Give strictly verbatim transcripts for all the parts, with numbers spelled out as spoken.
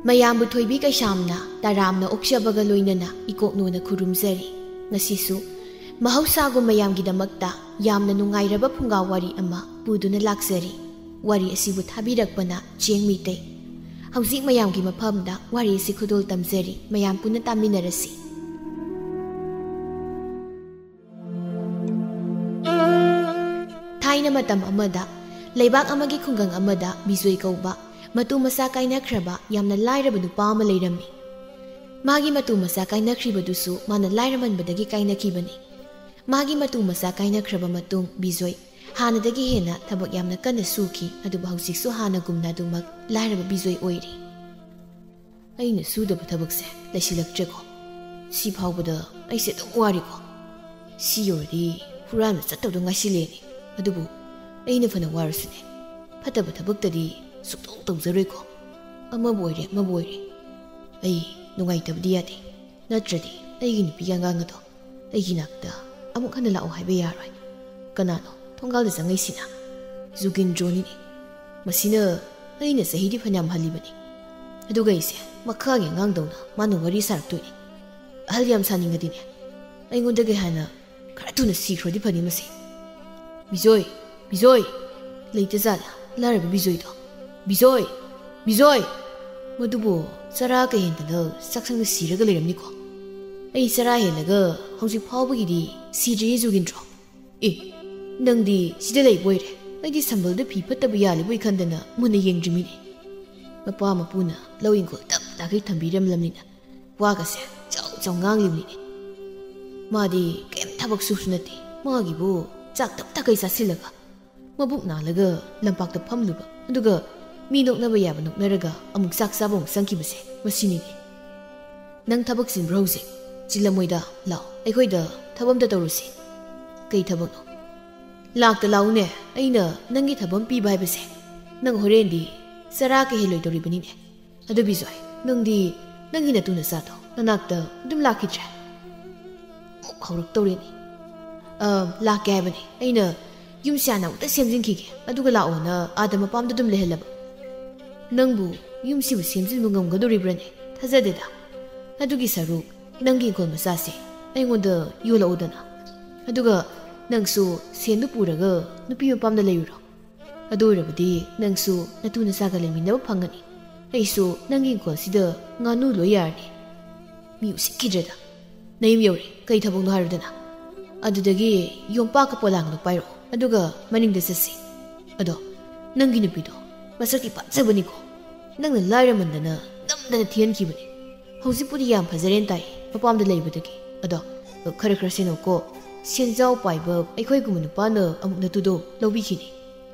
ꯃꯌꯥꯝꯕꯨ ꯊꯣꯏꯕꯤ ꯀꯩꯁꯥꯝꯅ ꯇꯔꯥꯝꯅ ꯑꯣꯛꯆꯕꯒ ꯂꯣꯏꯅꯅ ꯏꯀꯣꯛꯅꯣꯅ ꯈꯨꯔꯨꯝꯖꯔꯤ꯫ ꯉꯁꯤꯁꯨ ꯃꯍꯧꯁꯥꯒꯨꯝ ꯃꯌꯥꯝꯒꯤꯗꯃꯛꯇ ꯌꯥꯝꯅ ꯅꯨꯡꯉꯥꯏꯔꯕ ꯐꯨꯡꯒꯥ ꯋꯥꯔꯤ ꯑꯃ ꯄꯨꯗꯨꯅ ꯂꯥꯛꯆꯔꯤ꯫ ꯋꯥꯔꯤ ꯑꯁꯤꯕꯨ ꯊꯥꯕꯤꯔꯛꯄꯅ ꯆꯦꯡ ꯃꯤꯇꯩ꯫ ꯍꯧꯖꯤꯛ ꯃꯌꯥꯝꯒꯤ ꯃꯐꯝꯗ ꯋꯥꯔꯤ ꯑꯁꯤ ꯈꯨꯗꯣꯜ ꯇꯝꯖꯔꯤ꯫ ꯃꯌꯥꯝ ꯄꯨꯟꯅ ꯇꯥꯃꯤꯟꯅꯔꯁꯤ꯫ ꯊꯥꯏꯅ ꯃꯇꯝ ꯑꯃꯗ ꯂꯩꯕꯥꯛ ꯑꯃꯒꯤ ꯈꯨꯡꯒꯪ ꯑꯃꯗ ꯕꯤꯖꯣꯏ ꯀꯧꯕ ꯃꯇꯨ ꯃꯆꯥ ꯀꯥꯏꯅꯈ꯭ꯔꯕ ꯌꯥꯝꯅ ꯂꯥꯏꯔꯕ ꯅꯨꯄꯥ ꯑꯃ ꯂꯩꯔꯝꯃꯤ꯫ ꯃꯥꯒꯤ ꯃꯇꯨ ꯃꯆꯥ ꯀꯥꯏꯅꯈ꯭ꯔꯤꯕꯗꯨꯁꯨ ꯃꯥꯅ ꯂꯥꯏꯔꯃꯟꯕꯗꯒꯤ ꯀꯥꯏꯅꯈꯤꯕꯅꯤ꯫ ꯃꯥꯒꯤ ꯃꯇꯨ ꯃꯆꯥ ꯀꯥꯏꯅꯈ꯭ꯔꯕ ꯃꯇꯨꯡ ꯕꯤꯖꯣꯏ ꯍꯥꯟꯅꯗꯒꯤ ꯍꯦꯟꯅ ꯊꯕꯛ ꯌꯥꯝꯅ ꯀꯟꯅ ꯁꯨꯈꯤ, ꯑꯗꯨꯕꯨ ꯍꯧꯖꯤꯛꯁꯨ ꯍꯥꯟꯅꯒꯨꯝꯅ ꯑꯗꯨꯃꯛ ꯂꯥꯏꯔꯕ ꯕꯤꯖꯣꯏ ꯑꯣꯏꯔꯤ꯫ ꯑꯩꯅ ꯁꯨꯗꯕ ꯊꯕꯛꯁꯦ ꯂꯩꯁꯤꯜꯂꯛꯇ꯭ꯔꯦꯀꯣ꯫ ꯁꯤ ꯐꯥꯎꯕꯗ ꯑꯩꯁꯦ ꯑꯗꯨꯝ ꯋꯥꯔꯦꯀꯣ꯫ ꯁꯤ ꯌꯧꯔꯗꯤ ꯍꯨꯔꯥꯟꯕ ꯆꯠꯇꯧꯗ ꯉꯥꯏꯁꯤꯜꯂꯦꯅꯦ꯫ ꯑꯗꯨꯕꯨ ꯑꯩꯅ ꯐꯅ ꯋꯥꯔꯁꯨꯅꯦ, ꯐꯠꯇꯕ ꯊꯕꯛꯇꯗꯤ ꯁꯨꯛꯇꯧ ꯇꯧꯖꯔꯣꯏꯀꯣ꯫ ꯑꯃꯕꯨ ꯑꯣꯏꯔꯦ, ꯑꯃꯕꯨ ꯑꯣꯏꯔꯦ, ꯑꯩ ꯅꯨꯡꯉꯥꯏꯇꯕꯗꯤ ꯌꯥꯗꯦ꯫ ꯅꯠꯇ꯭ꯔꯗꯤ ꯑꯩꯒꯤ ꯅꯨꯄꯤ ꯑꯉꯥꯡ ꯑꯗꯣ ꯑꯩꯒꯤ ꯅꯥꯛꯇ ꯑꯃꯨꯛ ꯍꯟꯅ ꯂꯥꯛꯑꯣ ꯍꯥꯏꯕ ꯌꯥꯔꯣꯏ꯫ ꯀꯅꯥꯅꯣ ꯊꯣꯡꯒꯥꯜꯗ ꯆꯪꯉꯛꯏꯁꯤꯅ? ꯖꯨꯒꯤꯟꯗ꯭ꯔꯣꯅꯤꯅꯦ꯫ ꯃꯁꯤꯅ ꯑꯩꯅ ꯆꯍꯤꯗꯤ ꯐꯅꯌꯥꯝ ꯍꯜꯂꯤꯕꯅꯤ, ꯑꯗꯨꯒ ꯑꯩꯁꯦ ꯃꯈꯥꯒꯤ ꯑꯉꯥꯡꯗꯧꯅ ꯃꯥꯅ ꯋꯥꯔꯤ ꯁꯥꯔꯛꯇꯣꯏꯅꯤ꯫ ꯑꯍꯜ ꯌꯥꯝ ꯁꯥꯅꯤꯡꯉꯗꯤꯅꯦ, ꯑꯩꯉꯣꯟꯗꯒꯤ ꯍꯥꯟꯅ ꯈꯔ ꯊꯨꯅ ꯁꯤꯈ꯭ꯔꯗꯤ ꯐꯅꯤ ꯃꯁꯤ꯫ ꯕꯤꯖꯣꯏ, ꯕꯤꯖꯣꯏ! ꯂꯩꯇꯖꯥꯠꯂ ꯂꯥꯏꯔꯕ ꯕꯤꯖꯣꯏꯗꯣ? ꯕꯤꯖꯣꯏ! ꯕꯤꯖꯣꯏ! ꯃꯗꯨꯕꯨ ꯆꯔꯥ ꯀꯍꯦꯟꯗꯅ ꯆꯥꯛꯁꯪꯗ ꯁꯤꯔꯒ ꯂꯩꯔꯝꯅꯤꯀꯣ꯫ ꯑꯩ ꯆꯔꯥ ꯍꯦꯜꯂꯒ ꯍꯧꯖꯤꯛ ꯐꯥꯎꯕꯒꯤꯗꯤ ꯁꯤꯗ꯭ꯔꯤꯌꯦ ꯖꯨꯒꯤꯟꯗ꯭ꯔꯣ꯫ ꯑꯦ, ꯅꯪꯗꯤ ꯁꯤꯗ ꯂꯩꯕ ꯑꯣꯏꯔꯦ꯫ ꯑꯩꯗꯤ ꯁꯝꯕꯜꯗ ꯐꯤ ꯐꯠꯇꯕ ꯌꯥꯜꯂꯤꯕꯣꯏ ꯈꯟꯗꯅ ꯃꯨꯟꯅ ꯌꯦꯡꯗ꯭ꯔꯤꯃꯤꯅꯦ꯫ ꯃꯄꯥ ꯃꯄꯨꯅ ꯂꯧ ꯏꯪꯈꯣꯜ ꯇꯞ ꯇꯥꯈꯩ ꯊꯝꯕꯤꯔꯝꯂꯕꯅꯤꯅ ꯋꯥꯒꯁꯦ ꯆꯥꯎ ꯆꯥꯎ ꯉꯥꯡꯂꯤꯕꯅꯤꯅꯦ꯫ ꯃꯥꯗꯤ ꯀꯩꯝ ꯊꯕꯛ ꯁꯨꯁꯨ ꯅꯠꯇꯦ꯫ ꯃꯥꯒꯤꯕꯨ ꯆꯥꯛ ꯇꯞ ꯇꯥꯈꯩ ꯆꯥꯁꯤꯜꯂꯒ ꯃꯕꯨꯛ ꯅꯥꯜꯂꯒ ꯂꯝꯄꯥꯛꯇ ꯐꯝꯂꯨꯕ, ꯑꯗꯨꯒ ꯃꯤ ꯅꯣꯛꯅꯕ ꯌꯥꯕ ꯅꯣꯛꯅꯔꯒ ꯑꯃꯨꯛ ꯆꯥꯛ ꯆꯥꯕ ꯑꯃꯨꯛ ꯆꯪꯈꯤꯕꯁꯦ ꯃꯁꯤꯅꯤꯅꯦ꯫ ꯅꯪ ꯊꯕꯛ ꯆꯤꯟꯕ꯭ꯔꯣ ꯍꯧꯖꯤꯛ? ꯆꯤꯜꯂꯝꯃꯣꯏꯗ, ꯂꯥꯛꯑꯣ, ꯑꯩꯈꯣꯏꯗ ꯊꯕꯛ ꯑꯝꯇ ꯇꯧꯔꯨꯁꯤ꯫ ꯀꯩ ꯊꯕꯛꯅꯣ? ꯂꯥꯛꯇ ꯂꯥꯛꯎꯅꯦ, ꯑꯩꯅ ꯅꯪꯒꯤ ꯊꯕꯛ ꯑꯃ ꯄꯤꯕ ꯍꯥꯏꯕꯁꯦ꯫ ꯅꯪ ꯍꯣꯔꯦꯟꯗꯤ ꯆꯔꯥ ꯀꯍꯦꯜꯂꯣꯏꯗꯧꯔꯤꯕꯅꯤꯅꯦ꯫ ꯑꯗꯨ ꯕꯤꯖꯣꯏ, ꯅꯪꯗꯤ ꯅꯪꯒꯤ ꯅꯇꯨ ꯅꯆꯥꯗꯣ ꯅꯅꯥꯛꯇ ꯑꯗꯨꯝ ꯂꯥꯛꯈꯤꯗ꯭ꯔꯦ? ꯑꯃꯨꯛ ꯍꯧꯔꯛꯇꯧꯔꯦꯅꯦ꯫ ꯑ, ꯂꯥꯛꯀꯦ ꯍꯥꯏꯕꯅꯦ꯫ ꯑꯩꯅ ꯌꯨꯝꯁꯦ ꯍꯥꯟꯅ ꯑꯃꯨꯛꯇ ꯁꯦꯝꯖꯤꯟꯈꯤꯒꯦ, ꯑꯗꯨꯒ ꯂꯥꯛꯑꯣꯅ ꯑꯥꯗ ꯃꯄꯥꯝꯗ ꯑꯗꯨꯝ ꯂꯩꯍꯜꯂꯕ꯫ ꯅꯪꯕꯨ ꯌꯨꯝꯁꯤꯕꯨ ꯁꯦꯝꯖꯤꯟꯕ ꯉꯝꯒꯗꯧꯔꯤꯕ꯭ꯔꯅꯦ? ꯊꯥꯖꯗꯦꯗ꯫ ꯑꯗꯨꯒꯤ ꯁꯔꯨꯛ ꯅꯪꯒꯤ ꯏꯪꯈꯣꯜ ꯃꯆꯥꯁꯦ ꯑꯩꯉꯣꯟꯗ ꯌꯣꯜꯂꯛꯎꯗꯅ꯫ ꯑꯗꯨꯒ ꯅꯪꯁꯨ ꯁꯦꯟꯗꯨ ꯄꯨꯔꯒ ꯅꯨꯄꯤ ꯃꯄꯥꯝꯗ ꯂꯩꯔꯨꯔꯣ꯫ ꯑꯗꯨ ꯑꯣꯏꯔꯕꯗꯤ ꯅꯪꯁꯨ ꯅꯇꯨ ꯅꯆꯥꯒ ꯂꯩꯃꯤꯟꯅꯕ ꯐꯪꯒꯅꯤ꯫ ꯑꯩꯁꯨ ꯅꯪꯒꯤ ꯏꯪꯈꯣꯜꯁꯤꯗ ꯉꯥꯅꯨ ꯂꯣꯏ ꯌꯥꯔꯅꯤ꯫ ꯃꯤ ꯎꯁꯤꯠꯈꯤꯗ꯭ꯔꯦꯗ꯫ ꯅꯌꯨꯝ ꯌꯧꯔꯦ, ꯀꯩ ꯊꯕꯛꯅꯣ ꯍꯥꯏꯔꯨꯗꯅ꯫ ꯑꯗꯨꯗꯒꯤ ꯌꯣꯝꯄꯥꯛꯀ ꯄꯣꯂꯥꯡꯗꯣ ꯄꯥꯏꯔꯛꯑꯣ, ꯑꯗꯨꯒ ꯃꯅꯤꯡꯗ ꯆꯠꯁꯤ꯫ ꯑꯗꯣ ꯅꯪꯒꯤ ꯅꯨꯄꯤꯗꯣ ꯃꯁꯛꯇꯤ ꯐꯖꯕꯅꯤꯀꯣ꯫ ꯅꯪꯅ ꯂꯥꯏꯔꯃꯟꯗꯅ ꯅꯝꯗꯅ ꯊꯤꯍꯟꯈꯤꯕꯅꯤ꯫ ꯍꯧꯖꯤꯛꯄꯨꯗꯤ ꯌꯥꯝ ꯐꯖꯔꯦꯅ ꯇꯥꯏ, ꯃꯄꯥꯝꯗ ꯂꯩꯕꯗꯒꯤ꯫ ꯑꯗꯣ ꯈꯔ ꯈꯔ ꯁꯦꯟꯅꯧꯀꯣ꯫ ꯁꯦꯟꯖꯥꯎ ꯄꯥꯏꯕ ꯑꯩꯈꯣꯏꯒꯨꯝꯕ ꯅꯨꯄꯥꯅ ꯑꯃꯨꯛ ꯅꯇꯨꯗꯣ ꯂꯧꯕꯤꯈꯤꯅꯤ꯫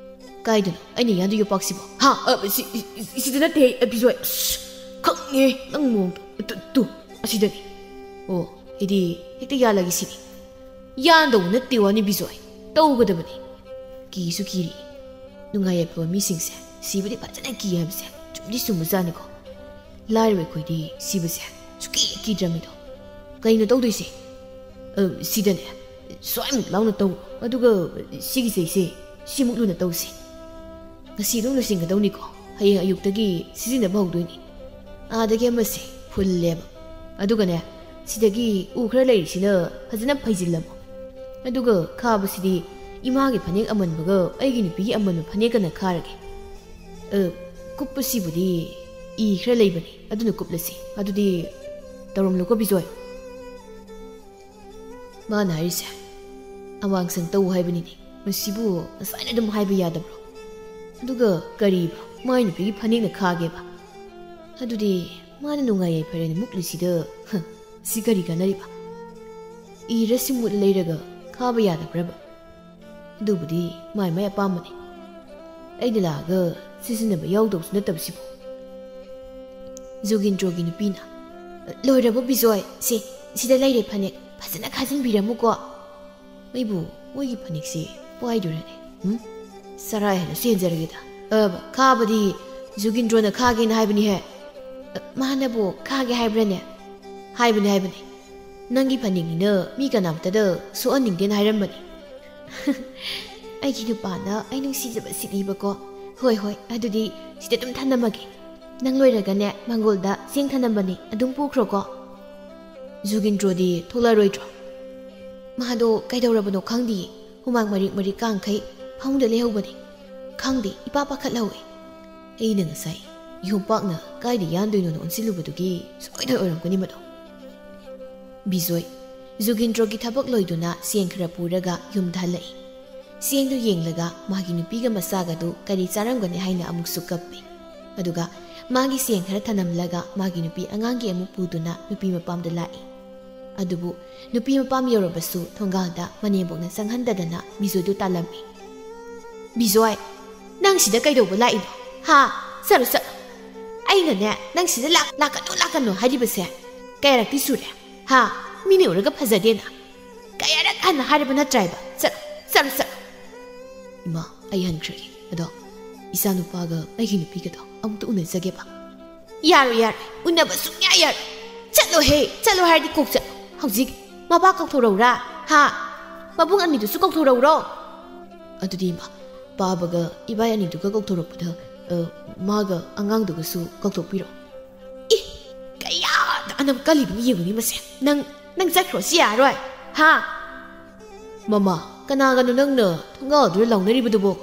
ꯀꯥꯏꯗꯅꯣ ꯑꯩꯅ ꯌꯥꯟꯗꯣꯏ ꯌꯣꯄꯥꯛꯁꯤꯕꯣ? ꯍꯥ? ꯑ, ꯁꯤ-, ꯁꯤ-, ꯁꯤꯗ ꯅꯠꯇꯦ, ꯑ, ꯕꯤꯖꯣꯏ꯫ ꯑꯁ, ꯈꯪꯉꯦ ꯅꯪ ꯃꯑꯣꯡꯗꯣ꯫ ꯇꯨ, ꯇꯨ, ꯑꯁꯤꯗꯅꯤ꯫ ꯑꯣ, ꯑꯩꯗꯤ ꯍꯦꯛꯇ ꯌꯥꯜꯂꯒꯦ ꯁꯤꯅꯤ꯫ ꯌꯥꯟꯗꯧꯕ ꯅꯠꯇꯦ ꯋꯥꯅꯤ ꯕꯤꯖꯣꯏ, ꯇꯧꯒꯗꯕꯅꯤ꯫ ꯀꯤꯁꯨ ꯀꯤꯔꯤ꯫ ꯅꯨꯡꯉꯥꯏ ꯌꯥꯏꯐꯕ ꯃꯤꯁꯤꯡꯁꯦ ꯁꯤꯕꯗꯤ ꯐꯖꯅ ꯀꯤ ꯍꯥꯏꯕꯁꯦ ꯆꯨꯝꯗꯤ ꯆꯨꯝꯕꯖꯥꯠꯅꯤꯀꯣ꯫ ꯂꯥꯏꯔꯕ ꯑꯩꯈꯣꯏꯗꯤ ꯁꯤꯕꯁꯦ ꯁꯨꯀꯤ ꯀꯤꯗ꯭ꯔꯃꯤꯗꯣ꯫ ꯀꯩꯅꯣ ꯇꯧꯗꯣꯏꯁꯦ? ꯑ, ꯁꯤꯗꯅꯦ, ꯁ꯭ꯋꯥꯏꯃꯨꯛ ꯂꯥꯎꯅ ꯇꯧ, ꯑꯗꯨꯒ ꯁꯤꯒꯤ ꯆꯩꯁꯦ ꯁꯤꯃꯨꯛ ꯂꯨꯅ ꯇꯧꯁꯦ꯫ ꯉꯁꯤ ꯑꯗꯨꯝ ꯂꯣꯏꯁꯤꯟꯒꯗꯧꯅꯤꯀꯣ, ꯍꯌꯦꯡ ꯑꯌꯨꯛꯇꯒꯤ ꯁꯤꯖꯤꯟꯅꯕ ꯍꯧꯗꯣꯏꯅꯤ꯫ ꯑꯥꯗꯒꯤ ꯑꯃꯁꯦ ꯐꯨꯜꯂꯦꯕ꯫ ꯑꯗꯨꯒꯅꯦ, ꯁꯤꯗꯒꯤ ꯎ ꯈꯔ ꯂꯩꯔꯤꯁꯤꯅ ꯐꯖꯅ ꯐꯩꯖꯤꯜꯂꯝꯃꯣ꯫ ꯑꯗꯨꯒ ꯈꯥꯕꯁꯤꯗꯤ ꯏꯃꯥꯒꯤ ꯐꯅꯦꯛ ꯑꯃꯟꯕꯒ ꯑꯩꯒꯤ ꯅꯨꯄꯤꯒꯤ ꯑꯃꯟꯕ ꯐꯅꯦꯛꯀꯅ ꯈꯥꯔꯒꯦ꯫ ꯑ, ꯀꯨꯞꯄꯁꯤꯕꯨꯗꯤ ꯏ ꯈꯔ ꯂꯩꯕꯅꯤ, ꯑꯗꯨꯅ ꯀꯨꯞꯂꯁꯤ꯫ ꯑꯗꯨꯗꯤ ꯇꯧꯔꯝꯂꯣꯀꯣ ꯕꯤꯖꯣꯏ꯫ ꯃꯥꯅ ꯍꯥꯏꯔꯤꯁꯦ ꯑꯋꯥꯡꯁꯪ ꯇꯧ ꯍꯥꯏꯕꯅꯤꯅꯦ꯫ ꯃꯁꯤꯕꯨ ꯉꯁꯥꯏꯅ ꯑꯗꯨꯝ ꯍꯥꯏꯕ ꯌꯥꯗꯕ꯭ꯔꯣ? ꯑꯗꯨꯒ ꯀꯔꯤꯕ, ꯃꯥꯏ ꯅꯨꯄꯤꯒꯤ ꯐꯅꯦꯛꯅ ꯈꯥꯒꯦꯕ? ꯑꯗꯨꯗꯤ ꯃꯥꯅ ꯅꯨꯡꯉꯥꯏ ꯌꯥꯏꯐꯔꯦꯅ ꯃꯨꯛꯂꯤꯁꯤꯗ, ꯍ, ꯁꯤ ꯀꯔꯤ ꯀꯥꯟꯅꯔꯤꯕ? ꯏꯔ ꯁꯤꯃꯨꯠ ꯂꯩꯔꯒ ꯈꯥꯕ ꯌꯥꯗꯕ꯭ꯔꯕ? ꯑꯗꯨꯕꯨꯗꯤ ꯃꯥꯏ ꯃꯥꯏ ꯑꯄꯥꯝꯕꯅꯤ꯫ ꯑꯩꯅ ꯂꯥꯛꯑꯒ ꯁꯤꯖꯤꯟꯅꯕ ꯌꯥꯎꯗꯧꯁꯨ ꯅꯠꯇꯕꯁꯤꯕꯨ꯫ ꯖꯨꯒꯤꯟꯗ꯭ꯔꯣꯒꯤ ꯅꯨꯄꯤꯅ, "ꯂꯣꯏꯔꯕꯣ ꯕꯤꯖꯣꯏ? ꯁꯦ, ꯁꯤꯗ ꯂꯩꯔꯦ ꯐꯅꯦꯛ, ꯐꯖꯅ ꯈꯥꯖꯤꯟꯕꯤꯔꯝꯃꯨꯀꯣ꯫" ꯑꯩꯕꯨ ꯃꯣꯏꯒꯤ ꯐꯅꯦꯛꯁꯤ ꯄꯥꯏꯗꯣꯏꯔꯅꯦ? ꯎꯝ? ꯆꯔꯥ ꯍꯦꯜꯂꯁꯨ ꯍꯦꯟꯖꯔꯒꯦꯗ꯫ ꯑ, ꯈꯥꯕꯗꯤ ꯖꯨꯒꯤꯟꯗ꯭ꯔꯣꯅ ꯈꯥꯒꯦꯅ ꯍꯥꯏꯕꯅꯤꯍꯦ꯫ ꯑ, ꯃꯥꯅꯕꯨ ꯈꯥꯒꯦ ꯍꯥꯏꯕ꯭ꯔꯅꯦ? ꯍꯥꯏꯕꯅꯤ, ꯍꯥꯏꯕꯅꯤ꯫ ꯅꯪꯒꯤ ꯐꯅꯦꯛꯅꯤꯅ ꯃꯤ ꯀꯅꯥꯝꯇꯗ ꯁꯣꯛꯍꯟꯅꯤꯡꯗꯦꯅ ꯍꯥꯏꯔꯝꯕꯅꯤ꯫ ꯑꯩꯒꯤ ꯅꯨꯄꯥꯅ ꯑꯩ ꯅꯨꯡꯁꯤꯖꯕ ꯁꯤꯠꯂꯤꯕꯀꯣ꯫ ꯍꯣꯏ, ꯍꯣꯏ, ꯑꯗꯨꯗꯤ ꯁꯤꯗ ꯑꯗꯨꯝ ꯊꯅꯝꯃꯒꯦ꯫ "ꯅꯪ ꯂꯣꯏꯔꯒꯅꯦ, ꯃꯪꯒꯣꯜꯗ ꯆꯦꯡ ꯊꯅꯝꯕꯅꯤ, ꯑꯗꯨꯝ ꯄꯨꯈ꯭ꯔꯣꯀꯣ꯫" "ꯖꯨꯒꯤꯟꯗ꯭ꯔꯣꯗꯤ ꯊꯣꯛꯂꯛꯑꯔꯣꯏꯗ꯭ꯔꯣ?" "ꯃꯥꯗꯣ ꯀꯩꯗꯧꯔꯕꯅꯣ ꯈꯪꯗꯤꯌꯦ, ꯍꯨꯃꯥꯡ ꯃꯔꯤꯛ ꯃꯔꯤꯛ ꯀꯥꯡꯈꯩ ꯐꯃꯨꯡꯗ ꯂꯩꯍꯧꯕꯅꯤ꯫ ꯈꯪꯗꯦ, ꯏꯄꯥ ꯄꯥꯈꯠꯍꯧꯋꯦ꯫" ꯑꯩꯅ ꯉꯁꯥꯏ ꯌꯣꯝꯄꯥꯛꯅ ꯀꯥꯏꯗ ꯌꯥꯟꯗꯣꯏꯅꯣꯅ ꯑꯣꯟꯁꯤꯜꯂꯨꯕꯗꯨꯒꯤ ꯁꯣꯏꯗꯅ ꯑꯣꯏꯔꯝꯒꯅꯤ ꯃꯗꯣ꯫ ꯕꯤꯖꯣꯏ, ꯖꯨꯒꯤꯟꯗ꯭ꯔꯣꯒꯤ ꯊꯕꯛ ꯂꯣꯏꯗꯨꯅ ꯆꯦꯡ ꯈꯔ ꯄꯨꯔꯒ ꯌꯨꯝꯗ ꯍꯜꯂꯛꯏ꯫ ꯆꯦꯡꯗꯨ ꯌꯦꯡꯂꯒ ꯃꯥꯒꯤ ꯅꯨꯄꯤꯒ ꯃꯆꯥꯒꯗꯨ ꯀꯔꯤ ꯆꯥꯔꯝꯒꯅꯤ ꯍꯥꯏꯅ ꯑꯃꯨꯛꯁꯨ ꯀꯞꯄꯤ꯫ ꯑꯗꯨꯒ ꯃꯥꯒꯤ ꯆꯦꯡ ꯈꯔ ꯊꯅꯝꯂꯒ ꯃꯥꯒꯤ ꯅꯨꯄꯤ ꯑꯉꯥꯡꯒꯤ ꯑꯃꯨꯛ ꯄꯨꯗꯨꯅ ꯅꯨꯄꯤ ꯃꯄꯥꯝꯗ ꯂꯥꯛꯏ꯫ ꯑꯗꯨꯕꯨ ꯅꯨꯄꯤ ꯃꯄꯥꯝ ꯌꯧꯔꯕꯁꯨ ꯊꯣꯡꯒꯥꯜꯗ ꯃꯅꯦꯝꯕꯣꯛꯅ ꯆꯪꯍꯟꯗꯗꯅ ꯕꯤꯖꯣꯏꯗꯨ ꯇꯥꯜꯂꯝꯃꯤ꯫ "ꯕꯤꯖꯣꯏ, ꯅꯪ ꯁꯤꯗ ꯀꯩꯗꯧꯕ ꯂꯥꯛꯏꯅꯣ? ꯍꯥ? ꯆꯠꯂꯣ, ꯆꯠꯂꯣ꯫ ꯑꯩꯅꯅꯦ, ꯅꯪ ꯁꯤꯗ ꯂꯥꯛ-, ꯂꯥꯛꯀꯅꯨ, ꯂꯥꯛꯀꯅꯨ ꯍꯥꯏꯔꯤꯕꯁꯦ ꯀꯌꯥꯔꯛꯇꯤ ꯁꯨꯔꯦ? ꯍꯥ? ꯃꯤꯅ ꯎꯔꯒ ꯐꯖꯗꯦꯅ ꯀꯌꯥꯔꯛ ꯍꯟꯅ ꯍꯥꯏꯔꯕ ꯅꯠꯇ꯭ꯔꯥ ꯍꯥꯏꯕ? ꯆꯠꯂꯣ, ꯆꯠꯂꯣ, ꯆꯠꯂꯣ꯫" "ꯏꯃꯥ, ꯑꯩ ꯍꯟꯈ꯭ꯔꯒꯦ꯫ ꯑꯗꯣ ꯏꯆꯥ ꯅꯨꯄꯥꯒ ꯑꯩꯒꯤ ꯅꯨꯄꯤꯒꯗꯣ ꯑꯃꯨꯛꯇ ꯎꯅꯖꯒꯦꯕ꯫" "ꯌꯥꯔꯣꯏ, ꯌꯥꯔꯣꯏ꯫ ꯎꯅꯕ ꯁꯨꯡꯌꯥ ꯌꯥꯔꯣꯏ꯫ ꯆꯠꯂꯣꯍꯦ, ꯆꯠꯂꯣ ꯍꯥꯏꯔꯗꯤ ꯀꯣꯛ ꯆꯠꯂꯣ꯫ ꯍꯧꯖꯤꯛ ꯃꯄꯥ ꯀꯧꯊꯣꯔꯛꯎꯔꯥ? ꯍꯥ? ꯃꯕꯨꯡ ꯑꯅꯤꯗꯨꯁꯨ ꯀꯧꯊꯣꯔꯛꯎꯔꯣ?" "ꯑꯗꯨꯗꯤ ꯏꯃꯥ, ꯄꯥꯕꯒ ꯏꯕꯥꯏ ꯑꯅꯤꯗꯨꯒ ꯀꯧꯊꯣꯔꯛꯄꯗ, ꯑ, ꯃꯥꯒ ꯑꯉꯥꯡꯗꯨꯒꯁꯨ ꯀꯧꯊꯣꯛꯄꯤꯔꯣ꯫" "ꯏ, ꯀꯌꯥꯗ ꯑꯅꯝ ꯀꯜꯂꯤꯕꯅꯤ ꯌꯦꯡꯉꯨꯅꯦ ꯃꯁꯦ꯫ ꯅꯪ, ꯅꯪ ꯆꯠꯈ꯭ꯔꯣ, ꯁꯤ ꯌꯥꯔꯣꯏ꯫ ꯍꯥ?" "ꯃꯃꯥ, ꯀꯅꯥꯒꯅꯣ ꯅꯪꯅ ꯊꯣꯡꯒꯥꯜꯗꯨꯗ ꯂꯥꯎꯅꯔꯤꯕꯗꯨꯕꯣ?"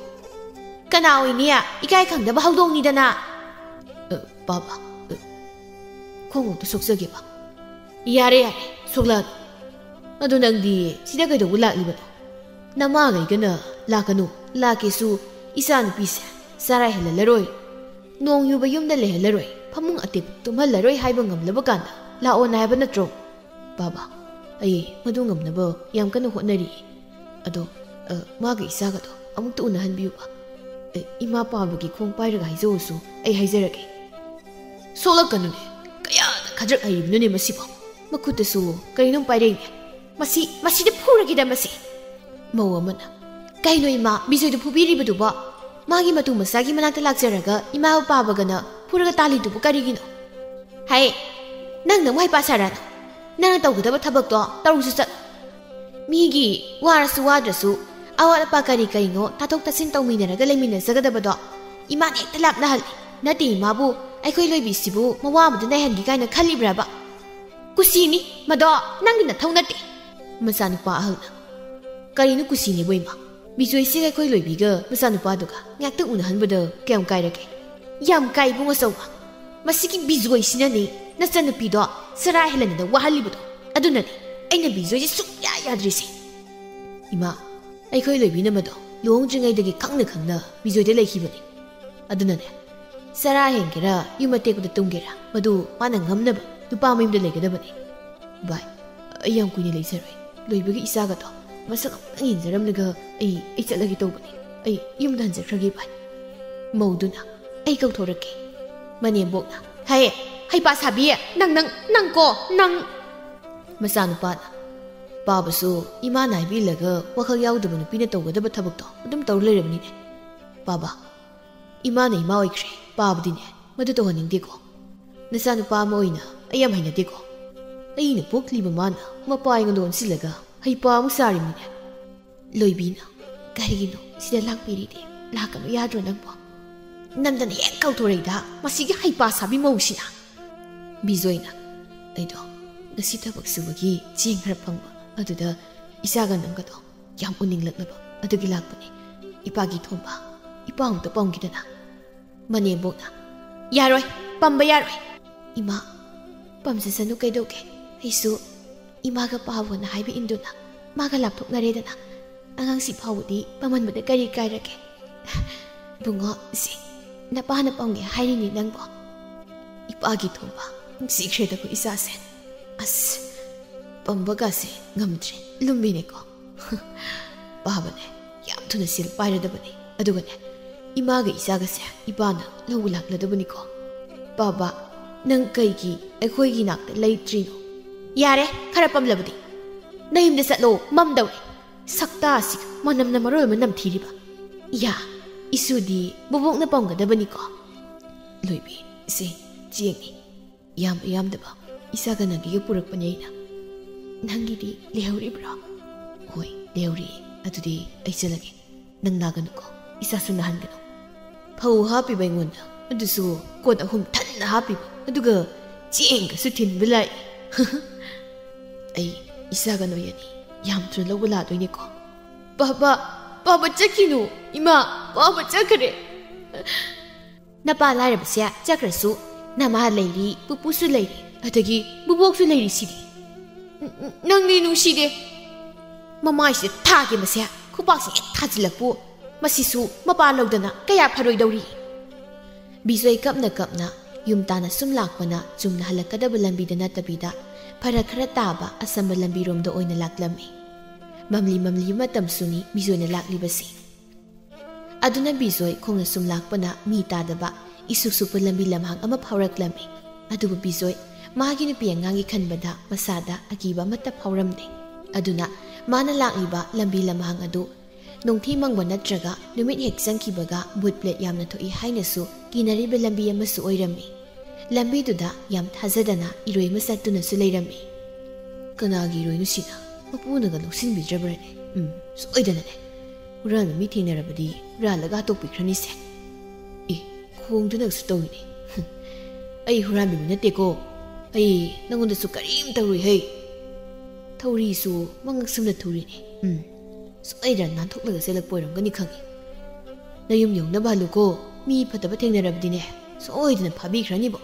"ꯀꯅꯥ ꯑꯣꯏꯅꯤ? ꯏꯀꯥꯏ ꯈꯪꯗꯕ ꯍꯧꯗꯣꯡꯅꯤꯗꯅ꯫" "ꯑ, ꯄꯥꯕ, ꯑ, ꯈꯣꯡꯎꯞꯇꯨ ꯁꯣꯛꯆꯒꯦꯕ꯫" "ꯌꯥꯔꯦ, ꯌꯥꯔꯦ, ꯁꯣꯛꯂꯛꯑꯅꯨ꯫ ꯑꯗꯨ ꯅꯪꯗꯤ ꯁꯤꯗ ꯀꯩꯗꯧꯕ ꯂꯥꯛꯂꯤꯕꯅꯣ? ꯅꯃꯥꯒꯩꯒꯅ ꯂꯥꯛꯀꯅꯨ, ꯂꯥꯛꯀꯦꯁꯨ ꯏꯆꯥꯅꯨꯄꯤꯁꯦ ꯆꯔꯥ ꯍꯦꯜꯍꯜꯂꯔꯣꯏ, ꯅꯣꯡ ꯌꯨꯕ ꯌꯨꯝꯗ ꯂꯩꯍꯜꯂꯔꯣꯏ, ꯐꯃꯨꯡ ꯑꯇꯦꯛꯄ ꯇꯨꯝꯍꯜꯂꯔꯣꯏ ꯍꯥꯏꯕ ꯉꯝꯂꯕ ꯀꯥꯟꯗ ꯂꯥꯛꯑꯣꯅ ꯍꯥꯏꯕ ꯅꯠꯇ꯭ꯔꯣ?" "ꯄꯥꯕ, ꯑꯩ ꯃꯗꯨ ꯉꯝꯅꯕ ꯌꯥꯝ ꯀꯟꯅ ꯍꯣꯠꯅꯔꯤ꯫ ꯑꯗꯣ, ꯑ, ꯃꯥꯒ ꯏꯆꯥꯒꯗꯣ ꯑꯃꯨꯛꯇ ꯎꯅꯍꯟꯕꯤꯌꯨꯕ꯫ ꯑ, ꯏꯃꯥ ꯄꯥꯕꯒꯤ ꯈꯣꯡ ꯄꯥꯏꯔꯒ ꯍꯥꯏꯖꯧꯁꯨ ꯑꯩ ꯍꯥꯏꯖꯔꯒꯦ꯫" "ꯁꯣꯛꯂꯛꯀꯅꯨꯅꯦ, ꯀꯌꯥꯗ ꯈꯗ꯭ꯔꯛ ꯍꯩꯔꯤꯕꯅꯣꯅꯦ ꯃꯁꯤꯕꯣ꯫ ꯃꯈꯨꯠꯇꯁꯨ ꯀꯔꯤꯅꯣꯝ ꯄꯥꯏꯔꯛꯏꯅꯦ꯫ ꯃꯁꯤ, ꯃꯁꯤꯗꯤ ꯐꯨꯔꯒꯦꯗ ꯃꯁꯤ꯫" ꯃꯧ ꯑꯃꯅ, "ꯀꯩꯅꯣ ꯏꯃꯥ, ꯕꯤꯖꯣꯏꯗꯨ ꯐꯨꯕꯤꯔꯤꯕꯗꯨꯕꯣ? ꯃꯥꯒꯤ ꯃꯇꯨ ꯃꯆꯥꯒꯤ ꯃꯅꯥꯛꯇ ꯂꯥꯛꯆꯔꯒ ꯏꯃꯥ ꯄꯥꯕꯒꯅ ꯐꯨꯔꯒ ꯇꯥꯜꯂꯤꯗꯨꯕꯨ ꯀꯔꯤꯒꯤꯅꯣ?" "ꯍꯥꯏ, ꯅꯪꯅ ꯑꯃꯨꯛ ꯍꯩꯄꯥ ꯁꯥꯔꯅꯨ꯫ ꯅꯪꯅ ꯇꯧꯒꯗꯕ ꯊꯕꯛꯇꯣ ꯇꯧꯔꯨꯁꯨ ꯆꯠꯂꯣ꯫ ꯃꯤꯒꯤ ꯋꯥꯔꯁꯨ ꯋꯥꯗ꯭ꯔꯁꯨ ꯑꯋꯥꯠ ꯑꯄꯥ ꯀꯔꯤ ꯀꯔꯤꯅꯣ ꯇꯥꯊꯣꯛ ꯇꯥꯁꯤꯟ ꯇꯧꯃꯤꯟꯅꯔꯒ ꯂꯩꯃꯤꯟꯅꯖꯒꯗꯕꯗꯣ ꯏꯃꯥꯅ ꯍꯦꯛꯇ ꯂꯥꯞꯅꯍꯜꯂꯤ꯫ ꯅꯠꯇꯦ ꯏꯃꯥꯕꯨ ꯑꯩꯈꯣꯏ ꯂꯣꯏꯕꯤꯁꯤꯕꯨ ꯃꯋꯥ ꯑꯃꯗ ꯅꯩꯍꯟꯒꯦ ꯀꯥꯏꯅ ꯈꯜꯂꯤꯕ꯭ꯔꯕ? ꯀꯨꯁꯤꯅꯤ ꯃꯗꯣ, ꯅꯪꯒꯤ ꯅꯊꯧ ꯅꯠꯇꯦ꯫ ꯃꯆꯥꯅꯨꯄꯥ ꯑꯍꯜꯅ, "ꯀꯔꯤꯅꯣ ꯀꯨꯁꯤꯅꯦꯕꯨ ꯏꯃꯥ? ꯕꯤꯖꯣꯏꯁꯤꯒ ꯑꯩꯈꯣꯏ ꯂꯣꯏꯕꯤꯒ ꯃꯆꯥꯅꯨꯄꯥꯗꯨꯒ ꯉꯥꯛꯇꯪ ꯎꯅꯍꯟꯕꯗ ꯀꯌꯥꯝ ꯀꯥꯏꯔꯒꯦ?" "ꯌꯥꯝ ꯀꯥꯏ ꯏꯕꯨꯡ ꯑꯆꯧꯕ꯫ ꯃꯁꯤꯒꯤ ꯕꯤꯖꯣꯏꯁꯤꯅꯅꯦ ꯅꯆꯟꯅꯨꯄꯤꯗꯣ ꯆꯔꯥ ꯍꯦꯜꯍꯟꯗꯅ ꯋꯥꯍꯜꯂꯤꯕꯗꯣ꯫ ꯑꯗꯨꯅꯅꯦ ꯑꯩꯅ ꯕꯤꯖꯣꯏꯁꯦ ꯁꯨꯡꯌꯥ ꯌꯥꯗ꯭ꯔꯤꯁꯦ꯫" "ꯏꯃꯥ, ꯑꯩꯈꯣꯏ ꯂꯣꯏꯕꯤꯅ ꯃꯗꯣ ꯂꯨꯍꯣꯡꯗ꯭ꯔꯤꯉꯩꯗꯒꯤ ꯈꯪꯅ ꯈꯪꯅ ꯕꯤꯖꯣꯏꯗ ꯂꯩꯈꯤꯕꯅꯤ꯫ ꯑꯗꯨꯅꯅꯦ ꯆꯔꯥ ꯍꯦꯟꯒꯦꯔꯥ, ꯌꯨꯝ ꯑꯇꯦꯛꯄꯗ ꯇꯨꯝꯒꯦꯔꯥ, ꯃꯗꯨ ꯃꯥꯅ ꯉꯝꯅꯕ ꯅꯨꯄꯥ ꯃꯌꯨꯝꯗ ꯂꯩꯒꯗꯕꯅꯤ꯫ ꯚꯥꯏ, ꯑꯩ ꯌꯥꯝ ꯀꯨꯏꯅ ꯂꯩꯖꯔꯣꯏ꯫ ꯂꯣꯏꯕꯒꯤ ꯏꯆꯥꯒꯗꯣ ꯃꯁꯛ ꯑꯃꯨꯛꯇꯪ ꯌꯦꯡꯖꯔꯝꯂꯒ ꯑꯩ, ꯑꯩ ꯆꯠꯂꯒꯦ ꯇꯧꯕꯅꯤ꯫ ꯑꯩ ꯌꯨꯝꯗ ꯍꯟꯖꯈ꯭ꯔꯒꯦ ꯚꯥꯏ꯫" ꯃꯧꯗꯨꯅ, "ꯑꯩ ꯀꯧꯊꯣꯔꯛꯀꯦ꯫" ꯃꯅꯦꯝꯕꯣꯛꯅ, "ꯍꯦ, ꯍꯩꯄꯥ ꯁꯥꯕꯤ, ꯅꯪ, ꯅꯪ, ꯅꯪ ꯀꯣ, ꯅꯪ!" ꯃꯆꯥꯅꯨꯄꯥꯅ, "ꯄꯥꯕꯁꯨ ꯏꯃꯥꯅ ꯍꯥꯏꯕꯤꯜꯂꯒ ꯋꯥꯈꯜ ꯌꯥꯎꯗꯕ ꯅꯨꯄꯤꯅ ꯇꯧꯒꯗꯕ ꯊꯕꯛꯇꯣ ꯑꯗꯨꯝ ꯇꯧꯔ ꯂꯩꯔꯕꯅꯤꯅꯦ꯫ ꯄꯥꯕ, ꯏꯃꯥꯅ ꯏꯃꯥ ꯑꯣꯏꯈ꯭ꯔꯦ, ꯄꯥꯕꯗꯤꯅꯦ ꯃꯗꯨ ꯇꯧꯍꯟꯅꯤꯡꯗꯦꯀꯣ꯫ ꯅꯆꯥꯅꯨꯄꯥ ꯑꯃ ꯑꯣꯏꯅ ꯑꯩ ꯌꯥꯝ ꯍꯩꯅꯗꯦꯀꯣ꯫ ꯑꯩꯅ ꯄꯣꯛꯂꯤꯕ ꯃꯥꯅ ꯃꯄꯥ ꯑꯩꯉꯣꯟꯗ ꯑꯣꯟꯁꯤꯜꯂꯒ ꯍꯩꯄꯥ ꯑꯃꯨꯛ ꯁꯥꯔꯤꯕꯅꯤꯅꯦ꯫" ꯂꯣꯏꯕꯤꯅ, "ꯀꯔꯤꯒꯤꯅꯣ ꯁꯤꯗ ꯂꯥꯛꯄꯤꯔꯤꯗꯤ? ꯂꯥꯛꯀꯅꯨ ꯌꯥꯗ꯭ꯔꯣ ꯅꯪꯕꯣ?" ꯅꯝꯗꯅ ꯍꯦꯛ ꯀꯧꯊꯣꯔꯛꯏꯗ ꯃꯁꯤꯒꯤ ꯍꯩꯄꯥ ꯁꯥꯕꯤ ꯃꯧꯁꯤꯅ꯫ ꯕꯤꯖꯣꯏꯅ, "ꯑꯩꯗꯣ ꯉꯁꯤ ꯊꯕꯛ ꯁꯨꯕꯒꯤ ꯆꯦꯡ ꯈꯔ ꯐꯪꯕ, ꯑꯗꯨꯗ ꯏꯆꯥꯒ ꯅꯪꯒꯗꯣ ꯌꯥꯝ ꯎꯅꯤꯡꯂꯛꯂꯕ, ꯑꯗꯨꯒꯤ ꯂꯥꯛꯄꯅꯦ꯫ ꯏꯄꯥꯒꯤ ꯊꯣꯝꯕ, ꯏꯄꯥ ꯑꯃꯨꯛꯇ ꯄꯥꯎꯈꯤꯗꯅ꯫" ꯃꯅꯦꯝꯕꯣꯛꯅ, "ꯌꯥꯔꯣꯏ, ꯄꯝꯕ ꯌꯥꯔꯣꯏ꯫" "ꯏꯃꯥ, ꯄꯝꯖꯁꯅꯨ ꯀꯩꯗꯧꯒꯦ? ꯑꯩꯁꯨ ꯏꯃꯥꯒ ꯄꯥꯕꯅ ꯍꯥꯏꯕ ꯏꯟꯗꯨꯅ ꯃꯥꯒ ꯂꯥꯞꯊꯣꯛꯅꯔꯦꯗꯅ꯫ ꯑꯉꯥꯡꯁꯤ ꯐꯥꯎꯕꯗꯤ ꯄꯝꯍꯟꯕꯗ ꯀꯔꯤ ꯀꯥꯏꯔꯒꯦ?" "ꯕꯨꯡꯉꯣ, ꯁꯤ ꯅꯄꯥꯅ ꯄꯝꯒꯦ ꯍꯥꯏꯔꯤꯅꯤ ꯅꯪꯕꯣ?" "ꯏꯄꯥꯒꯤ ꯊꯣꯝꯕ, ꯅꯨꯡꯁꯤꯈ꯭ꯔꯦꯗꯀꯣ ꯏꯆꯥꯁꯦ꯫ ꯑꯁ, ꯄꯝꯕꯒꯁꯦ ꯉꯝꯗ꯭ꯔꯦ, ꯂꯨꯝꯃꯤꯅꯦꯀꯣ꯫" "ꯄꯥꯕꯅꯦ, ꯌꯥꯝ ꯊꯨꯅ ꯁꯦꯜ ꯄꯥꯏꯔꯗꯕꯅꯦ꯫ ꯑꯗꯨꯒꯅꯦ, ꯏꯃꯥꯒ ꯏꯆꯥꯒꯁꯦ ꯏꯄꯥꯅ ꯂꯧꯕ ꯂꯥꯛꯂꯗꯕꯅꯤꯀꯣ꯫" "ꯄꯥꯕ, ꯅꯪ ꯀꯩꯒꯤ ꯑꯩꯈꯣꯏꯒꯤ ꯅꯥꯛꯇ ꯂꯩꯇ꯭ꯔꯤꯅꯣ?" "ꯌꯥꯔꯦ, ꯈꯔ ꯄꯝꯂꯕꯗꯤ꯫ ꯅꯌꯨꯝꯗ ꯆꯠꯂꯣ, ꯃꯝꯗꯧꯔꯦ꯫ ꯁꯛꯇꯥꯁꯤꯒ ꯃꯅꯝꯅ ꯃꯔꯣꯜ ꯑꯃ ꯅꯝꯊꯤꯔꯤꯕ꯫ ꯌꯥ, ꯏꯁꯨꯗꯤ ꯕꯣꯕꯣꯛꯅ ꯄꯝꯒꯗꯕꯅꯤꯀꯣ꯫" "ꯂꯣꯏꯕꯤ, ꯁꯦ, ꯆꯦꯡꯅꯤ꯫ ꯌꯥꯝꯕ ꯌꯥꯝꯗꯕ ꯏꯆꯥꯒ ꯅꯪꯒꯤꯒ ꯄꯨꯔꯛꯄꯅꯦ ꯑꯩꯅ꯫" "ꯅꯪꯒꯤꯗꯤ ꯂꯩꯍꯧꯔꯤꯕ꯭ꯔꯣ?" "ꯍꯣꯏ, ꯂꯩꯍꯧꯔꯤ꯫ ꯑꯗꯨꯗꯤ ꯑꯩ ꯆꯠꯂꯒꯦ꯫ ꯅꯪ ꯅꯥꯒꯅꯨꯀꯣ, ꯏꯆꯥꯁꯨ ꯅꯥꯍꯟꯒꯅꯨ꯫" ꯐꯧ ꯍꯥꯞꯄꯤꯕ ꯑꯩꯉꯣꯟꯗ ꯑꯗꯨꯁꯨ ꯀꯣꯟ ꯑꯍꯨꯝ ꯊꯟꯅ ꯍꯥꯞꯄꯤꯕ, ꯑꯗꯨꯒ ꯆꯦꯡꯒꯁꯨ ꯊꯤꯟꯕ ꯂꯥꯛꯏ꯫ ꯑꯩ ꯏꯆꯥꯒ ꯅꯣꯏ ꯑꯅꯤ ꯌꯥꯝ ꯊꯨꯅ ꯂꯧꯕ ꯂꯥꯛꯇꯣꯏꯅꯦꯀꯣ꯫ "ꯄꯥꯕ, ꯄꯥꯕ ꯆꯠꯈꯤꯅꯨ, ꯏꯃꯥ, ꯄꯥꯕ ꯆꯠꯈ꯭ꯔꯦ꯫" "ꯅꯄꯥ ꯂꯥꯏꯔꯕꯁꯦ ꯆꯠꯈ꯭ꯔꯁꯨ, ꯅꯃꯥ ꯂꯩꯔꯤ, ꯄꯨꯄꯨꯁꯨ ꯂꯩꯔꯤ, ꯑꯗꯒꯤ ꯕꯨꯕꯣꯛꯁꯨ ꯂꯩꯔꯤꯁꯤꯗꯤ꯫ ꯅ-, ꯅ-, ꯅꯪꯗꯤ ꯅꯨꯡꯁꯤꯗꯦ꯫" ꯃꯃꯥꯏꯁꯤꯗ ꯊꯥꯒꯦ ꯃꯁꯦ, ꯈꯨꯄꯥꯛꯁꯤ ꯍꯦꯛ ꯊꯥꯖꯤꯜꯂꯛꯄꯨ꯫ ꯃꯁꯤꯁꯨ ꯃꯄꯥ ꯂꯧꯗꯅ ꯀꯌꯥ ꯐꯔꯣꯏꯗꯧꯔꯤ꯫ ꯕꯤꯖꯣꯏ ꯀꯞꯅ ꯀꯞꯅ ꯌꯨꯝ ꯇꯥꯟꯅ ꯁꯨꯝ ꯂꯥꯛꯄꯅ ꯆꯨꯝꯅ ꯍꯜꯂꯛꯀꯗꯕ ꯂꯝꯕꯤꯗ ꯅꯠꯇꯕꯤꯗ, ꯐꯔꯛ ꯈꯔ ꯇꯥꯕ ꯑꯁꯝꯕ ꯂꯝꯕꯤꯔꯣꯝꯗ ꯑꯣꯏꯅ ꯂꯥꯛꯂꯝꯃꯤ꯫ ꯃꯝꯂꯤ ꯃꯝꯂꯤꯕ ꯃꯇꯝꯁꯨꯅꯤ ꯕꯤꯖꯣꯏꯅ ꯂꯥꯛꯂꯤꯕꯁꯤ꯫ ꯑꯗꯨꯅ ꯕꯤꯖꯣꯏ ꯈꯣꯡꯅ ꯁꯨꯝ ꯂꯥꯛꯄꯅ ꯃꯤ ꯇꯥꯗꯕ ꯏꯁꯨꯛ ꯁꯨꯛꯄ ꯂꯝꯕꯤ ꯂꯝꯍꯥꯡ ꯑꯃ ꯐꯥꯎꯔꯛꯂꯝꯃꯤ꯫ ꯑꯗꯨꯕꯨ ꯕꯤꯖꯣꯏ ꯃꯥꯒꯤ ꯅꯨꯄꯤ ꯑꯉꯥꯡꯒꯤ ꯈꯟꯕꯗ ꯃꯁꯥꯗ ꯑꯀꯤꯕ ꯑꯃꯠꯇ ꯐꯥꯎꯔꯝꯗꯦ꯫ ꯑꯗꯨꯅ ꯃꯥꯅ ꯂꯥꯛꯂꯤꯕ ꯂꯝꯕꯤ ꯂꯝꯍꯥꯡ ꯑꯗꯨ ꯅꯣꯡꯊꯤ ꯃꯪꯕ ꯅꯠꯇ꯭ꯔꯒ ꯅꯨꯃꯤꯠ ꯍꯦꯛ ꯆꯪꯈꯤꯕꯒ ꯕꯨꯠ ꯄ꯭ꯂꯦꯠ ꯌꯥꯝꯅ ꯊꯣꯛꯏ ꯍꯥꯏꯅꯁꯨ ꯀꯤꯅꯔꯤꯕ ꯂꯝꯕꯤ ꯑꯃꯁꯨ ꯑꯣꯏꯔꯝꯃꯤ꯫ ꯂꯝꯕꯤꯗꯨꯗ ꯌꯥꯝ ꯊꯥꯖꯗꯅ ꯏꯔꯣꯏ ꯑꯃ ꯆꯠꯇꯨꯅꯁꯨ ꯂꯩꯔꯝꯃꯤ꯫ "ꯀꯅꯥꯒꯤ ꯏꯔꯣꯏꯅꯣ ꯁꯤꯅ? ꯃꯄꯨꯅꯒ ꯂꯧꯁꯤꯟꯕꯤꯗ꯭ꯔꯕ꯭ꯔꯅꯦ? ꯎꯝ, ꯁꯣꯏꯗꯅꯅꯦ꯫ ꯍꯨꯔꯥꯟꯕ ꯃꯤ ꯊꯦꯡꯅꯔꯕꯗꯤ ꯍꯨꯔꯥꯜꯂꯒ ꯍꯥꯠꯇꯣꯛꯄꯤꯈ꯭ꯔꯅꯤꯁꯦ꯫ ꯑꯦ, ꯈꯣꯡꯗꯨꯅꯁꯨ ꯇꯧꯏꯅꯦ꯫ ꯍꯨꯝ, ꯑꯩ ꯍꯨꯔꯥꯟꯕ ꯃꯤ ꯅꯠꯇꯦꯀꯣ꯫ ꯑꯩ ꯅꯪꯉꯣꯟꯗꯁꯨ ꯀꯔꯤꯝ ꯇꯧꯔꯨꯏ ꯍꯩ꯫ ꯊꯧꯔꯤꯁꯨ ꯃꯉꯛ ꯁꯝꯅ ꯊꯨꯔꯤꯅꯦ꯫ ꯎꯝ, ꯁꯣꯏꯗꯅ ꯅꯥꯟꯊꯣꯛꯂꯒ ꯆꯦꯜꯂꯛꯄ ꯑꯣꯏꯔꯝꯒꯅꯤ ꯈꯪꯉꯤ꯫ ꯅꯌꯨꯝ ꯌꯧꯅꯕ ꯍꯜꯂꯨꯀꯣ, ꯃꯤ ꯐꯠꯇꯕ ꯊꯦꯡꯅꯔꯕꯗꯤꯅꯦ, ꯁꯣꯏꯗꯅ ꯐꯥꯕꯤꯈ꯭ꯔꯅꯤꯕꯣ꯫"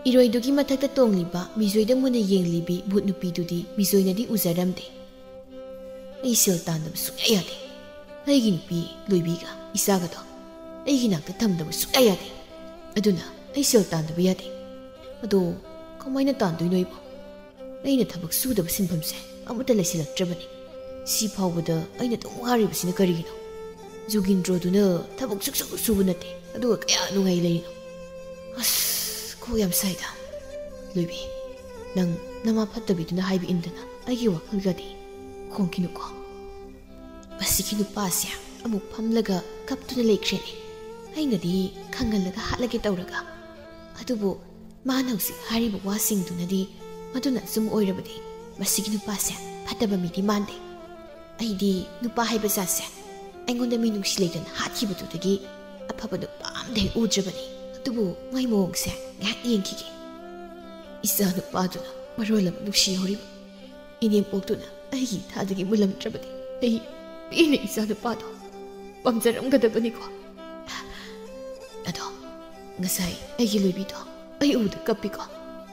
ꯏꯔꯣꯏꯗꯨꯒꯤ ꯃꯊꯛꯇ ꯇꯣꯡꯂꯤꯕ, ꯃꯤꯖꯣꯏꯗ ꯃꯨꯟꯅ ꯌꯦꯡꯂꯤꯕꯤ ꯚꯨꯠ ꯅꯨꯄꯤꯗꯨꯗꯤ ꯃꯤꯖꯣꯏꯅꯗꯤ ꯎꯖꯔꯝꯗꯦ꯫ "ꯑꯩ ꯁꯦꯜ ꯇꯥꯟꯗꯕ ꯁꯨꯡꯌꯥ ꯌꯥꯗꯦ꯫ ꯑꯩꯒꯤ ꯅꯨꯄꯤ ꯂꯣꯏꯕꯤꯒ ꯏꯆꯥꯒꯗꯣ ꯑꯩꯒꯤ ꯅꯥꯛꯇ ꯊꯝꯗꯕ ꯁꯨꯡꯌꯥ ꯌꯥꯗꯦ꯫ ꯑꯗꯨꯅ ꯑꯩ ꯁꯦꯜ ꯇꯥꯟꯗꯕ ꯌꯥꯗꯦ꯫ ꯑꯗꯣ ꯀꯃꯥꯏꯅ ꯇꯥꯟꯗꯣꯏꯅꯣ ꯑꯩꯕꯣ? ꯑꯩꯅ ꯊꯕꯛ ꯁꯨꯗꯕ ꯁꯤꯟꯐꯝꯁꯦ ꯑꯃꯠꯇ ꯂꯩꯁꯤꯜꯂꯛꯇ꯭ꯔꯕꯅꯤ꯫ ꯁꯤ ꯐꯥꯎꯕꯗ ꯑꯩꯅ ꯑꯗꯨꯝ ꯋꯥꯔꯤꯕꯁꯤꯅ ꯀꯔꯤꯒꯤꯅꯣ? ꯖꯨꯒꯤꯟꯗ꯭ꯔꯣꯗꯨꯅ ꯊꯕꯛ ꯁꯨꯛꯁꯨ ꯁꯨꯕ ꯅꯠꯇꯦ, ꯑꯗꯨꯒ ꯀꯌꯥ ꯅꯨꯡꯉꯥꯏ ꯂꯩꯔꯤꯅꯣ? ꯑꯁ, ꯀꯣꯛ ꯌꯥꯝ ꯁꯥꯏꯗ꯫ ꯂꯣꯏꯕꯤ, ꯅꯪ ꯅꯃꯥ ꯐꯠꯇꯕꯤꯗꯨꯅ ꯍꯥꯏꯕ ꯏꯟꯗꯅ ꯑꯩꯒꯤ ꯋꯥꯈꯜꯒꯗꯤ ꯈꯣꯡꯈꯤꯅꯨꯀꯣ꯫" ꯃꯁꯤꯒꯤ ꯅꯨꯄꯥꯁꯦ ꯑꯃꯨꯛ ꯐꯝꯂꯒ ꯀꯞꯇꯨꯅ ꯂꯩꯈ꯭ꯔꯦꯅꯦ꯫ ꯑꯩꯅꯗꯤ ꯈꯪꯍꯜꯂꯒ ꯍꯥꯠꯂꯒꯦ ꯇꯧꯔꯒ, ꯑꯗꯨꯕꯨ ꯃꯥꯅ ꯍꯧꯖꯤꯛ ꯍꯥꯏꯔꯤꯕ ꯋꯥꯁꯤꯡꯗꯨꯅꯗꯤ ꯃꯗꯨꯅ ꯑꯆꯨꯝꯕ ꯑꯣꯏꯔꯕꯗꯤ ꯃꯁꯤꯒꯤ ꯅꯨꯄꯥꯁꯦ ꯐꯠꯇꯕ ꯃꯤꯗꯤ ꯃꯥꯟꯗꯦ꯫ ꯑꯩꯗꯤ ꯅꯨꯄꯥ ꯍꯥꯏꯕ ꯖꯥꯠꯁꯦ ꯑꯩꯉꯣꯟꯗ ꯃꯤ ꯅꯨꯡꯁꯤ ꯂꯩꯇꯅ ꯍꯥꯠꯈꯤꯕꯗꯨꯗꯒꯤ ꯑꯐꯕ ꯅꯨꯄꯥ ꯑꯝꯗ ꯍꯦꯛ ꯎꯗ꯭ꯔꯕꯅꯤ꯫ ꯑꯗꯨꯕꯨ ꯃꯥꯏ ꯃꯑꯣꯡꯁꯦ ꯉꯥꯏꯍꯥꯛ ꯌꯦꯡꯈꯤꯒꯦ꯫ ꯏꯆꯥ ꯅꯨꯄꯥꯗꯨꯅ ꯃꯔꯣꯜ ꯑꯃ ꯅꯨꯡꯁꯤꯍꯧꯔꯤꯕ, ꯏꯅꯦꯝꯄꯣꯛꯇꯨꯅ ꯑꯩꯒꯤ ꯏꯊꯥꯗꯒꯤ ꯃꯨꯜꯂꯝꯗ꯭ꯔꯕꯗꯤ ꯑꯩ ꯄꯦꯟꯅ ꯏꯆꯥ ꯅꯨꯄꯥꯗꯣ ꯄꯥꯝꯖꯔꯝꯒꯗꯕꯅꯤꯀꯣ꯫ ꯑꯗꯣ ꯉꯁꯥꯏ ꯑꯩꯒꯤ ꯂꯣꯏꯕꯤꯗꯣ ꯑꯩ ꯎꯕꯗ ꯀꯞꯄꯤꯀꯣ꯫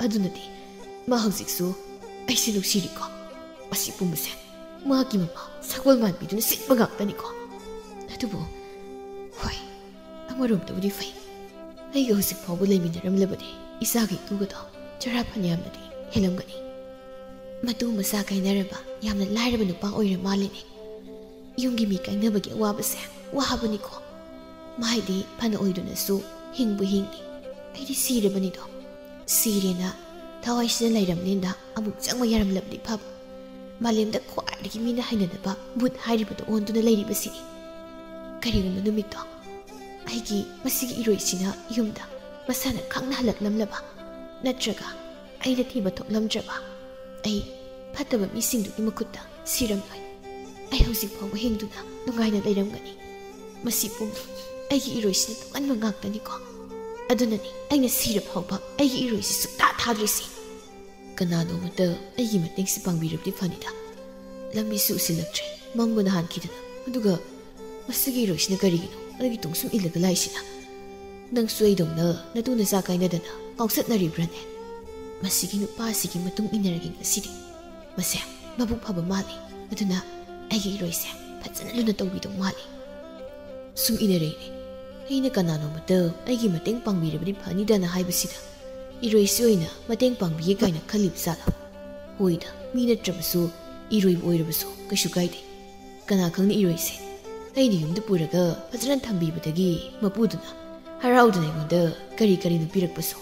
ꯑꯗꯨꯅꯗꯤ ꯃꯥ ꯍꯧꯖꯤꯛꯁꯨ ꯑꯩꯁꯦ ꯅꯨꯡꯁꯤꯔꯤꯀꯣ꯫ ꯑꯁꯤ ꯄꯨꯝꯕꯁꯦ ꯃꯥꯒꯤ ꯃꯃꯥ ꯁꯒꯣꯜ ꯃꯥꯟꯕꯤꯗꯨꯅ ꯁꯤꯟꯕ ꯉꯥꯛꯇꯅꯤꯀꯣ꯫ ꯑꯗꯨꯕꯨ ꯍꯣꯏ, ꯑꯃꯔꯣꯝꯗꯕꯨꯗꯤ ꯐꯩ꯫ ꯑꯩꯒ ꯍꯧꯖꯤꯛ ꯐꯥꯎꯕ ꯂꯩꯃꯤꯟꯅꯔꯝꯂꯕꯗꯤ ꯏꯆꯥꯒ ꯏꯇꯨꯒꯗꯣ ꯆꯔꯥ ꯐꯅꯌꯥꯝꯅꯗꯤ ꯍꯦꯜꯂꯝꯒꯅꯤ꯫ ꯃꯇꯨ ꯃꯆꯥ ꯀꯥꯏꯅꯔꯕ ꯌꯥꯝꯅ ꯂꯥꯏꯔꯕ ꯅꯨꯄꯥ ꯑꯣꯏꯔ ꯃꯥꯜꯂꯤꯅꯦ꯫ ꯌꯨꯝꯒꯤ ꯃꯤ ꯀꯥꯏꯅꯕꯒꯤ ꯑꯋꯥꯕꯁꯦ ꯋꯥꯕꯅꯤꯀꯣ꯫ ꯃꯥꯏꯗꯤ ꯐꯅ ꯑꯣꯏꯗꯨꯅꯁꯨ ꯍꯤꯡꯕꯨ ꯍꯤꯡꯉꯤ꯫ ꯑꯩꯗꯤ ꯁꯤꯔꯕꯅꯤꯗꯣ꯫ ꯁꯤꯔꯦꯅ ꯊꯋꯥꯏꯁꯤꯅ ꯂꯩꯔꯝꯂꯦꯟꯗ ꯑꯃꯨꯛ ꯆꯪꯕ ꯌꯥꯔꯝꯂꯕꯗꯤ ꯐꯕ꯫ ꯃꯥꯂꯦꯝꯗ ꯈ꯭ꯋꯥꯏꯗꯒꯤ ꯃꯤꯅ ꯍꯩꯅꯗꯕ ꯚꯨꯠ ꯍꯥꯏꯔꯤꯕꯗꯣ ꯑꯣꯟꯗꯨꯅ ꯂꯩꯔꯤꯕꯁꯤꯅꯤ꯫ ꯀꯔꯤꯒꯨꯝꯕ ꯅꯨꯃꯤꯠꯇꯣ ꯑꯩꯒꯤ ꯃꯁꯤꯒꯤ ꯏꯔꯣꯏꯁꯤꯅ ꯌꯨꯝꯗ ꯃꯁꯥꯅ ꯈꯪꯅ ꯍꯜꯂꯛꯂꯝꯂꯕ, ꯅꯠꯇ꯭ꯔꯒ ꯑꯩꯅ ꯊꯤꯕ ꯊꯣꯛꯂꯝꯗ꯭ꯔꯕ, ꯑꯩ ꯐꯠꯇꯕ ꯃꯤꯁꯤꯡꯗꯨꯒꯤ ꯃꯈꯨꯠꯇ ꯁꯤꯔꯝꯂꯣꯏ꯫ ꯑꯩ ꯍꯧꯖꯤꯛ ꯐꯥꯎꯕ ꯍꯤꯡꯗꯨꯅ ꯅꯨꯡꯉꯥꯏꯅ ꯂꯩꯔꯝꯒꯅꯤ꯫ ꯃꯁꯤ ꯄꯨꯝꯕ ꯑꯩꯒꯤ ꯏꯔꯣꯏꯁꯤꯅ ꯊꯣꯛꯍꯟꯕ ꯉꯥꯛꯇꯅꯤꯀꯣ꯫ ꯑꯗꯨꯅꯅꯤ ꯑꯩꯅ ꯁꯤꯔ ꯐꯥꯎꯕ ꯑꯩꯒꯤ ꯏꯔꯣꯏꯁꯤ ꯁꯨꯛꯊꯥ ꯊꯥꯗ꯭ꯔꯤꯁꯤ꯫ ꯀꯅꯥꯅꯣꯃꯇ ꯑꯩꯒꯤ ꯃꯇꯦꯡꯁꯤ ꯄꯥꯡꯕꯤꯔꯕꯗꯤ ꯐꯅꯤꯗ꯫ ꯂꯝꯕꯤꯁꯨ ꯎꯁꯤꯜꯂꯛꯇ꯭ꯔꯦ, ꯃꯝꯕꯅ ꯍꯥꯟꯈꯤꯗꯅ꯫ ꯑꯗꯨꯒ ꯃꯁꯤꯒꯤ ꯏꯔꯣꯏꯁꯤꯅ ꯀꯔꯤꯒꯤꯅꯣ ꯑꯩꯒꯤ ꯇꯨꯡ ꯁꯨꯝ ꯏꯜꯂꯒ ꯂꯥꯛꯏꯁꯤꯅ? ꯅꯪꯁꯨ ꯑꯩꯗꯧꯅ ꯅꯇꯨ ꯅꯆꯥ ꯀꯥꯏꯅꯗꯅ ꯉꯥꯎꯆꯠꯅꯔꯤꯕ꯭ꯔꯥꯅꯦ? ꯃꯁꯤꯒꯤ ꯅꯨꯄꯥꯁꯤꯒꯤ ꯃꯇꯨꯡ ꯏꯟꯅꯔꯒꯦ ꯉꯁꯤꯗꯤ꯫ ꯃꯁꯦ ꯃꯕꯨꯛ ꯐꯕ ꯃꯥꯜꯂꯤ, ꯑꯗꯨꯅ ꯑꯩꯒꯤ ꯏꯔꯣꯏꯁꯦ ꯐꯖꯅ ꯂꯨꯅ ꯇꯧꯕꯤꯗꯧ ꯃꯥꯜꯂꯤ꯫ ꯁꯨꯝ ꯏꯟꯅꯔꯛꯏꯅꯦ꯫ ꯑꯩꯅ ꯀꯅꯥꯅꯣꯃꯇ ꯑꯩꯒꯤ ꯃꯇꯦꯡ ꯄꯥꯡꯕꯤꯔꯕꯗꯤ ꯐꯅꯤꯗꯅ ꯍꯥꯏꯕꯁꯤꯗ ꯏꯔꯣꯏꯁꯤ ꯑꯣꯏꯅ ꯃꯇꯦꯡ ꯄꯥꯡꯕꯤꯒꯦ ꯀꯥꯏꯅ ꯈꯜꯂꯤꯕ ꯖꯥꯠꯂꯣ? ꯍꯣꯏꯗ, ꯃꯤ ꯅꯠꯇ꯭ꯔꯕꯁꯨ ꯏꯔꯣꯏꯕꯨ ꯑꯣꯏꯔꯕꯁꯨ ꯀꯩꯁꯨ ꯀꯥꯏꯗꯦ꯫ ꯀꯅꯥ ꯈꯪꯅꯤ ꯏꯔꯣꯏꯁꯦ ꯑꯩꯅ ꯌꯨꯝꯗ ꯄꯨꯔꯒ ꯐꯖꯅ ꯊꯝꯕꯤꯕꯗꯒꯤ ꯃꯄꯨꯗꯨꯅ ꯍꯔꯥꯎꯗꯨꯅ ꯑꯩꯉꯣꯟꯗ ꯀꯔꯤ ꯀꯔꯤꯅꯣ ꯄꯤꯔꯛꯄꯁꯨ,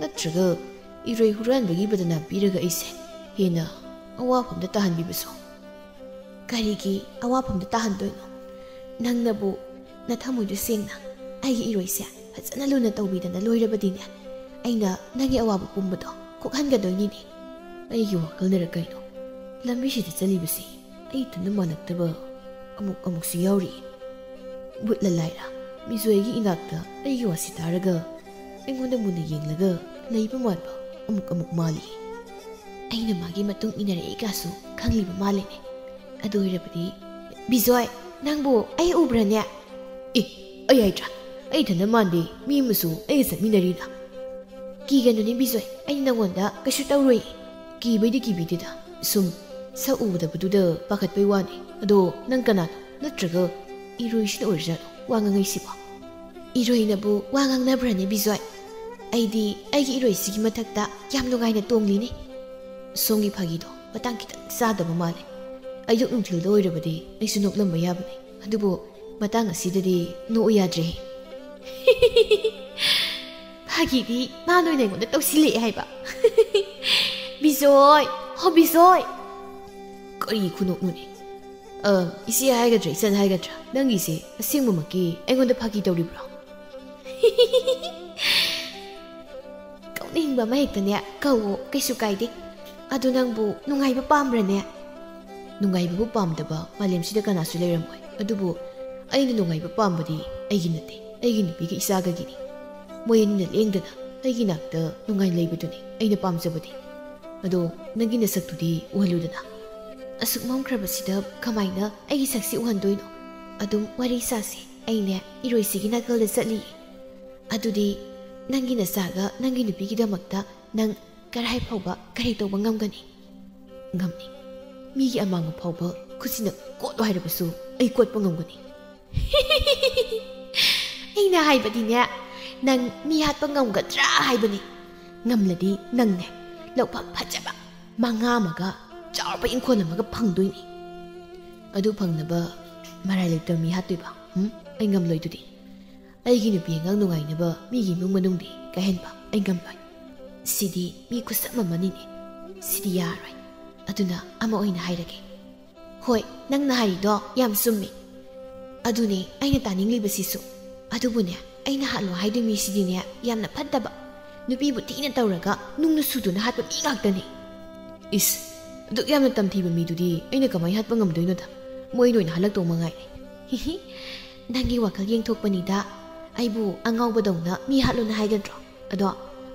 ꯅꯠꯇ꯭ꯔꯒ ꯏꯔꯣꯏ ꯍꯨꯔꯥꯟꯕꯒꯤ ꯕꯗꯅꯥꯝ ꯄꯤꯔꯒ ꯑꯩꯁꯦ ꯍꯦꯟꯅ ꯑꯋꯥꯐꯝꯗ ꯇꯥꯍꯟꯕꯤꯕꯁꯨ꯫ ꯀꯔꯤꯒꯤ ꯑꯋꯥꯐꯝꯗ ꯇꯥꯍꯟꯗꯣꯏꯅꯣ? ꯅꯪꯅꯕꯨ ꯅꯊꯃꯣꯏꯗꯨ ꯁꯦꯡꯅ ꯑꯩꯒꯤ ꯏꯔꯣꯏꯁꯦ ꯐꯖꯅ ꯂꯨꯅ ꯇꯧꯕꯤꯗꯅ ꯂꯣꯏꯔꯕꯗꯤꯅꯦ, ꯑꯩꯅ ꯅꯪꯒꯤ ꯑꯋꯥꯕ ꯄꯨꯝꯕꯗꯣ ꯀꯣꯛꯍꯟꯒꯗꯣꯏꯅꯤꯅꯦ꯫ ꯑꯩꯒꯤ ꯋꯥꯈꯜꯅꯔ ꯀꯩꯅꯣ, ꯂꯝꯕꯤꯁꯤꯗ ꯆꯠꯂꯤꯕꯁꯤ ꯑꯩ ꯏꯊꯟꯗ ꯃꯥꯜꯂꯛꯇꯕ ꯑꯃꯨꯛ ꯑꯃꯨꯛꯁꯨ ꯌꯥꯎꯔꯤ꯫ ꯕꯨꯠꯂ ꯂꯥꯏꯔ ꯕꯤꯖꯣꯏꯒꯤ ꯏꯅꯥꯛꯇ ꯑꯩꯒꯤ ꯋꯥꯁꯤ ꯇꯥꯔꯒ ꯑꯩꯉꯣꯟꯗ ꯃꯨꯟꯅ ꯌꯦꯡꯂꯒ ꯂꯩꯕ ꯃꯥꯟꯕ ꯑꯃꯨꯛ ꯑꯃꯨꯛ ꯃꯥꯜꯂꯤ꯫ ꯑꯩꯅ ꯃꯥꯒꯤ ꯃꯇꯨꯡ ꯏꯟꯅꯔꯛꯏ ꯀꯥꯁꯨ ꯈꯪꯂꯤꯕ ꯃꯥꯜꯂꯤꯅꯦ꯫ ꯑꯗꯨ ꯑꯣꯏꯔꯕꯗꯤ, "ꯕꯤꯖꯣꯏ, ꯅꯪꯕꯨ ꯑꯩ ꯎꯕ꯭ꯔꯅꯦ?" "ꯑꯦ, ꯑꯩ ꯍꯥꯏꯗ꯭ꯔꯥ, ꯑꯩ ꯏꯊꯟꯗ ꯃꯥꯟꯗꯦ, ꯃꯤ ꯑꯃꯁꯨ ꯑꯩꯒ ꯆꯠꯃꯤꯟꯅꯔꯤꯅ꯫" "ꯀꯤꯒꯅꯨꯅꯦ ꯕꯤꯖꯣꯏ, ꯑꯩ ꯅꯪꯉꯣꯟꯗ ꯀꯩꯁꯨ ꯇꯧꯔꯣꯏ꯫" "ꯀꯤꯕꯩꯗꯤ ꯀꯤꯕꯤꯗꯦꯗ, ꯁꯨꯝ ꯁꯛ ꯎꯗꯕꯗꯨꯗ ꯄꯥꯈꯠꯄꯩ ꯋꯥꯅꯤ꯫ ꯑꯗꯣ ꯅꯪ ꯀꯅꯥꯅꯣ? ꯅꯠꯇ꯭ꯔꯒ ꯏꯔꯣꯏꯁꯤꯅ ꯑꯣꯏꯔꯖꯥꯠꯂꯣ ꯋꯥ ꯉꯥꯡꯉꯩꯁꯤꯕꯣ?" "ꯏꯔꯣꯏꯅꯕꯨ ꯋꯥ ꯉꯥꯡꯅꯕ꯭ꯔꯅꯦ ꯕꯤꯖꯣꯏ? ꯑꯩꯗꯤ ꯑꯩꯒꯤ ꯏꯔꯣꯏꯁꯤꯒꯤ ꯃꯊꯛꯇ ꯌꯥꯝ ꯅꯨꯡꯉꯥꯏꯅ ꯇꯣꯡꯂꯤꯅꯦ꯫" ꯁꯣꯝꯒꯤ ꯐꯥꯒꯤꯗꯣ ꯃꯇꯥꯡ ꯈꯤꯇꯪ ꯆꯥꯗꯕ ꯃꯥꯜꯂꯦ꯫ ꯑꯌꯨꯛ ꯅꯨꯡꯊꯤꯜꯗ ꯑꯣꯏꯔꯕꯗꯤ ꯑꯩꯁꯨ ꯅꯣꯛꯂꯝꯕ ꯌꯥꯕꯅꯤ, ꯑꯗꯨꯕꯨ ꯃꯇꯥꯡ ꯑꯁꯤꯗꯗꯤ ꯅꯣꯛꯎ ꯌꯥꯗ꯭ꯔꯦ꯫ ꯐꯥꯒꯤꯗꯤ ꯃꯥꯅ ꯑꯣꯏꯅ ꯑꯩꯉꯣꯟꯗ ꯇꯧꯁꯤꯜꯂꯛꯑꯦ ꯍꯥꯏꯕ꯫ "ꯕꯤꯖꯣꯏ, ꯍꯣ ꯕꯤꯖꯣꯏ!" ꯀꯔꯤ ꯈꯨꯅꯣꯛꯅꯣꯅꯦ? ꯑ, ꯏꯆꯦ ꯍꯥꯏꯒꯗ꯭ꯔꯥ, ꯏꯆꯟ ꯍꯥꯏꯒꯗ꯭ꯔꯥ, ꯅꯪꯒꯤꯁꯦ ꯑꯁꯦꯡꯕꯃꯛꯀꯤ ꯑꯩꯉꯣꯟꯗ ꯐꯥꯒꯤ ꯇꯧꯔꯤꯕ꯭ꯔꯣ? ꯀꯧꯅꯤꯡꯕ ꯑꯃ ꯍꯦꯛꯇꯅꯦ ꯀꯧꯋꯣ, ꯀꯩꯁꯨ ꯀꯥꯏꯗꯦ꯫ ꯑꯗꯨ ꯅꯪꯕꯨ ꯅꯨꯡꯉꯥꯏꯕ ꯄꯥꯝꯕ꯭ꯔꯅꯦ? ꯅꯨꯡꯉꯥꯏꯕꯕꯨ ꯄꯥꯝꯗꯕ ꯃꯥꯂꯦꯝꯁꯤꯗ ꯀꯅꯥꯁꯨ ꯂꯩꯔꯝꯃꯣꯏ꯫ ꯑꯗꯨꯕꯨ ꯑꯩꯅ ꯅꯨꯡꯉꯥꯏꯕ ꯄꯥꯝꯕꯗꯤ ꯑꯩꯒꯤ ꯅꯠꯇꯦ, ꯑꯩꯒꯤ ꯅꯨꯄꯤꯒ ꯏꯆꯥꯒꯒꯤꯅꯤ꯫ ꯃꯣꯏ ꯑꯅꯤꯅ ꯂꯦꯡꯗꯅ ꯑꯩꯒꯤ ꯅꯥꯛꯇ ꯅꯨꯡꯉꯥꯏꯅ ꯂꯩꯕꯗꯨꯅꯤ ꯑꯩꯅ ꯄꯥꯝꯖꯕꯗꯤ꯫ ꯑꯗꯣ ꯅꯪꯒꯤ ꯅꯁꯛꯇꯨꯗꯤ ꯎꯍꯜꯂꯨꯗꯅ꯫ ꯑꯁꯨꯛ ꯃꯝꯈ꯭ꯔꯕꯁꯤꯗ ꯀꯃꯥꯏꯅ ꯑꯩꯒꯤ ꯁꯛꯁꯤ ꯎꯍꯟꯗꯣꯏꯅꯣ? ꯑꯗꯨꯝ ꯋꯥꯔꯤ ꯁꯥꯁꯦ, ꯑꯩꯅꯦ ꯏꯔꯣꯏꯁꯤꯒꯤ ꯅꯥꯀꯜꯗ ꯆꯠꯂꯤꯌꯦ꯫ ꯑꯗꯨꯗꯤ ꯅꯪꯒꯤ ꯅꯆꯥꯒ ꯅꯪꯒꯤ ꯅꯨꯄꯤꯒꯤꯗꯃꯛꯇ ꯅꯪ ꯀꯔꯥꯏ ꯐꯥꯎꯕ ꯀꯔꯤ ꯇꯧꯕ ꯉꯝꯒꯅꯤ? ꯉꯝꯅꯤ꯫ ꯃꯤꯒꯤ ꯑꯃꯥꯡꯕ ꯐꯥꯎꯕ ꯈꯨꯠꯁꯤꯅ ꯀꯣꯠꯂꯣ ꯍꯥꯏꯔꯕꯁꯨ ꯑꯩ ꯀꯣꯠꯄ ꯉꯝꯒꯅꯤ꯫ ꯑꯩꯅ ꯍꯥꯏꯕꯗꯤꯅꯦ, ꯅꯪ ꯃꯤ ꯍꯥꯠꯄ ꯉꯝꯒꯗ꯭ꯔꯥ ꯍꯥꯏꯕꯅꯤ꯫ ꯉꯝꯂꯗꯤ ꯅꯪꯅꯦ ꯂꯧꯐꯝ ꯐꯖꯕ ꯃꯉꯥ ꯑꯃꯒ ꯆꯥꯎꯔꯕ ꯏꯪꯈꯣꯜ ꯑꯃꯒ ꯐꯪꯗꯣꯏꯅꯤ꯫ ꯑꯗꯨ ꯐꯪꯅꯕ ꯃꯔꯥꯏ ꯂꯩꯇꯕ ꯃꯤ ꯍꯥꯠꯇꯣꯏꯕ? ꯎꯝ? ꯑꯩ ꯉꯝꯂꯣꯏꯗꯨꯗꯤ꯫ ꯑꯩꯒꯤ ꯅꯨꯄꯤ ꯑꯉꯥꯡ ꯅꯨꯡꯉꯥꯏꯅꯕ ꯃꯤꯒꯤ ꯏꯃꯨꯡ ꯃꯅꯨꯡꯗꯤ ꯀꯥꯏꯍꯟꯕ ꯑꯩ ꯉꯝꯂꯣꯏ꯫ ꯁꯤꯗꯤ ꯃꯤ ꯈꯨꯆꯞ ꯑꯃꯅꯤꯅꯦ꯫ ꯁꯤꯗꯤ ꯌꯥꯔꯣꯏ꯫ ꯑꯗꯨꯅ ꯑꯃ ꯑꯣꯏꯅ ꯍꯥꯏꯔꯒꯦ꯫ ꯍꯣꯏ, ꯅꯪꯅ ꯍꯥꯏꯔꯤꯗꯣ ꯌꯥꯝ ꯆꯨꯝꯃꯤ꯫ ꯑꯗꯨꯅꯦ ꯑꯩꯅ ꯇꯥꯅꯤꯡꯂꯤꯕꯁꯤꯁꯨ꯫ ꯑꯗꯨꯕꯨꯅꯦ, ꯑꯩꯅ ꯍꯥꯠꯂꯣ ꯍꯥꯏꯗꯣꯏ ꯃꯤꯁꯤꯗꯤꯅꯦ ꯌꯥꯝꯅ ꯐꯠꯇꯕ, ꯅꯨꯄꯤꯕꯨ ꯊꯤꯅ ꯇꯧꯔꯒ ꯅꯨꯡꯅ ꯁꯨꯗꯨꯅ ꯍꯥꯠꯄ ꯃꯤ ꯉꯥꯛꯇꯅꯤ꯫ ꯏꯁ, ꯑꯗꯨꯛ ꯌꯥꯝꯅ ꯇꯝꯊꯤꯕ ꯃꯤꯗꯨꯗꯤ ꯑꯩꯅ ꯀꯃꯥꯏꯅ ꯍꯥꯠꯄ ꯉꯝꯗꯣꯏꯅꯣꯗ? ꯃꯣꯏꯅ ꯑꯣꯏꯅ ꯍꯜꯂꯛꯇꯧ ꯃꯉꯥꯏꯔꯦ꯫ ꯍꯤꯍꯤ꯫ ꯅꯪꯒꯤ ꯋꯥꯈꯜ ꯌꯦꯡꯊꯣꯛꯄꯅꯤꯗ꯫ ꯑꯩꯕꯨ ꯑꯉꯥꯎꯕꯗꯧꯅ ꯃꯤ ꯍꯥꯠꯂꯣꯅ ꯍꯥꯏꯒꯗ꯭ꯔꯣ? ꯑꯗꯣ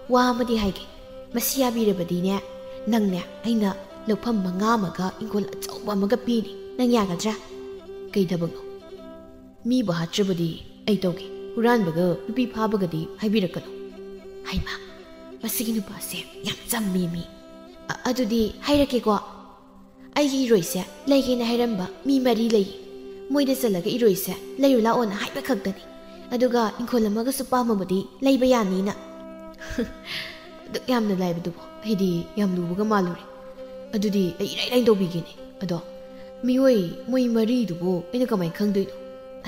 ꯋꯥ ꯑꯃꯗꯤ ꯍꯥꯏꯒꯦ, ꯃꯁꯤ ꯌꯥꯕꯤꯔꯕꯗꯤꯅꯦ, ꯅꯪꯅꯦ ꯑꯩꯅ ꯂꯧꯐꯝ ꯃꯉꯥ ꯑꯃꯒ ꯏꯪꯈꯣꯜ ꯑꯆꯧꯕ ꯑꯃꯒ ꯄꯤꯅꯤ꯫ ꯅꯪ ꯌꯥꯒꯗ꯭ꯔꯥ? ꯀꯩ ꯊꯕꯛꯅꯣ? ꯃꯤꯕꯨ ꯍꯥꯠꯇ꯭ꯔꯕꯗꯤ ꯑꯩ ꯇꯧꯒꯦ, ꯍꯨꯔꯥꯟꯕꯒ ꯅꯨꯄꯤ ꯐꯥꯕꯒꯗꯤ ꯍꯥꯏꯕꯤꯔꯛꯀꯅꯨ꯫ ꯍꯩꯃꯥ, ꯃꯁꯤꯒꯤ ꯅꯨꯄꯥꯁꯦ ꯌꯥꯝ ꯆꯝꯃꯤ ꯃꯤ꯫ ꯑ-, ꯑꯗꯨꯗꯤ ꯍꯥꯏꯔꯛꯀꯦꯀꯣ꯫ ꯑꯩꯒꯤ ꯏꯔꯣꯏꯁꯦ ꯂꯩꯒꯦꯅ ꯍꯥꯏꯔꯝꯕ ꯃꯤ ꯃꯔꯤ ꯂꯩꯌꯦ꯫ ꯃꯣꯏꯗ ꯆꯠꯂꯒ ꯏꯔꯣꯏꯁꯦ ꯂꯩꯔꯨ ꯂꯥꯛꯑꯣꯅ ꯍꯥꯏꯕ ꯈꯛꯇꯅꯤ꯫ ꯑꯗꯨꯒ ꯏꯪꯈꯣꯜ ꯑꯃꯒꯁꯨ ꯄꯥꯝꯃꯕꯗꯤ ꯂꯩꯕ ꯌꯥꯅꯤꯅ꯫ ꯑꯗꯨꯛ ꯌꯥꯝꯅ ꯂꯥꯏꯕꯗꯨꯕꯨ ꯑꯩꯗꯤ ꯌꯥꯝ ꯂꯨꯕꯒ ꯃꯥꯜꯂꯨꯔꯦ꯫ ꯑꯗꯨꯗꯤ ꯑꯩ ꯏꯔꯥꯏ ꯂꯥꯏꯅ ꯇꯧꯕꯤꯒꯦꯅꯦ꯫ ꯑꯗꯣ ꯃꯤꯑꯣꯏ ꯃꯣꯏ ꯃꯔꯤꯗꯨꯕꯨ ꯑꯩꯅ ꯀꯃꯥꯏꯅ ꯈꯪꯗꯣꯏꯅꯣ?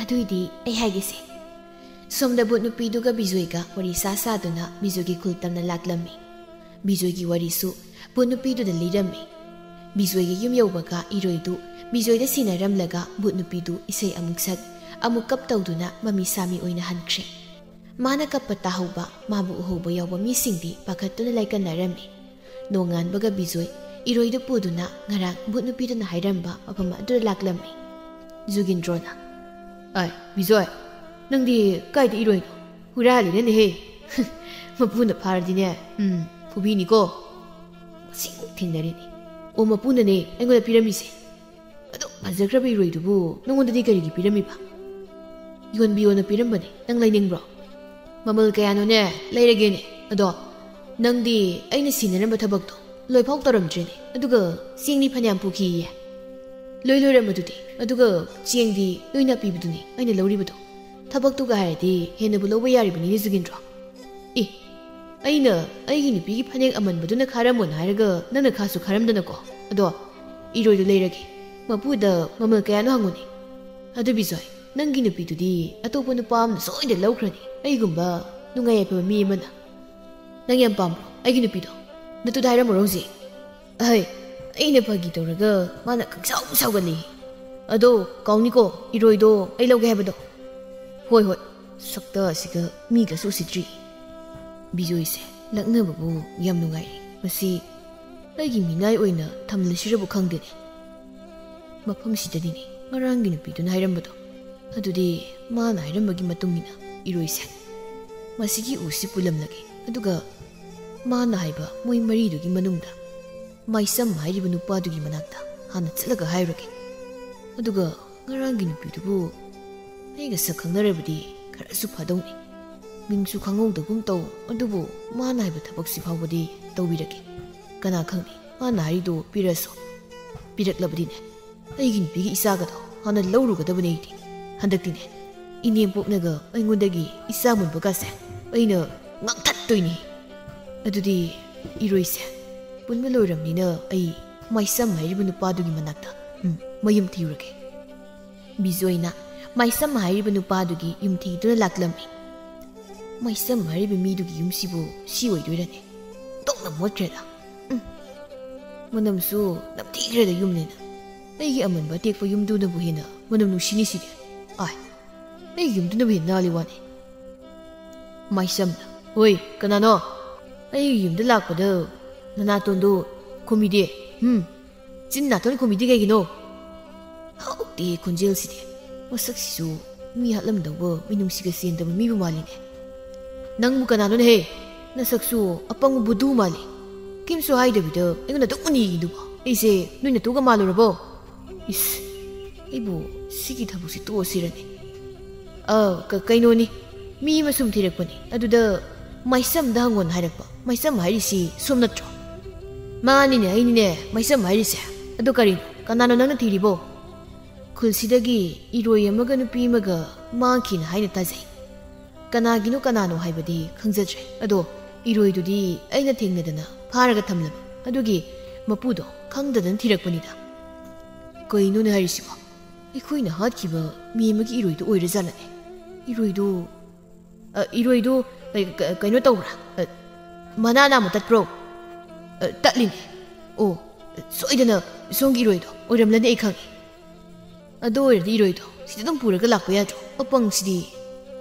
ꯑꯗꯨꯏꯗꯤ ꯑꯩ ꯍꯥꯏꯒꯦꯁꯦ꯫ ꯁꯣꯝꯗ ꯚꯨꯠ ꯅꯨꯄꯤꯗꯨꯒ ꯕꯤꯖꯣꯏꯒ ꯋꯥꯔꯤ ꯁꯥ ꯁꯥꯗꯨꯅ ꯕꯤꯖꯣꯏꯒꯤ ꯈꯨꯜ ꯇꯝꯅ ꯂꯥꯛꯂꯝꯃꯤ꯫ ꯕꯤꯖꯣꯏꯒꯤ ꯋꯥꯔꯤꯁꯨ ꯚꯨꯠ ꯅꯨꯄꯤꯗꯨꯗ ꯂꯤꯔꯝꯃꯤ꯫ ꯕꯤꯖꯣꯏꯒꯤ ꯌꯨꯝ ꯌꯧꯕꯒ ꯏꯔꯣꯏꯗꯨ ꯕꯤꯖꯣꯏꯗ ꯁꯤꯟꯅꯔꯝꯂꯒ ꯚꯨꯠ ꯅꯨꯄꯤꯗꯨ ꯏꯁꯩ ꯑꯃꯨꯛ ꯁꯛ, ꯑꯃꯨꯛ ꯀꯞ ꯇꯧꯗꯨꯅ ꯃꯃꯤ ꯁꯥꯃꯤ ꯑꯣꯏꯅ ꯍꯟꯈ꯭ꯔꯦ꯫ ꯃꯥꯅ ꯀꯞꯄ ꯇꯥꯍꯧꯕ, ꯃꯥꯕꯨ ꯎꯍꯧꯕ ꯌꯥꯎꯕ ꯃꯤꯁꯤꯡꯗꯤ ꯄꯥꯈꯠꯇꯨꯅ ꯂꯥꯏꯀꯠꯅꯔꯝꯃꯤ꯫ ꯅꯣꯡꯉꯥꯟꯕꯒ ꯕꯤꯖꯣꯏ ꯏꯔꯣꯏꯗꯨ ꯄꯨꯗꯨꯅ ꯉꯔꯥꯡ ꯚꯨꯠ ꯅꯨꯄꯤꯗꯨꯅ ꯍꯥꯏꯔꯝꯕ ꯃꯐꯝ ꯑꯗꯨꯗ ꯂꯥꯛꯂꯝꯃꯤ꯫ ꯖꯨꯒꯤꯟꯗ꯭ꯔꯣꯅ, "ꯑꯥꯏ, ꯕꯤꯖꯣꯏ, ꯅꯪꯗꯤ ꯀꯥꯏꯗ ꯏꯔꯣꯏꯅꯣ? ꯍꯨꯔꯥꯜꯂꯤꯔꯅꯦꯍꯦ? ꯃꯄꯨꯅ ꯐꯥꯔꯗꯤꯅꯦ, ꯎꯝ, ꯐꯨꯕꯤꯅꯤꯀꯣ꯫ ꯃꯁꯤꯃꯨꯛ ꯊꯦꯡꯅꯔꯤꯅꯤ꯫ ꯑꯣ, ꯃꯄꯨꯅꯅꯦ ꯑꯩꯉꯣꯟꯗ ꯄꯤꯔꯝꯃꯤꯁꯦ꯫ ꯑꯗꯨꯛ ꯐꯖꯈ꯭ꯔꯕ ꯏꯔꯣꯏꯗꯨꯕꯨ ꯅꯉꯣꯟꯗꯗꯤ ꯀꯔꯤꯒꯤ ꯄꯤꯔꯝꯃꯤꯕ? ꯌꯣꯟꯕꯤꯌꯣꯅ ꯄꯤꯔꯝꯕꯅꯦ꯫ ꯅꯪ ꯂꯩꯅꯤꯡꯕ꯭ꯔꯣ? ꯃꯃꯜ ꯀꯌꯥꯅꯣꯅꯦ? ꯂꯩꯔꯒꯦꯅꯦ꯫ ꯑꯗꯣ ꯅꯪꯗꯤ ꯑꯩꯅ ꯁꯤꯟꯅꯔꯝꯕ ꯊꯕꯛꯇꯣ ꯂꯣꯏꯐꯥꯎ ꯇꯧꯔꯝꯗ꯭ꯔꯦꯅꯦ꯫ ꯑꯗꯨꯒ ꯆꯦꯡꯗꯤ ꯐꯅꯌꯥꯝ ꯄꯨꯈꯤꯌꯦ꯫ ꯂꯣꯏ ꯂꯣꯏꯔꯝꯕꯗꯨꯗꯤ? ꯑꯗꯨꯒ ꯆꯦꯡꯗꯤ ꯅꯣꯏꯅ ꯄꯤꯕꯗꯨꯅꯤ ꯑꯩꯅ ꯂꯧꯔꯤꯕꯗꯣ꯫ ꯊꯕꯛꯇꯨꯒ ꯍꯥꯏꯔꯗꯤ ꯍꯦꯟꯅꯕꯨ ꯂꯧꯕ ꯌꯥꯔꯤꯕꯅꯤꯅꯦ, ꯖꯨꯒꯤꯟꯗ꯭ꯔꯣ꯫ ꯑꯦ, ꯑꯩꯅ ꯑꯩꯒꯤ ꯅꯨꯄꯤꯒꯤ ꯐꯅꯦꯛ ꯑꯃꯟꯕꯗꯨꯅ ꯈꯥꯔꯝꯃꯣꯅ ꯍꯥꯏꯔꯒ ꯅꯪꯅ ꯈꯥꯁꯨ ꯈꯥꯔꯝꯗꯅꯀꯣ꯫ ꯑꯗꯣ ꯏꯔꯣꯏꯗꯣ ꯂꯩꯔꯒꯦ꯫ ꯃꯄꯨꯗ ꯃꯃꯜ ꯀꯌꯥꯅꯣ ꯍꯪꯉꯨꯅꯦ꯫ ꯑꯗꯨ ꯕꯤꯖꯣꯏ, ꯅꯪꯒꯤ ꯅꯨꯄꯤꯗꯨꯗꯤ ꯑꯇꯣꯞꯄ ꯅꯨꯄꯥ ꯑꯃꯅ ꯁꯣꯏꯗꯅ ꯂꯧꯈ꯭ꯔꯅꯤ, ꯑꯩꯒꯨꯝꯕ ꯅꯨꯡꯉꯥꯏ ꯌꯥꯏꯐꯕ ꯃꯤ ꯑꯃꯅ꯫ ꯅꯪ ꯌꯥꯝ ꯄꯥꯝꯕ꯭ꯔꯣ ꯑꯩꯒꯤ ꯅꯨꯄꯤꯗꯣ? ꯅꯠꯇꯨꯗ ꯍꯥꯏꯔꯝꯃꯔꯣ ꯍꯧꯖꯤꯛ꯫ ꯑꯍꯩ, ꯑꯩꯅ ꯐꯥꯒꯤ ꯇꯧꯔꯒ ꯃꯥꯅ ꯈꯪꯁꯥꯎ ꯁꯥꯎꯒꯠꯂꯤ꯫ ꯑꯗꯣ ꯀꯥꯎꯅꯤꯀꯣ, ꯏꯔꯣꯏꯗꯣ ꯑꯩ ꯂꯧꯒꯦ ꯍꯥꯏꯕꯗꯣ꯫ ꯍꯣꯏ, ꯍꯣꯏ, ꯁꯛꯇ ꯑꯁꯤꯒ ꯃꯤꯒꯁꯨ ꯎꯁꯤꯠꯇ꯭ꯔꯤ꯫ ꯕꯤꯖꯣꯏꯁꯦ ꯂꯛꯅꯕꯕꯨ ꯌꯥꯝ ꯅꯨꯡꯉꯥꯏꯔꯦ꯫ ꯃꯁꯤ ꯑꯩꯒꯤ ꯃꯤꯅꯥꯏ ꯑꯣꯏꯅ ꯊꯝꯂꯁꯤꯔꯕꯨ ꯈꯪꯗꯦꯅꯦ꯫ ꯃꯐꯝꯁꯤꯗꯅꯤꯅꯦ ꯉꯔꯥꯡꯒꯤ ꯅꯨꯄꯤꯗꯨꯅ ꯍꯥꯏꯔꯝꯕꯗꯣ꯫ ꯑꯗꯨꯗꯤ ꯃꯥꯅ ꯍꯥꯏꯔꯝꯕꯒꯤ ꯃꯇꯨꯡ ꯏꯟꯅ ꯏꯔꯣꯏꯁꯦ ꯃꯁꯤꯒꯤ ꯎꯁꯤ ꯄꯨꯜꯂꯝꯂꯒꯦ, ꯑꯗꯨꯒ ꯃꯥꯅ ꯍꯥꯏꯕ ꯃꯣꯏ ꯃꯔꯤꯗꯨꯒꯤ ꯃꯅꯨꯡꯗ ꯃꯥꯏꯁꯝ ꯍꯥꯏꯔꯤꯕ ꯅꯨꯄꯥꯗꯨꯒꯤ ꯃꯅꯥꯛꯇ ꯍꯥꯟꯅ ꯆꯠꯂꯒ ꯍꯥꯏꯔꯨꯔꯒꯦ꯫ ꯑꯗꯨꯒ ꯉꯔꯥꯡꯒꯤ ꯅꯨꯄꯤꯗꯨꯕꯨ ꯑꯩꯒ ꯁꯛ ꯈꯪꯅꯔꯕꯗꯤ ꯈꯔꯁꯨ ꯐꯗꯧꯅꯤ꯫ ꯃꯤꯡꯁꯨ ꯈꯪꯍꯧꯗꯒꯨꯝ ꯇꯧ, ꯑꯗꯨꯕꯨ ꯃꯥꯅ ꯍꯥꯏꯕ ꯊꯕꯛꯁꯤ ꯐꯥꯎꯕꯗꯤ ꯇꯧꯕꯤꯔꯒꯦ꯫ ꯀꯅꯥ ꯈꯪꯅꯤ, ꯃꯥꯅ ꯍꯥꯏꯔꯤꯗꯨ ꯄꯤꯔꯁꯨ꯫ ꯄꯤꯔꯛꯂꯕꯗꯤꯅꯦ, ꯑꯩꯒꯤ ꯅꯨꯄꯤꯒꯤ ꯏꯆꯥꯒꯗꯣ ꯍꯥꯟꯅ ꯂꯧꯔꯨꯒꯗꯕꯅꯦ ꯑꯩꯗꯤ꯫ ꯍꯟꯗꯛꯇꯤꯅꯦ, ꯏꯅꯦꯝꯄꯣꯛꯅꯒ ꯑꯩꯉꯣꯟꯗꯒꯤ ꯏꯆꯥ ꯃꯨꯟꯕꯒꯁꯦ ꯑꯩꯅ ꯉꯥꯛꯊꯠꯇꯣꯏꯅꯤ꯫ ꯑꯗꯨꯗꯤ ꯏꯔꯣꯏꯁꯦ ꯄꯨꯟꯕ ꯂꯣꯏꯔꯝꯅꯤꯅ ꯑꯩ ꯃꯥꯏꯁꯝ ꯍꯥꯏꯔꯤꯕ ꯅꯨꯄꯥꯗꯨꯒꯤ ꯃꯅꯥꯛꯇ, ꯎꯝ, ꯃꯌꯨꯝ ꯊꯤꯔꯨꯔꯒꯦ꯫ ꯕꯤꯖꯣꯏꯅ ꯃꯥꯏꯁꯝ ꯍꯥꯏꯔꯤꯕ ꯅꯨꯄꯥꯗꯨꯒꯤ ꯌꯨꯝ ꯊꯤꯗꯨꯅ ꯂꯥꯛꯂꯝꯃꯤ꯫ ꯃꯥꯏꯁꯝ ꯍꯥꯏꯔꯤꯕ ꯃꯤꯗꯨꯒꯤ ꯌꯨꯝꯁꯤꯕꯨ ꯁꯤ ꯑꯣꯏꯗꯣꯏꯔꯅꯦ? ꯇꯣꯛꯅ ꯃꯣꯠꯈ꯭ꯔꯦꯗ꯫ ꯎꯝ꯫ ꯃꯅꯝꯁꯨ ꯅꯝꯊꯤꯈ꯭ꯔꯦꯗ ꯌꯨꯝꯅꯦꯅ꯫ ꯑꯩꯒꯤ ꯑꯃꯟꯕ ꯑꯇꯦꯛꯄ ꯌꯨꯝꯗꯨꯅꯕꯨ ꯍꯦꯟꯅ ꯃꯅꯝ ꯅꯨꯡꯁꯤꯅꯤ ꯁꯤꯗꯤ꯫ ꯑꯥꯏ, ꯑꯩꯒꯤ ꯌꯨꯝꯗꯨꯅꯕꯨ ꯍꯦꯟꯅ ꯅꯥꯜꯂꯤ ꯋꯥꯅꯤ꯫ ꯃꯥꯏꯁꯝꯅ, "ꯍꯣꯏ, ꯀꯅꯥꯅꯣ? ꯑꯩꯒꯤ ꯌꯨꯝꯗ ꯂꯥꯛꯄꯗ ꯅꯅꯥꯇꯣꯟꯗꯣ ꯈꯨꯝꯃꯤꯗꯦ꯫ ꯎꯝ, ꯆꯤꯟ ꯅꯥꯇꯣꯟ ꯈꯨꯝꯃꯤꯗꯤ ꯀꯩꯒꯤꯅꯣ?" ꯍꯥꯎꯇꯦ ꯈꯣꯟꯖꯦꯜꯁꯤꯗꯤ꯫ ꯃꯁꯛꯁꯤꯁꯨ ꯃꯤ ꯍꯥꯠꯂꯝꯗꯧꯕ ꯃꯤꯅꯨꯡꯁꯤꯒ ꯆꯦꯟꯗꯕ ꯃꯤꯕꯨ ꯃꯥꯜꯂꯤꯅꯦ꯫ "ꯅꯪꯕꯨ ꯀꯅꯥꯅꯣꯅꯦꯍꯦ? ꯅꯁꯛꯁꯨ ꯑꯄꯪꯕ ꯕꯨꯙꯨ ꯃꯥꯜꯂꯤ꯫ ꯀꯩꯝꯁꯨ ꯍꯥꯏꯗꯕꯤꯗ ꯑꯩꯉꯣꯟꯗ ꯑꯗꯨꯛ ꯎꯅꯤꯡꯉꯤꯗꯨꯕꯣ? ꯑꯩꯁꯦ ꯅꯣꯏ ꯅꯇꯨꯒ ꯃꯥꯜꯂꯨꯔꯕꯣ? ꯏꯁ, ꯑꯩꯕꯨ ꯁꯤꯒꯤ ꯊꯕꯛꯁꯤ ꯇꯣꯛꯑꯁꯤꯔꯅꯦ?" "ꯑ, ꯀ-, ꯀꯩꯅꯣꯅꯤ, ꯃꯤ ꯑꯃ ꯁꯨꯝ ꯊꯤꯔꯛꯄꯅꯤ꯫ ꯑꯗꯨꯗ ꯃꯥꯏꯁꯝꯗ ꯍꯪꯉꯣꯅ ꯍꯥꯏꯔꯛꯄ꯫ ꯃꯥꯏꯁꯝ ꯍꯥꯏꯔꯤꯁꯤ ꯁꯣꯝ ꯅꯠꯇ꯭ꯔꯣ?" "ꯃꯥꯅꯤꯅꯦ, ꯑꯩꯅꯤꯅꯦ ꯃꯥꯏꯁꯝ ꯍꯥꯏꯔꯤꯁꯦ꯫ ꯑꯗꯣ ꯀꯔꯤꯅꯣ, ꯀꯅꯥꯅꯣ ꯅꯪꯅ ꯊꯤꯔꯤꯕꯣ?" ꯈꯨꯜꯁꯤꯗꯒꯤ ꯏꯔꯣꯏ ꯑꯃꯒ ꯅꯨꯄꯤ ꯑꯃꯒ ꯃꯥꯡꯈꯤꯅ ꯍꯥꯏꯅ ꯇꯥꯖꯩ꯫ ꯀꯅꯥꯒꯤꯅꯣ ꯀꯅꯥꯅꯣ ꯍꯥꯏꯕꯗꯤ ꯈꯪꯖꯗ꯭ꯔꯦ꯫ ꯑꯗꯣ ꯏꯔꯣꯏꯗꯨꯗꯤ ꯑꯩꯅ ꯊꯦꯡꯅꯗꯅ ꯐꯥꯔꯒ ꯊꯝꯂꯕ꯫ ꯑꯗꯨꯒꯤ ꯃꯄꯨꯗꯣ ꯈꯪꯗꯗꯅ ꯊꯤꯔꯛꯄꯅꯤꯗ꯫ ꯀꯩꯅꯣꯅꯦ ꯍꯥꯏꯔꯤꯁꯤꯕꯣ? ꯑꯩꯈꯣꯏꯅ ꯍꯥꯠꯈꯤꯕ ꯃꯤ ꯑꯃꯒꯤ ꯏꯔꯣꯏꯗꯨ ꯑꯣꯏꯔꯖꯥꯠꯂꯅꯦ? ꯏꯔꯣꯏꯗꯨ, ꯑ, ꯏꯔꯣꯏꯗꯨ, ꯑ, ꯀ-, ꯀꯩꯅꯣ ꯇꯧꯕ꯭ꯔꯥ? ꯑ, ꯃꯅꯥ ꯅꯥꯝꯃ ꯇꯠꯄ꯭ꯔꯣ? ꯑ, ꯇꯠꯂꯤꯅꯦ꯫ ꯑꯣ, ꯁꯣꯏꯗꯅ ꯁꯣꯝꯒꯤ ꯏꯔꯣꯏꯗꯣ ꯑꯣꯏꯔꯝꯂꯅꯤ, ꯑꯩ ꯈꯪꯉꯤ꯫ ꯑꯗꯨ ꯑꯣꯏꯔꯗꯤ ꯏꯔꯣꯏꯗꯣ ꯁꯤꯗ ꯑꯗꯨꯝ ꯄꯨꯔꯒ ꯂꯥꯛꯄ ꯌꯥꯗ꯭ꯔꯣ? ꯑꯄꯪꯁꯤꯗꯤ꯫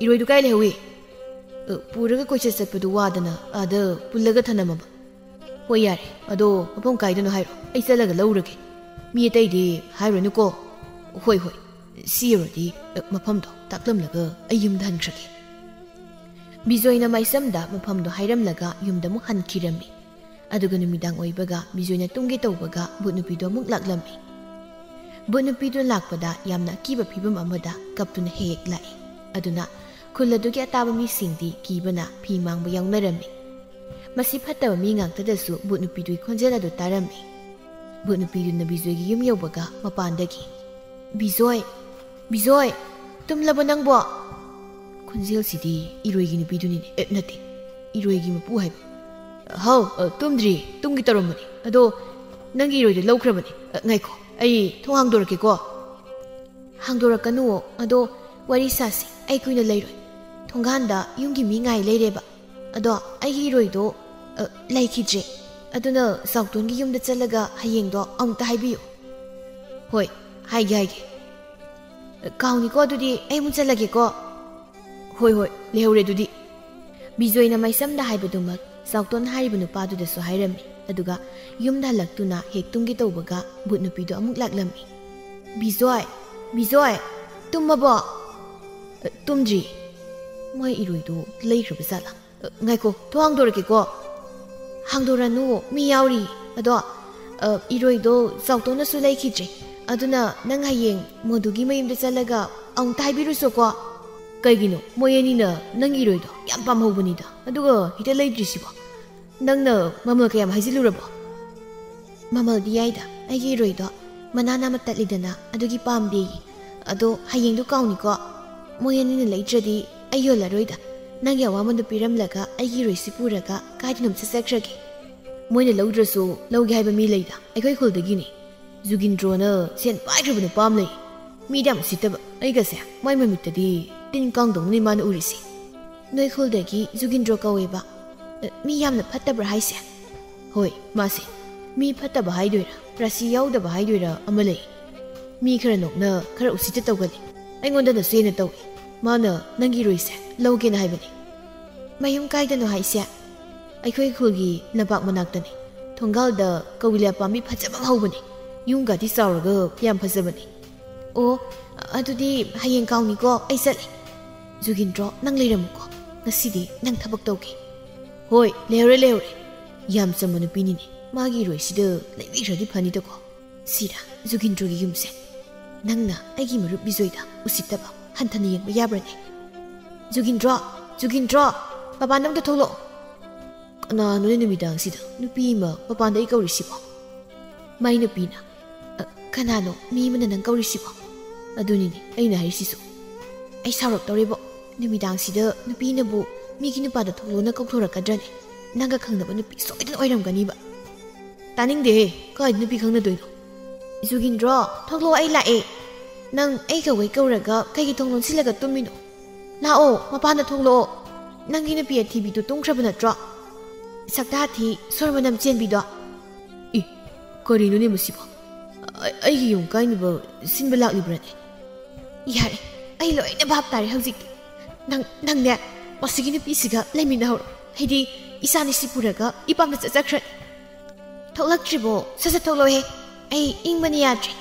ꯏꯔꯣꯏꯗꯨ ꯀꯥꯏ ꯂꯩꯍꯧꯏ? ꯑ, ꯄꯨꯔꯒ ꯀꯣꯏꯆꯠ ꯆꯠꯄꯗꯨ ꯋꯥꯗꯅ ꯑꯥꯗ ꯄꯨꯜꯂꯒ ꯊꯅꯝꯃꯕ꯫ ꯍꯣꯏ, ꯌꯥꯔꯦ꯫ ꯑꯗꯣ ꯃꯐꯝ ꯀꯥꯏꯗꯅꯣ ꯍꯥꯏꯔꯣ, ꯑꯩ ꯆꯠꯂꯒ ꯂꯧꯔꯒꯦ꯫ ꯃꯤ ꯑꯇꯩꯗꯤ ꯍꯥꯏꯔꯨꯅꯨꯀꯣ꯫ ꯍꯣꯏ, ꯍꯣꯏ꯫ ꯁꯤ ꯌꯧꯔꯗꯤ, ꯑ, ꯃꯐꯝꯗꯣ ꯇꯥꯛꯂꯝꯂꯒ ꯑꯩ ꯌꯨꯝꯗ ꯍꯟꯈ꯭ꯔꯒꯦ꯫ ꯕꯤꯖꯣꯏꯅ ꯃꯥꯏꯁꯝꯗ ꯃꯐꯝꯗꯣ ꯍꯥꯏꯔꯝꯂꯒ ꯌꯨꯝꯗ ꯑꯃꯨꯛ ꯍꯟꯈꯤꯔꯝꯃꯤ꯫ ꯑꯗꯨꯒ ꯅꯨꯃꯤꯗꯥꯡ ꯑꯣꯏꯕꯒ ꯕꯤꯖꯣꯏꯅ ꯇꯨꯝꯒꯦ ꯇꯧꯕꯒ ꯚꯨꯠ ꯅꯨꯄꯤꯗꯣ ꯑꯃꯨꯛ ꯂꯥꯛꯂꯝꯃꯤ꯫ ꯚꯨꯠ ꯅꯨꯄꯤꯗꯨ ꯂꯥꯛꯄꯗ ꯌꯥꯝꯅ ꯑꯀꯤꯕ ꯐꯤꯕꯝ ꯑꯃꯗ ꯀꯞꯇꯨꯅ ꯍꯦꯛ ꯍꯦꯛ ꯂꯥꯛꯏ꯫ ꯑꯗꯨꯅ ꯈꯨꯜ ꯑꯗꯨꯒꯤ ꯑꯇꯥꯕ ꯃꯤꯁꯤꯡꯗꯤ ꯀꯤꯕꯅ ꯐꯤ ꯃꯥꯡꯕ ꯌꯥꯎꯅꯔꯝꯃꯤ꯫ ꯃꯁꯤ ꯐꯠꯇꯕ ꯃꯤ ꯉꯥꯛꯇꯗꯁꯨ ꯚꯨꯠ ꯅꯨꯄꯤꯗꯨꯒꯤ ꯈꯣꯟꯖꯦꯜ ꯑꯗꯨ ꯇꯥꯔꯝꯃꯤ꯫ ꯚꯨꯠ ꯅꯨꯄꯤꯗꯨꯅ ꯕꯤꯖꯣꯏꯒꯤ ꯌꯨꯝ ꯌꯧꯕꯒ ꯃꯄꯥꯟꯗꯒꯤ, "ꯕꯤꯖꯣꯏ, ꯕꯤꯖꯣꯏ, ꯇꯨꯝꯂꯕꯣ ꯅꯪꯕꯣ?" ꯈꯣꯟꯖꯦꯜꯁꯤꯗꯤ ꯏꯔꯣꯏꯒꯤ ꯅꯨꯄꯤꯗꯨꯅꯤꯅꯦ꯫ ꯑꯦ, ꯅꯠꯇꯦ, ꯏꯔꯣꯏꯒꯤ ꯃꯄꯨ ꯍꯥꯏꯕ꯫ "ꯍꯥꯎ, ꯑ, ꯇꯨꯝꯗ꯭ꯔꯤ, ꯇꯨꯝꯒꯦ ꯇꯧꯔꯝꯕꯅꯤ꯫ ꯑꯗꯣ ꯅꯪꯒꯤ ꯏꯔꯣꯏꯗꯣ ꯂꯧꯈ꯭ꯔꯕꯅꯤ꯫ ꯑ, ꯉꯥꯏꯈꯣ, ꯑꯩ ꯊꯣꯡ ꯍꯥꯡꯗꯣꯔꯛꯀꯦꯀꯣ꯫" "ꯍꯥꯡꯗꯣꯔꯛꯀꯅꯨꯋꯣ, ꯑꯗꯣ ꯋꯥꯔꯤ ꯁꯥꯁꯤ, ꯑꯩ ꯀꯨꯏꯅ ꯂꯩꯔꯣꯏ꯫ ꯊꯣꯡꯒꯥꯟꯗ ꯌꯨꯝꯒꯤ ꯃꯤ ꯉꯥꯏ ꯂꯩꯔꯦꯕ꯫ ꯑꯗꯣ ꯑꯩꯒꯤ ꯏꯔꯣꯏꯗꯣ, ꯑ, ꯂꯩꯈꯤꯗ꯭ꯔꯦ꯫ ꯑꯗꯨꯅ ꯆꯥꯎꯇꯣꯟꯒꯤ ꯌꯨꯝꯗ ꯆꯠꯂꯒ ꯍꯌꯦꯡꯗꯣ ꯑꯃꯨꯛꯇ ꯍꯥꯏꯕꯤꯌꯨ꯫" "ꯍꯣꯏ, ꯍꯥꯏꯒꯦ, ꯍꯥꯏꯒꯦ꯫ ꯑ, ꯀꯥꯎꯅꯤꯀꯣ, ꯑꯗꯨꯗꯤ ꯑꯩ ꯑꯃꯨꯛ ꯆꯠꯂꯒꯦꯀꯣ꯫" "ꯍꯣꯏ, ꯍꯣꯏ, ꯂꯩꯍꯧꯔꯦ ꯑꯗꯨꯗꯤ꯫" ꯕꯤꯖꯣꯏꯅ ꯃꯥꯏꯁꯝꯗ ꯍꯥꯏꯕꯗꯨꯃꯛ ꯆꯥꯎꯇꯣꯟ ꯍꯥꯏꯔꯤꯕ ꯅꯨꯄꯥꯗꯨꯗꯁꯨ ꯍꯥꯏꯔꯝꯃꯤ꯫ ꯑꯗꯨꯒ ꯌꯨꯝꯗ ꯍꯜꯂꯛꯇꯨꯅ ꯍꯦꯛ ꯇꯨꯝꯒꯦ ꯇꯧꯕꯒ ꯚꯨꯠ ꯅꯨꯄꯤꯗꯣ ꯑꯃꯨꯛ ꯂꯥꯛꯂꯝꯃꯤ꯫ "ꯕꯤꯖꯣꯏ, ꯕꯤꯖꯣꯏ, ꯇꯨꯝꯃꯕꯣ?" "ꯑ, ꯇꯨꯝꯗ꯭ꯔꯤ꯫ ꯃꯣꯏ ꯏꯔꯣꯏꯗꯣ ꯂꯩꯈ꯭ꯔꯕ ꯖꯥꯠꯂꯥ? ꯑ, ꯉꯥꯏꯈꯣ, ꯊꯣꯡ ꯍꯥꯡꯗꯣꯔꯛꯀꯦꯀꯣ꯫" "ꯍꯥꯡꯗꯣꯔꯅꯨ, ꯃꯤ ꯌꯥꯎꯔꯤ꯫ ꯑꯗꯣ, ꯑ, ꯏꯔꯣꯏꯗꯣ ꯆꯥꯎꯇꯣꯟꯅꯁꯨ ꯂꯩꯈꯤꯗ꯭ꯔꯦ꯫ ꯑꯗꯨꯅ ꯅꯪ ꯍꯌꯦꯡ ꯃꯣꯗꯨꯒꯤ ꯃꯌꯨꯝꯗ ꯆꯠꯂꯒ ꯑꯃꯨꯛꯇ ꯍꯥꯏꯕꯤꯔꯨꯁꯣꯀꯣ꯫" "ꯀꯩꯒꯤꯅꯣ? ꯃꯣꯏ ꯑꯅꯤꯅ ꯅꯪꯒꯤ ꯏꯔꯣꯏꯗꯣ ꯌꯥꯝ ꯄꯥꯝꯍꯧꯕꯅꯤꯗ, ꯑꯗꯨꯒ ꯍꯦꯛꯇ ꯂꯩꯗ꯭ꯔꯤꯁꯤꯕꯣ? ꯅꯪꯅ ꯃꯃꯜ ꯀꯌꯥꯝ ꯍꯥꯏꯖꯤꯜꯂꯨꯔꯕꯣ?" "ꯃꯃꯜꯗꯤ ꯌꯥꯏꯗ, ꯑꯩꯒꯤ ꯏꯔꯣꯏꯗꯣ ꯃꯅꯥ ꯅꯥꯝꯃ ꯇꯠꯂꯤꯗꯅ, ꯑꯗꯨꯒꯤ ꯄꯥꯝꯗꯦꯌꯦ꯫ ꯑꯗꯣ ꯍꯌꯦꯡꯗꯣ ꯀꯥꯎꯅꯤꯀꯣ꯫ ꯃꯣꯏ ꯑꯅꯤꯅ ꯂꯩꯇ꯭ꯔꯗꯤ ꯑꯩ ꯌꯣꯜꯂꯔꯣꯏꯗ꯫ ꯅꯪꯒꯤ ꯑꯋꯥꯃꯟꯗꯣ ꯄꯤꯔꯝꯂꯒ ꯑꯩꯒꯤ ꯏꯔꯣꯏꯁꯤ ꯄꯨꯔꯒ ꯀꯥꯏꯗꯅꯣꯝ ꯆꯠꯆꯈ꯭ꯔꯒꯦ꯫" "ꯃꯣꯏꯅ ꯂꯧꯗ꯭ꯔꯁꯨ ꯂꯧꯒꯦ ꯍꯥꯏꯕ ꯃꯤ ꯂꯩꯗ, ꯑꯩꯈꯣꯏ ꯈꯨꯜꯗꯒꯤꯅꯤ꯫ ꯖꯨꯒꯤꯟꯗ꯭ꯔꯣꯅ ꯁꯦꯟ ꯄꯥꯏꯈ꯭ꯔꯕ ꯅꯨꯄꯥ ꯑꯃ ꯂꯩ꯫ ꯃꯤꯗꯤ ꯌꯥꯝ ꯎꯁꯤꯠꯇꯕ, ꯑꯩꯒꯁꯦ ꯃꯥꯏ ꯃꯃꯤꯠꯇꯗꯤ ꯇꯤꯟ ꯀꯥꯡꯗꯧꯅꯤ ꯃꯥꯅ ꯎꯔꯤꯁꯦ꯫" "ꯅꯣꯏ ꯈꯨꯜꯗꯒꯤ ꯖꯨꯒꯤꯟꯗ꯭ꯔꯣ ꯀꯧꯋꯦꯕ꯫ ꯑ, ꯃꯤ ꯌꯥꯝꯅ ꯐꯠꯇꯕ꯭ꯔꯥ ꯍꯥꯏꯁꯦ?" "ꯍꯣꯏ, ꯃꯥꯁꯦ ꯃꯤ ꯐꯠꯇꯕ ꯍꯥꯏꯗꯣꯏꯔꯥ, ꯔꯥꯁꯤ ꯌꯥꯎꯗꯕ ꯍꯥꯏꯗꯣꯏꯔꯥ ꯑꯃ ꯂꯩ꯫ ꯃꯤ ꯈꯔ ꯅꯣꯛꯅ, ꯈꯔ ꯎꯁꯤꯠꯇ ꯇꯧꯒꯜꯂꯤ꯫ ꯑꯩꯉꯣꯟꯗꯅꯁꯨ ꯍꯦꯟꯅ ꯇꯧꯏ꯫ ꯃꯥꯅ ꯅꯪꯒꯤ ꯏꯔꯣꯏꯁꯦ ꯂꯧꯒꯦꯅ ꯍꯥꯏꯕꯅꯤ꯫" "ꯃꯌꯨꯝ ꯀꯥꯏꯗꯅꯣ ꯍꯥꯏꯁꯦ?" "ꯑꯩꯈꯣꯏ ꯈꯨꯜꯒꯤ ꯂꯝꯄꯥꯛ ꯃꯅꯥꯛꯇꯅꯤ꯫ ꯊꯣꯡꯒꯥꯜꯗ ꯀꯧꯕꯤꯂꯥ ꯄꯥꯝꯕꯤ ꯐꯖꯕ ꯑꯃ ꯍꯧꯕꯅꯤ꯫ ꯌꯨꯝꯒꯗꯤ ꯆꯥꯎꯔꯒ ꯌꯥꯝ ꯐꯖꯕꯅꯤ꯫ ꯑꯣ, ꯑꯗꯨꯗꯤ ꯍꯌꯦꯡ ꯀꯥꯎꯅꯤꯀꯣ, ꯑꯩ ꯆꯠꯂꯦ꯫ ꯖꯨꯒꯤꯟꯗ꯭ꯔꯣ, ꯅꯪ ꯂꯩꯔꯝꯃꯨꯀꯣ, ꯉꯁꯤꯗꯤ ꯅꯪ ꯊꯕꯛ ꯇꯧꯒꯦ꯫ ꯍꯣꯏ, ꯂꯩꯍꯧꯔꯦ, ꯂꯩꯍꯧꯔꯦ꯫ ꯌꯥꯝ ꯆꯝꯕ ꯅꯨꯄꯤꯅꯤꯅꯦ, ꯃꯥꯒꯤ ꯏꯔꯣꯏꯁꯤꯗ ꯂꯩꯕꯤꯈ꯭ꯔꯗꯤ ꯐꯅꯤꯗꯀꯣ꯫ ꯁꯤꯔꯥ, ꯖꯨꯒꯤꯟꯗ꯭ꯔꯣꯒꯤ ꯌꯨꯝꯁꯦ꯫ ꯅꯪꯅ ꯑꯩꯒꯤ ꯃꯔꯨꯞ ꯕꯤꯖꯣꯏꯗ ꯎꯁꯤꯠꯇꯕ ꯍꯟꯊꯅ ꯌꯦꯡꯕ ꯌꯥꯕ꯭ꯔꯅꯦ? ꯖꯨꯒꯤꯟꯗ꯭ꯔꯣ, ꯖꯨꯒꯤꯟꯗ꯭ꯔꯣ, ꯃꯄꯥꯟꯗ ꯑꯝꯇ ꯊꯣꯛꯂꯛꯑꯣ꯫ ꯀꯅꯥꯅꯣꯅꯦ ꯅꯨꯃꯤꯗꯥꯡꯁꯤꯗ ꯅꯨꯄꯤ ꯑꯃ ꯃꯄꯥꯟꯗ ꯑꯩ ꯀꯧꯔꯤꯁꯤꯕꯣ? ꯃꯥꯏ ꯅꯨꯄꯤꯅ, "ꯑ, ꯀꯅꯥꯅꯣ ꯃꯤ ꯑꯃꯅ ꯅꯪ ꯀꯧꯔꯤꯁꯤꯕꯣ?" ꯑꯗꯨꯅꯤꯅꯦ ꯑꯩꯅ ꯍꯥꯏꯔꯤꯁꯤꯁꯨ꯫ ꯑꯩ ꯁꯥꯎꯔꯛꯇꯧꯔꯦꯕꯣ꯫ ꯅꯨꯃꯤꯗꯥꯡꯁꯤꯗ ꯅꯨꯄꯤꯅꯕꯨ ꯃꯤꯒꯤ ꯅꯨꯄꯥꯗ ꯊꯣꯛꯂꯣꯅ ꯀꯧꯊꯣꯔꯛꯀꯗ꯭ꯔꯅꯦ? ꯅꯪꯒ ꯈꯪꯅꯕ ꯅꯨꯄꯤ ꯁꯣꯏꯗꯅ ꯑꯣꯏꯔꯝꯒꯅꯤꯕ꯫ ꯇꯥꯅꯤꯡꯗꯦꯍꯦ, ꯀꯥꯏꯗ ꯅꯨꯄꯤ ꯈꯪꯅꯗꯣꯏꯅꯣ? ꯖꯨꯒꯤꯟꯗ꯭ꯔꯣ, ꯊꯣꯛꯂꯛꯑꯣ, ꯑꯩ ꯂꯥꯛꯑꯦ꯫ ꯅꯪ ꯑꯩ ꯀꯧꯒꯩ ꯀꯧꯔꯒ ꯀꯩꯒꯤ ꯊꯣꯡ ꯂꯣꯟꯁꯤꯜꯂꯒ ꯇꯨꯝꯃꯤꯅꯣ? ꯂꯥꯛꯑꯣ, ꯃꯄꯥꯟꯗ ꯊꯣꯛꯂꯛꯑꯣ꯫ ꯅꯪꯒꯤ ꯅꯨꯄꯤ ꯑꯊꯤꯕꯤꯗꯨ ꯇꯨꯝꯈ꯭ꯔꯕ ꯅꯠꯇ꯭ꯔꯣ? ꯁꯛꯇꯥ ꯊꯤ, ꯁꯣꯔ ꯃꯅꯝ ꯆꯦꯟꯕꯤꯗꯣ꯫ ꯏ, ꯀꯔꯤꯅꯣꯅꯦ ꯃꯁꯤꯕꯣ? ꯑ-, ꯑꯩꯒꯤ ꯌꯨꯝ ꯀꯥꯏꯅꯕ ꯁꯤꯟꯕ ꯂꯥꯛꯂꯤꯕ꯭ꯔꯅꯦ? ꯌꯥꯔꯦ, ꯑꯩ ꯂꯣꯏꯅ ꯚꯥꯞ ꯇꯥꯔꯦ ꯍꯧꯖꯤꯛꯇꯤ꯫ ꯅꯪ, ꯅꯪꯅꯦ, ꯃꯁꯤꯒꯤ ꯅꯨꯄꯤꯁꯤꯒ ꯂꯩꯃꯤꯟꯅꯍꯧꯔꯣ꯫ ꯑꯩꯗꯤ ꯏꯆꯥꯅꯤꯁꯤ ꯄꯨꯔꯒ ꯏꯄꯥꯝꯗ ꯆꯠꯆꯈ꯭ꯔꯅꯤ꯫ ꯊꯣꯛꯂꯛꯇ꯭ꯔꯤꯕꯣ? ꯁꯠ ꯁꯠ ꯊꯣꯛꯂꯛꯑꯣꯍꯦ꯫ ꯑꯩ ꯏꯪꯕꯅ ꯌꯥꯗ꯭ꯔꯦ꯫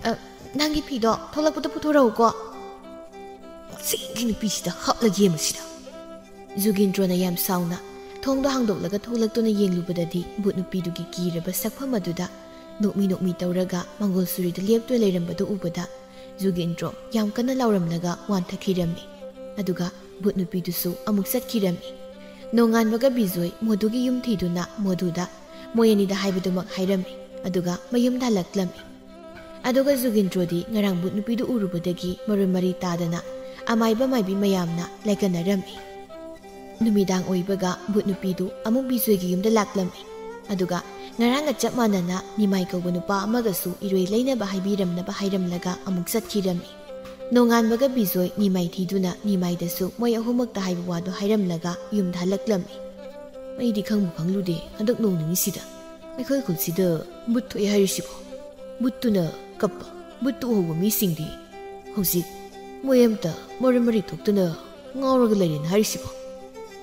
ꯑ, ꯅꯪꯒꯤ ꯐꯤꯗꯣ ꯊꯣꯛꯂꯛꯄꯗ ꯄꯨꯊꯣꯔꯛꯎꯀꯣ꯫ ꯃꯁꯤꯒꯤ ꯅꯨꯄꯤꯁꯤꯗ ꯍꯥꯠꯂꯒꯦ ꯃꯁꯤꯗ꯫ ꯖꯨꯒꯤꯟꯗ꯭ꯔꯣꯅ ꯌꯥꯝ ꯁꯥꯎꯅ ꯊꯣꯡꯗꯣ ꯍꯥꯡꯗꯣꯛꯂꯒ ꯊꯣꯛꯂꯛꯇꯨꯅ ꯌꯦꯡꯂꯨꯕꯗꯗꯤ ꯚꯨꯠ ꯅꯨꯄꯤꯗꯨꯒꯤ ꯀꯤꯔꯕ ꯁꯛꯐꯝ ꯑꯗꯨꯗ ꯅꯣꯛꯃꯤ ꯅꯣꯛꯃꯤ ꯇꯧꯔꯒ ꯃꯪꯒꯣꯜꯁꯨꯔꯤꯗ ꯂꯦꯞꯇꯨꯅ ꯂꯩꯔꯝꯕꯗꯨ ꯎꯕꯗ ꯖꯨꯒꯤꯟꯗ꯭ꯔꯣ ꯌꯥꯝ ꯀꯟꯅ ꯂꯥꯎꯔꯝꯂꯒ ꯋꯥꯟꯊꯈꯤꯔꯝꯃꯤ꯫ ꯑꯗꯨꯒ ꯚꯨꯠ ꯅꯨꯄꯤꯗꯨꯁꯨ ꯑꯃꯨꯛ ꯆꯠꯈꯤꯔꯝꯃꯤ꯫ ꯅꯣꯡꯉꯥꯟꯕꯒ ꯕꯤꯖꯣꯏ ꯃꯣꯗꯨꯒꯤ ꯌꯨꯝ ꯊꯤꯗꯨꯅ ꯃꯣꯗꯨꯗ ꯃꯣꯏ ꯑꯅꯤꯗ ꯍꯥꯏꯕꯗꯨꯃꯛ ꯍꯥꯏꯔꯝꯃꯤ꯫ ꯑꯗꯨꯒ ꯃꯌꯨꯝꯗ ꯍꯜꯂꯛꯂꯝꯃꯤ꯫ ꯑꯗꯨꯒ ꯖꯨꯒꯤꯟꯗ꯭ꯔꯣꯗꯤ ꯉꯔꯥꯡ ꯚꯨꯠ ꯅꯨꯄꯤꯗꯨ ꯎꯔꯨꯕꯗꯒꯤ ꯃꯔꯣꯟ ꯃꯔꯤ ꯇꯥꯗꯅ ꯑꯃꯥꯏꯕ ꯃꯥꯏꯕꯤ ꯃꯌꯥꯝꯅ ꯂꯥꯏꯀꯠꯅꯔꯝꯃꯤ꯫ ꯅꯨꯃꯤꯗꯥꯡ ꯑꯣꯏꯕꯒ ꯚꯨꯠ ꯅꯨꯄꯤꯗꯨ ꯑꯃꯨꯛ ꯕꯤꯖꯣꯏꯒꯤ ꯌꯨꯝꯗ ꯂꯥꯛꯂꯝꯃꯤ꯫ ꯑꯗꯨꯒ ꯉꯔꯥꯡꯒ ꯆꯞ ꯃꯥꯟꯅꯅ ꯅꯤꯃꯥꯏ ꯀꯧꯕ ꯅꯨꯄꯥ ꯑꯃꯒꯁꯨ ꯏꯔꯣꯏ ꯂꯩꯅꯕ ꯍꯥꯏꯕꯤꯔꯝꯅꯕ ꯍꯥꯏꯔꯝꯂꯒ ꯑꯃꯨꯛ ꯆꯠꯈꯤꯔꯝꯃꯤ꯫ ꯅꯣꯡꯉꯥꯟꯕꯒ ꯕꯤꯖꯣꯏ ꯅꯤꯃꯥꯏ ꯊꯤꯗꯨꯅ ꯅꯤꯃꯥꯏꯗꯁꯨ ꯃꯣꯏ ꯑꯍꯨꯝꯃꯛꯇ ꯍꯥꯏꯕ ꯋꯥꯗꯨ ꯍꯥꯏꯔꯝꯂꯒ ꯌꯨꯝꯗ ꯍꯜꯂꯛꯂꯝꯃꯤ꯫ ꯑꯩꯗꯤ ꯈꯪꯕꯨ ꯈꯪꯂꯨꯗꯦ, ꯍꯟꯗꯛ ꯅꯣꯡ ꯅꯤꯅꯤꯁꯤꯗ ꯑꯩꯈꯣꯏ ꯈꯨꯜꯁꯤꯗ ꯚꯨꯠ ꯊꯣꯛꯑꯦ ꯍꯥꯏꯔꯤꯁꯤꯕꯣ꯫ ꯚꯨꯠꯇꯨꯅ ꯀꯞꯄ, ꯚꯨꯠꯇꯨ ꯎꯍꯧꯕ ꯃꯤꯁꯤꯡꯗꯤ ꯍꯧꯖꯤꯛ ꯃꯣꯏ ꯑꯝꯇ ꯃꯔꯣꯟ ꯃꯔꯤ ꯊꯣꯛꯇꯅ ꯉꯥꯎꯔꯒ ꯂꯩꯔꯦꯅ ꯍꯥꯏꯔꯤꯁꯤꯕꯣ꯫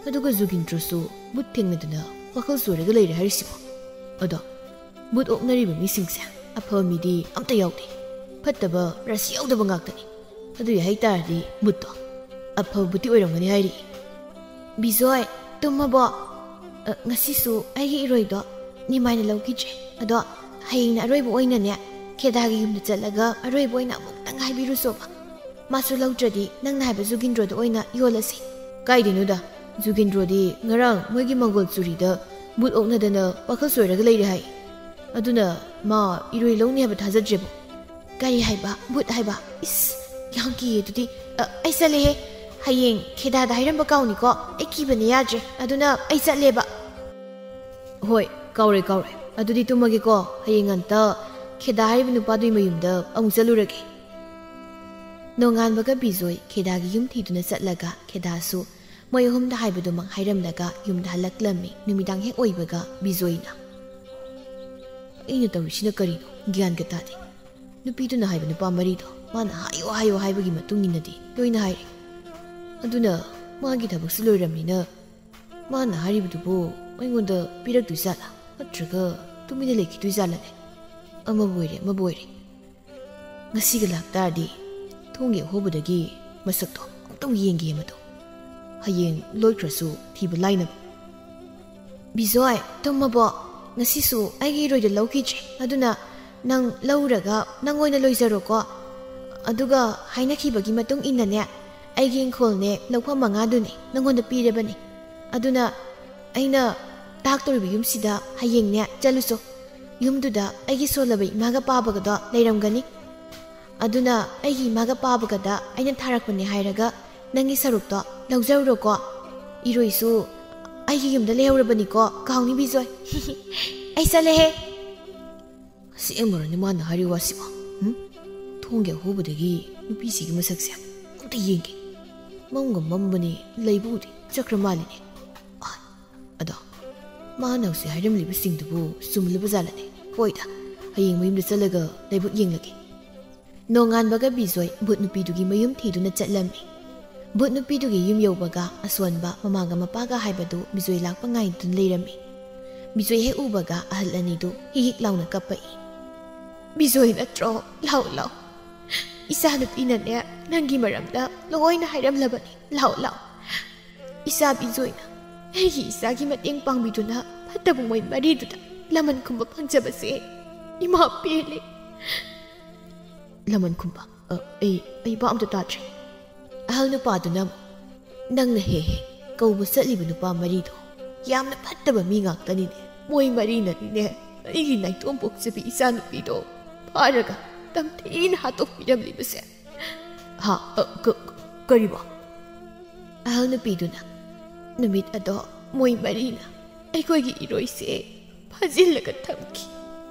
ꯑꯗꯨꯒ ꯖꯨꯒꯤꯟꯗ꯭ꯔꯁꯨ ꯚꯨꯠ ꯊꯦꯡꯅꯗꯅ ꯋꯥꯈꯜ ꯆꯣꯏꯔꯒ ꯂꯩꯔꯦ ꯍꯥꯏꯔꯤꯁꯤꯕꯣ꯫ ꯑꯗꯣ ꯚꯨꯠ ꯑꯣꯛꯅꯔꯤꯕ ꯃꯤꯁꯤꯡꯁꯦ ꯑꯐꯕ ꯃꯤꯗꯤ ꯑꯝꯇ ꯌꯥꯎꯗꯦ꯫ ꯐꯠꯇꯕ, ꯔꯥꯁꯤ ꯌꯥꯎꯗꯕ ꯉꯥꯛꯇꯅꯤ꯫ ꯑꯗꯨꯏ ꯍꯥꯏꯇꯥꯔꯗꯤ ꯕꯨꯠꯇꯣ ꯑꯐꯕ ꯕꯨꯠꯇꯤ ꯑꯣꯏꯔꯝꯒꯅꯤ ꯍꯥꯏꯔꯤ꯫ "ꯕꯤꯖꯣꯏ, ꯇꯨꯝꯃꯕꯣ?" "ꯑ, ꯉꯁꯤꯁꯨ ꯑꯩꯒꯤ ꯏꯔꯣꯏꯗꯣ ꯅꯤꯃꯥꯏꯅ ꯂꯧꯈꯤꯗ꯭ꯔꯦ꯫ ꯑꯗꯣ ꯍꯌꯦꯡꯅ ꯑꯔꯣꯏꯕ ꯑꯣꯏꯅꯅꯦ, ꯈꯦꯗꯥꯒꯤ ꯌꯨꯝꯗ ꯆꯠꯂꯒ ꯑꯔꯣꯏꯕ ꯑꯣꯏꯅ ꯑꯃꯨꯛꯇꯪ ꯍꯥꯏꯕꯤꯔꯨꯁꯣꯕ꯫ ꯃꯥꯁꯨ ꯂꯧꯗ꯭ꯔꯗꯤ ꯅꯪꯅ ꯍꯥꯏꯕ ꯖꯨꯒꯤꯟꯗ꯭ꯔꯣꯗꯣ ꯑꯣꯏꯅ ꯌꯣꯜꯂꯁꯤ꯫" "ꯀꯥꯏꯗꯩꯅꯣꯗ, ꯖꯨꯒꯤꯟꯗ꯭ꯔꯣꯗꯤ ꯉꯔꯥꯡ ꯃꯣꯏꯒꯤ ꯃꯪꯒꯣꯜ ꯆꯨꯔꯤꯗ ꯕꯨꯠ ꯑꯣꯛꯅꯗꯅ ꯋꯥꯈꯜ ꯆꯣꯏꯔꯒ ꯂꯩꯔꯦ ꯍꯥꯏ꯫ ꯑꯗꯨꯅ ꯃꯥ ꯏꯔꯣꯏ ꯂꯧꯅꯤ ꯍꯥꯏꯕ ꯊꯥꯖꯗ꯭ꯔꯦꯕꯣ꯫" "ꯀꯔꯤ ꯍꯥꯏꯕ? ꯕꯨꯠ ꯍꯥꯏꯕ? ꯏꯁ, ꯌꯥꯝ ꯀꯤꯌꯦ ꯑꯗꯨꯗꯤ꯫ ꯑ, ꯑꯩ ꯆꯠꯂꯦꯍꯦ꯫ ꯍꯌꯦꯡ ꯈꯦꯗꯥꯗ ꯍꯥꯏꯔꯝꯕ ꯀꯥꯎꯅꯤꯀꯣ꯫ ꯑꯩ ꯀꯤꯕꯅ ꯌꯥꯗ꯭ꯔꯦ꯫ ꯑꯗꯨꯅ ꯑꯩ ꯆꯠꯂꯦꯕ꯫" "ꯍꯣꯏ, ꯀꯥꯎꯔꯣꯏ, ꯀꯥꯎꯔꯣꯏ꯫ ꯑꯗꯨꯗꯤ ꯇꯨꯝꯃꯒꯦꯀꯣ꯫ ꯍꯌꯦꯡ ꯉꯟꯇ ꯈꯦꯗꯥ ꯍꯥꯏꯔꯤꯕ ꯅꯨꯄꯥꯗꯨꯒꯤ ꯃꯌꯨꯝꯗ ꯑꯃꯨꯛ ꯆꯠꯂꯨꯔꯒꯦ꯫" ꯅꯣꯡꯉꯥꯟꯕꯒ ꯕꯤꯖꯣꯏ ꯈꯦꯗꯥꯒꯤ ꯌꯨꯝ ꯊꯤꯗꯨꯅ ꯆꯠꯂꯒ ꯈꯦꯗꯥꯁꯨ ꯃꯣꯏ ꯑꯍꯨꯝꯗ ꯍꯥꯏꯕꯗꯨꯃꯛ ꯍꯥꯏꯔꯝꯂꯒ ꯌꯨꯝꯗ ꯍꯜꯂꯛꯂꯝꯃꯤ꯫ ꯅꯨꯃꯤꯗꯥꯡ ꯍꯦꯛ ꯑꯣꯏꯕꯒ ꯕꯤꯖꯣꯏꯅ, "ꯑꯩꯅ ꯇꯧꯔꯤꯁꯤꯅ ꯀꯔꯤꯅꯣ? ꯒ꯭ꯌꯥꯟꯒ ꯇꯥꯗꯦ꯫ ꯅꯨꯄꯤꯗꯨꯅ ꯍꯥꯏꯕ ꯅꯨꯄꯥ ꯃꯔꯤꯗꯣ ꯃꯥꯅ ꯍꯥꯏꯌꯣ ꯍꯥꯏꯌꯣ ꯍꯥꯏꯕꯒꯤ ꯃꯇꯨꯡ ꯏꯟꯅꯗꯤ ꯂꯣꯏꯅ ꯍꯥꯏꯔꯦ꯫ ꯑꯗꯨꯅ ꯃꯥꯒꯤ ꯊꯕꯛꯁꯨ ꯂꯣꯏꯔꯝꯅꯤꯅ ꯃꯥꯅ ꯍꯥꯏꯔꯤꯕꯗꯨꯕꯨ ꯑꯩꯉꯣꯟꯗ ꯄꯤꯔꯛꯇꯣꯏ ꯖꯥꯠꯂꯥ? ꯅꯠꯇ꯭ꯔꯒ ꯇꯨꯃꯤꯟꯅ ꯂꯩꯈꯤꯗꯣꯏ ꯖꯥꯠꯂꯅꯦ? ꯑꯃꯕꯨ ꯑꯣꯏꯔꯦ, ꯑꯃꯕꯨ ꯑꯣꯏꯔꯦ꯫ ꯉꯁꯤꯒ ꯂꯥꯛꯇꯥꯔꯗꯤ ꯊꯣꯡꯒꯤ ꯑꯍꯣꯕꯗꯒꯤ ꯃꯁꯛꯇꯣ ꯑꯃꯨꯛꯇꯪ ꯌꯦꯡꯒꯦ ꯃꯗꯣ꯫ ꯍꯌꯦꯡ ꯂꯣꯏꯈ꯭ꯔꯁꯨ ꯊꯤꯕ ꯂꯥꯏꯅꯕ꯫" "ꯕꯤꯖꯣꯏ, ꯇꯨꯝꯃꯕꯣ? ꯉꯁꯤꯁꯨ ꯑꯩꯒꯤ ꯏꯔꯣꯏꯗꯣ ꯂꯧꯈꯤꯗ꯭ꯔꯦ꯫ ꯑꯗꯨꯅ ꯅꯪ ꯂꯧꯔꯒ ꯅꯪ ꯑꯣꯏꯅ ꯂꯣꯏꯖꯔꯣꯀꯣ꯫ ꯑꯗꯨꯒ ꯍꯥꯏꯅꯈꯤꯕꯒꯤ ꯃꯇꯨꯡ ꯏꯟꯅꯅꯦ, ꯑꯩꯒꯤ ꯏꯪꯈꯣꯜꯅꯦ, ꯂꯧꯐꯝ ꯃꯉꯥꯗꯨꯅꯦ ꯅꯪꯉꯣꯟꯗ ꯄꯤꯔꯕꯅꯦ꯫ ꯑꯗꯨꯅ ꯑꯩꯅ ꯇꯥꯛꯇꯧꯔꯤꯕ ꯌꯨꯝꯁꯤꯗ ꯍꯌꯦꯡꯅꯦ ꯆꯠꯂꯨꯆꯣ꯫ ꯌꯨꯝꯗꯨꯗ ꯑꯩꯒꯤ ꯁꯣꯜꯂꯕ ꯏꯃꯥꯒ ꯄꯥꯕꯒꯗꯣ ꯂꯩꯔꯝꯒꯅꯤ꯫ ꯑꯗꯨꯅ ꯑꯩꯒꯤ ꯏꯃꯥꯒ ꯄꯥꯕꯒꯗ ꯑꯩꯅ ꯊꯥꯔꯛꯄꯅꯦ ꯍꯥꯏꯔꯒ ꯅꯪꯒꯤ ꯁꯔꯨꯛꯇꯣ ꯂꯧꯖꯔꯨꯔꯣꯀꯣ꯫ ꯏꯔꯣꯏꯁꯨ ꯑꯩꯒꯤ ꯌꯨꯝꯗ ꯂꯩꯍꯧꯔꯕꯅꯤꯀꯣ, ꯀꯥꯎꯅꯤ ꯕꯤꯖꯣꯏ꯫" "ꯑꯩ ꯆꯠꯂꯦꯍꯦ꯫" ꯑꯁꯦꯡꯕꯔꯅꯦ ꯃꯥꯅ ꯍꯥꯏꯔꯤ ꯋꯥꯁꯤꯕꯣ? ꯎꯝ? ꯊꯣꯡꯒꯤ ꯑꯍꯣꯕꯗꯒꯤ ꯅꯨꯄꯤꯁꯤꯒꯤ ꯃꯁꯛꯁꯦ ꯑꯝꯇ ꯌꯦꯡꯒꯦ꯫ ꯃꯝꯒ ꯃꯝꯕꯅꯤ, ꯂꯩꯕꯨꯗꯤ ꯆꯠꯈ꯭ꯔ ꯃꯥꯜꯂꯤꯅꯦ꯫ ꯑꯥꯏ, ꯑꯗꯣ ꯃꯥꯅ ꯍꯧꯖꯤꯛ ꯍꯥꯏꯔꯝꯂꯤꯕꯁꯤꯡꯗꯨꯕꯨ ꯆꯨꯝꯂꯕ ꯖꯥꯠꯂꯅꯦ? ꯍꯣꯏꯗ, ꯍꯌꯦꯡ ꯃꯌꯨꯝꯗ ꯆꯠꯂꯒ ꯂꯥꯏꯕꯛ ꯌꯦꯡꯂꯒꯦ꯫ ꯅꯣꯡꯉꯥꯟꯕꯒ ꯕꯤꯖꯣꯏ ꯚꯨꯠ ꯅꯨꯄꯤꯗꯨꯒꯤ ꯃꯌꯨꯝ ꯊꯤꯗꯨꯅ ꯆꯠꯂꯝꯃꯤ꯫ ꯚꯨꯠ ꯅꯨꯄꯤꯗꯨꯒꯤ ꯌꯨꯝ ꯌꯧꯕꯒ ꯑꯁꯣꯟꯕ ꯃꯃꯥꯒ ꯃꯄꯥꯒ ꯍꯥꯏꯕꯗꯨ ꯕꯤꯖꯣꯏ ꯂꯥꯛꯄ ꯉꯥꯏꯗꯨꯅ ꯂꯩꯔꯝꯃꯤ꯫ ꯕꯤꯖꯣꯏ ꯍꯦꯛ ꯎꯕꯒ ꯑꯍꯜ ꯑꯅꯤꯗꯨ ꯍꯤꯛ ꯍꯤꯛ ꯂꯥꯎꯅ ꯀꯞꯄꯛꯏ꯫ ꯕꯤꯖꯣꯏ ꯅꯠꯇ꯭ꯔꯣ? ꯂꯥꯛꯑꯣ, ꯂꯥꯛꯑꯣ꯫ ꯏꯆꯥꯅꯨꯄꯤꯅꯅꯦ, ꯅꯪꯒꯤ ꯃꯔꯝꯗ ꯂꯣꯏꯅ ꯍꯥꯏꯔꯝꯂꯕꯅꯤ꯫ ꯂꯥꯛꯑꯣ, ꯂꯥꯛꯑꯣ꯫ ꯏꯆꯥ ꯕꯤꯖꯣꯏꯅ ꯑꯩꯒꯤ ꯏꯆꯥꯒꯤ ꯃꯇꯦꯡ ꯄꯥꯡꯕꯤꯗꯨꯅ ꯐꯠꯇꯕ ꯃꯣꯏ ꯃꯔꯤꯗꯨꯗ ꯂꯃꯟ ꯈꯨꯝꯕ ꯐꯪꯖꯕꯁꯦ ꯏꯃꯥ ꯄꯦꯜꯂꯦ꯫ ꯂꯃꯟ ꯈꯨꯝꯕ? ꯑ, ꯑꯩ, ꯑꯩ ꯚꯥꯞ ꯑꯝꯇ ꯇꯥꯗ꯭ꯔꯦ꯫ ꯑꯍꯜ ꯅꯨꯄꯥꯗꯨꯅ, ꯅꯪꯅ ꯍꯦꯛ ꯍꯦꯛ ꯀꯧꯕ ꯆꯠꯂꯤꯕ ꯅꯨꯄꯥ ꯃꯔꯤꯗꯣ ꯌꯥꯝꯅ ꯐꯠꯇꯕ ꯃꯤ ꯉꯥꯛꯇꯅꯤꯅꯦ꯫ ꯃꯣꯏ ꯃꯔꯤꯅꯅꯤꯅꯦ ꯑꯩꯒꯤ ꯅꯥꯏꯇꯣꯝ ꯄꯣꯛꯆꯕꯤ ꯏꯆꯥꯅꯨꯄꯤꯗꯣ ꯐꯥꯔꯒ ꯇꯝꯊꯤꯅ ꯍꯥꯠꯇꯣꯛꯄꯤꯔꯝꯂꯤꯕꯁꯦ꯫ ꯍꯥ? ꯑ, ꯀ-, ꯀ-, ꯀꯔꯤꯕꯣ? ꯑꯍꯜ ꯅꯨꯄꯤꯗꯨꯅ, ꯅꯨꯃꯤꯠ ꯑꯗꯣ ꯃꯣꯏ ꯃꯔꯤꯅ ꯑꯩꯈꯣꯏꯒꯤ ꯏꯔꯣꯏꯁꯦ ꯐꯥꯖꯤꯜꯂꯒ ꯊꯝꯈꯤ꯫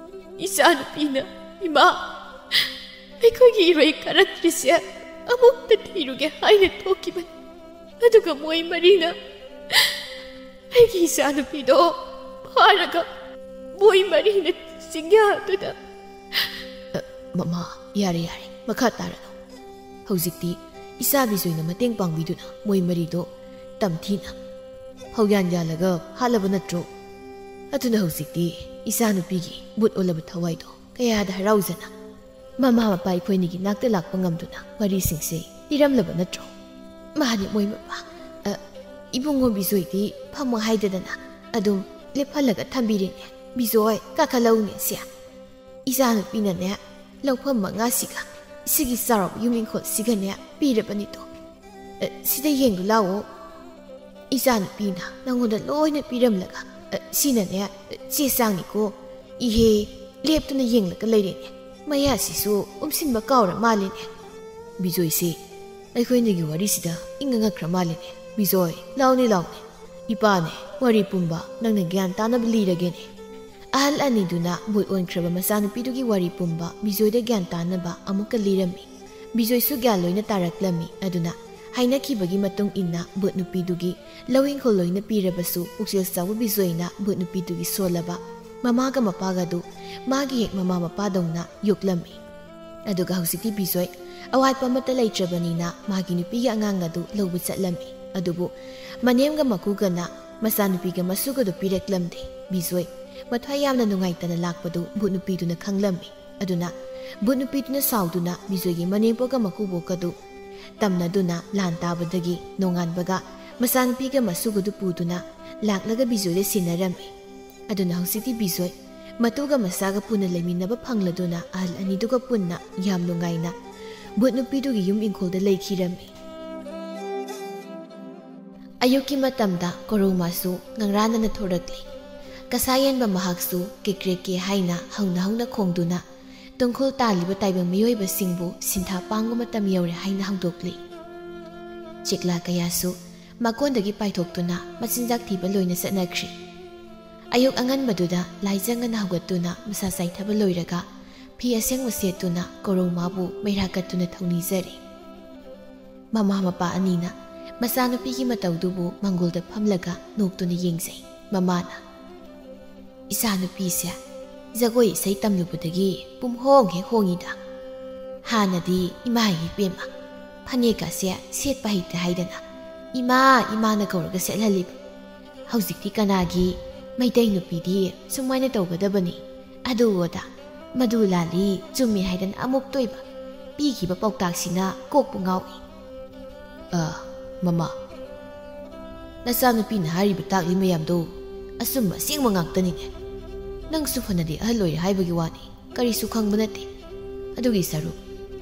ꯏꯆꯥꯅꯨꯄꯤꯅ, "ꯏꯃꯥ, ꯑꯩꯈꯣꯏꯒꯤ ꯏꯔꯣꯏ ꯀꯥꯔꯛꯇ꯭ꯔꯤꯁꯦ ꯑꯃꯨꯛꯇ ꯊꯤꯔꯨꯒꯦ" ꯍꯥꯏꯅ ꯊꯣꯛꯈꯤꯕꯅꯤ꯫ ꯑꯗꯨꯒ ꯃꯣꯏ ꯃꯔꯤꯅ ꯑꯩꯒꯤ ꯏꯆꯥꯅꯨꯄꯤꯗꯣ ꯐꯥꯔꯒ ꯃꯣꯏ ꯃꯔꯤꯅ ꯆꯤꯡꯌꯥꯗꯨꯗ꯫ ꯑ, ꯃꯃꯥ, ꯌꯥꯔꯦ, ꯌꯥꯔꯦ, ꯃꯈꯥ ꯇꯥꯔꯅꯨ꯫ ꯍꯧꯖꯤꯛꯇꯤ ꯏꯆꯥ ꯕꯤꯖꯣꯏꯅ ꯃꯇꯦꯡ ꯄꯥꯡꯕꯤꯗꯨꯅ ꯃꯣꯏ ꯃꯔꯤꯗꯣ ꯇꯝꯊꯤꯅ ꯐꯧꯌꯥꯟ ꯌꯥꯜꯂꯒ ꯍꯥꯠꯂꯕ ꯅꯠꯇ꯭ꯔꯣ? ꯑꯗꯨꯅ ꯍꯧꯖꯤꯛꯇꯤ ꯏꯆꯥꯅꯨꯄꯤꯒꯤ ꯕꯨꯠ ꯑꯣꯜꯂꯕ ꯊꯋꯥꯏꯗꯣ ꯀꯌꯥꯗ ꯍꯔꯥꯎꯖꯅ ꯃꯃꯥ ꯃꯄꯥ ꯑꯩꯈꯣꯏꯅꯤꯒꯤ ꯅꯥꯛꯇ ꯂꯥꯛꯄ ꯉꯝꯗꯨꯅ ꯋꯥꯔꯤꯁꯤꯡꯁꯦ ꯂꯤꯔꯝꯂꯕ ꯅꯠꯇ꯭ꯔꯣ? ꯃꯥꯅꯦ, ꯃꯣꯏ ꯃꯄꯥ꯫ ꯑ, ꯏꯕꯨꯡꯉꯣ ꯕꯤꯖꯣꯏꯗꯤ ꯐꯝꯃꯣ ꯍꯥꯏꯗꯗꯅ ꯑꯗꯨꯝ ꯂꯦꯞꯍꯜꯂꯒ ꯊꯝꯕꯤꯔꯦꯅꯦ꯫ ꯕꯤꯖꯣꯏ, ꯀꯥꯈꯠꯂꯛꯎꯅꯦ ꯁꯦ꯫ ꯏꯆꯥꯅꯨꯄꯤꯅꯅꯦ, ꯂꯧꯐꯝ ꯃꯉꯥꯁꯤꯒ ꯁꯤꯒꯤ ꯆꯥꯎꯔꯕ ꯌꯨꯝ ꯏꯪꯈꯣꯜꯁꯤꯒꯅꯦ ꯄꯤꯔꯕꯅꯤꯗꯣ꯫ ꯑ, ꯁꯤꯗ ꯌꯦꯡꯂꯨ ꯂꯥꯛꯑꯣ꯫ ꯏꯆꯥꯅꯨꯄꯤꯅ ꯅꯉꯣꯟꯗ ꯂꯣꯏꯅ ꯄꯤꯔꯝꯂꯒ, ꯑ, ꯁꯤꯅꯅꯦ, ꯑ, ꯆꯦ ꯆꯥꯡꯅꯤꯀꯣ꯫ ꯏꯍꯦ, ꯂꯦꯞꯇꯨꯅ ꯌꯦꯡꯂꯒ ꯂꯩꯔꯦꯅꯦ꯫ ꯃꯌꯥꯁꯤꯁꯨ ꯎꯝꯁꯤꯟꯕ ꯀꯥꯎꯔ ꯃꯥꯜꯂꯦꯅꯦ꯫ ꯕꯤꯖꯣꯏꯁꯦ, ꯑꯩꯈꯣꯏꯅꯤꯒꯤ ꯋꯥꯔꯤꯁꯤꯗ ꯏꯪꯉꯉꯛꯈ꯭ꯔ ꯃꯥꯜꯂꯦꯅꯦ꯫ ꯕꯤꯖꯣꯏ, ꯂꯥꯎꯅꯦ, ꯂꯥꯎꯅꯦ꯫ ꯏꯄꯥꯅꯦ, ꯋꯥꯔꯤ ꯄꯨꯝꯕ ꯅꯪꯅ ꯒ꯭ꯌꯥꯟ ꯇꯥꯅꯕ ꯂꯤꯔꯒꯦꯅꯦ꯫ ꯑꯍꯜ ꯑꯅꯤꯗꯨꯅ ꯚꯨꯠ ꯑꯣꯟꯈ꯭ꯔꯕ ꯃꯆꯥꯅꯨꯄꯤꯗꯨꯒꯤ ꯋꯥꯔꯤ ꯄꯨꯝꯕ ꯕꯤꯖꯣꯏꯗ ꯒ꯭ꯌꯥꯟ ꯇꯥꯅꯕ ꯑꯃꯨꯛꯀ ꯂꯤꯔꯝꯃꯤ꯫ ꯕꯤꯖꯣꯏꯁꯨ ꯒ꯭ꯌꯥꯟ ꯂꯣꯏꯅ ꯇꯥꯔꯛꯂꯝꯃꯤ꯫ ꯑꯗꯨꯅ ꯍꯥꯏꯅꯈꯤꯕꯒꯤ ꯃꯇꯨꯡ ꯏꯟꯅ ꯚꯨꯠ ꯅꯨꯄꯤꯗꯨꯒꯤ ꯂꯧ ꯏꯪꯈꯣꯜ ꯂꯣꯏꯅ ꯄꯤꯔꯕꯁꯨ, ꯄꯨꯛꯆꯦꯜ ꯆꯥꯎꯕ ꯕꯤꯖꯣꯏꯅ ꯚꯨꯠ ꯅꯨꯄꯤꯗꯨꯒꯤ ꯁꯣꯜꯂꯕ ꯃꯃꯥꯒ ꯃꯄꯥꯒꯗꯨ ꯃꯥꯒꯤ ꯍꯦꯛ ꯃꯃꯥ ꯃꯄꯥꯗꯧꯅ ꯌꯣꯛꯂꯝꯃꯤ꯫ ꯑꯗꯨꯒ ꯍꯧꯖꯤꯛꯇꯤ ꯕꯤꯖꯣꯏ ꯑꯋꯥꯠꯄ ꯑꯃꯠꯇ ꯂꯩꯇ꯭ꯔꯕꯅꯤꯅ ꯃꯥꯒꯤ ꯅꯨꯄꯤꯒꯤ ꯑꯉꯥꯡ ꯑꯗꯨ ꯂꯧꯕ ꯆꯠꯂꯝꯃꯤ꯫ ꯑꯗꯨꯕꯨ ꯃꯅꯦꯝꯒ ꯃꯀꯨꯒꯅ ꯃꯆꯥꯅꯨꯄꯤꯒ ꯃꯁꯨꯒꯗꯨ ꯄꯤꯔꯛꯂꯝꯗꯦ꯫ ꯕꯤꯖꯣꯏ ꯃꯊ꯭ꯋꯥꯏ ꯌꯥꯝꯅ ꯅꯨꯡꯉꯥꯏꯇꯅ ꯂꯥꯛꯄꯗꯨ ꯚꯨꯠ ꯅꯨꯄꯤꯗꯨꯅ ꯈꯪꯂꯝꯃꯤ꯫ ꯑꯗꯨꯅ ꯚꯨꯠ ꯅꯨꯄꯤꯗꯨꯅ ꯁꯥꯎꯗꯨꯅ ꯕꯤꯖꯣꯏꯒꯤ ꯃꯅꯦꯝꯄꯣꯛꯀ ꯃꯀꯨꯕꯣꯛꯀꯗꯨ ꯇꯝꯅꯗꯨꯅ ꯂꯥꯟ ꯇꯥꯕꯗꯒꯤ ꯅꯣꯡꯉꯥꯟꯕꯒ ꯃꯆꯥꯅꯨꯄꯤꯒ ꯃꯁꯨꯒꯗꯨ ꯄꯨꯗꯨꯅ ꯂꯥꯛꯂꯒ ꯕꯤꯖꯣꯏꯗ ꯁꯤꯟꯅꯔꯝꯃꯤ꯫ ꯑꯗꯨꯅ ꯍꯧꯖꯤꯛꯇꯤ ꯕꯤꯖꯣꯏ ꯃꯇꯨꯒ ꯃꯆꯥꯒ ꯄꯨꯟꯅ ꯂꯩꯃꯤꯟꯅꯕ ꯐꯪꯂꯗꯨꯅ ꯑꯍꯜ ꯑꯅꯤꯗꯨꯒ ꯄꯨꯟꯅ ꯌꯥꯝ ꯅꯨꯡꯉꯥꯏꯅ ꯚꯨꯠ ꯅꯨꯄꯤꯗꯨꯒꯤ ꯌꯨꯝ ꯏꯪꯈꯣꯜꯗ ꯂꯩꯈꯤꯔꯝꯃꯤ꯫ ꯑꯌꯨꯛꯀꯤ ꯃꯇꯝꯗ ꯀꯣꯔꯧꯃꯥꯁꯨ ꯉꯪꯔꯥꯟꯅꯅ ꯊꯣꯔꯛꯂꯤ꯫ ꯀꯁꯥ ꯌꯦꯟꯕ ꯃꯍꯥꯛꯁꯨ ꯀꯦꯀ꯭ꯔꯦꯛꯀꯦ ꯍꯥꯏꯅ ꯍꯧꯅ ꯍꯧꯅ ꯈꯣꯡꯗꯨꯅ ꯇꯨꯡꯈꯨꯜ ꯇꯥꯜꯂꯤꯕ ꯇꯥꯏꯕꯪ ꯃꯤꯑꯣꯏꯕꯁꯤꯡꯕꯨ ꯁꯤꯟꯊꯥ ꯄꯥꯡꯕ ꯃꯇꯝ ꯌꯧꯔꯦ ꯍꯥꯏꯅ ꯍꯧꯗꯣꯛꯂꯤ꯫ ꯆꯦꯛꯂꯥ ꯀꯌꯥꯁꯨ ꯃꯀꯣꯟꯗꯒꯤ ꯄꯥꯏꯊꯣꯛꯇꯨꯅ ꯃꯆꯤꯟꯖꯥꯛ ꯊꯤꯕ ꯂꯣꯏꯅ ꯆꯠꯅꯈ꯭ꯔꯦ꯫ ꯑꯌꯨꯛ ꯑꯉꯟꯕꯗꯨꯗ ꯂꯥꯏꯖꯪ ꯉꯟꯅ ꯍꯧꯒꯠꯇꯨꯅ ꯃꯁꯥ ꯆꯥꯏꯊꯕ ꯂꯣꯏꯔꯒ ꯐꯤ ꯑꯁꯦꯡꯕ ꯁꯦꯠꯇꯨꯅ ꯀꯣꯔꯧꯃꯥꯕꯨ ꯃꯩꯔꯥ ꯀꯠꯇꯨꯅ ꯊꯧꯅꯤꯖꯔꯤ꯫ ꯃꯃꯥ ꯃꯄꯥ ꯑꯅꯤꯅ ꯃꯆꯥꯅꯨꯄꯤꯒꯤ ꯃꯇꯧꯗꯨꯕꯨ ꯃꯪꯒꯣꯜꯗ ꯐꯝꯂꯒ ꯅꯣꯛꯇꯨꯅ ꯌꯦꯡꯖꯩ꯫ ꯃꯃꯥꯅ, "ꯏꯆꯥꯅꯨꯄꯤꯁꯦ ꯖꯒꯣꯏ ꯏꯁꯩ ꯇꯝꯂꯨꯕꯗꯒꯤ ꯄꯨꯝꯍꯣꯡ ꯍꯦꯛ ꯍꯣꯡꯉꯤꯗ꯫ ꯍꯥꯟꯅꯗꯤ ꯏꯃꯥ ꯏꯕꯦꯝꯃ ꯐꯅꯦꯛꯀꯁꯦ ꯁꯦꯠꯄ ꯍꯩꯇꯦ ꯍꯥꯏꯗꯅ ꯏꯃꯥ ꯏꯃꯥꯅ ꯀꯧꯔꯒ ꯁꯦꯠꯍꯜꯂꯤꯕ꯫ ꯍꯧꯖꯤꯛꯇꯤ ꯀꯅꯥꯒꯤ ꯃꯩꯇꯩ ꯅꯨꯄꯤꯗꯤ ꯁꯨꯃꯥꯏꯅ ꯇꯧꯒꯗꯕꯅꯤ, ꯑꯗꯨ ꯑꯗꯥ, ꯃꯗꯨ ꯂꯥꯜꯂꯤ ꯆꯨꯝꯃꯤ ꯍꯥꯏꯗꯅ ꯑꯃꯨꯛꯇꯣꯏꯕ ꯄꯤꯈꯤꯕ ꯄꯥꯎꯇꯥꯛꯁꯤꯅ ꯀꯣꯛꯄꯨ ꯉꯥꯎꯏ꯫" "ꯑ, ꯃꯃꯥ, ꯅꯆꯥꯅꯨꯄꯤꯅ ꯍꯥꯏꯔꯤꯕ ꯇꯥꯛꯂꯤ ꯃꯌꯥꯝꯗꯣ ꯑꯆꯨꯝꯕ ꯑꯁꯦꯡꯕ ꯉꯥꯛꯇꯅꯤꯅꯦ꯫ ꯅꯪꯁꯨ ꯐꯅꯗꯤ ꯑꯍꯜ ꯑꯣꯏꯔꯦ ꯍꯥꯏꯕꯒꯤ ꯋꯥꯅꯤ, ꯀꯔꯤꯁꯨ ꯈꯪꯕ ꯅꯠꯇꯦ꯫ ꯑꯗꯨꯒꯤ ꯁꯔꯨꯛ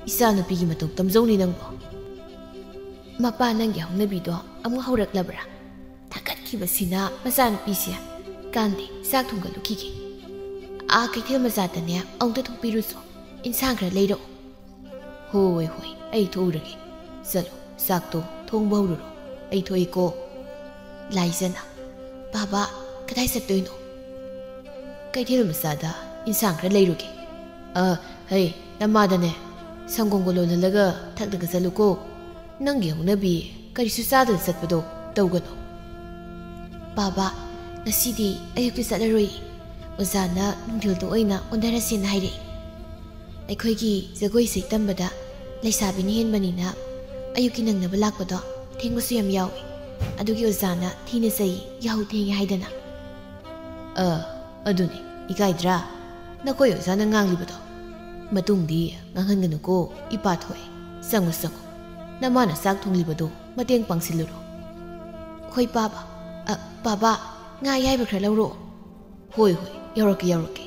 ꯏꯆꯥꯅꯨꯄꯤꯒꯤ ꯃꯇꯧ ꯇꯝꯖꯧꯅꯤ ꯅꯪꯕꯣ꯫" "ꯃꯄꯥ, ꯅꯪꯒꯤ ꯍꯧꯅꯕꯤꯗꯣ ꯑꯃꯨꯛ ꯍꯧꯔꯛꯂꯕ꯭ꯔꯥ? ꯊꯥꯒꯠꯈꯤꯕꯁꯤꯅ ꯃꯆꯥꯅꯨꯄꯤꯁꯦ꯫ ꯀꯥꯟꯗꯦ, ꯆꯥꯛ ꯊꯣꯡꯒꯠꯂꯨꯈꯤꯒꯦ꯫ ꯑꯥ ꯀꯩꯊꯦꯜ ꯃꯆꯥꯗꯅꯦ ꯑꯃꯨꯛꯇ ꯊꯣꯛꯄꯤꯔꯨꯁꯣ, ꯏꯟꯁꯥꯡ ꯈꯔ ꯂꯩꯔꯛꯑꯣ꯫" "ꯍꯣꯏ, ꯍꯣꯏ, ꯑꯩ ꯊꯣꯛꯎꯔꯒꯦ꯫ ꯆꯠꯂꯣ, ꯆꯥꯛꯇꯣ ꯊꯣꯡꯕ ꯍꯧꯔꯨꯔꯣ꯫ ꯑꯩ ꯊꯣꯛꯏꯀꯣ꯫" ꯂꯥꯏꯖꯅ, "ꯕꯥꯕꯥ, ꯀꯗꯥꯏ ꯆꯠꯇꯣꯏꯅꯣ?" "ꯀꯩꯊꯦꯜ ꯃꯆꯥꯗ ꯏꯟꯁꯥꯡ ꯈꯔ ꯂꯩꯔꯨꯒꯦ꯫" "ꯑ, ꯍꯩ, ꯅꯃꯥꯗꯅꯦ ꯁꯪꯒꯣꯝꯒ ꯂꯣꯜꯍꯜꯂꯒ ꯊꯛꯂꯒ ꯆꯠꯂꯨꯀꯣ꯫ ꯅꯪꯒꯤ ꯍꯧꯅꯕꯤ ꯀꯔꯤꯁꯨ ꯆꯥꯗꯅ ꯆꯠꯄꯗꯣ ꯇꯧꯒꯅꯨ꯫" "ꯕꯥꯕꯥ, ꯉꯁꯤꯗꯤ ꯑꯌꯨꯛꯇ ꯆꯠꯂꯔꯣꯏ꯫ ꯑꯣꯖꯥꯅ ꯅꯨꯡꯊꯤꯜꯗ ꯑꯣꯏꯅ ꯑꯣꯟꯊꯔꯁꯦꯅ ꯍꯥꯏꯔꯛꯏ꯫ ꯑꯩꯈꯣꯏꯒꯤ ꯖꯒꯣꯏ ꯏꯁꯩ ꯇꯝꯕꯗ ꯂꯩꯁꯥꯕꯤꯅ ꯍꯦꯟꯕꯅꯤꯅ ꯑꯌꯨꯛꯀꯤ ꯅꯪꯅꯕ ꯂꯥꯛꯄꯗꯣ ꯊꯦꯡꯕꯁꯨ ꯌꯥꯝ ꯌꯥꯎꯏ꯫ ꯑꯗꯨꯒꯤ ꯑꯣꯖꯥꯅ ꯊꯤꯅ ꯆꯩ, ꯌꯥꯍꯧ ꯊꯦꯡꯉꯦ ꯍꯥꯏꯗꯅ꯫" "ꯑ, ꯑꯗꯨꯅꯤ, ꯏꯀꯥꯏꯗ꯭ꯔꯥ? ꯅꯈꯣꯏ ꯑꯣꯖꯥꯅ ꯉꯥꯡꯂꯤꯕꯗꯣ "ꯃꯇꯨꯡꯗꯤ ꯉꯥꯡꯍꯟꯒꯅꯨꯀꯣ, ꯏꯄꯥ ꯊꯣꯛꯑꯦ꯫ ꯆꯪꯉꯨ, ꯆꯪꯉꯨ꯫ ꯅꯃꯥꯅ ꯆꯥꯛ ꯊꯣꯡꯂꯤꯕꯗꯨ ꯃꯇꯦꯡ ꯄꯥꯡꯁꯤꯜꯂꯨꯔꯣ꯫" "ꯍꯣꯏ, ꯄꯥꯕ꯫ ꯑ, ꯄꯥꯕ, ꯉꯥ ꯑꯌꯥꯏꯕ ꯈꯔ ꯂꯧꯔꯛꯑꯣ꯫" "ꯍꯣꯏ, ꯍꯣꯏ, ꯌꯧꯔꯛꯀꯦ, ꯌꯧꯔꯛꯀꯦ꯫"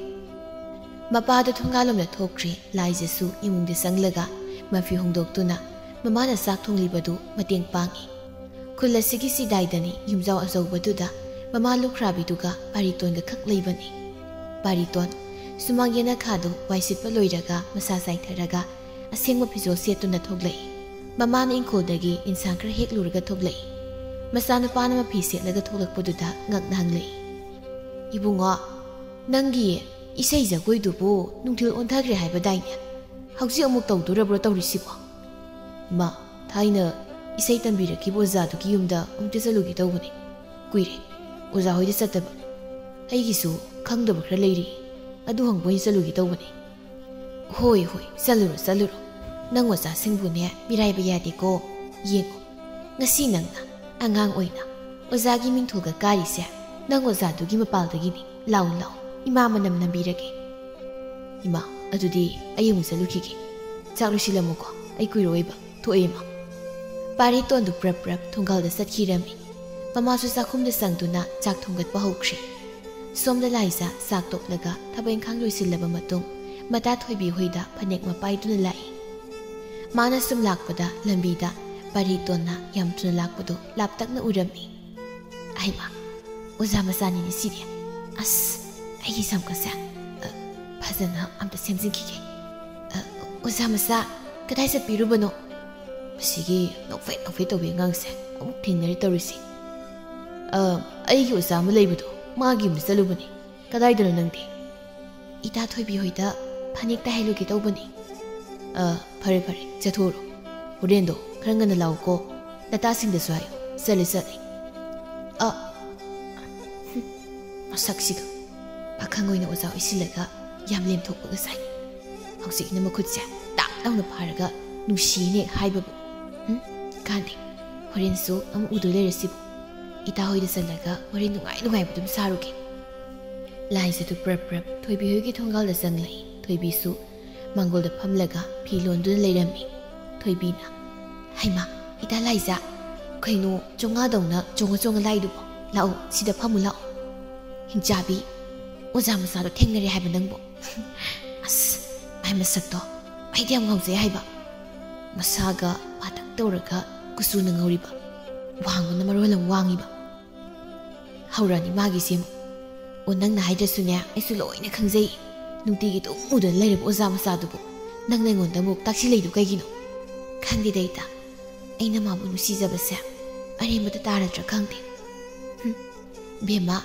ꯃꯄꯥꯗꯣ ꯊꯣꯡꯒꯥꯜꯂꯣꯝꯗ ꯊꯣꯛꯈ꯭ꯔꯦ꯫ ꯂꯥꯏꯖꯁꯨ ꯏꯃꯨꯡꯗ ꯆꯪꯂꯒ ꯃꯐꯤ ꯍꯣꯡꯗꯣꯛꯇꯨꯅ ꯃꯃꯥꯅ ꯆꯥꯛ ꯊꯣꯡꯂꯤꯕꯗꯨ ꯃꯇꯦꯡ ꯄꯥꯡꯏ꯫ ꯈꯨꯜ ꯑꯁꯤꯒꯤ ꯆꯤꯗꯥꯏꯗꯅꯤ ꯌꯨꯝꯖꯥꯎ ꯑꯆꯧꯕꯗꯨꯗ ꯃꯃꯥ ꯂꯨꯈ꯭ꯔꯥꯕꯤꯗꯨꯒ ꯄꯥꯔꯤꯇꯣꯟꯒ ꯈꯛ ꯂꯩꯕꯅꯤ꯫ ꯄꯥꯔꯤꯇꯣꯟ ꯁꯨꯃꯥꯡ ꯌꯦꯅꯈꯥꯗꯨ ꯋꯥꯏꯁꯤꯠꯄ ꯂꯣꯏꯔꯒ ꯃꯁꯥ ꯆꯥꯏꯊꯔꯒ ꯑꯁꯦꯡꯕ ꯐꯤꯖꯣꯜ ꯁꯦꯠꯇꯨꯅ ꯊꯣꯛꯂꯛꯏ꯫ ꯃꯃꯥꯅ ꯏꯪꯈꯣꯜꯗꯒꯤ ꯏꯟꯁꯥꯡ ꯈꯔ ꯍꯦꯛꯂꯨꯔꯒ ꯊꯣꯛꯂꯛꯏ꯫ ꯃꯆꯥꯅꯨꯄꯥꯅ ꯃꯐꯤ ꯁꯦꯠꯂꯒ ꯊꯣꯛꯂꯛꯄꯗꯨꯗ ꯉꯛꯅ ꯍꯪꯂꯛꯏ, "ꯏꯕꯨꯡꯉꯣ, ꯅꯪꯒꯤ ꯏꯁꯩ ꯖꯒꯣꯏꯗꯨꯕꯨ ꯅꯨꯡꯊꯤꯜ ꯑꯣꯟꯊꯈ꯭ꯔꯦ ꯍꯥꯏꯕꯗꯥꯏꯅꯦ? ꯍꯧꯖꯤꯛ ꯑꯃꯨꯛ ꯇꯧꯗꯣꯔꯕ꯭ꯔꯣ ꯇꯧꯔꯤꯁꯤꯕꯣ?" "ꯏꯃꯥ, ꯊꯥꯏꯅ ꯏꯁꯩ ꯇꯝꯕꯤꯔꯛꯈꯤꯕ ꯑꯣꯖꯥꯗꯨꯒꯤ ꯌꯨꯝꯗ ꯑꯃꯨꯛꯇ ꯆꯠꯂꯨꯒꯦ ꯇꯧꯕꯅꯤ꯫ ꯀꯨꯏꯔꯦ ꯑꯣꯖꯥ ꯍꯣꯏꯗ ꯆꯠꯇꯕ꯫ ꯑꯩꯒꯤꯁꯨ ꯈꯪꯗꯕ ꯈꯔ ꯂꯩꯔꯤ, ꯑꯗꯨ ꯍꯪꯕ ꯑꯣꯏꯅ ꯆꯠꯂꯨꯒꯦ ꯇꯧꯕꯅꯤ꯫" "ꯍꯣꯏ, ꯍꯣꯏ, ꯆꯠꯂꯨꯔꯣ, ꯆꯠꯂꯨꯔꯣ꯫ ꯅꯪ ꯑꯣꯖꯥꯁꯤꯡꯕꯨꯅꯦ ꯃꯤꯔꯥꯏꯕ ꯌꯥꯗꯦꯀꯣ꯫ ꯌꯦꯡꯉꯣ, ꯉꯁꯤ ꯅꯪꯅ ꯑꯉꯥꯡ ꯑꯣꯏꯅ ꯑꯣꯖꯥꯒꯤ ꯃꯤꯡꯊꯣꯜꯒ ꯀꯥꯔꯤꯁꯦ ꯅꯪ ꯑꯣꯖꯥꯗꯨꯒꯤ ꯃꯄꯥꯜꯗꯒꯤꯅꯤ꯫ ꯂꯥꯎ, ꯂꯥꯎ, ꯏꯃꯥ ꯃꯅꯝ ꯅꯝꯕꯤꯔꯒꯦ꯫" "ꯏꯃꯥ, ꯑꯗꯨꯗꯤ ꯑꯩ ꯑꯃꯨꯛ ꯆꯠꯂꯨꯈꯤꯒꯦ꯫ ꯆꯥꯛ ꯂꯣꯏꯁꯤꯜꯂꯝꯃꯨꯀꯣ, ꯑꯩ ꯀꯨꯏꯔꯣꯏꯕ꯫ ꯊꯣꯛꯑꯦ, ꯏꯃꯥ꯫" ꯄꯥꯔꯤꯇꯣꯟꯗꯨ ꯄ꯭ꯔꯞ ꯄ꯭ꯔꯞ ꯊꯣꯡꯒꯥꯜꯗ ꯆꯠꯈꯤꯔꯝꯃꯤ꯫ ꯃꯃꯥꯁꯨ ꯆꯥꯛꯈꯨꯝꯗ ꯆꯪꯗꯨꯅ ꯆꯥꯛ ꯊꯣꯡꯒꯠꯄ ꯍꯧꯈ꯭ꯔꯦ꯫ ꯁꯣꯝꯗ ꯂꯥꯏꯖꯥ ꯆꯥꯛ ꯇꯣꯛꯂꯒ ꯊꯕꯛ ꯏꯪꯈꯥꯡ ꯂꯣꯏꯁꯤꯜꯂꯕ ꯃꯇꯨꯡ ꯃꯇꯥ ꯊꯣꯏꯕꯤ ꯍꯣꯏꯗ ꯐꯅꯦꯛ ꯃꯄꯥꯏꯗꯨꯅ ꯂꯥꯛꯏ꯫ ꯃꯥꯅ ꯁꯨꯝ ꯂꯥꯛꯄꯗ ꯂꯝꯕꯤꯗ ꯄꯥꯔꯤꯇꯣꯟꯅ ꯌꯥꯝ ꯊꯨꯅ ꯂꯥꯛꯄꯗꯨ ꯂꯥꯞꯇꯛꯅ ꯎꯔꯝꯃꯤ꯫ "ꯑꯍꯩꯃꯥ, ꯑꯣꯖꯥ ꯃꯆꯥꯅꯤꯅꯦ ꯁꯤꯗꯤ꯫ ꯑꯁ, ꯑꯩꯒꯤ ꯁꯝꯒꯁꯦ, ꯑ, ꯐꯖꯅ ꯑꯝꯇ ꯁꯦꯝꯖꯤꯟꯈꯤꯒꯦ꯫ ꯑ, ꯑꯣꯖꯥ ꯃꯆꯥ, ꯀꯗꯥꯏ ꯆꯠꯄꯤꯔꯨꯕꯅꯣ?" ꯃꯁꯤꯒꯤ ꯅꯣꯛꯐꯦꯠ ꯅꯣꯛꯐꯦꯠ ꯇꯧꯕꯤ ꯑꯉꯥꯡꯁꯦ ꯑꯃꯨꯛ ꯊꯦꯡꯅꯔꯦ ꯇꯧꯔꯤꯁꯤ꯫ "ꯑ, ꯑꯩꯒꯤ ꯑꯣꯖꯥ ꯑꯃ ꯂꯩꯕꯗꯣ, ꯃꯥꯒꯤ ꯌꯨꯝꯗ ꯆꯠꯂꯨꯕꯅꯤ꯫ ꯀꯗꯥꯏꯗꯅꯣ ꯅꯪꯗꯤ?" "ꯏꯇꯥ ꯊꯣꯏꯕꯤ ꯍꯣꯏꯗ ꯐꯅꯦꯛ ꯇꯥꯏꯍꯜꯂꯨꯒꯦ ꯇꯧꯕꯅꯤ꯫" "ꯑ, ꯐꯔꯦ, ꯐꯔꯦ, ꯆꯠꯊꯣꯛꯎꯔꯣ꯫ ꯍꯣꯔꯦꯟꯗꯣ ꯈꯔ ꯉꯟꯅ ꯂꯥꯛꯎꯀꯣ꯫ ꯅꯇꯥꯁꯤꯡꯗꯁꯨ ꯍꯥꯏꯌꯨ, ꯆꯠꯂꯦ, ꯆꯠꯂꯦ꯫" "ꯑ, ꯍꯨꯝ, ꯃꯁꯛꯁꯤꯒ꯫ ꯄꯥꯈꯪ ꯑꯣꯏꯅ ꯑꯣꯖꯥ ꯑꯣꯏꯁꯤꯜꯂꯒ ꯌꯥꯝ ꯂꯦꯝꯊꯣꯛꯄꯒ ꯁꯥꯏ꯫ ꯍꯧꯖꯤꯛꯅ ꯃꯈꯨꯠꯁꯦ ꯇꯥꯛ ꯂꯥꯎꯅ ꯐꯥꯔꯒ ꯅꯨꯡꯁꯤꯅꯦ ꯍꯥꯏꯕꯕꯨ꯫ ꯍꯨꯝ, ꯀꯥꯟꯗꯦ꯫ ꯍꯣꯔꯦꯟꯁꯨ ꯑꯃꯨꯛ ꯎꯗꯣꯏ ꯂꯩꯔꯁꯤꯕꯨ꯫ ꯏꯇꯥ ꯍꯣꯏꯗ ꯆꯠꯂꯒ ꯋꯥꯔꯤ ꯅꯨꯡꯉꯥꯏ ꯅꯨꯡꯉꯥꯏꯕ ꯑꯗꯨꯝ ꯁꯥꯔꯨꯒꯦ꯫" ꯂꯥꯏꯖꯗꯨ ꯄ꯭ꯔꯞ ꯄ꯭ꯔꯞ ꯊꯣꯏꯕꯤ ꯍꯣꯏꯒꯤ ꯊꯣꯡꯒꯥꯜꯗ ꯆꯪꯂꯛꯏ꯫ ꯊꯣꯏꯕꯤꯁꯨ ꯃꯥꯡꯒꯣꯜꯗ ꯐꯝꯂꯒ ꯐꯤ ꯂꯣꯟꯗꯨꯅ ꯂꯩꯔꯝꯃꯤ ꯊꯣꯏꯕꯤꯅ꯫ "ꯍꯩꯃꯥ, ꯏꯇꯥ ꯂꯥꯏꯖꯥ, ꯀꯩꯅꯣ ꯆꯣꯉꯥꯗꯧꯅ ꯆꯣꯡꯉ ꯆꯣꯡꯉ ꯂꯥꯛꯏꯗꯨꯕꯣ? ꯂꯥꯛꯑꯣ, ꯁꯤꯗ ꯐꯝꯃꯨ ꯂꯥꯛꯑꯣ꯫ ꯍꯤꯡꯆꯥꯕꯤ, ꯑꯣꯖꯥ ꯃꯆꯥꯗꯣ ꯊꯦꯡꯅꯔꯦ ꯍꯥꯏꯕ ꯅꯪꯕꯨ?" "ꯑꯁ, ꯃꯥꯏ ꯃꯁꯛꯇꯣ ꯑꯩꯗꯤ ꯌꯥꯝ ꯉꯥꯎꯖꯩ ꯍꯥꯏꯕ꯫ ꯃꯁꯥꯒ ꯄꯥꯇꯛ ꯇꯧꯔꯒ ꯀꯨꯆꯨꯅ ꯉꯧꯔꯤꯕ, ꯋꯥꯡꯕꯅ ꯃꯔꯣꯜ ꯑꯃ ꯋꯥꯡꯉꯤꯕ꯫ ꯍꯧꯔꯛꯑꯅꯤ ꯃꯥꯒꯤꯁꯦ ꯑꯃꯨꯛ꯫ ꯑꯣ, ꯅꯪꯅ ꯍꯥꯏꯗ꯭ꯔꯁꯨꯅꯦ, ꯑꯩꯁꯨ ꯂꯣꯏꯅ ꯈꯪꯖꯩ꯫ ꯅꯨꯡꯇꯤꯒꯤ ꯑꯗꯨꯝ ꯎꯗꯅ ꯂꯩꯔꯕ ꯑꯣꯖꯥ ꯃꯆꯥꯗꯨꯕꯨ ꯅꯪꯅ ꯑꯩꯉꯣꯟꯗ ꯑꯃꯨꯛ ꯇꯥꯛꯁꯤꯜꯂꯛꯏꯗꯣ ꯀꯩꯒꯤꯅꯣ? ꯈꯪꯗꯦꯗ ꯏꯇꯥ, ꯑꯩꯅ ꯃꯥꯕꯨ ꯅꯨꯡꯁꯤꯖꯕꯁꯦ ꯑꯔꯦꯝꯕꯗ ꯇꯥꯔꯗ꯭ꯔꯥ ꯈꯪꯗꯦ꯫ ꯍꯨꯝ, ꯕꯦꯝꯃ,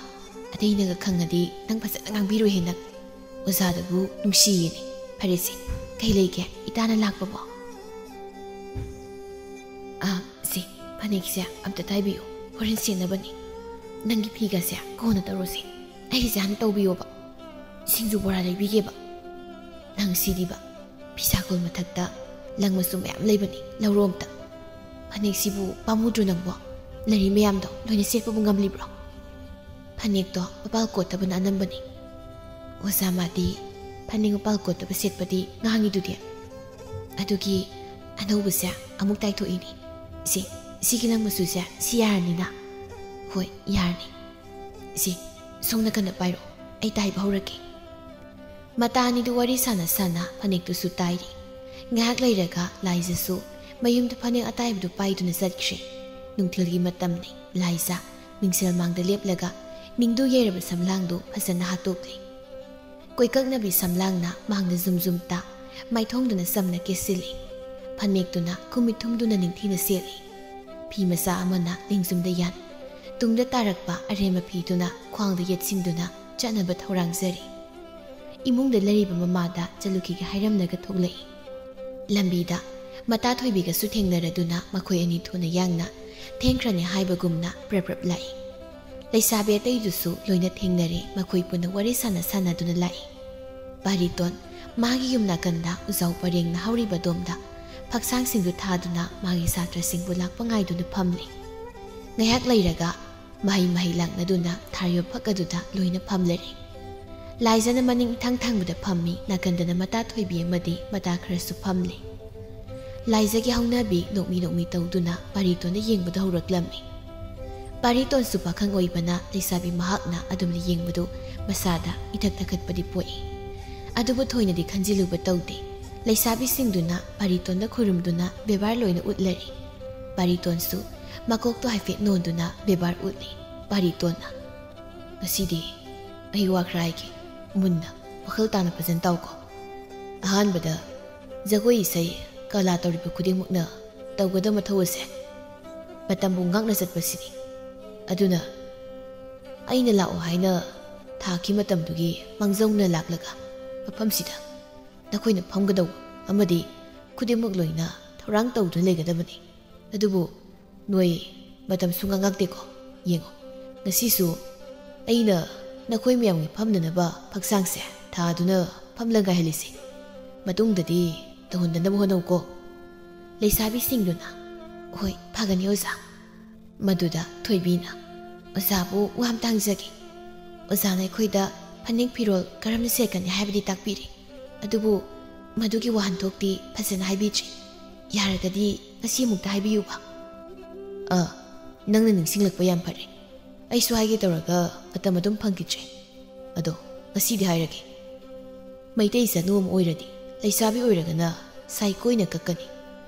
ꯑꯇꯩꯅꯒ ꯈꯪꯉꯗꯤ ꯅꯪ ꯐꯖꯅ ꯉꯥꯡꯕꯤꯔꯣꯏꯍꯦ ꯅꯪ꯫ ꯑꯣꯖꯥꯗꯨꯕꯨ ꯅꯨꯡꯁꯤꯌꯦꯅꯦ꯫ ꯐꯔꯦꯁꯦ, ꯀꯩ ꯂꯩꯒꯦ ꯏꯇꯥꯅ ꯂꯥꯛꯄꯕꯣ?" "ꯑꯥ, ꯁꯤ ꯐꯅꯦꯛꯁꯦ ꯑꯝꯇ ꯇꯥꯏꯕꯤꯌꯨ, ꯍꯣꯔꯦꯟ ꯁꯦꯠꯅꯕꯅꯤ꯫ ꯅꯪꯒꯤ ꯐꯤꯒꯁꯦ ꯀꯣꯟꯅ ꯇꯧꯔꯣꯁꯦ, ꯑꯩꯒꯤꯁꯦ ꯍꯥꯟꯅ ꯇꯧꯕꯤꯌꯣꯕ꯫ ꯁꯤꯡꯖꯨ ꯕꯣꯔꯥ ꯂꯩꯕꯤꯒꯦꯕ꯫ ꯅꯪ ꯁꯤꯗꯤꯕ, ꯐꯤꯁꯥꯀꯣꯜ ꯃꯊꯛꯇ ꯂꯪ ꯃꯆꯨ ꯃꯌꯥꯝ ꯂꯩꯕꯅꯤ, ꯂꯧꯔꯣ ꯑꯝꯇ꯫ ꯐꯅꯦꯛꯁꯤꯕꯨ ꯄꯥꯝꯃꯨꯗ꯭ꯔꯣ ꯅꯪꯕꯣ? ꯂꯩꯔꯤ ꯃꯌꯥꯝꯗꯣ ꯂꯣꯏꯅ ꯁꯦꯠꯄꯕꯨ ꯉꯝꯂꯤꯕ꯭ꯔꯣ?" "ꯐꯅꯦꯛꯇꯣ ꯃꯄꯥꯜ ꯀꯣꯠꯇꯕꯅ ꯑꯅꯝꯕꯅꯤ꯫ ꯑꯣꯖꯥ ꯃꯥꯗꯤ ꯐꯅꯦꯛ ꯃꯄꯥꯜ ꯀꯣꯠꯇꯕ ꯁꯦꯠꯄꯗꯤ ꯉꯥꯡꯉꯤꯗꯨꯗꯤ꯫ ꯑꯗꯨꯒꯤ ꯑꯅꯧꯕꯁꯦ ꯑꯃꯨꯛ ꯇꯥꯏꯊꯣꯛꯏꯅꯤ꯫ ꯁꯤ, ꯁꯤꯒꯤ ꯂꯪ ꯃꯆꯨꯁꯦ ꯁꯤ ꯌꯥꯔꯅꯤꯅ?" "ꯍꯣꯏ, ꯌꯥꯔꯅꯤ꯫ ꯁꯤ, ꯁꯣꯝ ꯅꯥꯀꯟꯗ ꯄꯥꯏꯔꯣ, ꯑꯩ ꯇꯥꯏꯕ ꯍꯧꯔꯒꯦ꯫" ꯃꯇꯥ ꯑꯅꯤꯗꯨ ꯋꯥꯔꯤ ꯁꯥꯟꯅ ꯁꯥꯟꯅ ꯐꯅꯦꯛꯇꯨꯁꯨ ꯇꯥꯏꯔꯤ꯫ ꯉꯥꯏꯍꯥꯛ ꯂꯩꯔꯒ ꯂꯥꯏꯖꯁꯨ ꯃꯌꯨꯝꯗ ꯐꯅꯦꯛ ꯑꯇꯥꯏꯕꯗꯨ ꯄꯥꯏꯗꯨꯅ ꯆꯠꯈ꯭ꯔꯦ꯫ ꯅꯨꯡꯊꯤꯜꯒꯤ ꯃꯇꯝꯅꯤ꯫ ꯂꯥꯏꯖ ꯃꯤꯡꯁꯦꯜ ꯃꯥꯡꯗ ꯂꯦꯞꯂꯒ ꯅꯤꯡꯗꯨ ꯌꯩꯔꯕ ꯁꯝꯂꯥꯡꯗꯨ ꯐꯖꯅ ꯍꯥꯠꯇꯣꯛꯂꯤ꯫ ꯀꯣꯏꯀꯛꯅꯕꯤ ꯁꯝꯂꯥꯡꯅ ꯃꯥꯡꯗ ꯖꯨꯝ ꯖꯨꯝ ꯇꯥ, ꯃꯥꯏꯊꯣꯡꯗꯨꯅ ꯆꯝꯅ ꯀꯦꯁꯤꯜꯂꯤ꯫ ꯐꯅꯦꯛꯇꯨꯅ ꯈꯨꯃꯤꯠ ꯊꯨꯝꯗꯨꯅ ꯅꯤꯡꯊꯤꯅ ꯁꯦꯠꯂꯤ꯫ ꯐꯤ ꯃꯆꯥ ꯑꯃꯅ ꯂꯦꯡꯖꯨꯝꯗ ꯌꯥꯟ, ꯇꯨꯡꯗ ꯇꯥꯔꯛꯄ ꯑꯔꯦꯝꯕ ꯐꯤꯗꯨꯅ ꯈ꯭ꯋꯥꯡꯗ ꯌꯦꯠꯁꯤꯟꯗꯨꯅ ꯆꯠꯅꯕ ꯊꯧꯔꯥꯡꯖꯔꯤ꯫ ꯏꯃꯨꯡꯗ ꯂꯩꯔꯤꯕ ꯃꯃꯥꯗ ꯆꯠꯂꯨꯈꯤꯒꯦ ꯍꯥꯏꯔꯝꯂꯒ ꯊꯣꯛꯂꯛꯏ꯫ ꯂꯝꯕꯤꯗ ꯃꯇꯥ ꯊꯣꯏꯕꯤꯒꯁꯨ ꯊꯦꯡꯅꯔꯗꯨꯅ ꯃꯈꯣꯏ ꯑꯅꯤ ꯊꯨꯅ ꯌꯥꯡꯅ ꯊꯦꯡꯈ꯭ꯔꯅꯤ ꯍꯥꯏꯕꯒꯨꯝꯅ ꯄ꯭ꯔꯞ ꯄ꯭ꯔꯞ ꯂꯥꯛꯏ꯫ ꯂꯩꯁꯥꯕꯤ ꯑꯇꯩꯗꯨꯁꯨ ꯂꯣꯏꯅ ꯊꯦꯡꯅꯔꯦ, ꯃꯈꯣꯏ ꯄꯨꯟꯅ ꯋꯥꯔꯤ ꯁꯥꯟꯅ ꯁꯥꯟꯅꯗꯨꯅ ꯂꯥꯛꯏ꯫ ꯕꯥꯔꯤꯇꯣꯟ ꯃꯥꯒꯤ ꯌꯨꯝ ꯅꯥꯀꯟꯗ ꯎꯖꯥꯎ ꯄꯔꯦꯡꯅ ꯍꯧꯔꯤꯕ ꯑꯗꯣꯝꯗ ꯐꯛꯁꯥꯡꯁꯤꯡꯗꯨ ꯊꯥꯗꯨꯅ ꯃꯥꯒꯤ ꯁꯥꯇ꯭ꯔꯁꯤꯡꯕꯨ ꯂꯥꯛꯄ ꯉꯥꯏꯗꯨꯅ ꯐꯝꯂꯤ꯫ ꯉꯥꯏꯍꯥꯛ ꯂꯩꯔꯒ ꯃꯍꯩ ꯃꯍꯩ ꯂꯥꯛꯅꯗꯨꯅ ꯊꯥꯔꯤꯕ ꯐꯛ ꯑꯗꯨꯗ ꯂꯣꯏꯅ ꯐꯝꯂꯔꯦ꯫ ꯂꯥꯏꯖꯅ ꯃꯅꯤꯡ ꯏꯊꯪ ꯊꯪꯕꯗ ꯐꯝꯃꯤ, ꯅꯥꯀꯟꯗꯅ ꯃꯇꯥ ꯊꯣꯏꯕꯤ ꯑꯃꯗꯤ ꯃꯇꯥ ꯈꯔꯁꯨ ꯐꯝꯂꯤ꯫ ꯂꯥꯏꯖꯒꯤ ꯍꯧꯅꯕꯤ ꯅꯣꯛꯃꯤ ꯅꯣꯛꯃꯤ ꯇꯧꯗꯨꯅ ꯄꯥꯔꯤꯇꯣꯟꯗ ꯌꯦꯡꯕꯗ ꯍꯧꯔꯛꯂꯝꯃꯤ꯫ ꯄꯥꯔꯤꯇꯣꯟꯁꯨ ꯄꯥꯈꯪ ꯑꯣꯏꯕꯅ ꯂꯩꯁꯥꯕꯤ ꯃꯍꯥꯛꯅ ꯑꯗꯨꯝꯅ ꯌꯦꯡꯕꯗꯨ ꯃꯁꯥꯗ ꯏꯊꯛ ꯊꯛꯀꯠꯄꯗꯤ ꯄꯣꯛꯏ꯫ ꯑꯗꯨꯕꯨ ꯊꯣꯏꯅꯗꯤ ꯈꯟꯖꯤꯜꯂꯨꯕ ꯇꯧꯗꯦ꯫ ꯂꯩꯁꯥꯕꯤꯁꯤꯡꯗꯨꯅ ꯄꯥꯔꯤꯇꯣꯟꯗ ꯈꯨꯔꯨꯝꯗꯨꯅ ꯕꯦꯕꯥꯔ ꯂꯣꯏꯅ ꯎꯠꯂꯔꯤ꯫ ꯄꯥꯔꯤꯇꯣꯟꯁꯨ ꯃꯀꯣꯛꯇꯣ ꯍꯥꯏꯐꯦꯠ ꯅꯣꯟꯗꯨꯅ ꯕꯦꯕꯥꯔ ꯎꯠꯂꯤ꯫ ꯄꯥꯔꯤꯇꯣꯟꯅ, "ꯉꯁꯤꯗꯤ ꯑꯩ ꯋꯥ ꯈꯔ ꯍꯥꯏꯒꯦ꯫ ꯃꯨꯟꯅ ꯋꯥꯈꯜ ꯇꯥꯅ ꯐꯖꯅ ꯇꯥꯎꯀꯣ꯫ ꯑꯍꯥꯟꯕꯗ, ꯖꯒꯣꯏ ꯏꯁꯩ ꯀꯂꯥ ꯇꯧꯔꯤꯕ ꯈꯨꯗꯤꯡꯃꯛꯅ ꯇꯧꯒꯗꯕ ꯃꯊꯧ ꯑꯁꯦ ꯃꯇꯝꯕꯨ ꯉꯥꯛꯅ ꯆꯠꯄꯁꯤꯅꯤ꯫ ꯑꯗꯨꯅ ꯑꯩꯅ ꯂꯥꯛꯑꯣ ꯍꯥꯏꯅ ꯊꯥꯈꯤ ꯃꯇꯝꯗꯨꯒꯤ ꯃꯥꯡꯖꯧꯅ ꯂꯥꯛꯂꯒ ꯃꯐꯝꯁꯤꯗ ꯅꯈꯣꯏꯅ ꯐꯝꯒꯗꯧꯕ ꯑꯃꯗꯤ ꯈꯨꯗꯤꯡꯃꯛ ꯂꯣꯏꯅ ꯊꯧꯔꯥꯡ ꯇꯧꯗꯨꯅ ꯂꯩꯒꯗꯕꯅꯤ꯫ ꯑꯗꯨꯕꯨ ꯅꯣꯏ ꯃꯇꯝ ꯁꯨꯡꯉꯥꯛ ꯉꯥꯛꯇꯦꯀꯣ꯫ ꯌꯦꯡꯉꯣ, ꯉꯁꯤꯁꯨ ꯑꯩꯅ ꯅꯈꯣꯏ ꯃꯌꯥꯝꯒꯤ ꯐꯝꯅꯅꯕ ꯐꯛꯁꯥꯡꯁꯦ ꯊꯥꯗꯨꯅ ꯐꯝꯂ ꯉꯥꯏꯍꯜꯂꯤꯁꯦ꯫ ꯃꯇꯨꯡꯗꯗꯤ ꯇꯧꯍꯟꯗꯅꯕ ꯍꯣꯠꯅꯧꯀꯣ꯫" ꯂꯩꯁꯥꯕꯤꯁꯤꯡꯗꯨꯅ, "ꯍꯣꯏ, ꯐꯒꯅꯤ ꯑꯣꯖꯥ꯫" ꯃꯗꯨꯗ ꯊꯣꯏꯕꯤꯅ, "ꯑꯣꯖꯥꯕꯨ ꯋꯥ ꯑꯃꯇ ꯍꯪꯖꯒꯦ꯫ ꯑꯣꯖꯥꯅ ꯑꯩꯈꯣꯏꯗ ꯐꯅꯦꯛ ꯐꯤꯔꯣꯜ ꯀꯔꯝꯅ ꯁꯦꯠꯀꯅꯤ ꯍꯥꯏꯕꯗꯤ ꯇꯥꯛꯄꯤꯔꯦ꯫ ꯑꯗꯨꯕꯨ ꯃꯗꯨꯒꯤ ꯋꯥꯍꯟꯊꯣꯛꯇꯤ ꯐꯖꯅ ꯍꯥꯏꯕꯤꯗ꯭ꯔꯤ꯫ ꯌꯥꯔꯒꯗꯤ ꯉꯁꯤ ꯑꯃꯨꯛꯇ ꯍꯥꯏꯕꯤꯌꯨꯕ꯫" "ꯑ, ꯅꯪꯅ ꯅꯤꯡꯁꯤꯡꯂꯛꯄ ꯌꯥꯝ ꯐꯔꯦ꯫ ꯑꯩꯁꯨ ꯍꯥꯏꯒꯦ ꯇꯧꯔꯒ ꯃꯇꯝ ꯑꯗꯨꯝ ꯐꯪꯈꯤꯗ꯭ꯔꯦ꯫ ꯑꯗꯣ ꯉꯁꯤꯗꯤ ꯍꯥꯏꯔꯒꯦ꯫ ꯃꯩꯇꯩ ꯆꯅꯨ ꯑꯃ ꯑꯣꯏꯔꯗꯤ ꯂꯩꯁꯥꯕꯤ ꯑꯣꯏꯔꯒꯅ ꯁꯥꯏ ꯀꯣꯏꯅ ꯀꯛꯀꯅꯤ꯫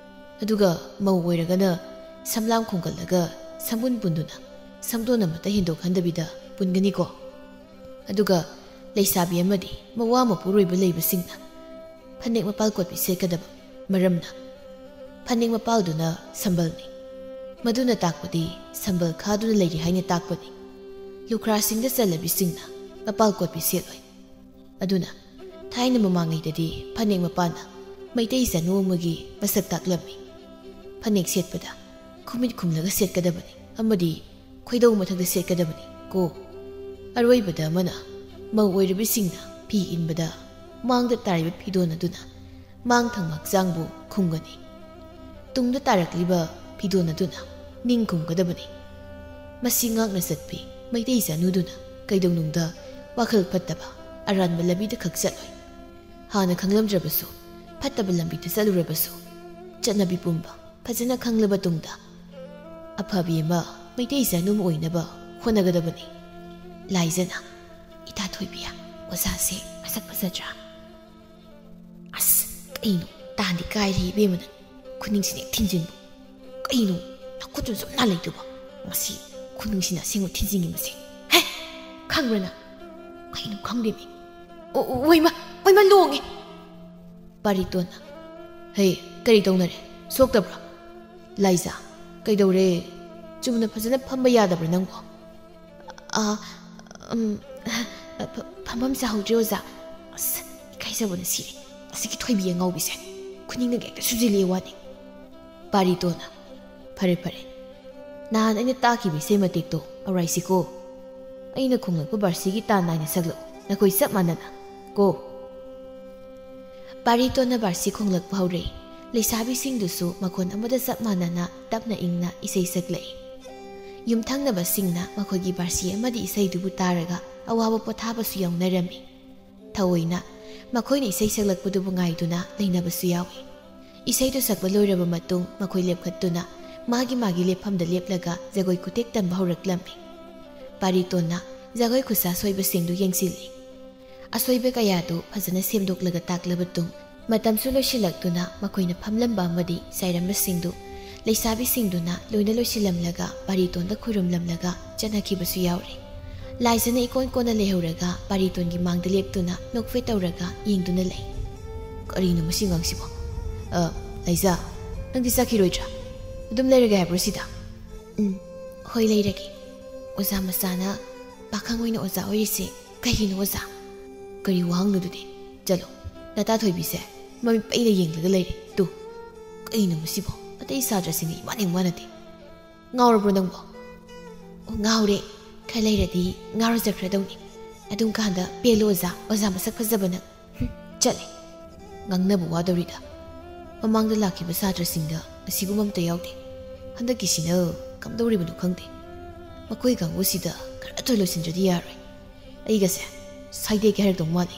ꯑꯗꯨꯒ ꯃꯧ ꯑꯣꯏꯔꯒꯅ ꯁꯝꯂꯥꯡ ꯈꯣꯝꯒꯠꯂꯒ ꯁꯝꯕꯨꯟ ꯄꯨꯟꯗꯨꯅ ꯁꯝꯗꯣꯟ ꯑꯃꯠꯇ ꯍꯦꯟꯗꯣꯛꯍꯟꯗꯕꯤꯗ ꯄꯨꯟꯒꯅꯤꯀꯣ꯫ ꯑꯗꯨꯒ ꯂꯩꯁꯥꯕꯤ ꯑꯃꯗꯤ ꯃꯋꯥ ꯃꯄꯨꯔꯣꯏꯕ ꯂꯩꯕꯁꯤꯡꯅ ꯐꯅꯦꯛ ꯃꯄꯥꯜ ꯀꯣꯠꯄꯤ ꯁꯦꯠꯀꯗꯕ ꯃꯔꯝꯅ ꯐꯅꯦꯛ ꯃꯄꯥꯜꯗꯨꯅ ꯁꯝꯕꯜꯅꯤ꯫ ꯃꯗꯨꯅ ꯇꯥꯛꯄꯗꯤ ꯁꯝꯕꯜ ꯈꯥꯗꯨꯅ ꯂꯩꯔꯤ ꯍꯥꯏꯅ ꯇꯥꯛꯄꯅꯤ꯫ ꯂꯨꯈ꯭ꯔꯥꯁꯤꯡꯗ ꯆꯜꯂꯕꯤꯁꯤꯡꯅ ꯃꯄꯥꯜ ꯀꯣꯠꯄꯤ ꯁꯦꯠꯂꯣꯏ꯫ ꯑꯗꯨꯅ ꯊꯥꯏꯅ ꯃꯃꯥꯡꯉꯩꯗꯗꯤ ꯐꯅꯦꯛ ꯃꯄꯥꯜꯅ ꯃꯩꯇꯩ ꯆꯅꯨ ꯑꯃꯒꯤ ꯃꯁꯛ ꯇꯥꯛꯂꯝꯃꯤ꯫ ꯐꯅꯦꯛ ꯁꯦꯠꯄꯗ ꯈꯨꯃꯤꯠ ꯈꯨꯝꯂꯒ ꯁꯦꯠꯀꯗꯕꯅꯤ ꯑꯃꯗꯤ ꯈꯣꯏꯗꯧ ꯃꯊꯛꯇ ꯁꯦꯠꯀꯗꯕꯅꯤ ꯀꯣ꯫ ꯑꯔꯣꯏꯕꯗ ꯑꯃꯅ ꯃꯧ ꯑꯣꯏꯔꯕꯤꯁꯤꯡꯅ ꯐꯤ ꯏꯟꯕꯗ ꯃꯥꯡꯗ ꯇꯥꯔꯤꯕ ꯐꯤꯗꯣꯟ ꯑꯗꯨꯅ ꯃꯥꯡ ꯊꯪꯕ ꯍꯛꯆꯥꯡꯕꯨ ꯈꯨꯝꯒꯅꯤ꯫ ꯇꯨꯡꯗ ꯇꯥꯔꯛꯂꯤꯕ ꯐꯤꯗꯣꯟ ꯑꯗꯨꯅ ꯅꯤꯡ ꯈꯨꯝꯒꯗꯕꯅꯤ꯫ ꯃꯁꯤ ꯉꯥꯛꯅ ꯆꯠꯄꯤ ꯃꯩꯇꯩ ꯆꯅꯨꯗꯨꯅ ꯀꯩꯗꯧꯅꯨꯡꯗ ꯋꯥꯈꯜ ꯐꯠꯇꯕ ꯑꯔꯥꯟꯕ ꯂꯝꯕꯤꯗ ꯈꯛ ꯆꯠꯂꯣꯏ꯫ ꯍꯥꯟꯅ ꯈꯪꯂꯝꯗ꯭ꯔꯕꯁꯨ, ꯐꯠꯇꯕ ꯂꯝꯕꯤꯗ ꯆꯠꯂꯨꯔꯕꯁꯨ, ꯆꯠꯅꯕꯤ ꯄꯨꯝꯕ ꯐꯖꯅ ꯈꯪꯂꯕ ꯇꯨꯡꯗ, ꯑꯐꯕꯤ ꯑꯃ ꯃꯩꯇꯩ ꯏꯆꯥꯅꯨ ꯑꯃ ꯑꯣꯏꯅꯕ ꯍꯣꯠꯅꯒꯗꯕꯅꯤ꯫ ꯂꯥꯏꯖꯅ, "ꯏꯇꯥ ꯊꯣꯏꯕꯤ, ꯑꯣꯖꯥꯁꯦ ꯃꯁꯛ ꯐꯖꯗ꯭ꯔꯥ?" ꯑꯁ, ꯀꯩꯅꯣ, ꯇꯥꯟꯗꯤ ꯀꯥꯏꯔꯦ ꯏꯕꯦꯝꯃ ꯅꯪ꯫ ꯈꯨꯅꯤꯡꯁꯤꯅ ꯍꯦꯛ ꯊꯤꯟꯖꯤꯟꯕ꯫ ꯀꯩꯅꯣ, ꯅꯈꯨꯠꯇꯨ ꯁꯨꯝ ꯅꯥ ꯂꯩꯗꯨꯕꯣ? ꯃꯁꯤ ꯈꯨꯅꯤꯡꯁꯤꯅ ꯑꯁꯦꯡꯕ ꯊꯤꯟꯖꯤꯟꯒꯤ ꯃꯁꯦ꯫ ꯍꯦ! ꯈꯪꯕ꯭ꯔꯥ ꯅꯪ? ꯀꯩꯅꯣ ꯈꯪꯗꯦꯃꯤ꯫ ꯑꯣ, ꯑꯣ, ꯑꯣꯏꯃ, ꯑꯣꯏꯃ ꯂꯣꯡꯉꯦ꯫ ꯕꯥꯔꯤꯇꯣꯟꯅ, "ꯍꯦ, ꯀꯔꯤ ꯇꯧꯅꯔꯦ? ꯁꯣꯛꯇꯕ꯭ꯔꯣ?" ꯂꯥꯏꯖꯥ, "ꯀꯩꯗꯧꯔꯦ? ꯆꯨꯝꯅ ꯐꯖꯅ ꯐꯝꯕ ꯌꯥꯗꯕ꯭ꯔꯥ ꯅꯪꯕꯣ?" "ꯑ, ꯎꯝ, ꯐ-, ꯐꯝꯐꯝ ꯆꯥꯍꯧꯗ꯭ꯔꯦ, ꯑꯣꯖꯥ꯫ ꯑꯁ, ꯏꯀꯥꯏꯖꯕꯅ ꯁꯤꯔꯦ꯫ ꯑꯁꯤꯒꯤ ꯊꯣꯏꯕꯤ ꯑꯉꯥꯎꯕꯤꯁꯦ ꯈꯨꯅꯤꯡꯅꯒ ꯍꯦꯛꯇ ꯁꯨꯖꯤꯜꯂꯛꯑꯦ ꯋꯥꯅꯤ꯫" ꯕꯥꯔꯤꯇꯣꯟꯅ, "ꯐꯔꯦ, ꯐꯔꯦ꯫ ꯅꯍꯥꯟ ꯑꯩꯅ ꯇꯥꯛꯈꯤꯕ ꯏꯁꯩ ꯃꯇꯦꯛꯇꯣ ꯑꯧꯔꯥꯏꯁꯤꯀꯣ꯫ ꯑꯩꯅ ꯈꯣꯡꯂꯛꯄ ꯕꯥꯔꯁꯤꯒꯤ ꯇꯥꯟ ꯅꯥꯏꯅ ꯁꯛꯂꯛꯎ꯫ ꯅꯈꯣꯏ ꯆꯞ ꯃꯥꯟꯅꯅ꯫ ꯀꯣ꯫" ꯕꯥꯔꯤꯇꯣꯟꯅ ꯕꯥꯔꯁꯤ ꯈꯣꯡꯂꯛꯄ ꯍꯧꯔꯛꯏ꯫ ꯂꯩꯁꯥꯕꯤꯁꯤꯡꯗꯨꯁꯨ ꯃꯈꯣꯟ ꯑꯃꯗ ꯆꯞ ꯃꯥꯟꯅꯅ ꯇꯞꯅ ꯏꯪꯅ ꯏꯁꯩ ꯁꯛꯂꯛꯏ꯫ ꯌꯨꯝꯊꯪꯅꯕꯁꯤꯡꯅ ꯃꯈꯣꯏꯒꯤ ꯕꯥꯔꯁꯤ ꯑꯃꯗꯤ ꯏꯁꯩꯗꯨꯕꯨ ꯇꯥꯔꯒ ꯑꯋꯥꯕ ꯄꯣꯊꯥꯕꯁꯨ ꯌꯥꯎꯅꯔꯝꯃꯤ꯫ ꯊꯑꯣꯏꯅ ꯃꯈꯣꯏꯅ ꯏꯁꯩ ꯁꯛꯂꯛꯄꯗꯨꯕꯨ ꯉꯥꯏꯗꯨꯅ ꯂꯩꯅꯕꯁꯨ ꯌꯥꯎꯏ꯫ ꯏꯁꯩꯗꯨ ꯁꯛꯄ ꯂꯣꯏꯔꯕ ꯃꯇꯨꯡ ꯃꯈꯣꯏ ꯂꯦꯞꯈꯠꯇꯨꯅ ꯃꯥꯒꯤ ꯃꯥꯒꯤ ꯂꯦꯞꯐꯝꯗ ꯂꯦꯞꯂꯒ ꯖꯒꯣꯏ ꯈꯨꯇꯦꯛ ꯇꯝꯕ ꯍꯧꯔꯛꯂꯝꯃꯤ꯫ ꯕꯥꯔꯤꯇꯣꯟꯅ ꯖꯒꯣꯏ ꯈꯨꯠꯁꯥ ꯁꯣꯏꯕꯁꯤꯡꯗꯨ ꯌꯦꯡꯁꯤꯜꯂꯤ꯫ ꯑꯁꯣꯏꯕ ꯀꯌꯥꯗꯨ ꯐꯖꯅ ꯁꯦꯝꯗꯣꯛꯂꯒ ꯇꯥꯛꯂꯕ ꯇꯨꯡ, ꯃꯇꯝꯁꯨ ꯂꯣꯏꯁꯤꯜꯂꯛꯇꯨꯅ ꯃꯈꯣꯏꯅ ꯐꯝꯂꯝꯕ ꯑꯃꯗꯤ ꯆꯥꯏꯔꯝꯕꯁꯤꯡꯗꯨ ꯂꯩꯁꯥꯕꯤꯁꯤꯡꯗꯨꯅ ꯂꯣꯏꯅ ꯂꯣꯏꯁꯤꯜꯂꯝꯂꯒ ꯕꯥꯔꯤꯇꯣꯟꯗ ꯈꯨꯔꯨꯝꯂꯝꯂꯒ ꯆꯠꯅꯈꯤꯕꯁꯨ ꯌꯥꯎꯔꯦ꯫ ꯂꯥꯏꯖꯅ ꯏꯀꯣꯟ ꯀꯣꯟꯅ ꯂꯩꯍꯧꯔꯒ ꯕꯥꯔꯤꯇꯣꯟꯒꯤ ꯃꯥꯡꯗ ꯂꯦꯞꯇꯨꯅ ꯅꯣꯛꯐꯦꯠ ꯇꯧꯔꯒ ꯌꯦꯡꯗꯨꯅ ꯂꯩ꯫ "ꯀꯔꯤꯅꯣ ꯃꯁꯤ ꯑꯉꯥꯡꯁꯤꯕꯣ? ꯑ, ꯂꯥꯏꯖ, ꯅꯪꯗꯤ ꯆꯠꯈꯤꯔꯣꯏꯗ꯭ꯔꯥ? ꯑꯗꯨꯝ ꯂꯩꯔꯒꯦ ꯍꯥꯏꯕ꯭ꯔꯣ ꯁꯤꯗ?" "ꯎꯝ, ꯍꯣꯏ, ꯂꯩꯔꯒꯦ꯫ ꯑꯣꯖꯥ ꯃꯆꯥꯅ ꯄꯥꯈꯪ ꯑꯣꯏꯅ ꯑꯣꯖꯥ ꯑꯣꯏꯔꯤꯁꯦ ꯀꯩꯒꯤꯅꯣ, ꯑꯣꯖꯥ?" "ꯀꯔꯤ ꯋꯥꯍꯪꯅꯣ ꯑꯗꯨꯗꯤ? ꯆꯠꯂꯣ, ꯅꯇꯥ ꯊꯣꯏꯕꯤꯁꯦ ꯃꯃꯤꯠ ꯄꯩꯅ ꯌꯦꯡꯂꯒ ꯂꯩꯔꯦ꯫ ꯇꯨ, ꯀꯩꯅꯣ ꯃꯁꯤꯕꯣ? ꯑꯇꯩ ꯁꯥꯇ꯭ꯔꯁꯤꯡꯒ ꯏꯃꯥꯟ ꯍꯦꯛ ꯃꯥꯟꯅꯗꯦ꯫ ꯉꯥꯎꯔꯕ꯭ꯔꯣ ꯅꯪꯕꯣ?" "ꯑꯣ, ꯉꯥꯎꯔꯦ꯫ ꯈꯔ ꯂꯩꯔꯗꯤ ꯉꯥꯎꯔꯖꯈ꯭ꯔꯗꯧꯅꯤ꯫ ꯑꯗꯨꯝ ꯀꯥꯟꯗ ꯄꯦꯜꯂꯣ ꯑꯣꯖꯥ, ꯑꯣꯖꯥ ꯃꯁꯛ ꯐꯖꯕꯅ꯫" ꯍꯨꯝ, ꯆꯠꯂꯦ꯫ ꯉꯥꯡꯅꯕ ꯋꯥꯗꯧꯔꯤꯗ꯫ ꯃꯃꯥꯡꯗ ꯂꯥꯛꯈꯤꯕ ꯁꯥꯇ꯭ꯔꯁꯤꯡꯗ ꯑꯁꯤꯒꯨꯝꯕ ꯑꯝꯇ ꯌꯥꯎꯗꯦ꯫ ꯍꯟꯗꯛꯀꯤꯁꯤꯅ ꯀꯝꯗꯧꯔꯤꯕꯅꯣ ꯈꯪꯗꯦ꯫ ꯃꯈꯣꯏ ꯀꯥꯡꯕꯨꯁꯤꯗ ꯈꯔ ꯊꯨꯅ ꯂꯣꯏꯁꯤꯟꯗ꯭ꯔꯗꯤ ꯌꯥꯔꯣꯏ꯫ ꯑꯩꯒꯁꯦ ꯁꯥꯏꯗꯦꯛꯀꯦ ꯍꯥꯏꯔꯛꯇꯧ ꯃꯥꯜꯂꯤ꯫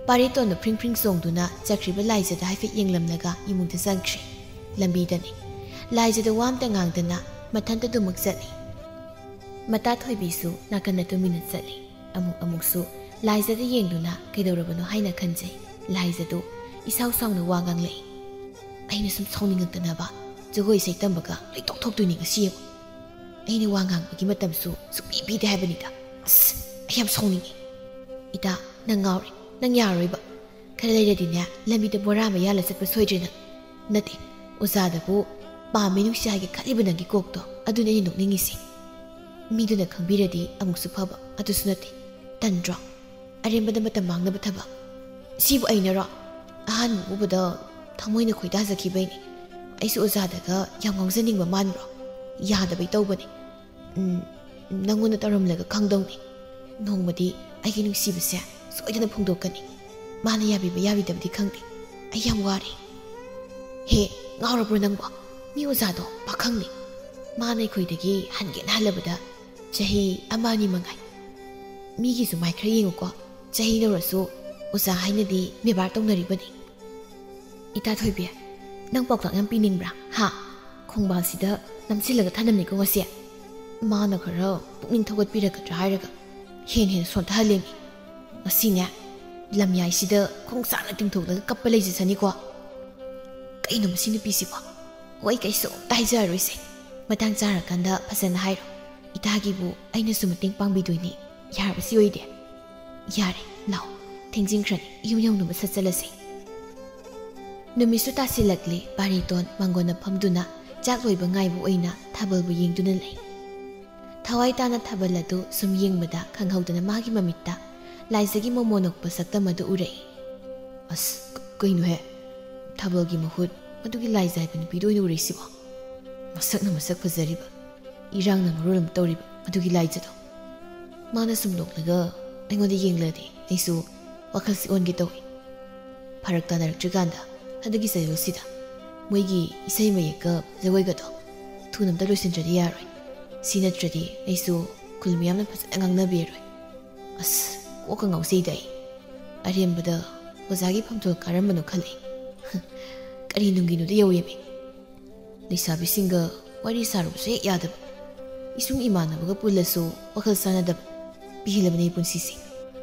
ꯄꯥꯔꯤꯇꯣꯟꯗꯣ ꯐ꯭ꯔꯤꯡ ꯐ꯭ꯔꯤꯡ ꯆꯣꯡꯗꯨꯅ ꯆꯠꯈ꯭ꯔꯤꯕ ꯂꯥꯏꯖꯗ ꯍꯥꯏꯐꯦꯠ ꯌꯦꯡꯂꯝꯂꯒ ꯏꯃꯨꯡꯗ ꯆꯪꯈ꯭ꯔꯦ꯫ ꯂꯝꯕꯤꯗꯅꯤ꯫ ꯂꯥꯏꯖꯗ ꯋꯥ ꯑꯝꯇ ꯉꯥꯡꯗꯅ ꯃꯊꯟꯇ ꯑꯗꯨꯃꯛ ꯆꯠꯂꯤ꯫ ꯃꯇꯥ ꯊꯣꯏꯕꯤꯁꯨ ꯅꯥꯀꯟꯗ ꯇꯨꯃꯤꯟꯅ ꯆꯠꯂꯤ꯫ ꯑꯃꯨꯛ ꯑꯃꯨꯛꯁꯨ ꯂꯥꯏꯖꯗ ꯌꯦꯡꯗꯨꯅ ꯀꯩꯗꯧꯔꯕꯅꯣ ꯍꯥꯏꯅ ꯈꯟꯖꯩ꯫ ꯂꯥꯏꯖꯗꯨ ꯏꯁꯥꯎ ꯁꯥꯎꯅ ꯋꯥ ꯉꯥꯡꯂꯛꯏ꯫ "ꯑꯩꯅ ꯁꯨꯝ ꯁꯥꯎꯅꯤꯡꯉꯛꯇꯅꯕ ꯖꯒꯣꯏ ꯏꯁꯩ ꯇꯝꯕꯒ ꯂꯣꯏ ꯇꯣꯛꯊꯣꯛꯇꯣꯏꯅꯤ ꯉꯁꯤ ꯌꯦꯡꯉꯨ꯫ ꯑꯩꯅ ꯋꯥ ꯉꯥꯡꯕꯒꯤ ꯃꯇꯝꯁꯨ ꯁꯨꯡꯄꯤ ꯄꯤꯗꯦ ꯍꯥꯏꯕꯅꯤꯗ꯫ ꯑꯁ, ꯑꯩ ꯌꯥꯝ ꯁꯥꯎꯅꯤꯡꯉꯤ꯫ ꯏꯇꯥ, ꯅꯪ ꯉꯥꯎꯔꯦ꯫ ꯅꯪ ꯌꯥꯔꯣꯏꯕ꯫ ꯈꯔ ꯂꯩꯔꯗꯤꯅꯦ, ꯂꯝꯕꯤꯗ ꯕꯣꯔꯥ ꯑꯃ ꯌꯥꯜꯂ ꯆꯠꯄ ꯁꯣꯏꯗ꯭ꯔꯦ ꯅꯪ꯫ ꯅꯠꯇꯦ, ꯑꯣꯖꯥꯗꯕꯨ ꯄꯥꯝꯃꯦ ꯅꯨꯡꯁꯤ ꯍꯥꯏꯒꯦ ꯈꯜꯂꯤꯕ ꯅꯪꯒꯤ ꯀꯣꯛꯇꯣ, ꯑꯗꯨꯅꯦ ꯑꯩꯅ ꯅꯣꯛꯅꯤꯡꯉꯤꯁꯦ꯫ ꯃꯤꯗꯨꯅ ꯈꯪꯕꯤꯔꯗꯤ ꯑꯃꯨꯛꯁꯨ ꯐꯕ, ꯑꯗꯨꯁꯨ ꯅꯠꯇꯦ꯫ ꯇꯟꯗ꯭ꯔꯣ? ꯑꯔꯦꯝꯕꯗ ꯃꯇꯝ ꯃꯥꯡꯅꯕ ꯊꯕꯛ꯫ ꯁꯤꯕꯨ ꯑꯩꯅꯔꯣ? ꯑꯍꯥꯟꯕ ꯎꯕꯗ ꯊꯃꯣꯏꯅ ꯈꯣꯏꯗꯥꯖꯈꯤꯕꯩꯅꯦ꯫ ꯑꯩꯁꯨ ꯑꯣꯖꯥꯗꯒ ꯌꯥꯝ ꯉꯥꯎꯖꯅꯤꯡꯕ ꯃꯥꯟꯕ꯭ꯔꯣ? ꯌꯥꯗꯕꯩ ꯇꯧꯕꯅꯦ꯫ ꯎꯝ, ꯅꯪꯉꯣꯟꯗ ꯇꯧꯔꯝꯂꯒ ꯈꯪꯗꯧꯅꯤ꯫ ꯅꯣꯡꯃꯗꯤ ꯑꯩꯒꯤ ꯅꯨꯡꯁꯤꯕꯁꯦ ꯁꯣꯏꯗꯅ ꯐꯣꯡꯗꯣꯛꯀꯅꯤ꯫ ꯃꯥꯅ ꯌꯥꯕꯤꯕ ꯌꯥꯕꯤꯗꯕꯗꯤ ꯈꯪꯗꯦ꯫ ꯑꯩ ꯌꯥꯝ ꯋꯥꯔꯦ꯫ ꯍꯦ, ꯉꯥꯎꯔꯕ꯭ꯔꯣ ꯅꯪꯕꯣ? ꯃꯤ ꯑꯣꯖꯥꯗꯣ ꯄꯥꯈꯪꯅꯤ꯫ ꯃꯥꯅ ꯑꯩꯈꯣꯏꯗꯒꯤ ꯍꯟꯒꯦꯅ ꯍꯜꯂꯕꯗ ꯆꯍꯤ ꯑꯃ ꯑꯅꯤ ꯃꯉꯥꯏ꯫ ꯃꯤꯒꯤꯁꯨ ꯃꯥꯏ ꯈꯔ ꯌꯦꯡꯉꯨꯀꯣ꯫ ꯆꯍꯤ ꯂꯧꯔꯁꯨ ꯑꯣꯖꯥ ꯍꯥꯏꯅꯗꯤ ꯕꯦꯕꯥꯔ ꯇꯧꯅꯔꯤꯕꯅꯤ꯫ ꯏꯇꯥ ꯊꯣꯏꯕꯤ, ꯅꯪ ꯄꯥꯎꯇꯥꯛ ꯌꯥꯝ ꯄꯤꯅꯤꯡꯕ꯭ꯔꯥ? ꯍꯥ? ꯈꯣꯡꯕꯥꯜꯁꯤꯗ ꯅꯝꯁꯤꯜꯂꯒ ꯊꯅꯝꯅꯤꯀꯣ ꯉꯁꯤ꯫ ꯃꯥꯅ ꯈꯔ ꯄꯨꯛꯅꯤꯡ ꯊꯧꯒꯠꯄꯤꯔꯛꯀꯗ꯭ꯔꯥ ꯍꯥꯏꯔꯒ ꯍꯦꯟ ꯍꯦꯟꯅ ꯁꯣꯟꯊꯍꯜꯂꯦꯃꯤ꯫ ꯉꯁꯤꯅꯦ, ꯂꯝꯌꯥꯏꯁꯤꯗ ꯈꯣꯡ ꯁꯥꯡꯅ ꯇꯤꯡꯊꯣꯛꯂꯒ ꯀꯞꯄ ꯂꯩꯖꯁꯅꯤꯀꯣ꯫ ꯀꯩꯅꯣ ꯃꯁꯤ ꯅꯨꯄꯤꯁꯤꯕꯣ? ꯍꯣꯏ, ꯀꯩꯁꯨꯝꯇ ꯍꯥꯏꯖꯔꯔꯣꯏꯁꯦ꯫ ꯃꯇꯥꯡ ꯆꯥꯔꯀꯥꯟꯗ ꯐꯖꯅ ꯍꯥꯏꯔꯣ꯫ ꯏꯇꯥꯒꯤꯕꯨ ꯑꯩꯅꯁꯨ ꯃꯇꯦꯡ ꯄꯥꯡꯕꯤꯗꯣꯏꯅꯤ꯫ ꯌꯥꯔꯕꯁꯤ ꯑꯣꯏꯗꯦ꯫ ꯌꯥꯔꯦ, ꯂꯥꯛꯑꯣ꯫ ꯊꯦꯡꯖꯤꯟꯈ꯭ꯔꯅꯤ, ꯌꯨꯝ ꯌꯧꯅꯕ ꯁꯠ ꯆꯠꯂꯁꯦ꯫ ꯅꯨꯃꯤꯠꯁꯨ ꯇꯥꯁꯤꯜꯂꯛꯂꯦ꯫ ꯄꯥꯔꯤꯇꯣꯟ ꯃꯥꯡꯒꯣꯟꯗ ꯐꯝꯗꯨꯅ ꯆꯥꯛ ꯂꯣꯏꯕ ꯉꯥꯏꯕ ꯑꯣꯏꯅ ꯊꯥꯕꯜꯕꯨ ꯌꯦꯡꯗꯨꯅ ꯂꯩ꯫ ꯊꯋꯥꯏ ꯇꯥꯅ ꯊꯥꯕꯜ ꯑꯗꯨ ꯁꯨꯝ ꯌꯦꯡꯕꯗ ꯈꯪꯍꯧꯗꯅ ꯃꯥꯒꯤ ꯃꯃꯤꯠꯇ ꯂꯥꯏꯖꯒꯤ ꯃꯣꯃꯣꯟ ꯅꯣꯛꯄ ꯁꯛꯇꯝ ꯑꯗꯨ ꯎꯔꯛꯏ꯫ ꯑꯁ, ꯀ-, ꯀꯩꯅꯣꯍꯦ? ꯊꯥꯕꯜꯒꯤ ꯃꯍꯨꯠ ꯑꯗꯨꯒꯤ ꯂꯥꯏꯖ ꯍꯥꯏꯕ ꯅꯨꯄꯤꯗꯣ ꯑꯣꯏꯅ ꯎꯔꯛꯏꯁꯤꯕꯣ? ꯃꯁꯛꯅ ꯃꯁꯛ ꯐꯖꯔꯤꯕ, ꯏꯔꯥꯡꯅ ꯃꯔꯣꯜ ꯑꯃ ꯇꯧꯔꯤꯕ ꯑꯗꯨꯒꯤ ꯂꯥꯏꯖꯗꯣ꯫ ꯃꯥꯅ ꯁꯨꯝ ꯅꯣꯛꯂꯒ ꯑꯩꯉꯣꯟꯗ ꯌꯦꯡꯂꯗꯤ ꯑꯩꯁꯨ ꯋꯥꯈꯜꯁꯤ ꯑꯣꯟꯒꯦ ꯇꯧꯏ꯫ ꯐꯔꯛ ꯇꯥꯅꯔꯛꯇ꯭ꯔꯤꯀꯥꯟꯗ ꯍꯟꯗꯛꯀꯤ ꯆꯌꯣꯜꯁꯤꯗ ꯃꯣꯏꯒꯤ ꯏꯁꯩ ꯃꯌꯦꯛꯀ ꯖꯒꯣꯏꯒꯗꯣ ꯊꯨꯅ ꯑꯝꯇ ꯂꯣꯏꯁꯤꯟꯗ꯭ꯔꯗꯤ ꯌꯥꯔꯣꯏ꯫ ꯁꯤ ꯅꯠꯇ꯭ꯔꯗꯤ ꯑꯩꯁꯨ ꯈꯨꯜ ꯃꯤꯌꯥꯝꯅ ꯐꯖꯅ ꯉꯥꯡꯅꯕꯤꯔꯔꯣꯏ꯫ ꯑꯁ, ꯀꯣꯛꯀ ꯉꯥꯎꯖꯩꯗ ꯑꯩ꯫ ꯑꯔꯦꯝꯕꯗ ꯑꯣꯖꯥꯒꯤ ꯐꯝꯊꯣꯜ ꯀꯥꯔꯝꯕꯅꯣ ꯈꯜꯂꯦ꯫ ꯀꯔꯤ ꯅꯨꯡꯒꯤꯅꯣꯗ ꯌꯧꯋꯦꯃꯤ꯫ ꯂꯩꯁꯥꯕꯤꯁꯤꯡꯒ ꯋꯥꯔꯤ ꯁꯥꯔꯨꯕꯁꯨ ꯍꯦꯛ ꯌꯥꯗꯕ꯫ ꯏꯁꯨꯡ ꯏꯃꯥꯟꯅꯕꯒ ꯄꯨꯜꯂꯁꯨ ꯋꯥꯈꯜ ꯆꯥꯟꯅꯗꯕ꯫ ꯄꯦꯜꯂꯕꯅꯦ ꯑꯩ ꯄꯨꯟꯁꯤꯁꯦ꯫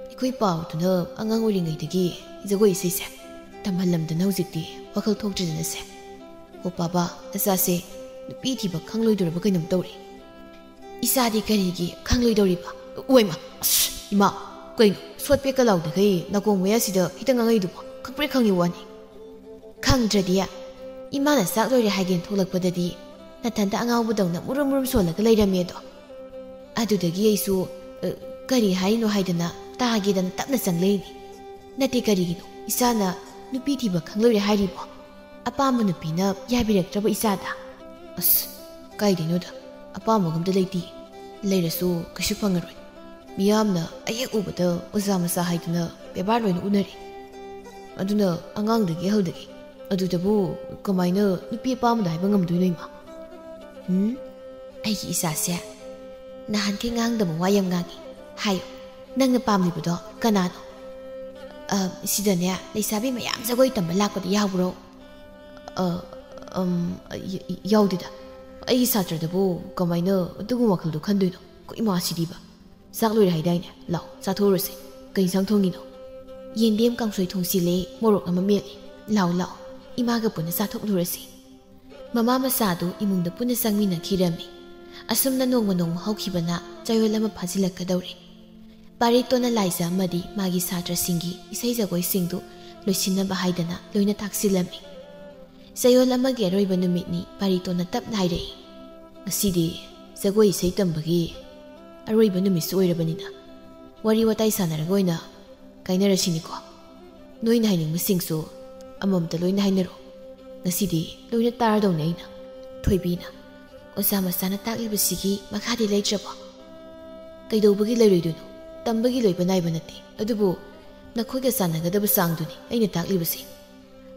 ꯑꯩꯈꯣꯏ ꯄꯥꯎꯗꯨꯅ ꯑꯉꯥꯡ ꯑꯣꯏꯔꯤꯉꯩꯗꯒꯤ ꯖꯒꯣꯏ ꯏꯁꯩꯁꯦ ꯇꯝꯍꯜꯂꯝꯗꯅ ꯍꯧꯖꯤꯛꯇꯤ ꯋꯥꯈꯜ ꯊꯣꯛꯇ꯭ꯔꯦꯗꯅꯁꯦ꯫ ꯑꯣ ꯄꯥꯕ, ꯅꯆꯥꯁꯦ ꯅꯨꯄꯤ ꯊꯤꯕ ꯈꯪꯂꯣꯏꯗꯧꯔꯕ ꯀꯩꯅꯣꯝ ꯇꯧꯔꯦ꯫ ꯏꯆꯥꯗꯤ ꯀꯔꯤꯒꯤ ꯈꯪꯂꯣꯏꯗꯧꯔꯤꯕ? ꯑꯣꯏꯃ! ꯑꯁ! ꯏꯃꯥ! ꯀꯩꯅꯣ, ꯁꯣꯠꯄꯦ ꯀꯂꯥꯎꯗꯈꯩ ꯅꯥꯀꯣꯡ ꯃꯌꯥꯁꯤꯗ ꯍꯦꯛꯇ ꯉꯥꯡꯉꯛꯏꯗꯨꯕꯣ? ꯈꯪꯄ꯭ꯔꯦꯛ ꯈꯪꯉꯤ ꯋꯥꯅꯤ꯫ ꯈꯪꯗ꯭ꯔꯗꯤ? ꯏꯃꯥꯅ ꯆꯥꯛ ꯂꯣꯏꯔꯦ ꯍꯥꯏꯒꯦꯅ ꯊꯣꯛꯂꯛꯄꯗꯗꯤ ꯅꯊꯟꯇ ꯑꯉꯥꯎꯕꯗꯧꯅ ꯃꯨꯔꯨꯝ ꯃꯨꯔꯨꯝ ꯁꯣꯜꯂꯒ ꯂꯩꯔꯝꯃꯦ ꯑꯗꯣ꯫ ꯑꯗꯨꯗꯒꯤ ꯑꯩꯁꯨ, ꯑ, ꯀꯔꯤ ꯍꯥꯏꯔꯤꯅꯣ ꯍꯥꯏꯗꯅ ꯇꯥꯒꯦꯗꯅ ꯇꯞꯅ ꯆꯪꯂꯛꯏꯅꯤ꯫ ꯅꯠꯇꯦ, ꯀꯔꯤꯒꯤꯅꯣ ꯏꯆꯥꯅ ꯅꯨꯄꯤ ꯊꯤꯕ ꯈꯪꯂꯣꯏꯔꯦ ꯍꯥꯏꯔꯤꯕꯣ? ꯑꯄꯥꯝꯕ ꯅꯨꯄꯤꯅ ꯌꯥꯕꯤꯔꯛꯇ꯭ꯔꯕ ꯏꯆꯥꯗ? ꯑꯁ, ꯀꯥꯏꯗꯩꯅꯣꯗ, ꯑꯄꯥꯝꯕꯒ ꯑꯝꯇ ꯂꯩꯇꯦ꯫ ꯂꯩꯔꯁꯨ ꯀꯩꯁꯨ ꯐꯪꯉꯔꯣꯏ꯫ ꯃꯤꯌꯥꯝꯅ ꯑꯍꯦꯛ ꯎꯕꯗ ꯑꯣꯖꯥ ꯃꯆꯥ ꯍꯥꯏꯗꯨꯅ ꯕꯦꯕꯥꯔ ꯂꯣꯏꯅ ꯎꯅꯔꯦ꯫ ꯑꯗꯨꯅ ꯑꯉꯥꯡꯗꯒꯤ ꯑꯍꯜꯗꯒꯤ꯫ ꯑꯗꯨꯗꯕꯨ ꯀꯃꯥꯏꯅ ꯅꯨꯄꯤ ꯑꯄꯥꯝꯕꯗ ꯍꯥꯏꯕ ꯉꯝꯗꯣꯏꯅꯣ, ꯏꯃꯥ? ꯎꯝ? ꯑꯩꯒꯤ ꯏꯆꯥꯁꯦ ꯅꯍꯥꯟꯈꯩ ꯉꯥꯡꯗꯕ ꯋꯥ ꯌꯥꯝ ꯉꯥꯡꯉꯤ꯫ ꯍꯥꯏꯌꯨ, ꯅꯪꯅ ꯄꯥꯝꯂꯤꯕꯗꯣ ꯀꯅꯥꯅꯣ? ꯑ, ꯁꯤꯗꯅꯦ ꯂꯩꯁꯥꯕꯤ ꯃꯌꯥꯝ ꯖꯒꯣꯏ ꯇꯝꯕ ꯂꯥꯛꯄꯗ ꯌꯥꯎꯕ꯭ꯔꯣ? ꯑ, ꯑꯝ, ꯌ-, ꯌ-, ꯌꯥꯎꯗꯦꯗ꯫ ꯑꯩꯒꯤ ꯁꯥꯇ꯭ꯔꯗꯕꯨ ꯀꯃꯥꯏꯅ ꯑꯗꯨꯒꯨꯝꯕ ꯋꯥꯈꯜꯗꯣ ꯈꯟꯗꯣꯏꯅꯣ? ꯑꯩꯈꯣꯏ ꯏꯃꯥꯁꯤꯗꯤꯕ꯫ ꯆꯥꯛ ꯂꯣꯏꯔꯦ ꯍꯥꯏꯗꯥꯏꯅꯦ? ꯂꯥꯎ, ꯆꯥꯊꯣꯛꯎꯔꯁꯦ꯫ ꯀꯩ ꯏꯟꯁꯥꯡ ꯊꯣꯡꯉꯤꯅꯣ? ꯌꯦꯟꯗꯦꯝ ꯀꯥꯡꯁꯣꯏ ꯊꯣꯡꯁꯤꯜꯂꯦ, ꯃꯣꯔꯣꯛ ꯑꯃ ꯃꯦꯠꯂꯦ꯫ ꯂꯥꯎ, ꯂꯥꯎ, ꯏꯃꯥꯒ ꯄꯨꯟꯅ ꯆꯥꯊꯣꯛꯂꯨꯔꯁꯤ꯫ ꯃꯃꯥ ꯃꯆꯥꯗꯨ ꯏꯃꯨꯡꯗ ꯄꯨꯟꯅ ꯆꯪꯃꯤꯟꯅꯈꯤꯔꯝꯃꯤ꯫ ꯑꯁꯨꯝꯅ ꯅꯣꯡꯃ ꯅꯣꯡꯃ ꯍꯧꯈꯤꯕꯅ ꯆꯌꯣꯜ ꯑꯃ ꯐꯥꯖꯤꯜꯂꯛꯀꯗꯧꯔꯦ꯫ ꯄꯥꯔꯤꯇꯣꯟꯅ ꯂꯥꯏꯖ ꯑꯃꯗꯤ ꯃꯥꯒꯤ ꯁꯥꯇ꯭ꯔꯁꯤꯡꯒꯤ ꯏꯁꯩ ꯖꯒꯣꯏꯁꯤꯡꯗꯨ ꯂꯣꯏꯁꯤꯟꯅꯕ ꯍꯥꯏꯗꯅ ꯂꯣꯏꯅ ꯇꯥꯛꯁꯤꯜꯂꯝꯃꯤ꯫ ꯆꯌꯣꯜ ꯑꯃꯒꯤ ꯑꯔꯣꯏꯕ ꯅꯨꯃꯤꯠꯅꯤ꯫ ꯄꯥꯔꯤꯇꯣꯟꯅ ꯇꯞꯅ ꯍꯥꯏꯔꯛꯏ, "ꯉꯁꯤꯗꯤ ꯖꯒꯣꯏ ꯏꯁꯩ ꯇꯝꯕꯒꯤ ꯑꯔꯣꯏꯕ ꯅꯨꯃꯤꯠꯁꯨ ꯑꯣꯏꯔꯕꯅꯤꯅ, ꯋꯥꯔꯤ ꯋꯥꯇꯥꯏ ꯁꯥꯟꯅꯔꯒ ꯑꯣꯏꯅ ꯀꯥꯏꯅꯔꯁꯤꯅꯤꯀꯣ꯫ ꯅꯣꯏꯅ ꯍꯥꯏꯅꯤꯡꯕꯁꯤꯡꯁꯨ ꯑꯃꯃꯝꯇ ꯂꯣꯏꯅ ꯍꯥꯏꯅꯔꯣ꯫ ꯉꯁꯤꯗꯤ ꯂꯣꯏꯅ ꯇꯥꯔꯗꯧꯅꯦ ꯑꯩꯅ꯫" ꯊꯣꯏꯕꯤꯅ, "ꯑꯣꯖꯥ ꯃꯆꯥꯅ ꯇꯥꯛꯂꯤꯕꯁꯤꯒꯤ ꯃꯈꯥꯗꯤ ꯂꯩꯇ꯭ꯔꯕꯣ?" "ꯀꯩꯗꯧꯕꯒꯤ ꯂꯩꯔꯣꯏꯗꯣꯏꯅꯣ? ꯇꯝꯕꯒꯤ ꯂꯣꯏꯕ ꯅꯥꯏꯕ ꯅꯠꯇꯦ꯫ ꯑꯗꯨꯕꯨ ꯅꯈꯣꯏꯒ ꯆꯥꯟꯅꯒꯗꯕ ꯆꯥꯡꯗꯨꯅꯤ ꯑꯩꯅ ꯇꯥꯛꯂꯤꯕꯁꯤ꯫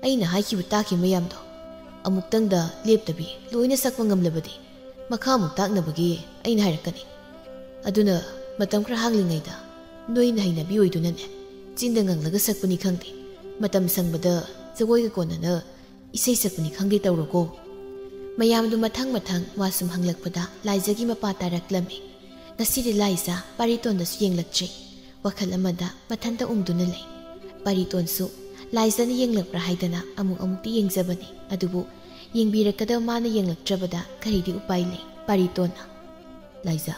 ꯑꯩꯅ ꯍꯥꯏꯈꯤꯕ ꯇꯥꯛꯈꯤꯕ ꯃꯌꯥꯝꯗꯣ ꯑꯃꯨꯛꯇꯪꯗ ꯂꯦꯞꯇꯕꯤ ꯂꯣꯏꯅ ꯁꯛꯄ ꯉꯝꯂꯕꯗꯤ ꯃꯈꯥ ꯑꯃꯨꯛ ꯇꯥꯛꯅꯕꯒꯤ ꯑꯩꯅ ꯍꯥꯏꯔꯛꯀꯅꯤ꯫ ꯑꯗꯨꯅ ꯃꯇꯝ ꯈꯔ ꯍꯥꯡꯂꯤꯉꯩꯗ ꯅꯣꯏꯅ ꯍꯩꯅꯕꯤ ꯑꯣꯏꯗꯨꯅꯅꯦ, ꯆꯤꯟꯗ ꯉꯪꯂꯒ ꯁꯛꯄꯅꯤ ꯈꯪꯗꯦ, ꯃꯇꯝ ꯁꯪꯕꯗ ꯖꯒꯣꯏꯒ ꯀꯣꯟꯅꯅ ꯏꯁꯩ ꯁꯛꯄꯅꯤ ꯈꯪꯗꯦ ꯇꯧꯔꯣꯀꯣ꯫ ꯃꯌꯥꯝꯗꯨ ꯃꯊꯪ ꯃꯊꯪ ꯋꯥ ꯁꯨꯝ ꯍꯪꯂꯛꯄꯗ ꯂꯥꯏꯖꯒꯤ ꯃꯄꯥ ꯇꯥꯔꯛꯂꯝꯃꯤ꯫ ꯉꯁꯤꯗꯤ ꯂꯥꯏꯖ ꯄꯥꯔꯤꯇꯣꯟꯗꯁꯨ ꯌꯦꯡꯂꯛꯇ꯭ꯔꯤ꯫ ꯋꯥꯈꯜ ꯑꯃꯗ ꯃꯊꯟꯇ ꯎꯪꯗꯨꯅ ꯂꯩ꯫ ꯄꯥꯔꯤꯇꯣꯟꯁꯨ ꯂꯥꯏꯖꯅ ꯌꯦꯡꯂꯛꯄ꯭ꯔꯥ ꯍꯥꯏꯗꯅ ꯑꯃꯨꯛ ꯑꯃꯨꯛꯇꯤ ꯌꯦꯡꯖꯕꯅꯤ꯫ ꯑꯗꯨꯕꯨ ꯌꯦꯡꯕꯤꯔꯛꯀꯗꯕ ꯃꯥꯅ ꯌꯦꯡꯂꯛꯇ꯭ꯔꯕꯗ ꯀꯔꯤꯗꯤ ꯎꯄꯥꯏ ꯂꯩ? ꯄꯥꯔꯤꯇꯣꯟꯅ, "ꯂꯥꯏꯖ,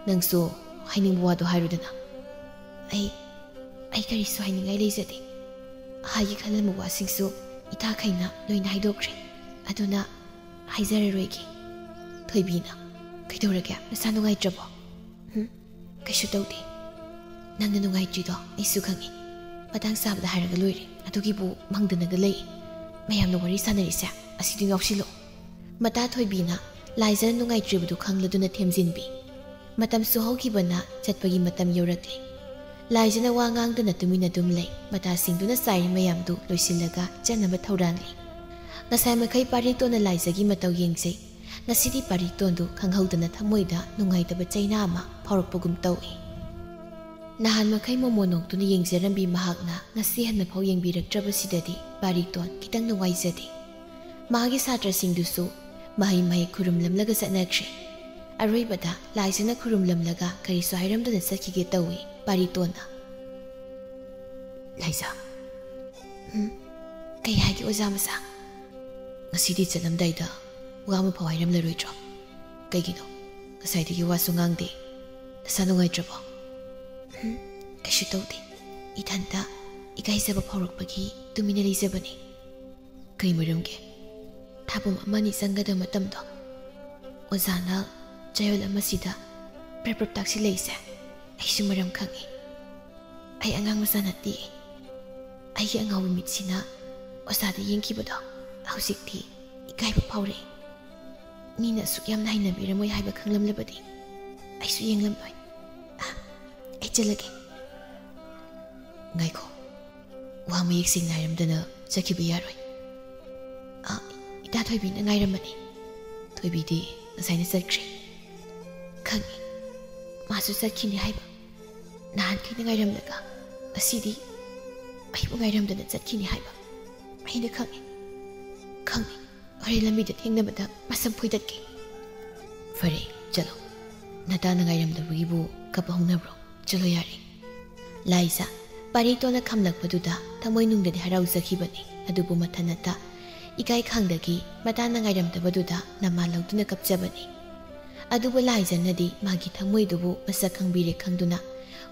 ꯅꯪꯁꯨ ꯍꯥꯏꯅꯤꯡꯕ ꯋꯥꯗꯣ ꯍꯥꯏꯔꯨꯗꯅ꯫" "ꯑꯩ, ꯑꯩ ꯀꯔꯤꯁꯨ ꯍꯥꯏꯅꯤꯡꯉꯥꯏ ꯂꯩꯖꯗꯦ꯫ ꯍꯥꯏꯒꯦ ꯈꯜꯂꯝꯕ ꯋꯥꯁꯤꯡꯁꯨ ꯏꯊꯥꯈꯩꯅ ꯂꯣꯏꯅ ꯍꯥꯏꯗꯣꯛꯈ꯭ꯔꯦ꯫ ꯑꯗꯨꯅ ꯍꯥꯏꯖꯔꯔꯣꯏꯒꯦ꯫" ꯊꯣꯏꯕꯤꯅ, "ꯀꯩꯗꯧꯔꯒꯦ? ꯅꯁꯥ ꯅꯨꯡꯉꯥꯏꯇ꯭ꯔꯕꯣ?" "ꯍꯨꯝ, ꯀꯩꯁꯨ ꯇꯧꯗꯦ꯫ ꯅꯪꯅ ꯅꯨꯡꯉꯥꯏꯇ꯭ꯔꯤꯗꯣ ꯑꯩꯁꯨ ꯈꯪꯉꯤ꯫ ꯃꯇꯥꯡ ꯆꯥꯕꯗ ꯍꯥꯏꯔꯒ ꯂꯣꯏꯔꯦ꯫ ꯑꯗꯨꯒꯤꯕꯨ ꯃꯪꯗꯅꯒ ꯂꯩ꯫ ꯃꯌꯥꯝꯅ ꯋꯥꯔꯤ ꯁꯥꯟꯅꯔꯤꯁꯦ ꯑꯁꯤꯗꯨ ꯌꯥꯎꯁꯤꯜꯂꯣ꯫" ꯃꯇꯥ ꯊꯣꯏꯕꯤꯅ ꯂꯥꯏꯖꯅ ꯅꯨꯡꯉꯥꯏꯇ꯭ꯔꯤꯕꯗꯨ ꯈꯪꯂꯗꯨꯅ ꯊꯦꯝꯖꯤꯟꯕꯤ꯫ ꯃꯇꯝꯁꯨ ꯍꯧꯈꯤꯕꯅ ꯆꯠꯄꯒꯤ ꯃꯇꯝ ꯌꯧꯔꯛꯂꯤ꯫ ꯂꯥꯏꯖꯅ ꯋꯥ ꯉꯥꯡꯗꯅ ꯇꯨꯃꯤꯟꯅ ꯑꯗꯨꯝ ꯂꯩ꯫ ꯃꯇꯥꯁꯤꯡꯗꯨꯅ ꯆꯥꯏꯔꯤ ꯃꯌꯥꯝꯗꯨ ꯂꯣꯏꯁꯤꯜꯂꯒ ꯆꯠꯅꯕ ꯊꯧꯔꯥꯡꯂꯤ꯫ ꯉꯁꯥꯏ ꯃꯈꯩ ꯄꯥꯔꯤꯇꯣꯟꯅ ꯂꯥꯏꯖꯒꯤ ꯃꯇꯧ ꯌꯦꯡꯖꯩ꯫ ꯉꯁꯤꯗꯤ ꯄꯥꯔꯤꯇꯣꯟꯗꯨ ꯈꯪꯍꯧꯗꯅ ꯊꯃꯣꯏꯗ ꯅꯨꯡꯉꯥꯏꯇꯕ ꯆꯩꯅꯥ ꯑꯃ ꯐꯥꯎꯔꯛꯄꯒꯨꯝ ꯇꯧꯏ꯫ ꯅꯍꯥꯟ ꯃꯈꯩ ꯃꯣꯃꯣ ꯅꯣꯛꯇꯨꯅ ꯌꯦꯡꯖꯔꯝꯕꯤ ꯃꯍꯥꯛꯅ ꯉꯁꯤ ꯍꯟꯅꯐꯥꯎ ꯌꯦꯡꯕꯤꯔꯛꯇ꯭ꯔꯕꯁꯤꯗꯗꯤ ꯄꯥꯔꯤꯇꯣꯟ ꯈꯤꯇꯪ ꯅꯨꯡꯉꯥꯏꯖꯗꯦ꯫ ꯃꯥꯒꯤ ꯁꯥꯇ꯭ꯔꯁꯤꯡꯗꯨꯁꯨ ꯃꯍꯩ ꯃꯍꯩ ꯈꯨꯔꯨꯝꯂꯝꯂꯒ ꯆꯠꯅꯈ꯭ꯔꯦ꯫ ꯑꯔꯣꯏꯕꯗ ꯂꯥꯏꯖꯅ ꯈꯨꯔꯨꯝꯂꯝꯂꯒ ꯀꯔꯤꯁꯨ ꯍꯥꯏꯔꯝꯗꯅ ꯆꯠꯈꯤꯒꯦ ꯇꯧꯏ ꯄꯥꯔꯤꯇꯣꯟꯅ꯫ "ꯂꯥꯏꯖ꯫" "ꯎꯝ, ꯀꯩ ꯍꯥꯏꯒꯦ ꯑꯣꯖꯥ ꯃꯆꯥ?" "ꯉꯁꯤꯗꯤ ꯆꯠꯂꯝꯗꯥꯏꯗ ꯋꯥ ꯑꯃ ꯐꯥꯎ ꯍꯥꯏꯔꯝꯂꯔꯣꯏꯗ꯭ꯔꯣ? ꯀꯩꯒꯤꯅꯣ? ꯉꯁꯥꯏꯗꯒꯤ ꯋꯥꯁꯨ ꯉꯥꯡꯗꯦ꯫ ꯅꯁꯥ ꯅꯨꯡꯉꯥꯏꯇ꯭ꯔꯕꯣ?" "ꯎꯝ, ꯀꯩꯁꯨ ꯇꯧꯗꯦ꯫ ꯏꯊꯟꯇ ꯏꯀꯥꯏꯖꯕ ꯐꯥꯎꯔꯛꯄꯒꯤ ꯇꯨꯃꯤꯟꯅ ꯂꯩꯖꯕꯅꯤ꯫" "ꯀꯩ ꯃꯔꯝꯒꯤ?" "ꯊꯥꯕꯨꯝ ꯑꯃꯅꯤ ꯆꯪꯒꯗꯕ ꯃꯇꯝꯗꯣ ꯑꯣꯖꯥꯅ ꯆꯌꯣꯜ ꯑꯃꯁꯤꯗ ꯄ꯭ꯔꯞ ꯄ꯭ꯔꯞ ꯇꯥꯛꯁꯤꯜꯂꯛꯏꯁꯦ ꯑꯩꯁꯨ ꯃꯔꯝ ꯈꯪꯉꯤ꯫ ꯑꯩ ꯑꯉꯥꯡ ꯃꯆꯥ ꯅꯠꯇꯦ꯫ ꯑꯩꯒꯤ ꯑꯉꯥꯎꯕ ꯃꯤꯠꯁꯤꯅ ꯑꯣꯖꯥꯗ ꯌꯦꯡꯈꯤꯕꯗꯣ ꯍꯧꯖꯤꯛꯇꯤ ꯏꯀꯥꯏꯕ ꯐꯥꯎꯔꯛꯏ꯫ ꯃꯤꯅ ꯑꯁꯨꯛ ꯌꯥꯝꯅ ꯍꯩꯅꯕꯤꯔꯝꯃꯣꯏ ꯍꯥꯏꯕ ꯈꯪꯂꯝꯂꯕꯗꯤ ꯑꯩꯁꯨ ꯌꯦꯡꯂꯝꯂꯣꯏ꯫ ꯑꯥ, ꯑꯩ ꯆꯠꯂꯒꯦ꯫" "ꯉꯥꯏꯈꯣ, ꯋꯥ ꯃꯌꯦꯛ ꯁꯦꯡꯅ ꯍꯥꯏꯔꯝꯗꯅ ꯆꯠꯈꯤꯕ ꯌꯥꯔꯣꯏ꯫" "ꯑꯥ, ꯏꯇꯥ ꯊꯣꯏꯕꯤꯅ ꯉꯥꯏꯔꯝꯕꯅꯤ꯫" "ꯊꯣꯏꯕꯤꯗꯤ ꯉꯁꯥꯏꯅ ꯆꯠꯈ꯭ꯔꯦ꯫" "ꯈꯪꯉꯤ, ꯃꯥꯁꯨ ꯆꯠꯈꯤꯅꯤ ꯍꯥꯏꯕ꯫ ꯅꯍꯥꯟꯈꯩꯅ ꯉꯥꯏꯔꯝꯂꯒ ꯉꯁꯤꯗꯤ ꯑꯩꯕꯨ ꯉꯥꯏꯔꯝꯗꯅ ꯆꯠꯈꯤꯅꯤ ꯍꯥꯏꯕ ꯑꯩꯅ ꯈꯪꯉꯤ꯫ ꯈꯪꯉꯤ, ꯍꯣꯔꯦꯟ ꯂꯝꯕꯤꯗ ꯊꯦꯡꯅꯕꯗ ꯃꯁꯝ ꯐꯣꯏꯗꯠꯀꯦ꯫ ꯐꯔꯦ, ꯆꯠꯂꯣ꯫ ꯅꯇꯥꯅ ꯉꯥꯏꯔꯝꯗꯕꯒꯤꯕꯨ ꯀꯞꯄ ꯍꯧꯅꯕ꯭ꯔꯣ? ꯆꯠꯂꯣ ꯌꯥꯔꯦ꯫ ꯂꯥꯏꯖ, ꯄꯥꯔꯤꯇꯣꯟꯅ ꯈꯝꯂꯛꯄꯗꯨꯗ ꯊꯃꯣꯏꯅꯨꯡꯗꯗꯤ ꯍꯔꯥꯎꯖꯈꯤꯕꯅꯤ, ꯑꯗꯨꯕꯨ ꯃꯊꯟꯅꯇ ꯏꯀꯥꯏ ꯈꯪꯗꯒꯤ ꯃꯇꯥꯅ ꯉꯥꯏꯔꯝꯗꯕꯗꯨꯗ ꯅꯃꯥ ꯂꯧꯗꯨꯅ ꯀꯞꯆꯕꯅꯤ꯫ ꯑꯗꯨꯕꯨ ꯂꯥꯏꯖꯅꯗꯤ ꯃꯥꯒꯤ ꯊꯃꯣꯏꯗꯨꯕꯨ ꯃꯁꯛ ꯈꯪꯕꯤꯔꯦ ꯈꯪꯗꯨꯅ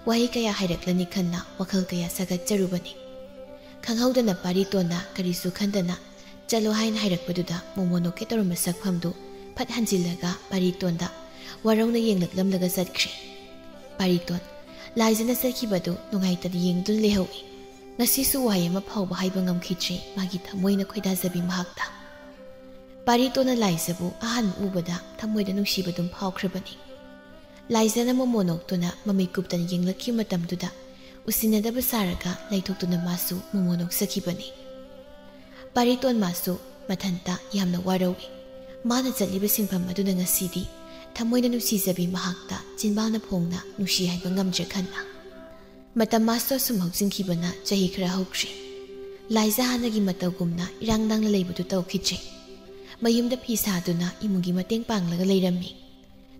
ꯋꯥꯍꯩ ꯀꯌꯥ ꯍꯥꯏꯔꯛꯂꯅꯤ ꯈꯟꯅ ꯋꯥꯈꯜ ꯀꯌꯥ ꯁꯥꯒꯠꯆꯔꯨꯕꯅꯤ꯫ ꯈꯪꯍꯧꯗꯅ ꯄꯥꯔꯤꯇꯣꯟꯅ ꯀꯔꯤꯁꯨ ꯈꯟꯗꯅ "ꯆꯠꯂꯣ" ꯍꯥꯏꯅ ꯍꯥꯏꯔꯛꯄꯗꯨꯗ ꯃꯣꯃꯣꯅꯣꯛꯀꯦ ꯇꯧꯔꯝꯕ ꯁꯛꯐꯝꯗꯨ ꯐꯠ ꯍꯟꯖꯤꯜꯂꯒ ꯄꯥꯔꯤꯇꯣꯟꯗ ꯋꯥꯔꯧꯅ ꯌꯦꯡꯂꯛꯂꯝꯂꯒ ꯆꯠꯈ꯭ꯔꯦ꯫ ꯄꯥꯔꯤꯇꯣꯟ, ꯂꯥꯏꯖꯅ ꯆꯠꯈꯤꯕꯗꯨ ꯅꯨꯡꯉꯥꯏꯇꯅ ꯌꯦꯡꯗꯨꯅ ꯂꯩꯍꯧꯏ꯫ ꯉꯁꯤꯁꯨ ꯋꯥꯍꯩ ꯑꯃ ꯐꯥꯎꯕ ꯍꯥꯏꯕ ꯉꯝꯈꯤꯗ꯭ꯔꯦ ꯃꯥꯒꯤ ꯊꯃꯣꯏꯅ ꯈꯣꯏꯗꯥꯖꯕꯤ ꯃꯍꯥꯛꯇ꯫ ꯄꯥꯔꯤꯇꯣꯟꯅ ꯂꯥꯏꯖꯕꯨ ꯑꯍꯥꯟꯕ ꯎꯕꯗ ꯊꯃꯣꯏꯗ ꯅꯨꯡꯁꯤꯕꯗꯨꯝ ꯐꯥꯎꯈ꯭ꯔꯕꯅꯤ꯫ ꯂꯥꯏꯖꯅ ꯃꯣꯃꯣ ꯅꯣꯛꯇꯨꯅ ꯃꯃꯤꯠ ꯀꯨꯞꯇꯅ ꯌꯦꯡꯂꯛꯈꯤꯕ ꯃꯇꯝꯗꯨꯗ ꯎꯁꯤꯟꯅꯗꯕ ꯁꯥꯔꯒ ꯂꯩꯊꯣꯛꯇꯨꯅ ꯃꯥꯁꯨ ꯃꯣꯃꯣ ꯅꯣꯛꯆꯈꯤꯕꯅꯤ꯫ ꯄꯥꯔꯤꯇꯣꯟ ꯃꯥꯁꯨ ꯃꯊꯟꯇ ꯌꯥꯝꯅ ꯋꯥꯔꯧꯏ꯫ ꯃꯥꯅ ꯆꯠꯂꯤꯕ ꯁꯤꯟꯐꯝ ꯑꯗꯨꯅ ꯉꯁꯤꯗꯤ ꯊꯃꯣꯏꯅ ꯅꯨꯡꯁꯤꯖꯕꯤ ꯃꯍꯥꯛꯇ ꯆꯤꯟꯕꯥꯜꯅ ꯐꯣꯡꯅ ꯅꯨꯡꯁꯤ ꯍꯥꯏꯕ ꯉꯝꯗ꯭ꯔꯦ ꯈꯟꯅ꯫ ꯃꯇꯝ ꯃꯥꯁꯨ ꯑꯁꯨꯝ ꯍꯧꯖꯤꯟꯈꯤꯕꯅ ꯆꯍꯤ ꯈꯔ ꯍꯧꯈ꯭ꯔꯦ꯫ ꯂꯥꯏꯖ ꯍꯥꯟꯅꯒꯤ ꯃꯇꯧꯒꯨꯝꯅ ꯏꯔꯥꯡ ꯂꯥꯡꯅ ꯂꯩꯕꯗꯨ ꯇꯧꯈꯤꯗ꯭ꯔꯦ꯫ ꯃꯌꯨꯝꯗ ꯐꯤ ꯁꯥꯗꯨꯅ ꯏꯃꯨꯡꯒꯤ ꯃꯇꯦꯡ ꯄꯥꯡꯂꯒ ꯂꯩꯔꯝꯃꯤ꯫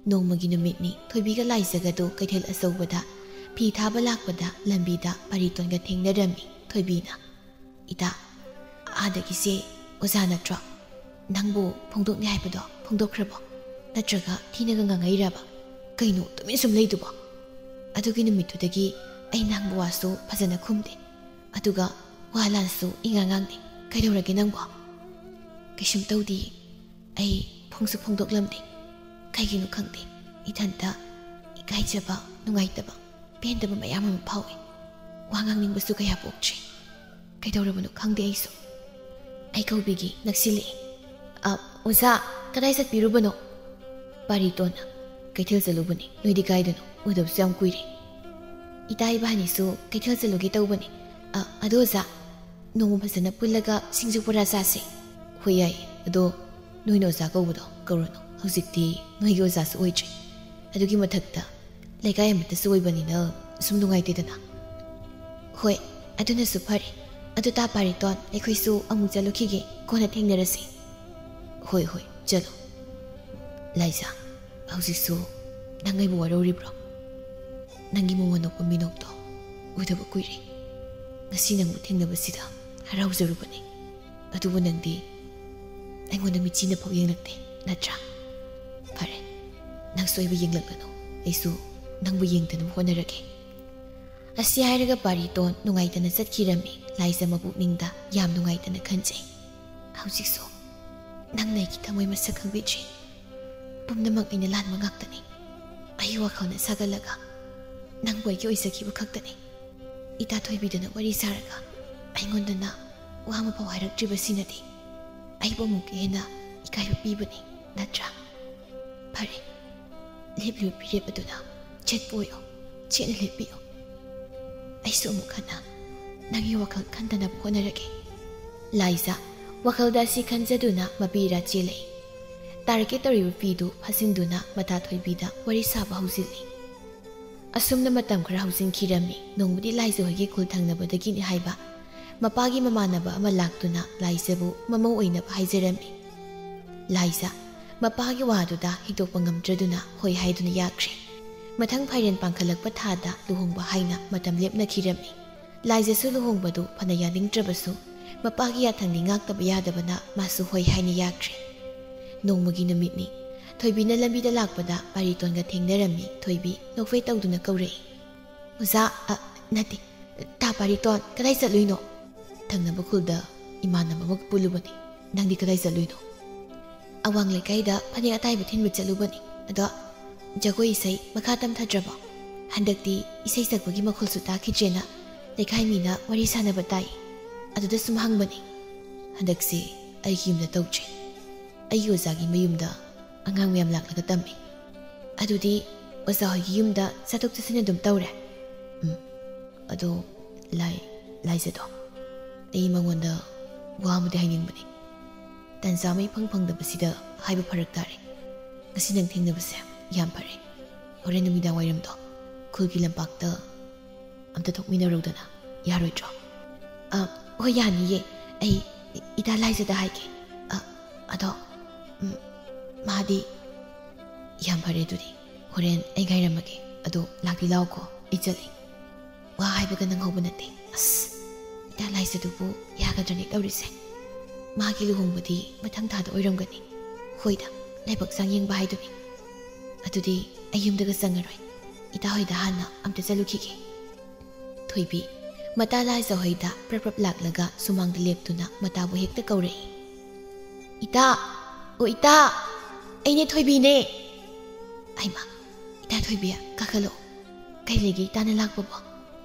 ꯅꯣꯡꯃꯒꯤ ꯅꯨꯃꯤꯠꯅꯤ ꯊꯣꯏꯕꯤꯒ ꯂꯥꯏꯖꯒꯗꯨ ꯀꯩꯊꯦꯜ ꯑꯆꯧꯕꯗ ꯐꯤ ꯊꯥꯕ ꯂꯥꯛꯄꯗ ꯂꯝꯕꯤꯗ ꯄꯥꯔꯤꯇꯣꯟꯒ ꯊꯦꯡꯅꯔꯝꯃꯤ꯫ ꯊꯣꯏꯕꯤꯅ, "ꯏꯇꯥ, ꯑꯥꯗꯒꯤꯁꯦ ꯑꯣꯖꯥ ꯅꯠꯇ꯭ꯔꯣ? ꯅꯪꯕꯨ ꯐꯣꯡꯗꯣꯛꯅꯤ ꯍꯥꯏꯕꯗꯣ ꯐꯣꯡꯗꯣꯛꯈ꯭ꯔꯕꯣ? ꯅꯠꯇ꯭ꯔꯒ ꯊꯤꯅꯒ ꯉꯥꯡꯉꯛꯏꯔꯕ? ꯀꯩꯅꯣ ꯇꯨꯃꯤꯟ ꯁꯨꯝ ꯂꯩꯗꯨꯕꯣ?" ꯑꯗꯨꯒꯤ ꯅꯨꯃꯤꯠꯇꯨꯗꯒꯤ ꯑꯩ ꯅꯪꯕꯨ ꯋꯥꯁꯨ ꯐꯖꯅ ꯈꯨꯝꯗꯦ, ꯑꯗꯨꯒ ꯋꯥ ꯂꯥꯟꯁꯨ ꯏꯉꯥꯡ ꯉꯥꯡꯗꯦ꯫ ꯀꯩꯗꯧꯔꯒꯦ ꯅꯪꯕꯣ? ꯀꯩꯁꯨꯝ ꯇꯧꯗꯤꯌꯦ꯫ ꯑꯩ ꯐꯣꯡꯁꯨ ꯐꯣꯡꯗꯣꯛꯂꯝꯗꯦ꯫ ꯀꯩꯒꯤꯅꯣ ꯈꯪꯗꯦ, ꯏꯊꯟꯇ ꯏꯀꯥꯏꯖꯕ, ꯅꯨꯡꯉꯥꯏꯇꯕ, ꯄꯦꯟꯗꯕ ꯃꯌꯥꯝ ꯑꯃ ꯐꯥꯎꯏ꯫ ꯋꯥ ꯉꯥꯡꯅꯤꯡꯕꯁꯨ ꯀꯌꯥ ꯄꯣꯛꯇ꯭ꯔꯤ꯫ ꯀꯩꯗꯧꯔꯕꯅꯣ ꯈꯪꯗꯦ ꯑꯩꯁꯨ꯫ ꯑꯩ ꯀꯧꯕꯤꯒꯦ, ꯅꯛꯁꯤꯜꯂꯛꯑꯦ꯫ "ꯑ, ꯑꯣꯖꯥ, ꯀꯗꯥꯏ ꯆꯠꯄꯤꯔꯨꯕꯅꯣ?" ꯄꯥꯔꯤꯇꯣꯟꯅ, "ꯀꯩꯊꯦꯜ ꯆꯠꯂꯨꯕꯅꯤ꯫ ꯅꯣꯏꯗꯤ ꯀꯥꯏꯗꯅꯣ? ꯎꯗꯕꯁꯨ ꯌꯥꯝ ꯀꯨꯏꯔꯦ꯫" "ꯏꯇꯥ ꯏꯕꯥꯅꯤꯁꯨ ꯀꯩꯊꯦꯜ ꯆꯠꯂꯨꯒꯦ ꯇꯧꯕꯅꯤ꯫ ꯑ, ꯑꯗꯣ ꯑꯣꯖꯥ, ꯅꯣꯡꯃ ꯐꯖꯅ ꯄꯨꯜꯂꯒ ꯁꯤꯡꯖꯨ ꯕꯣꯔꯥ ꯆꯥꯁꯦ꯫" "ꯍꯣꯏ, ꯌꯥꯏꯌꯦ꯫ ꯑꯗꯣ ꯅꯣꯏꯅ ꯑꯣꯖꯥ ꯀꯧꯕꯗꯣ ꯀꯧꯔꯨꯅꯨ꯫ ꯍꯧꯖꯤꯛꯇꯤ ꯅꯣꯏꯒꯤ ꯑꯣꯖꯥꯁꯨ ꯑꯣꯏꯗ꯭ꯔꯦ꯫ ꯑꯗꯨꯒꯤ ꯃꯊꯛꯇ ꯂꯩꯀꯥꯏ ꯑꯃꯠꯇꯁꯨ ꯑꯣꯏꯕꯅꯤꯅ ꯁꯨꯝ ꯅꯨꯡꯉꯥꯏꯇꯦꯗꯅ꯫ ꯍꯣꯏ, ꯑꯗꯨꯅꯁꯨ ꯐꯔꯦ꯫ ꯑꯗꯨ ꯇꯥ ꯄꯥꯔꯤꯇꯣꯟ, ꯑꯩꯈꯣꯏꯁꯨ ꯑꯃꯨꯛ ꯆꯠꯂꯨꯈꯤꯒꯦ, ꯀꯣꯟꯅ ꯊꯦꯡꯅꯔꯁꯤ꯫ ꯍꯣꯏ ꯍꯣꯏ, ꯆꯠꯂꯣ꯫ ꯂꯥꯏꯖꯥ, ꯍꯧꯖꯤꯛꯁꯨ ꯅꯪ ꯑꯩꯕꯨ ꯋꯥꯔꯧꯔꯤꯕ꯭ꯔꯣ? ꯅꯪꯒꯤ ꯃꯉꯣꯟ ꯅꯣꯛꯄ ꯃꯤꯅꯣꯛꯇꯣ ꯎꯗꯕ ꯀꯨꯏꯔꯦ꯫ ꯉꯁꯤ ꯅꯪꯕꯨ ꯊꯦꯡꯅꯕꯁꯤꯗ ꯍꯔꯥꯎꯖꯔꯨꯕꯅꯤ꯫ ꯑꯗꯨꯕꯨ ꯅꯪꯗꯤ ꯑꯩꯉꯣꯟꯗ ꯃꯤꯠꯆꯤꯅ ꯐꯥꯎ ꯌꯦꯡꯂꯛꯇꯦ, ꯅꯠꯇ꯭ꯔꯥ? ꯐꯔꯦ, ꯅꯪꯁꯨ ꯑꯩꯕꯨ ꯌꯦꯡꯂꯛꯂꯅꯨ, ꯑꯩꯁꯨ ꯅꯪꯕꯨ ꯌꯦꯡꯗꯅꯕ ꯍꯣꯠꯅꯔꯒꯦ꯫ ꯑꯁꯤ ꯍꯥꯏꯔꯒ ꯄꯥꯔꯤꯇꯣꯟ ꯅꯨꯡꯉꯥꯏꯇꯅ ꯆꯠꯈꯤꯔꯝꯃꯤ꯫ ꯂꯥꯏꯖ ꯃꯄꯨꯛꯅꯤꯡꯗ ꯌꯥꯝ ꯅꯨꯡꯉꯥꯏꯇꯅ ꯈꯟꯖꯩ꯫ ꯍꯧꯖꯤꯛꯁꯨ ꯅꯪꯅ ꯑꯩꯒꯤ ꯊꯃꯣꯏ ꯃꯁꯛ ꯈꯪꯕꯤꯗ꯭ꯔꯤ꯫ ꯄꯨꯝꯅꯃꯛ ꯑꯩꯅ ꯂꯥꯟꯕ ꯉꯥꯛꯇꯅꯤ꯫ ꯑꯩꯒꯤ ꯋꯥꯈꯜꯅ ꯁꯥꯒꯠꯂꯒ ꯅꯪꯕꯨ ꯑꯩꯒꯤ ꯑꯣꯏꯖꯈꯤꯕ ꯈꯛꯇꯅꯤ꯫ ꯏꯇꯥ ꯊꯣꯏꯕꯤꯗꯨꯅ ꯋꯥꯔꯤ ꯁꯥꯔꯒ ꯑꯩꯉꯣꯟꯗꯅ ꯋꯥ ꯑꯃꯐꯥꯎ ꯍꯥꯏꯔꯛꯇ꯭ꯔꯤꯕꯁꯤꯅꯗꯤ ꯑꯩꯕꯨ ꯑꯃꯨꯛꯀ ꯍꯦꯟꯅ ꯏꯀꯥꯏꯕ ꯄꯤꯕꯅꯤ, ꯅꯠꯇ꯭ꯔꯥ? ꯐꯔꯦ, ꯂꯦꯞꯂꯤꯕ ꯐꯤꯔꯦꯞ ꯑꯗꯨꯗ ꯆꯠꯄ ꯑꯣꯏꯌꯣ, ꯆꯦꯠꯅ ꯂꯦꯞꯄꯤꯌꯣ꯫ ꯑꯩꯁꯨ ꯑꯃꯨꯛ ꯍꯟꯅ ꯅꯪꯒꯤ ꯋꯥꯈꯜ ꯈꯟꯗꯅꯕ ꯍꯣꯠꯅꯔꯒꯦ꯫ ꯂꯥꯏꯖꯥ ꯋꯥꯈꯜꯗ ꯑꯁꯤ ꯈꯟꯖꯗꯨꯅ ꯃꯄꯤ ꯏꯔꯥ ꯆꯦꯜꯂꯛꯏ꯫ ꯇꯥꯔꯛꯀꯦ ꯇꯧꯔꯤꯕ ꯐꯤꯗꯨ ꯐꯥꯖꯤꯟꯗꯨꯅ ꯃꯇꯥ ꯊꯣꯏꯕꯤꯗ ꯋꯥꯔꯤ ꯁꯥꯕ ꯍꯧꯖꯤꯜꯂꯤ꯫ ꯑꯁꯨꯝꯅ ꯃꯇꯝ ꯈꯔ ꯍꯧꯖꯤꯟꯈꯤꯔꯝꯃꯤ꯫ ꯅꯣꯡꯃꯗꯤ ꯂꯥꯏꯖ ꯍꯣꯏꯒꯤ ꯈꯨꯜ ꯊꯪꯅꯕꯗꯒꯤꯅꯤ ꯍꯥꯏꯕ ꯃꯄꯥꯒꯤ ꯃꯃꯥꯟꯅꯕ ꯑꯃ ꯂꯥꯛꯇꯨꯅ ꯂꯥꯏꯖꯕꯨ ꯃꯃꯧ ꯑꯣꯏꯅꯕ ꯍꯥꯏꯖꯔꯝꯃꯤ꯫ ꯂꯥꯏꯖ ꯃꯄꯥꯒꯤ ꯋꯥꯗꯨꯗ ꯍꯤꯛꯇꯣꯛꯄ ꯉꯝꯗ꯭ꯔꯗꯨꯅ ꯍꯣꯏ ꯍꯥꯏꯗꯨꯅ ꯌꯥꯈ꯭ꯔꯦ꯫ ꯃꯊꯪ ꯐꯥꯏꯔꯦꯟ ꯄꯥꯡꯈꯠꯂꯛꯄ ꯊꯥꯗ ꯂꯨꯍꯣꯡꯕ ꯍꯥꯏꯅ ꯃꯇꯝ ꯂꯦꯞꯅꯈꯤꯔꯝꯃꯤ꯫ ꯂꯥꯏꯖꯁꯨ ꯂꯨꯍꯣꯡꯕꯗꯨ ꯐꯅ ꯌꯥꯅꯤꯡꯗ꯭ꯔꯕꯁꯨ ꯃꯄꯥꯒꯤ ꯌꯥꯊꯪꯗꯤ ꯉꯥꯛꯇꯕ ꯌꯥꯗꯕꯅ ꯃꯥꯁꯨ ꯍꯣꯏ ꯍꯥꯏꯅ ꯌꯥꯈ꯭ꯔꯦ꯫ ꯅꯣꯡꯃꯒꯤ ꯅꯨꯃꯤꯠꯅꯤ꯫ ꯊꯣꯏꯕꯤꯅ ꯂꯝꯕꯤꯗ ꯂꯥꯛꯄꯗ ꯄꯥꯔꯤꯇꯣꯟꯒ ꯊꯦꯡꯅꯔꯝꯃꯤ꯫ ꯊꯣꯏꯕꯤ ꯅꯣꯛꯐꯦ ꯇꯧꯗꯨꯅ ꯀꯧꯔꯛꯏ꯫ "ꯑꯣꯖꯥ, ꯑ, ꯅꯠꯇꯦ, ꯇꯥ ꯄꯥꯔꯤꯇꯣꯟ, ꯀꯗꯥꯏ ꯆꯠꯂꯨꯏꯅꯣ?" ꯊꯪꯅꯕ ꯈꯨꯜꯗ ꯏꯃꯥꯟꯅꯕ ꯑꯃꯒ ꯄꯨꯜꯂꯨꯕꯅꯤ꯫ "ꯅꯪꯗꯤ ꯀꯗꯥꯏ ꯆꯠꯂꯨꯏꯅꯣ?" "ꯑꯋꯥꯡ ꯂꯩꯀꯥꯏꯗ ꯐꯅꯦꯛ ꯑꯇꯥꯏꯕ ꯊꯤꯟꯕ ꯆꯠꯂꯨꯕꯅꯤ꯫ ꯑꯗꯣ ꯖꯒꯣꯏ ꯏꯁꯩ ꯃꯈꯥ ꯇꯝꯊꯗ꯭ꯔꯕꯣ? ꯍꯟꯗꯛꯇꯤ ꯏꯁꯩ ꯁꯛꯄꯒꯤ ꯃꯈꯣꯜꯁꯨ ꯇꯥꯈꯤꯗ꯭ꯔꯦꯅ ꯂꯩꯀꯥꯏ ꯃꯤꯅ ꯋꯥꯔꯤ ꯁꯥꯟꯅꯕ ꯇꯥꯏ꯫ ꯑꯗꯨꯗ ꯁꯨꯝ ꯍꯪꯕꯅꯤ꯫ ꯍꯟꯗꯛꯁꯤ ꯑꯩꯒꯤ ꯌꯨꯝꯗ ꯇꯧꯗ꯭ꯔꯦ꯫ ꯑꯩꯒꯤ ꯑꯣꯖꯥꯒꯤ ꯃꯌꯨꯝꯗ ꯑꯉꯥꯡ ꯃꯌꯥꯝ ꯂꯥꯛꯂꯒ ꯇꯝꯃꯤ꯫ ꯑꯗꯨꯗꯤ ꯑꯣꯖꯥ ꯍꯣꯏꯒꯤ ꯌꯨꯝꯗ ꯆꯠꯊꯣꯛ ꯆꯠꯁꯤꯟ ꯑꯗꯨꯝ ꯇꯧꯔꯦ?" "ꯎꯝ, ꯑꯗꯣ ꯂꯥꯏ, ꯂꯥꯏꯖꯗꯣ, ꯑꯩ ꯃꯉꯣꯟꯗ ꯋꯥ ꯑꯃꯗꯤ ꯍꯥꯏꯅꯤꯡꯕꯅꯤ꯫ ꯇꯥꯟꯖꯥ ꯑꯃ ꯏꯐꯪ ꯐꯪꯗꯕꯁꯤꯗ ꯍꯥꯏꯕ ꯐꯔꯛ ꯇꯥꯔꯦ꯫ ꯉꯁꯤ ꯅꯪ ꯊꯦꯡꯅꯕꯁꯦ ꯌꯥꯝ ꯐꯔꯦ꯫ ꯍꯣꯔꯦꯟ ꯅꯨꯃꯤꯗꯥꯡ ꯋꯥꯏꯔꯝꯗꯣ ꯈꯨꯜꯒꯤ ꯂꯝꯄꯥꯛꯇ ꯑꯝꯇ ꯊꯣꯛꯃꯤꯟꯅꯔꯨꯗꯅ ꯌꯥꯔꯣꯏꯗ꯭ꯔꯣ? ꯑ, ꯍꯣꯏ, ꯌꯥꯅꯤꯌꯦ꯫ ꯑꯩ ꯏ-, ꯏꯇꯥ ꯂꯥꯏꯖꯗ ꯍꯥꯏꯒꯦ꯫ ꯑ, ꯑꯗꯣ, ꯎꯝ, ꯃꯥꯗꯤ ꯌꯥꯝ ꯐꯔꯦ꯫ ꯑꯗꯨꯗꯤ ꯍꯣꯔꯦꯟ ꯑꯩ ꯉꯥꯏꯔꯝꯃꯒꯦ꯫ ꯑꯗꯣ ꯂꯥꯛꯇꯤ ꯂꯥꯛꯑꯣꯀꯣ, ꯑꯩ ꯆꯠꯂꯦ꯫ ꯋꯥ ꯍꯥꯏꯕꯒ ꯅꯪꯍꯧꯕ ꯅꯠꯇꯦ꯫ ꯑꯁ, ꯏꯇꯥ ꯂꯥꯏꯖꯗꯨꯕꯨ ꯌꯥꯒꯗ꯭ꯔꯅꯦ ꯇꯧꯔꯤꯁꯦ? ꯃꯥꯒꯤ ꯂꯨꯍꯣꯡꯕꯗꯤ ꯃꯊꯪ ꯊꯥꯗ ꯑꯣꯏꯔꯝꯒꯅꯤ꯫ ꯍꯣꯏꯗ, ꯂꯥꯏꯕꯛ ꯆꯥꯡ ꯌꯦꯡꯕ ꯍꯥꯏꯗꯨꯅꯤ꯫ ꯑꯗꯨꯗꯤ ꯑꯩ ꯌꯨꯝꯗꯒ ꯆꯪꯉꯔꯣꯏ꯫ ꯏꯇꯥ ꯍꯣꯏꯗ ꯍꯥꯟꯅ ꯑꯝꯇ ꯆꯠꯂꯨꯈꯤꯒꯦ꯫ ꯊꯣꯏꯕꯤ, ꯃꯇꯥ ꯂꯥꯏꯖ ꯍꯣꯏꯗ ꯄ꯭ꯔꯞ ꯄ꯭ꯔꯞ ꯂꯥꯛꯂꯒ ꯁꯨꯃꯥꯡꯗ ꯂꯦꯞꯇꯨꯅ ꯃꯇꯥꯕꯨ ꯍꯦꯛꯇ ꯀꯧꯔꯛꯏ꯫ "ꯏꯇꯥ! ꯑꯣ ꯏꯇꯥ! ꯑꯩꯅꯦ ꯊꯣꯏꯕꯤꯅꯦ!" "ꯑꯩꯃ, ꯏꯇꯥ ꯊꯣꯏꯕꯤ, ꯀꯥꯈꯠꯂꯛꯑꯣ꯫ ꯀꯩ ꯂꯩꯒꯦ ꯏꯇꯥꯅ ꯂꯥꯛꯄꯕꯣ?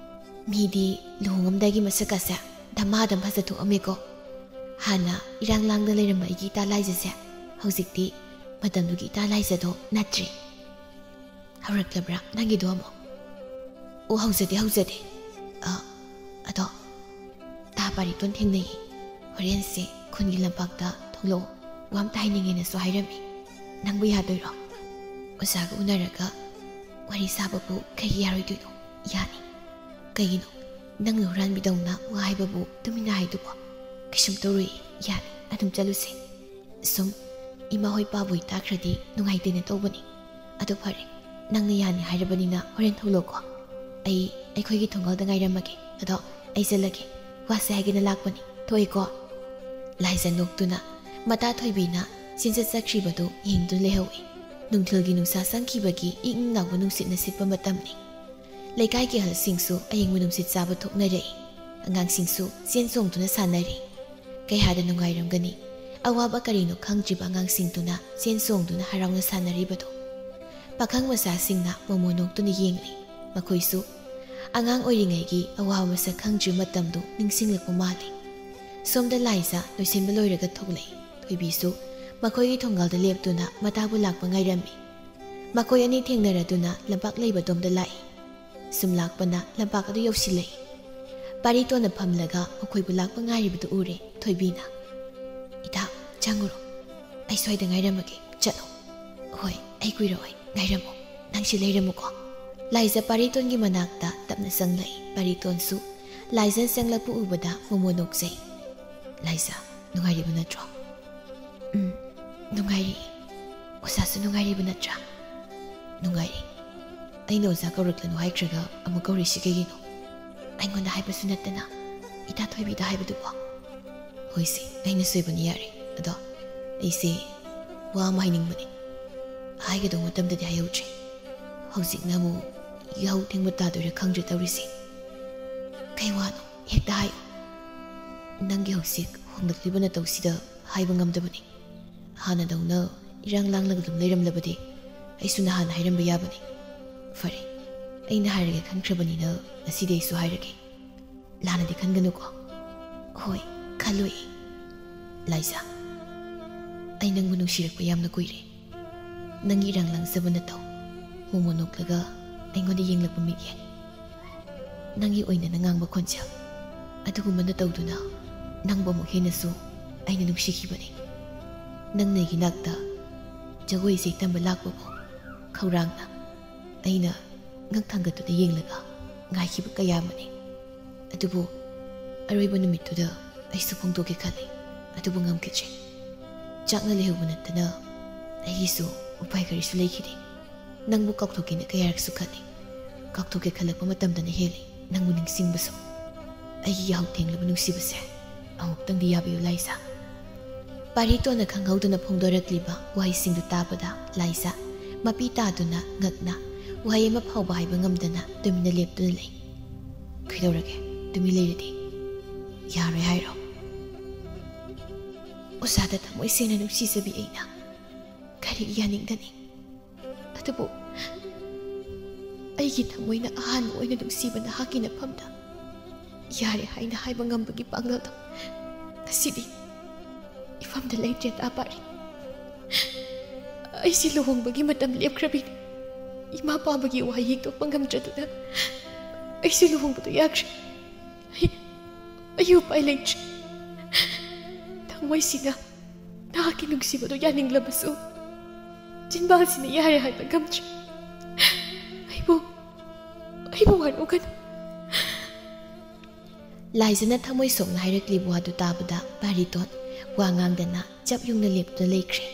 ꯃꯤꯗꯤ ꯂꯨꯍꯣꯡꯉꯝꯗꯥꯏꯒꯤ ꯃꯁꯛꯀꯁꯦ ꯙꯃꯥ ꯙꯝ ꯐꯖꯊꯣꯛꯑꯝꯃꯦꯀꯣ꯫ ꯍꯥꯟꯅ ꯏꯔꯥꯡ ꯂꯥꯡꯗ ꯂꯩꯔꯝꯕ ꯑꯩꯒꯤ ꯏꯇꯥ ꯂꯥꯏꯖꯁꯦ ꯍꯧꯖꯤꯛꯇꯤ ꯃꯇꯝꯗꯨꯒꯤ ꯏꯇꯥ ꯂꯥꯏꯖꯗꯣ ꯅꯠꯇ꯭ꯔꯦ꯫ ꯍꯧꯔꯛꯂꯕ꯭ꯔꯥ ꯅꯪꯒꯤꯗꯣ ꯑꯃꯨꯛ?" "ꯑꯣ, ꯍꯧꯖꯗꯦ, ꯍꯧꯖꯗꯦ꯫ ꯑ, ꯑꯗꯣ ꯇꯥ ꯄꯥꯔꯤꯇꯣꯟ ꯊꯦꯡꯅꯩꯌꯦ꯫ ꯍꯣꯔꯦꯟꯁꯦ ꯈꯨꯟꯒꯤ ꯂꯝꯄꯥꯛꯇ ꯊꯣꯛꯂꯛꯑꯣ, ꯋꯥ ꯑꯝꯇ ꯍꯥꯏꯅꯤꯡꯉꯦꯅꯁꯨ ꯍꯥꯏꯔꯝꯃꯤ꯫ ꯅꯪꯕꯨ ꯌꯥꯗꯣꯏꯔꯣ?" "ꯑꯣꯖꯥꯒ ꯎꯅꯔꯒ ꯋꯥꯔꯤ ꯁꯥꯕꯕꯨ ꯀꯩꯒꯤ ꯌꯥꯔꯣꯏꯗꯣꯏꯅꯣ? ꯌꯥꯅꯤ꯫ ꯀꯩꯒꯤꯅꯣ ꯅꯪꯅ ꯍꯨꯔꯥꯟꯕꯤꯗꯧꯅ ꯋꯥ ꯍꯥꯏꯕꯕꯨ ꯇꯨꯃꯤꯟꯅ ꯍꯥꯏꯗꯨꯕꯣ?" "ꯀꯩꯁꯨꯝ ꯇꯧꯔꯣꯏꯌꯦ, ꯌꯥꯅꯤ, ꯑꯗꯨꯝ ꯆꯠꯂꯨꯁꯦ꯫ ꯁꯨꯝ ꯏꯃꯥ ꯍꯣꯏ ꯄꯥꯕꯣꯏ ꯇꯥꯈ꯭ꯔꯗꯤ ꯅꯨꯡꯉꯥꯏꯇꯦꯅ ꯇꯧꯕꯅꯤ꯫ ꯑꯗꯣ ꯐꯔꯦ, ꯅꯪꯅ ꯌꯥꯅꯤ ꯍꯥꯏꯔꯕꯅꯤꯅ ꯍꯣꯔꯦꯟ ꯊꯣꯛꯂꯛꯑꯣꯀꯣ꯫ ꯑꯩ ꯑꯩꯈꯣꯏꯒꯤ ꯊꯣꯡꯒꯥꯜꯗ ꯉꯥꯏꯔꯝꯃꯒꯦ꯫ ꯑꯗꯣ ꯑꯩ ꯆꯠꯂꯒꯦ, ꯋꯥꯁꯦ ꯍꯥꯏꯒꯦꯅ ꯂꯥꯛꯄꯅꯤ꯫ ꯊꯣꯛꯑꯦꯀꯣ?" ꯂꯥꯏꯖ ꯅꯣꯛꯇꯨꯅ ꯃꯇꯥ ꯊꯣꯏꯕꯤꯅ ꯆꯦꯟꯆꯠ ꯆꯠꯈ꯭ꯔꯤꯕꯗꯨ ꯌꯦꯡꯗꯨꯅ ꯂꯩꯍꯧꯏ꯫ ꯅꯨꯡꯊꯤꯜꯒꯤ ꯅꯨꯡꯁꯥ ꯆꯪꯈꯤꯕꯒꯤ ꯏꯪ ꯏꯪ ꯂꯥꯎꯕ ꯅꯨꯡꯁꯤꯠꯅ ꯁꯤꯠꯄ ꯃꯇꯝꯅꯤ꯫ ꯂꯩꯀꯥꯏꯒꯤ ꯑꯍꯜꯁꯤꯡꯁꯨ ꯑꯌꯤꯡꯕ ꯅꯨꯡꯁꯤꯠ ꯆꯥꯕ ꯊꯣꯛꯅꯔꯛꯏ꯫ ꯑꯉꯥꯡꯁꯤꯡꯁꯨ ꯆꯦꯟ ꯆꯣꯡꯗꯨꯅ ꯁꯥꯟꯅꯔꯤ꯫ ꯀꯌꯥꯗ ꯅꯨꯡꯉꯥꯏꯔꯝꯒꯅꯤ, ꯑꯋꯥꯕ ꯀꯔꯤꯅꯣ ꯈꯪꯗ꯭ꯔꯤꯕ ꯑꯉꯥꯡꯁꯤꯡꯗꯨꯅ ꯆꯦꯟ ꯆꯣꯡꯗꯨꯅ ꯍꯔꯥꯎꯅ ꯁꯥꯟꯅꯔꯤꯕꯗꯣ꯫ ꯄꯥꯈꯪ ꯃꯆꯥꯁꯤꯡꯅ ꯃꯣꯃꯣ ꯅꯣꯛꯇꯨꯅ ꯌꯦꯡꯂꯤ꯫ ꯃꯈꯣꯏꯁꯨ ꯑꯉꯥꯡ ꯑꯣꯏꯔꯤꯉꯩꯒꯤ ꯑꯋꯥꯕ ꯃꯁꯛ ꯈꯪꯗ꯭ꯔꯤꯕ ꯃꯇꯝꯗꯨ ꯅꯤꯡꯁꯤꯡꯂꯛꯄ ꯃꯥꯜꯂꯤ꯫ ꯁꯣꯝꯗ ꯂꯥꯏꯖ ꯂꯣꯏꯁꯤꯟꯕ ꯂꯣꯏꯔꯒ ꯊꯣꯛꯂꯛꯏ꯫ ꯊꯣꯏꯕꯤꯁꯨ ꯃꯈꯣꯏꯒꯤ ꯊꯣꯡꯒꯥꯜꯗ ꯂꯦꯞꯇꯨꯅ ꯃꯇꯥꯕꯨ ꯂꯥꯛꯄ ꯉꯥꯏꯔꯝꯃꯤ꯫ ꯃꯈꯣꯏ ꯑꯅꯤ ꯊꯦꯡꯅꯔꯗꯨꯅ ꯂꯝꯄꯥꯛ ꯂꯩꯕꯗꯣꯝꯗ ꯂꯥꯛꯏ꯫ ꯁꯨꯝ ꯂꯥꯛꯄꯅ ꯂꯝꯄꯥꯛ ꯑꯗꯨ ꯌꯧꯁꯤꯜꯂꯛꯏ꯫ ꯄꯥꯔꯤꯇꯣꯟꯅ ꯐꯝꯂꯒ ꯃꯈꯣꯏꯕꯨ ꯂꯥꯛꯄ ꯉꯥꯏꯔꯤꯕꯗꯨ ꯎꯔꯦ ꯊꯣꯏꯕꯤꯅ꯫ "ꯏꯇꯥ, ꯆꯪꯉꯨꯔꯣ꯫ ꯑꯩ ꯁ꯭ꯋꯥꯏꯗ ꯉꯥꯏꯔꯝꯃꯒꯦ꯫ ꯆꯠꯂꯣ꯫" "ꯍꯣꯏ, ꯑꯩ ꯀꯨꯏꯔꯛꯑꯣꯏ꯫ ꯉꯥꯏꯔꯝꯃꯣ꯫ ꯅꯪꯁꯤ ꯂꯩꯔꯝꯃꯨꯀꯣ꯫" ꯂꯥꯏꯖꯥ ꯄꯥꯔꯤꯇꯣꯟꯒꯤ ꯃꯅꯥꯛꯇ ꯇꯞꯅ ꯆꯪꯂꯛꯏ꯫ ꯄꯥꯔꯤꯇꯣꯟꯁꯨ ꯂꯥꯏꯖꯥ ꯆꯪꯂꯛꯄ ꯎꯕꯗ ꯃꯣꯃꯣ ꯅꯣꯛꯆꯩ꯫ "ꯂꯥꯏꯖꯥ, ꯅꯨꯡꯉꯥꯏꯔꯤꯕ ꯅꯠꯇ꯭ꯔꯣ?" "ꯎꯝ, ꯅꯨꯡꯉꯥꯏꯔꯤ꯫ ꯑꯣꯖꯥꯁꯨ ꯅꯨꯡꯉꯥꯏꯔꯤꯕ ꯅꯠꯇ꯭ꯔꯥ?" "ꯅꯨꯡꯉꯥꯏꯔꯤ꯫ ꯑꯩꯅ ꯑꯣꯖꯥ ꯀꯧꯔꯛꯂꯅꯨ ꯍꯥꯏꯈ꯭ꯔꯒ ꯑꯃꯨꯛ ꯀꯧꯔꯤꯁꯤ ꯀꯩꯒꯤꯅꯣ? ꯑꯩꯉꯣꯟꯗ ꯍꯥꯏꯕꯁꯨ ꯅꯠꯇꯅ ꯏꯇꯥ ꯊꯣꯏꯕꯤꯗ ꯍꯥꯏꯕꯗꯨꯕꯣ?" "ꯍꯣꯏꯁꯦ, ꯑꯩꯅ ꯁꯣꯏꯕꯅꯤ, ꯌꯥꯔꯦ꯫ ꯑꯗꯣ ꯑꯩꯁꯦ ꯋꯥ ꯑꯃ ꯍꯥꯏꯅꯤꯡꯕꯅꯤ꯫ ꯍꯥꯏꯒꯗꯧꯕ ꯃꯇꯝꯗꯗꯤ ꯍꯥꯏꯍꯧꯗ꯭ꯔꯦ꯫ ꯍꯧꯖꯤꯛꯅ ꯑꯃꯨꯛ ꯌꯥꯍꯧ ꯊꯦꯡꯕ ꯇꯥꯗꯣꯏꯔꯥ ꯈꯪꯗ꯭ꯔꯦ ꯇꯧꯔꯤꯁꯦ꯫" "ꯀꯩ ꯋꯥꯅꯣ? ꯍꯦꯛꯇ ꯍꯥꯏꯌꯨ꯫ ꯅꯪꯒꯤ ꯍꯧꯖꯤꯛ ꯍꯣꯡꯂꯛꯂꯤꯕ ꯅꯇꯧꯁꯤꯗ ꯍꯥꯏꯕ ꯉꯝꯗꯕꯅꯤ꯫ ꯍꯥꯟꯅꯗꯧꯅ ꯏꯔꯥꯡ ꯂꯥꯡꯂꯒ ꯑꯗꯨꯝ ꯂꯩꯔꯝꯂꯕꯗꯤ ꯑꯩꯁꯨ ꯅꯍꯥꯟ ꯍꯥꯏꯔꯝꯕ ꯌꯥꯕꯅꯤ꯫ ꯐꯔꯦ, ꯑꯩꯅ ꯍꯥꯏꯔꯒꯦ ꯈꯟꯈ꯭ꯔꯕꯅꯤꯅ ꯉꯁꯤꯗꯤ ꯑꯩꯁꯨ ꯍꯥꯏꯔꯒꯦ꯫ ꯂꯥꯟꯅꯗꯤ ꯈꯟꯒꯅꯨꯀꯣ꯫" "ꯍꯣꯏ, ꯈꯜꯂꯣꯏ꯫ ꯂꯥꯏꯖꯥ, ꯑꯩ ꯅꯪꯕꯨ ꯅꯨꯡꯁꯤꯔꯛꯄ ꯌꯥꯝꯅ ꯀꯨꯏꯔꯦ꯫ ꯅꯪꯒꯤ ꯏꯔꯥꯡ ꯂꯥꯡꯖꯕ ꯅꯇꯧ, ꯃꯣꯃꯣ ꯅꯣꯛꯂꯒ ꯑꯩꯉꯣꯟꯗ ꯌꯦꯡꯂꯛꯄ ꯃꯤꯠꯌꯦꯡ, ꯅꯪꯒꯤ ꯑꯣꯏꯅꯅ ꯉꯥꯡꯕ ꯈꯣꯟꯖꯦꯜ, ꯑꯗꯨꯒꯨꯝꯕ ꯅꯇꯧꯗꯨꯅ ꯅꯪꯕꯨ ꯑꯃꯨꯛ ꯍꯦꯟꯅꯁꯨ ꯑꯩꯅ ꯅꯨꯡꯁꯤꯈꯤꯕꯅꯤ꯫ ꯅꯪꯅ ꯑꯩꯒꯤ ꯅꯥꯛꯇ ꯖꯒꯣꯏ ꯏꯁꯩ ꯇꯝꯕ ꯂꯥꯛꯄꯕꯨ ꯈꯧꯔꯥꯡꯅ ꯑꯩꯅ ꯉꯛ ꯊꯥꯡꯒꯠꯇꯨꯅ ꯌꯦꯡꯂꯒ ꯉꯥꯏꯈꯤꯕ ꯀꯌꯥ ꯑꯃꯅꯤ꯫ ꯑꯗꯨꯕꯨ ꯑꯔꯣꯏꯕ ꯅꯨꯃꯤꯠꯇꯨꯗ ꯑꯩꯁꯨ ꯐꯣꯡꯗꯣꯛꯀꯦ ꯈꯜꯂꯤ, ꯑꯗꯨꯕꯨ ꯉꯝꯈꯤꯗ꯭ꯔꯦ꯫ ꯆꯥꯛꯅ ꯂꯩꯍꯧꯕ ꯅꯠꯇꯅ ꯑꯩꯒꯤꯁꯨ ꯎꯄꯥꯏ ꯀꯔꯤꯁꯨ ꯂꯩꯈꯤꯗꯦ꯫ ꯅꯪꯕꯨ ꯀꯥꯎꯊꯣꯛꯀꯦꯅ ꯀꯌꯥꯔꯛꯁꯨ ꯈꯜꯂꯤ꯫ ꯀꯥꯎꯊꯣꯛꯀꯦ ꯈꯜꯂꯛꯄ ꯃꯇꯝꯗꯅ ꯍꯦꯜꯂꯤ ꯅꯪꯕꯨ ꯅꯤꯡꯁꯤꯡꯕꯁꯨ꯫ ꯑꯩꯒꯤ ꯌꯥꯍꯧ ꯊꯦꯡꯂꯕ ꯅꯨꯡꯁꯤꯕꯁꯦ, ꯑꯃꯨꯛꯇꯪꯗꯤ ꯌꯥꯕꯤꯌꯨ ꯂꯥꯏꯖꯥ꯫" ꯄꯥꯔꯤꯇꯣꯟꯅ ꯈꯪꯍꯧꯗꯅ ꯐꯣꯡꯗꯣꯔꯛꯂꯤꯕ ꯋꯥꯍꯩꯁꯤꯡꯗꯨ ꯇꯥꯕꯗ ꯂꯥꯏꯖꯥ ꯃꯄꯤ ꯇꯥꯗꯨꯅ ꯉꯛꯅ ꯋꯥꯍꯩ ꯑꯃ ꯐꯥꯎꯕ ꯍꯥꯏꯕ ꯉꯝꯗꯅ ꯇꯨꯃꯤꯟꯅ ꯂꯦꯞꯇꯨꯅ ꯂꯩ꯫ "ꯀꯩꯗꯧꯔꯒꯦ? ꯇꯨꯃꯤꯟ ꯂꯩꯔꯗꯤ ꯌꯥꯔꯣꯏ ꯍꯥꯏꯔꯣ?" "ꯑꯣꯖꯥꯗ ꯊꯃꯣꯏ ꯁꯦꯡꯅ ꯅꯨꯡꯁꯤꯖꯕꯤ ꯑꯩꯅ ꯀꯔꯤꯒꯤ ꯌꯥꯅꯤꯡꯒꯅꯤ? ꯑꯗꯨꯕꯨ ꯑꯩꯒꯤ ꯊꯃꯣꯏꯅ ꯑꯍꯥꯟꯕ ꯑꯣꯏꯅ ꯅꯨꯡꯁꯤꯕ ꯅꯍꯥꯛꯀꯤ ꯅꯐꯝꯗ ꯌꯥꯔꯦ ꯍꯥꯏꯅ ꯍꯥꯏꯕ ꯉꯝꯕꯒꯤ ꯄꯥꯡꯒꯜꯗꯣ ꯉꯁꯤꯗꯤ ꯏꯐꯝꯗ ꯂꯩꯇ꯭ꯔꯦ ꯇꯥ ꯄꯥꯔꯤ꯫ ꯑꯩꯁꯤ ꯂꯨꯍꯣꯡꯕꯒꯤ ꯃꯇꯝ ꯂꯦꯞꯈ꯭ꯔꯕꯤꯅꯤ꯫ ꯏꯃꯥ ꯄꯥꯕꯒꯤ ꯋꯥꯍꯩ ꯍꯤꯛꯇꯣꯛꯄ ꯉꯝꯗ꯭ꯔꯗꯨꯅ ꯑꯩꯁꯤ ꯂꯨꯍꯣꯡꯕꯗꯣ ꯌꯥꯈ꯭ꯔꯦ꯫ ꯑꯩ, ꯑꯩ ꯎꯄꯥꯏ ꯂꯩꯇ꯭ꯔꯦ꯫ ꯊꯃꯣꯏꯁꯤꯅ ꯅꯍꯥꯛꯀꯤ ꯅꯨꯡꯁꯤꯕꯗꯣ ꯌꯥꯅꯤꯡꯂꯕꯁꯨ ꯆꯤꯟꯕꯥꯜꯁꯤꯅ ꯌꯥꯔꯦ ꯍꯥꯏꯕ ꯉꯝꯗ꯭ꯔꯦ꯫ ꯑꯩꯕꯨ ꯋꯥꯔꯧꯒꯅꯨ꯫ ꯂꯥꯏꯖꯥꯅ ꯊꯃꯣꯏ ꯁꯣꯛꯅ ꯍꯥꯏꯔꯛꯂꯤꯕ ꯋꯥꯗꯨ ꯇꯥꯕꯗ ꯄꯥꯔꯤꯇꯣꯟ ꯋꯥ ꯉꯥꯡꯗꯅ ꯆꯞ ꯌꯨꯡꯅ ꯂꯦꯞꯇꯨꯅ ꯂꯩꯈ꯭ꯔꯦ꯫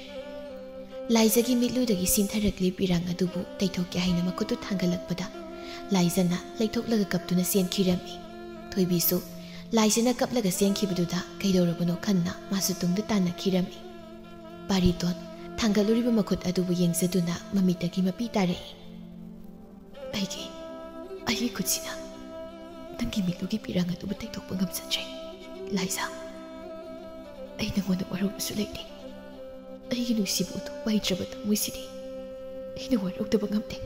ꯂꯥꯏꯖꯥꯒꯤ ꯃꯤꯠꯂꯨꯗꯒꯤ ꯁꯤꯟꯊꯔꯛꯂꯤ ꯄꯤꯔꯥꯡ ꯑꯗꯨꯕꯨ ꯇꯩꯊꯣꯛꯀꯦ ꯍꯥꯏꯅ ꯃꯈꯨꯠꯇꯨ ꯊꯥꯡꯒꯠꯂꯛꯄꯗ ꯂꯥꯏꯖꯥꯅ ꯂꯩꯊꯣꯛꯂꯒ ꯀꯞꯇꯨꯅ ꯆꯦꯟꯈꯤꯔꯝꯃꯤ꯫ ꯊꯣꯏꯕꯤꯁꯨ ꯂꯥꯏꯖꯥꯅ ꯀꯞꯂꯒ ꯆꯦꯟꯈꯤꯕꯗꯨꯗ ꯀꯩꯗꯧꯔꯕꯅꯣ ꯈꯟꯅ ꯃꯥꯁꯨ ꯇꯨꯡꯗ ꯇꯥꯟꯅꯈꯤꯔꯝꯃꯤ꯫ ꯄꯥꯔꯤꯇꯣꯟ ꯊꯥꯡꯒꯠꯂꯨꯔꯤꯕ ꯃꯈꯨꯠ ꯑꯗꯨꯕꯨ ꯌꯦꯡꯖꯗꯨꯅ ꯃꯃꯤꯠꯇꯒꯤ ꯃꯄꯤ ꯇꯥꯔꯛꯏ꯫ ꯑꯩꯒꯤ, ꯑꯩꯒꯤ ꯈꯨꯠꯁꯤꯅ ꯅꯪꯒꯤ ꯃꯤꯠꯂꯨꯒꯤ ꯄꯤꯔꯥꯡ ꯑꯗꯨꯕꯨ ꯇꯩꯊꯣꯛꯄ ꯉꯝꯖꯗ꯭ꯔꯦ꯫ ꯂꯥꯏꯖꯥ, ꯑꯩ ꯅꯉꯣꯟꯗ ꯋꯥꯔꯧꯕꯁꯨ ꯂꯩꯇꯦ꯫ ꯑꯩꯒꯤ ꯅꯨꯡꯁꯤꯕ ꯎꯠꯊꯣꯛꯄ ꯍꯩꯇ꯭ꯔꯕ ꯊꯃꯣꯏꯁꯤꯗꯤ ꯑꯩꯅ ꯋꯥꯔꯧꯗꯕ ꯉꯝꯗꯦ꯫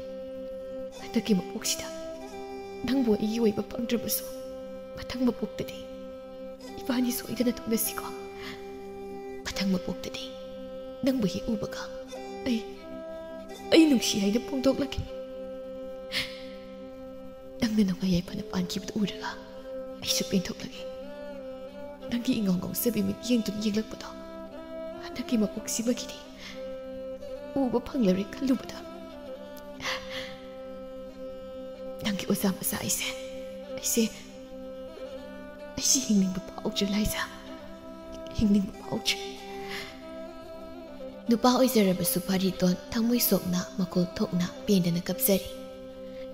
ꯍꯟꯗꯛꯀꯤ ꯃꯄꯣꯛꯁꯤꯗ ꯅꯪꯕꯨ ꯑꯩꯒꯤ ꯑꯣꯏꯕ ꯐꯪꯗ꯭ꯔꯕꯁꯨ, ꯃꯊꯪ ꯃꯄꯣꯛꯇꯗꯤ ꯏꯕꯥꯅꯤ ꯁꯣꯏꯗꯅ ꯊꯨꯡꯅꯁꯤꯀꯣ꯫ ꯃꯊꯪ ꯃꯄꯣꯛꯇꯗꯤ ꯅꯪꯕꯨ ꯍꯦꯛ ꯎꯕꯒ ꯑꯩ, ꯑꯩ ꯅꯨꯡꯁꯤ ꯍꯥꯏꯅ ꯐꯣꯡꯗꯣꯛꯂꯒꯦ꯫ ꯅꯪꯅ ꯅꯨꯡꯉꯥꯏ ꯌꯥꯏꯐꯅ ꯄꯥꯟꯈꯤꯕꯗꯨ ꯎꯔꯒ ꯑꯩꯁꯨ ꯄꯦꯟꯊꯣꯛꯂꯒꯦ꯫ ꯅꯪꯒꯤ ꯏꯉꯥꯎ ꯉꯥꯎꯖꯕꯤ ꯃꯤꯠꯌꯦꯡꯗꯨꯅ ꯌꯦꯡꯂꯛꯄꯗꯣ ꯍꯟꯗꯛꯀꯤ ꯃꯄꯣꯛꯁꯤꯃꯒꯤꯗꯤ ꯎꯕ ꯐꯪꯂꯔꯣꯏ ꯈꯜꯂꯨꯕꯗ, ꯅꯪꯒꯤ ꯑꯣꯖꯥ ꯃꯆꯥ ꯑꯩꯁꯦ, ꯑꯩꯁꯦ, ꯑꯩꯁꯦ ꯍꯤꯡꯅꯤꯡꯕ ꯐꯥꯎꯗ꯭ꯔꯦ ꯂꯥꯏꯖꯥ, ꯍꯤꯡꯅꯤꯡꯕ ꯐꯥꯎꯗ꯭ꯔꯦ꯫ ꯅꯨꯄꯥ ꯑꯣꯏꯖꯔꯕꯁꯨ ꯄꯥꯔꯤꯇꯣꯟ ꯊꯃꯣꯏ ꯁꯣꯛꯅ, ꯃꯈꯣꯜ ꯊꯣꯛꯅ, ꯄꯦꯟꯗꯅ ꯀꯞꯆꯔꯤ꯫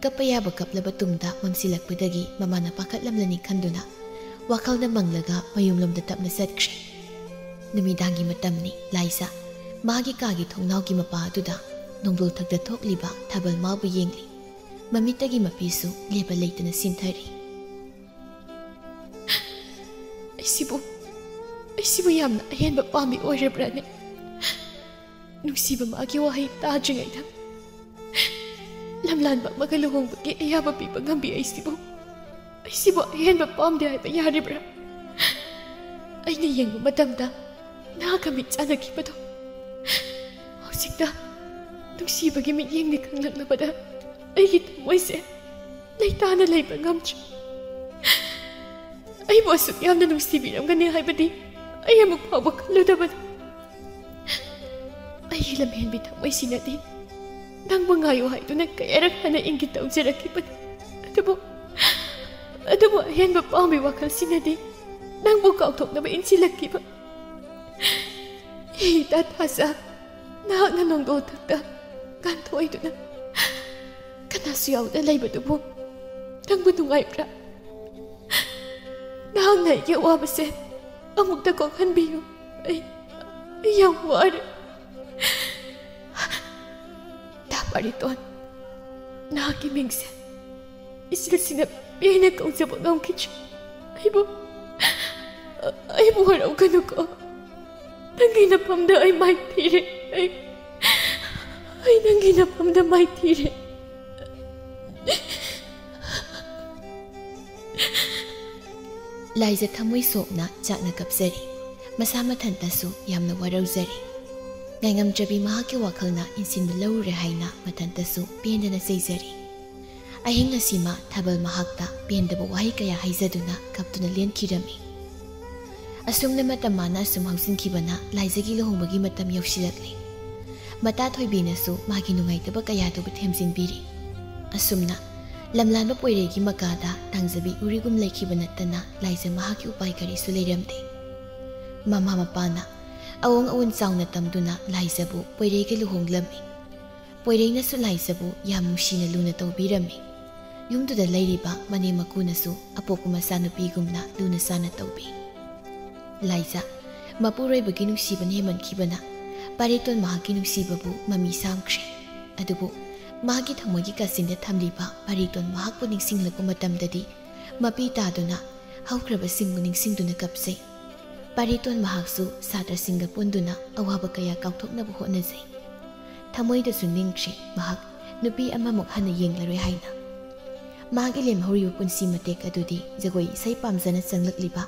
ꯀꯞꯄ ꯌꯥꯕ ꯀꯞꯂꯕ ꯇꯨꯡꯗ ꯃꯝꯁꯤꯜꯂꯛꯄꯗꯒꯤ ꯃꯃꯥꯅ ꯄꯥꯈꯠꯂꯝꯂꯅꯤ ꯈꯟꯗꯨꯅ ꯋꯥꯈꯜꯅ ꯃꯪꯂꯒ ꯃꯌꯨꯝꯂꯣꯝꯗ ꯇꯞꯅ ꯆꯠꯈ꯭ꯔꯦ꯫ ꯅꯨꯃꯤꯗꯥꯡꯒꯤ ꯃꯇꯝꯅꯤ꯫ ꯂꯥꯏꯖꯥ ꯃꯥꯒꯤ ꯀꯥꯒꯤ ꯊꯣꯡꯅꯥꯎꯒꯤ ꯃꯄꯥ ꯑꯗꯨꯗ ꯅꯣꯡꯗꯣꯜ ꯊꯛꯇ ꯊꯣꯛꯂꯤꯕ ꯊꯥꯕꯜ ꯃꯥꯕꯨ ꯌꯦꯡꯂꯤ꯫ ꯃꯃꯤꯠꯇꯒꯤ ꯃꯄꯤꯁꯨ ꯂꯦꯞꯄ ꯂꯩꯇꯅ ꯁꯤꯟꯊꯔꯤ꯫ ꯑꯩꯁꯤꯕꯨ, ꯑꯩꯁꯤꯕꯨ ꯌꯥꯝꯅ ꯑꯍꯦꯟꯕ ꯄꯥꯝꯕꯤ ꯑꯣꯏꯔꯕ꯭ꯔꯅꯦ? ꯅꯨꯡꯁꯤꯕ ꯃꯥꯒꯤ ꯋꯥꯍꯩ ꯇꯥꯗ꯭ꯔꯤꯉꯩꯗ ꯂꯝꯂꯥꯟꯕ ꯑꯃꯒ ꯂꯨꯍꯣꯡꯕꯒꯤ ꯑꯌꯥꯕ ꯄꯤꯕ ꯉꯝꯕꯤ ꯑꯩꯁꯤꯕꯨ, ꯑꯩꯁꯤꯕꯨ ꯑꯍꯦꯟꯕ ꯄꯥꯝꯗꯦ ꯍꯥꯏꯕ ꯌꯥꯔꯤꯕ꯭ꯔꯥ? ꯑꯩꯅ ꯌꯦꯡꯕ ꯃꯇꯝꯗ ꯅꯍꯥꯛꯀ ꯃꯤꯠ ꯆꯥꯟꯅꯈꯤꯕꯗꯣ, ꯍꯧꯖꯤꯛꯇ ꯅꯨꯡꯁꯤꯕꯒꯤ ꯃꯤꯠꯌꯦꯡꯅꯤ ꯈꯪꯂꯛꯂꯕꯗ ꯑꯩꯒꯤ ꯊꯃꯣꯏꯁꯦ ꯂꯩꯇꯥꯅ ꯂꯩꯕ ꯉꯝꯗ꯭ꯔꯦ꯫ ꯑꯩꯕꯨ ꯑꯁꯨꯛ ꯌꯥꯝꯅ ꯅꯨꯡꯁꯤꯕꯤꯔꯝꯒꯅꯤ ꯍꯥꯏꯕꯗꯤ ꯑꯩ ꯑꯃꯨꯛ ꯐꯥꯎꯕ ꯈꯜꯂꯨꯗꯕꯅꯤ꯫ ꯑꯩꯒꯤ ꯂꯝꯍꯦꯟꯕꯤ ꯊꯃꯣꯏꯁꯤꯅꯗꯤ ꯅꯪꯕꯨ ꯉꯥꯏꯌꯨ ꯍꯥꯏꯗꯨꯅ ꯀꯌꯥꯔꯛ ꯍꯟꯅ ꯏꯪꯒꯤꯠ ꯇꯧꯖꯔꯛꯈꯤꯕꯅꯤ꯫ ꯑꯗꯨꯕꯨ ꯑꯗꯨꯕꯨ ꯑꯍꯦꯟꯕ ꯄꯥꯝꯕꯩ ꯋꯥꯈꯜꯁꯤꯅꯗꯤ ꯅꯪꯕꯨ ꯀꯥꯎꯊꯣꯛꯅꯕ ꯏꯟꯁꯤꯜꯂꯛꯈꯤꯕ꯫ ꯍꯤ ꯇꯥ ꯊꯥꯖ, ꯅꯍꯥꯛꯅ ꯅꯣꯡꯗꯣꯜꯊꯛꯇ ꯀꯥꯟꯊꯣꯛꯏꯗꯨꯅ ꯀꯅꯥꯁꯨ ꯌꯥꯎꯗ ꯂꯩꯕꯗꯨꯕꯨ ꯅꯪꯕꯨ ꯅꯨꯡꯉꯥꯏꯕ꯭ꯔꯥ? ꯅꯍꯥꯛꯅ ꯑꯩꯒꯤ ꯑꯋꯥꯕꯁꯦ ꯑꯃꯨꯛꯇ ꯀꯣꯛꯍꯟꯕꯤꯌꯨ꯫ ꯑꯩ ꯑꯩ ꯌꯥꯝ ꯋꯥꯔꯦ꯫ ꯇꯥ ꯄꯥꯔꯤꯇꯣꯟ, ꯅꯍꯥꯛꯀꯤ ꯃꯤꯡꯁꯦ ꯏꯆꯤꯜꯁꯤꯅ ꯄꯦꯟꯅ ꯀꯧꯖꯕ ꯉꯝꯈꯤꯗ꯭ꯔꯦ꯫ ꯑꯩꯕꯨ ꯑꯩꯕꯨ ꯍꯔꯥꯎꯒꯅꯨꯀꯣ꯫ ꯅꯪꯒꯤ ꯅꯐꯝꯗ ꯑꯩ ꯃꯥꯏ ꯊꯤꯔꯦ꯫ ꯑꯩ ꯑꯩ ꯅꯪꯒꯤ ꯅꯐꯝꯗ ꯃꯥꯏ ꯊꯤꯔꯦ꯫ ꯂꯥꯏꯖ ꯊꯃꯣꯏ ꯁꯣꯛꯅ ꯆꯥꯛꯅ ꯀꯞꯆꯔꯤ꯫ ꯃꯁꯥ ꯃꯊꯟꯇꯁꯨ ꯌꯥꯝꯅ ꯋꯥꯔꯧꯖꯔꯤ꯫ ꯉꯥꯏꯉꯝꯗ꯭ꯔꯕꯤ ꯃꯍꯥꯛꯀꯤ ꯋꯥꯈꯜꯅ ꯏꯟꯁꯤꯟꯕ ꯂꯧꯔꯨꯔꯦ ꯍꯥꯏꯅ ꯃꯊꯟꯇꯁꯨ ꯄꯦꯟꯗꯅ ꯆꯩꯖꯔꯤ꯫ ꯑꯍꯤꯡ ꯑꯁꯤꯃ ꯊꯥꯕꯜ ꯃꯍꯥꯛꯇ ꯄꯦꯟꯗꯕ ꯋꯥꯍꯩ ꯀꯌꯥ ꯍꯥꯏꯖꯗꯨꯅ ꯀꯞꯇꯨꯅ ꯂꯦꯟꯈꯤꯔꯝꯃꯤ꯫ ꯑꯁꯨꯝꯅ ꯃꯇꯝ ꯃꯥꯅ ꯑꯁꯨꯝ ꯍꯧꯖꯤꯟꯈꯤꯕꯅ ꯂꯥꯏꯖꯒꯤ ꯂꯨꯍꯣꯡꯕꯒꯤ ꯃꯇꯝ ꯌꯧꯁꯤꯜꯂꯛꯂꯤ꯫ ꯃꯇꯥ ꯊꯣꯏꯕꯤꯅꯁꯨ ꯃꯥꯒꯤ ꯅꯨꯡꯉꯥꯏꯇꯕ ꯀꯌꯥꯗꯨꯕꯨ ꯊꯦꯝꯖꯤꯟꯕꯤꯔꯤ꯫ ꯑꯁꯨꯝꯅ ꯂꯝꯂꯥꯟꯕ ꯄꯣꯏꯔꯩꯒꯤ ꯃꯀꯥꯗ ꯇꯥꯡꯖꯕꯤ ꯎꯔꯤꯒꯨꯝ ꯂꯩꯈꯤꯕ ꯅꯠꯇꯅ ꯂꯥꯏꯖ ꯃꯍꯥꯛꯀꯤ ꯎꯄꯥꯏ ꯀꯔꯤꯁꯨ ꯂꯩꯔꯝꯗꯦ꯫ ꯃꯃꯥ ꯃꯄꯥꯅ ꯑꯋꯣꯡ ꯑꯋꯣꯟ ꯆꯥꯎꯅ ꯇꯝꯗꯨꯅ ꯂꯥꯏꯖꯕꯨ ꯄꯣꯏꯔꯩꯒ ꯂꯨꯍꯣꯡꯂꯝꯃꯤ꯫ ꯄꯣꯏꯔꯩꯅꯁꯨ ꯂꯥꯏꯖꯕꯨ ꯌꯥꯝ ꯅꯨꯡꯁꯤꯅ ꯂꯨꯅ ꯇꯧꯕꯤꯔꯝꯃꯤ꯫ ꯌꯨꯝꯗꯨꯗ ꯂꯩꯔꯤꯕ ꯃꯅꯦꯝ ꯃꯀꯨꯅꯁꯨ ꯑꯄꯣꯛꯄ ꯃꯆꯥꯅꯨꯄꯤꯒꯨꯝꯅ ꯂꯨꯅ ꯆꯥꯅ ꯇꯧꯕꯤ꯫ ꯂꯥꯏꯖ ꯃꯄꯨꯔꯣꯏꯕꯒꯤ ꯅꯨꯡꯁꯤꯕꯅ ꯍꯦꯟꯃꯟꯈꯤꯕꯅ ꯄꯥꯔꯤꯇꯣꯟ ꯃꯍꯥꯛꯀꯤ ꯅꯨꯡꯁꯤꯕꯕꯨ ꯃꯃꯤ ꯁꯥꯝꯈ꯭ꯔꯦ꯫ ꯑꯗꯨꯕꯨ ꯃꯍꯥꯛꯀꯤ ꯊꯃꯣꯏꯒꯤ ꯀꯥꯆꯤꯟꯗ ꯊꯝꯂꯤꯕ ꯄꯥꯔꯤꯇꯣꯟ ꯃꯍꯥꯛꯄꯨ ꯅꯤꯡꯁꯤꯡꯂꯛꯄ ꯃꯇꯝꯗꯗꯤ ꯃꯄꯤ ꯇꯥꯗꯨꯅ ꯍꯧꯈ꯭ꯔꯕꯁꯤꯡꯕꯨ ꯅꯤꯡꯁꯤꯡꯗꯨꯅ ꯀꯞꯆꯩ꯫ ꯄꯥꯔꯤꯇꯣꯟ ꯃꯍꯥꯛꯁꯨ ꯁꯥꯇ꯭ꯔꯁꯤꯡꯒ ꯄꯨꯟꯗꯨꯅ ꯑꯋꯥꯕ ꯀꯌꯥ ꯀꯥꯎꯊꯣꯛꯅꯕ ꯍꯣꯠꯅꯖꯩ꯫ ꯊꯃꯣꯏꯗꯁꯨ ꯅꯤꯡꯈ꯭ꯔꯦ ꯃꯍꯥꯛ ꯅꯨꯄꯤ ꯑꯃꯃꯨꯛ ꯍꯟꯅ ꯌꯦꯡꯂꯔꯣꯏ ꯍꯥꯏꯅ꯫ ꯃꯥꯒꯤ ꯂꯦꯝꯍꯧꯔꯤꯕ ꯄꯨꯟꯁꯤ ꯃꯇꯦꯛ ꯑꯗꯨꯗꯤ ꯖꯒꯣꯏ ꯏꯁꯩ ꯄꯥꯝꯖꯅ ꯆꯪꯂꯛꯂꯤꯕ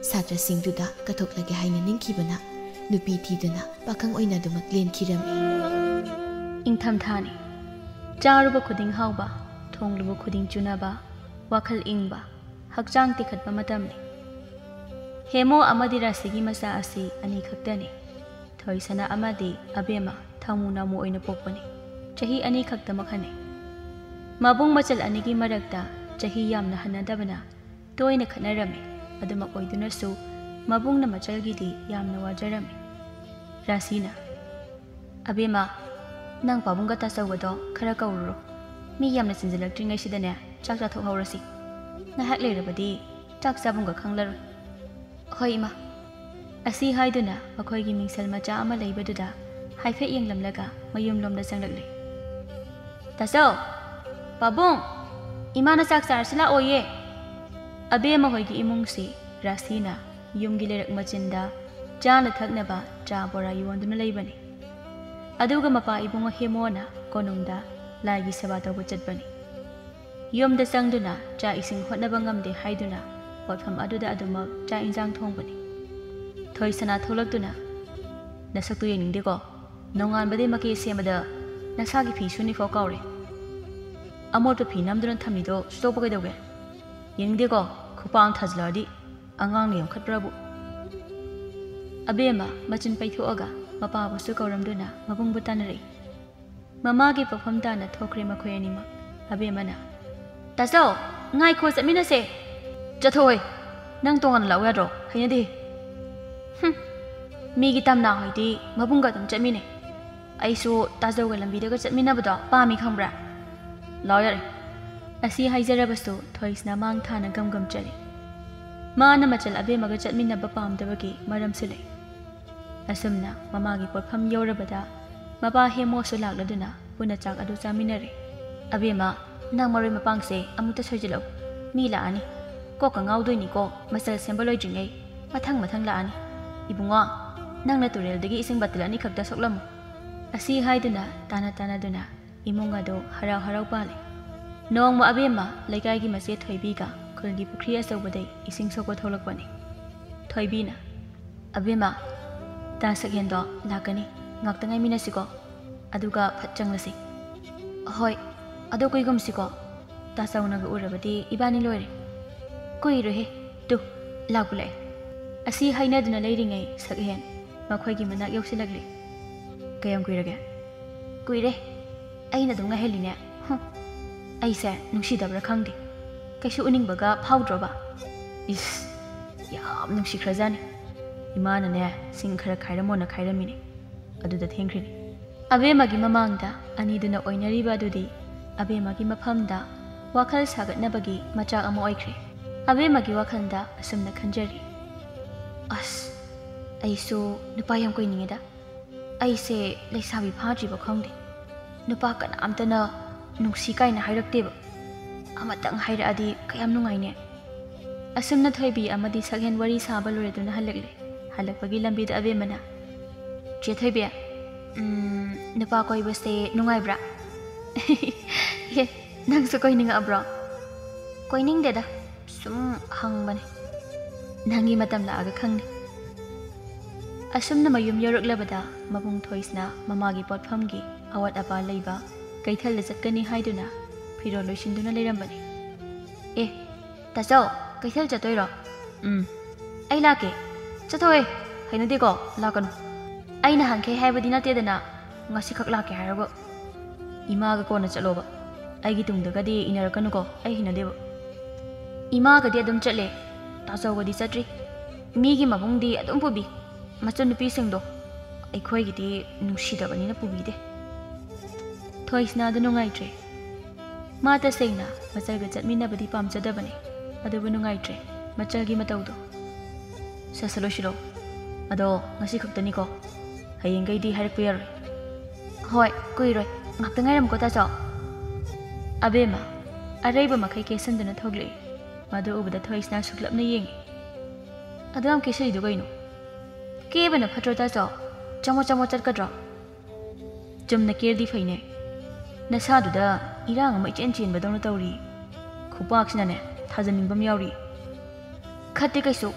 ꯁꯥꯇ꯭ꯔꯁꯤꯡꯗꯨꯗ ꯀꯠꯊꯣꯛꯂꯒꯦ ꯍꯥꯏꯅ ꯅꯤꯡꯈꯤꯕꯅ ꯅꯨꯄꯤ ꯊꯤꯗꯨꯅ ꯄꯥꯈꯪ ꯑꯣꯏꯅ ꯑꯗꯨꯃꯛ ꯂꯦꯟꯈꯤꯔꯝꯃꯤ꯫ ꯏꯪꯊꯝꯊꯥꯅꯤ꯫ ꯆꯥꯔꯨꯕ ꯈꯨꯗꯤꯡ ꯍꯥꯎꯕ, ꯊꯣꯡꯂꯨꯕ ꯈꯨꯗꯤꯡ ꯆꯨꯅꯕ, ꯋꯥꯈꯜ ꯏꯪꯕ, ꯍꯛꯆꯥꯡ ꯇꯦꯛꯈꯠꯄ ꯃꯇꯝꯅꯤ꯫ ꯍꯦꯃꯣ ꯑꯃꯗꯤ ꯔꯥꯁꯤꯒꯤ ꯃꯆꯥ ꯑꯁꯤ ꯑꯅꯤꯈꯛꯇꯅꯤ꯫ ꯊꯣꯏꯁꯅꯥ ꯑꯃꯗꯤ ꯑꯕꯦꯝꯃ ꯊꯧꯃꯨ ꯅꯥꯎꯃꯨ ꯑꯣꯏꯅ ꯄꯣꯛꯄꯅꯤ꯫ ꯆꯍꯤ ꯑꯅꯤ ꯈꯛꯇꯃꯛ ꯍꯟꯅꯩ꯫ ꯃꯕꯨꯡ ꯃꯆꯜ ꯑꯅꯤꯒꯤ ꯃꯔꯛꯇ ꯆꯍꯤ ꯌꯥꯝꯅ ꯍꯟꯅꯗꯕꯅ ꯇꯣꯏꯅ ꯈꯠꯅꯔꯝꯃꯤ꯫ ꯑꯗꯨꯃꯛ ꯑꯣꯏꯗꯨꯅꯁꯨ ꯃꯕꯨꯡꯅ ꯃꯆꯜꯒꯤꯗꯤ ꯌꯥꯝꯅ ꯋꯥꯖꯔꯝꯃꯤ꯫ ꯔꯥꯁꯤꯅ, "ꯑꯕꯦꯝꯃ, ꯅꯪ ꯄꯥꯕꯨꯡꯒ ꯇꯥꯆꯧꯒꯗꯣ ꯈꯔ ꯀꯧꯔꯨꯔꯣ꯫ ꯃꯤ ꯌꯥꯝꯅ ꯆꯤꯟꯁꯤꯜꯂꯛꯇ꯭ꯔꯤꯉꯩꯁꯤꯗꯅꯦ ꯆꯥꯛ ꯆꯥꯊꯣꯛꯍꯧꯔꯁꯤ꯫ ꯉꯥꯏꯍꯥꯛ ꯂꯩꯔꯕꯗꯤ ꯆꯥꯛ ꯆꯥꯐꯝꯒ ꯈꯪꯂꯔꯣꯏ꯫" "ꯍꯣꯏ ꯏꯃꯥ꯫" ꯑꯁꯤ ꯍꯥꯏꯗꯨꯅ ꯃꯈꯣꯏꯒꯤ ꯃꯤꯡꯁꯦꯜ ꯃꯆꯥ ꯑꯃ ꯂꯩꯕꯗꯨꯗ ꯍꯥꯏꯐꯦꯠ ꯌꯦꯡꯂꯝꯂꯒ ꯃꯌꯨꯝꯂꯣꯝꯗ ꯆꯪꯂꯛꯂꯦ꯫ "ꯇꯥꯆꯧ! ꯄꯥꯕꯨꯡ! ꯏꯃꯥꯅ ꯆꯥꯛ ꯆꯥꯔꯁꯤ ꯂꯥꯛꯑꯣꯌꯦ!" ꯑꯕꯦꯝꯃ ꯍꯣꯏꯒꯤ ꯏꯃꯨꯡꯁꯤ ꯔꯥꯁꯤꯅ ꯌꯨꯝꯒꯤ ꯂꯩꯔꯛ ꯃꯆꯤꯟꯗ ꯆꯥꯅ ꯊꯛꯅꯕ ꯆꯥ ꯕꯣꯔꯥ ꯌꯣꯟꯗꯨꯅ ꯂꯩꯕꯅꯤ꯫ ꯑꯗꯨꯒ ꯃꯄꯥ ꯏꯕꯨꯡꯉꯣ ꯍꯦꯃꯣꯅ ꯀꯣꯅꯨꯡꯗ ꯂꯥꯏꯒꯤ ꯁꯦꯕꯥ ꯇꯧꯕ ꯆꯠꯄꯅꯤ꯫ ꯌꯨꯝꯗ ꯆꯪꯗꯨꯅ ꯆꯥꯛ ꯏꯁꯤꯡ ꯍꯣꯠꯅꯕ ꯉꯝꯗꯦ ꯍꯥꯏꯗꯨꯅ ꯄꯣꯠꯐꯝ ꯑꯗꯨꯗ ꯑꯗꯨꯃꯛ ꯆꯥꯛ ꯏꯟꯁꯥꯡ ꯊꯣꯡꯕꯅꯤ꯫ ꯊꯣꯏꯁꯅꯥ ꯊꯣꯛꯂꯛꯇꯨꯅ, "ꯅꯁꯛꯇꯨ ꯌꯦꯡꯅꯤꯡꯗꯦꯀꯣ? ꯅꯣꯡꯉꯥꯟꯕꯗꯩ ꯃꯀꯦ ꯁꯦꯝꯕꯗ ꯅꯁꯥꯒꯤ ꯐꯤ ꯁꯨꯅꯤꯐꯥꯎ ꯀꯥꯎꯔꯦ꯫ ꯑꯃꯣꯠꯄ ꯐꯤ ꯅꯝꯗꯨꯅ ꯊꯝꯃꯤꯗꯣ ꯁꯨꯗꯣꯛꯄ ꯀꯩꯗꯧꯒꯦ? ꯌꯦꯡꯅꯤꯡꯗꯦꯀꯣ? ꯈꯨꯄꯥꯛ ꯑꯃ ꯊꯥꯖꯤꯜꯂꯛꯑꯗꯤ꯫ ꯑꯉꯥꯡꯅ ꯌꯣꯟꯈꯠꯄ꯭ꯔꯕꯨ꯫" ꯑꯕꯦꯝꯃ ꯃꯆꯤꯟ ꯄꯩꯊꯣꯛꯑꯒ ꯃꯄꯥꯕꯨꯁꯨ ꯀꯧꯔꯝꯗꯨꯅ ꯃꯕꯨꯡꯕꯨ ꯇꯥꯟꯅꯔꯛꯏ꯫ ꯃꯃꯥꯒꯤ ꯄꯣꯛꯐꯝ ꯇꯥꯅ ꯊꯣꯛꯈ꯭ꯔꯦ ꯃꯈꯣꯏ ꯑꯅꯤꯃꯛ꯫ ꯑꯕꯦꯝꯃꯅ, "ꯇꯥꯆꯧ, ꯉꯥꯏꯈꯣ, ꯆꯠꯃꯤꯟꯅꯁꯦ!" "ꯆꯠꯊꯣꯛꯑꯣꯏ꯫ ꯅꯪ ꯇꯣꯉꯥꯟꯅ ꯂꯥꯛꯎ ꯌꯥꯗ꯭ꯔꯣ? ꯍꯩꯅꯗꯦ꯫" "ꯍꯨꯝ, ꯃꯤꯒꯤ ꯇꯝꯅꯥ ꯍꯣꯏꯗꯤ ꯃꯕꯨꯡꯒ ꯑꯗꯨꯝ ꯆꯠꯃꯤꯟꯅꯩ꯫ ꯑꯩꯁꯨ ꯇꯥꯆꯧꯒ ꯂꯝꯕꯤꯗꯒ ꯆꯠꯃꯤꯟꯅꯕꯗꯣ ꯄꯥꯝꯃꯤ, ꯈꯪꯕ꯭ꯔꯥ? ꯂꯥꯛꯑꯣ ꯌꯥꯔꯦ꯫" ꯑꯁꯤ ꯍꯥꯏꯖꯔꯕꯁꯨ ꯊꯣꯏꯁꯅ ꯃꯥꯡ ꯊꯥꯅ ꯒꯝ ꯒꯝ ꯆꯠꯂꯤ꯫ ꯃꯥꯅ ꯃꯆꯜ ꯑꯕꯦꯝꯃꯒ ꯆꯠꯃꯤꯟꯅꯕ ꯄꯥꯝꯗꯕꯒꯤ ꯃꯔꯝꯁꯨ ꯂꯩ꯫ ꯑꯁꯨꯝꯅ ꯃꯃꯥꯒꯤ ꯄꯣꯠꯐꯝ ꯌꯧꯔꯕꯗ ꯃꯄꯥ ꯍꯦꯃꯣꯁꯨ ꯂꯥꯛꯂꯗꯨꯅ ꯄꯨꯟꯅ ꯆꯥꯛ ꯑꯗꯨ ꯆꯥꯃꯤꯟꯅꯔꯦ꯫ "ꯑꯕꯦꯝꯃ, ꯅꯪ ꯃꯔꯣꯏ ꯃꯄꯥꯡꯁꯦ ꯑꯃꯨꯛꯇ ꯁꯣꯏꯖꯤꯜꯂꯛꯎ꯫ ꯃꯤ ꯂꯥꯛꯑꯅꯤ꯫ ꯀꯣꯛꯀ ꯉꯥꯎꯗꯣꯏꯅꯤꯀꯣ, ꯃꯆꯜ ꯁꯦꯝꯕ ꯂꯣꯏꯗ꯭ꯔꯤꯉꯩ꯫ ꯃꯊꯪ ꯃꯊꯪ ꯂꯥꯛꯑꯅꯤ꯫ ꯏꯕꯨꯡꯉꯣ, ꯅꯪꯅ ꯇꯨꯔꯦꯜꯗꯒꯤ ꯏꯁꯤꯡ ꯕꯇꯜ ꯑꯅꯤꯈꯛꯇ ꯁꯣꯛꯂꯝꯃꯨ꯫" ꯑꯁꯤ ꯍꯥꯏꯗꯨꯅ ꯇꯥꯅ ꯇꯥꯅꯗꯨꯅ ꯏꯃꯨꯡ ꯑꯗꯨ ꯍꯔꯥꯎ ꯍꯔꯥꯎ ꯄꯥꯜꯂꯤ꯫ ꯅꯣꯡꯃ ꯑꯕꯦꯝꯃ ꯂꯩꯀꯥꯏꯒꯤ ꯃꯆꯦ ꯊꯣꯏꯕꯤꯒ ꯈꯨꯜꯒꯤ ꯄꯨꯈ꯭ꯔꯤ ꯑꯆꯧꯕꯗꯩ ꯏꯁꯤꯡ ꯁꯣꯛꯄ ꯊꯣꯛꯂꯛꯄꯅꯤ꯫ ꯊꯣꯏꯕꯤꯅ, "ꯑꯕꯦꯝꯃ, ꯗꯥ ꯁꯛꯍꯦꯟꯗꯣ ꯂꯥꯛꯀꯅꯤ, ꯉꯥꯛꯇ ꯉꯥꯏꯃꯤꯟꯅꯁꯤꯀꯣ꯫ ꯑꯗꯨꯒ ꯐꯠ ꯆꯪꯂꯁꯤ꯫" "ꯍꯣꯏ, ꯑꯗꯣ ꯀꯨꯏꯒꯨꯝꯁꯤꯀꯣ꯫ ꯇꯥꯆꯧꯅꯒ ꯎꯔꯕꯗꯤ ꯏꯕꯥꯅꯤ ꯂꯣꯏꯔꯦ꯫" "ꯀꯨꯏꯔꯣꯏꯍꯦ, ꯇꯨ, ꯂꯥꯛꯄꯨ ꯂꯥꯛꯑꯦ꯫" ꯑꯁꯤ ꯍꯥꯏꯅꯗꯨꯅ ꯂꯩꯔꯤꯉꯩ ꯁꯛꯍꯦꯟ ꯃꯈꯣꯏꯒꯤ ꯃꯅꯥꯛ ꯌꯧꯁꯤꯜꯂꯛꯂꯦ꯫ "ꯀꯌꯥꯝ ꯀꯨꯏꯔꯒꯦ?" "ꯀꯨꯏꯔꯦ, ꯑꯩꯅ ꯑꯗꯨꯝ ꯉꯥꯏꯍꯜꯂꯤꯅꯦ꯫" "ꯍꯨꯝ, ꯑꯩꯁꯦ ꯅꯨꯡꯁꯤꯗꯕ꯭ꯔꯥ ꯈꯪꯗꯦ, ꯀꯩꯁꯨ ꯎꯅꯤꯡꯕꯒ ꯐꯥꯎꯗ꯭ꯔꯣꯕ? ꯏꯁ, ꯌꯥꯝ ꯅꯨꯡꯁꯤꯈ꯭ꯔꯖꯥꯠꯅꯤ꯫ ꯏꯃꯥꯅꯅꯦ, ꯁꯤꯡ ꯈꯔ ꯈꯥꯏꯔꯝꯃꯣꯅ ꯈꯥꯏꯔꯝꯃꯤꯅꯦ, ꯑꯗꯨꯗ ꯊꯦꯡꯈ꯭ꯔꯤꯅꯤ꯫ ꯑꯕꯦꯝꯃꯒꯤ ꯃꯃꯥꯡꯗ ꯑꯅꯤꯗꯨꯅ ꯑꯣꯏꯅꯔꯤꯕ ꯑꯗꯨꯗꯤ ꯑꯕꯦꯝꯃꯒꯤ ꯃꯐꯝꯗ ꯋꯥꯈꯜ ꯁꯥꯒꯠꯅꯕꯒꯤ ꯃꯆꯥꯛ ꯑꯃ ꯑꯣꯏꯈ꯭ꯔꯦ꯫ ꯑꯕꯦꯝꯃꯒꯤ ꯋꯥꯈꯜꯗ ꯑꯁꯨꯝꯅ ꯈꯟꯖꯔꯤ, "ꯑꯁ, ꯑꯩꯁꯨ ꯅꯨꯄꯥ ꯌꯥꯝ ꯀꯣꯏꯅꯤꯡꯉꯦꯗ꯫ ꯑꯩꯁꯦ ꯂꯩꯁꯥꯕꯤ ꯐꯥꯗ꯭ꯔꯤꯕ ꯈꯪꯗꯦ꯫ ꯅꯨꯄꯥ ꯀꯅꯥꯝꯇꯅ ꯅꯨꯡꯁꯤ ꯀꯥꯏꯅ ꯍꯥꯏꯔꯛꯇꯦꯕ꯫ ꯑꯃꯇꯪ ꯍꯥꯏꯔꯛꯑꯗꯤ ꯀꯌꯥꯝ ꯅꯨꯡꯉꯥꯏꯅꯦ꯫" ꯑꯁꯨꯝꯅ ꯊꯣꯏꯕꯤ ꯑꯃꯗꯤ ꯁꯛꯍꯦꯟ ꯋꯥꯔꯤ ꯁꯥꯕ ꯂꯣꯏꯔꯗꯨꯅ ꯍꯜꯂꯛꯂꯦ꯫ ꯍꯜꯂꯛꯄꯒꯤ ꯂꯝꯕꯤꯗ ꯑꯕꯦꯝꯃꯅ, "ꯆꯦ ꯊꯣꯏꯕꯤ, ꯎꯝ, ꯅꯨꯄꯥ ꯀꯣꯏꯕꯁꯦ ꯅꯨꯡꯉꯥꯏꯕ꯭ꯔꯥ?" "ꯑꯦ, ꯅꯪꯁꯨ ꯀꯣꯏꯅꯤꯡꯉꯛꯑꯕ꯭ꯔꯣ?" "ꯀꯣꯏꯅꯤꯡꯗꯦꯗ, ꯁꯨꯝ ꯍꯪꯕꯅꯦ꯫" "ꯅꯪꯒꯤ ꯃꯇꯝ ꯂꯥꯛꯑꯒ ꯈꯪꯅꯤ꯫" ꯑꯁꯨꯝꯅ ꯃꯌꯨꯝ ꯌꯧꯔꯛꯂꯕꯗ ꯃꯕꯨꯡ ꯊꯣꯏꯁꯅ ꯃꯃꯥꯒꯤ ꯄꯣꯠꯐꯝꯒꯤ ꯑꯋꯥꯠ ꯑꯄꯥ ꯂꯩꯕ ꯀꯩꯊꯦꯜꯗ ꯆꯠꯀꯅꯤ ꯍꯥꯏꯗꯨꯅ ꯐꯤꯔꯣꯜ ꯂꯣꯏꯁꯤꯟꯗꯨꯅ ꯂꯩꯔꯝꯕꯅꯤ꯫ "ꯑꯦ, ꯇꯥꯆꯧ, ꯀꯩꯊꯦꯜ ꯆꯠꯇꯣꯏꯔꯣ?" "ꯎꯝ, ꯑꯩ ꯂꯥꯛꯀꯦ꯫" "ꯆꯠꯊꯣꯛꯑꯦ, ꯍꯩꯅꯗꯦꯀꯣ, ꯂꯥꯛꯀꯅꯨ꯫" "ꯑꯩ ꯅꯍꯥꯟꯈꯩ ꯍꯥꯏꯕꯗꯤ ꯅꯠꯇꯦꯗꯅ, ꯉꯁꯤꯈꯛ ꯂꯥꯛꯀꯦ ꯍꯥꯏꯔꯒ꯫" "ꯏꯃꯥꯒ ꯀꯣꯟꯅ ꯆꯠꯂꯣꯕ, ꯑꯩꯒꯤ ꯇꯨꯡꯗꯒꯗꯤ ꯏꯟꯅꯔꯛꯀꯅꯨꯀꯣ, ꯑꯩ ꯍꯩꯅꯗꯦꯕ꯫" "ꯏꯃꯥꯒꯗꯤ ꯑꯗꯨꯝ ꯆꯠꯂꯦ, ꯇꯥꯆꯧꯒꯗꯤ ꯆꯠꯇ꯭ꯔꯤ꯫ ꯃꯤꯒꯤ ꯃꯕꯨꯡꯗꯤ ꯑꯗꯨꯝ ꯄꯨꯕꯤ, ꯃꯆꯟꯅꯨꯄꯤꯁꯤꯡꯗꯣ꯫ ꯑꯩꯈꯣꯏꯒꯤꯗꯤ ꯅꯨꯡꯁꯤꯗꯕꯅꯤꯅ ꯄꯨꯕꯤꯗꯦ꯫" ꯊꯣꯏꯁꯅꯥꯗꯨ ꯅꯨꯡꯉꯥꯏꯇ꯭ꯔꯦ꯫ ꯃꯥ ꯇꯁꯦꯡꯅ ꯃꯆꯜꯒ ꯆꯠꯃꯤꯟꯅꯕꯗꯤ ꯄꯥꯝꯖꯗꯕꯅꯤ, ꯑꯗꯨꯕꯨ ꯅꯨꯡꯉꯥꯏꯇ꯭ꯔꯦ ꯃꯆꯜꯒꯤ ꯃꯇꯧꯗꯣ꯫ "ꯁꯠ ꯁꯠ ꯂꯣꯏꯁꯤꯜꯂꯣ꯫ ꯑꯗꯣ ꯉꯁꯤ ꯈꯛꯇꯅꯤꯀꯣ, ꯍꯌꯦꯡꯈꯩꯗꯤ ꯍꯥꯏꯔꯛꯄ ꯌꯥꯔꯣꯏ꯫" "ꯍꯣꯏ, ꯀꯨꯏꯔꯣꯏ꯫ ꯉꯥꯛꯇ ꯉꯥꯏꯔꯝꯃꯨꯀꯣ, ꯇꯥꯆꯧ꯫" ꯑꯕꯦꯝꯃ ꯑꯔꯩꯕ ꯃꯈꯩ ꯀꯦꯁꯟꯗꯨꯅ ꯊꯣꯛꯂꯛꯏ꯫ ꯃꯗꯨ ꯎꯕꯗ ꯊꯣꯏꯁꯅꯥ ꯁꯨꯛꯂꯞꯅ ꯌꯦꯡꯉꯤ꯫ "ꯑꯗꯨ ꯌꯥꯝ ꯀꯦꯁꯜꯂꯤꯗꯨ ꯀꯩꯅꯣ? ꯀꯦꯕꯅ ꯐꯠꯇ꯭ꯔꯣ, ꯇꯥꯆꯧ? ꯆꯃꯣ ꯆꯃꯣ ꯆꯠꯀꯗ꯭ꯔꯣ?" "ꯆꯨꯝꯅ ꯀꯦꯔꯗꯤ ꯐꯩꯅꯦ꯫ ꯅꯁꯥꯗꯨꯗ ꯏꯔꯥꯡ ꯑꯃ ꯏꯆꯦꯟ ꯆꯦꯟꯕꯗꯧꯅ ꯇꯧꯔꯤ꯫ ꯈꯨꯄꯥꯛꯁꯤꯅꯅꯦ, ꯊꯥꯖꯟꯅꯤꯡꯕ ꯑꯃ ꯌꯥꯎꯔꯤ꯫" "ꯈꯠꯇꯦ ꯀꯩꯁꯨ꯫"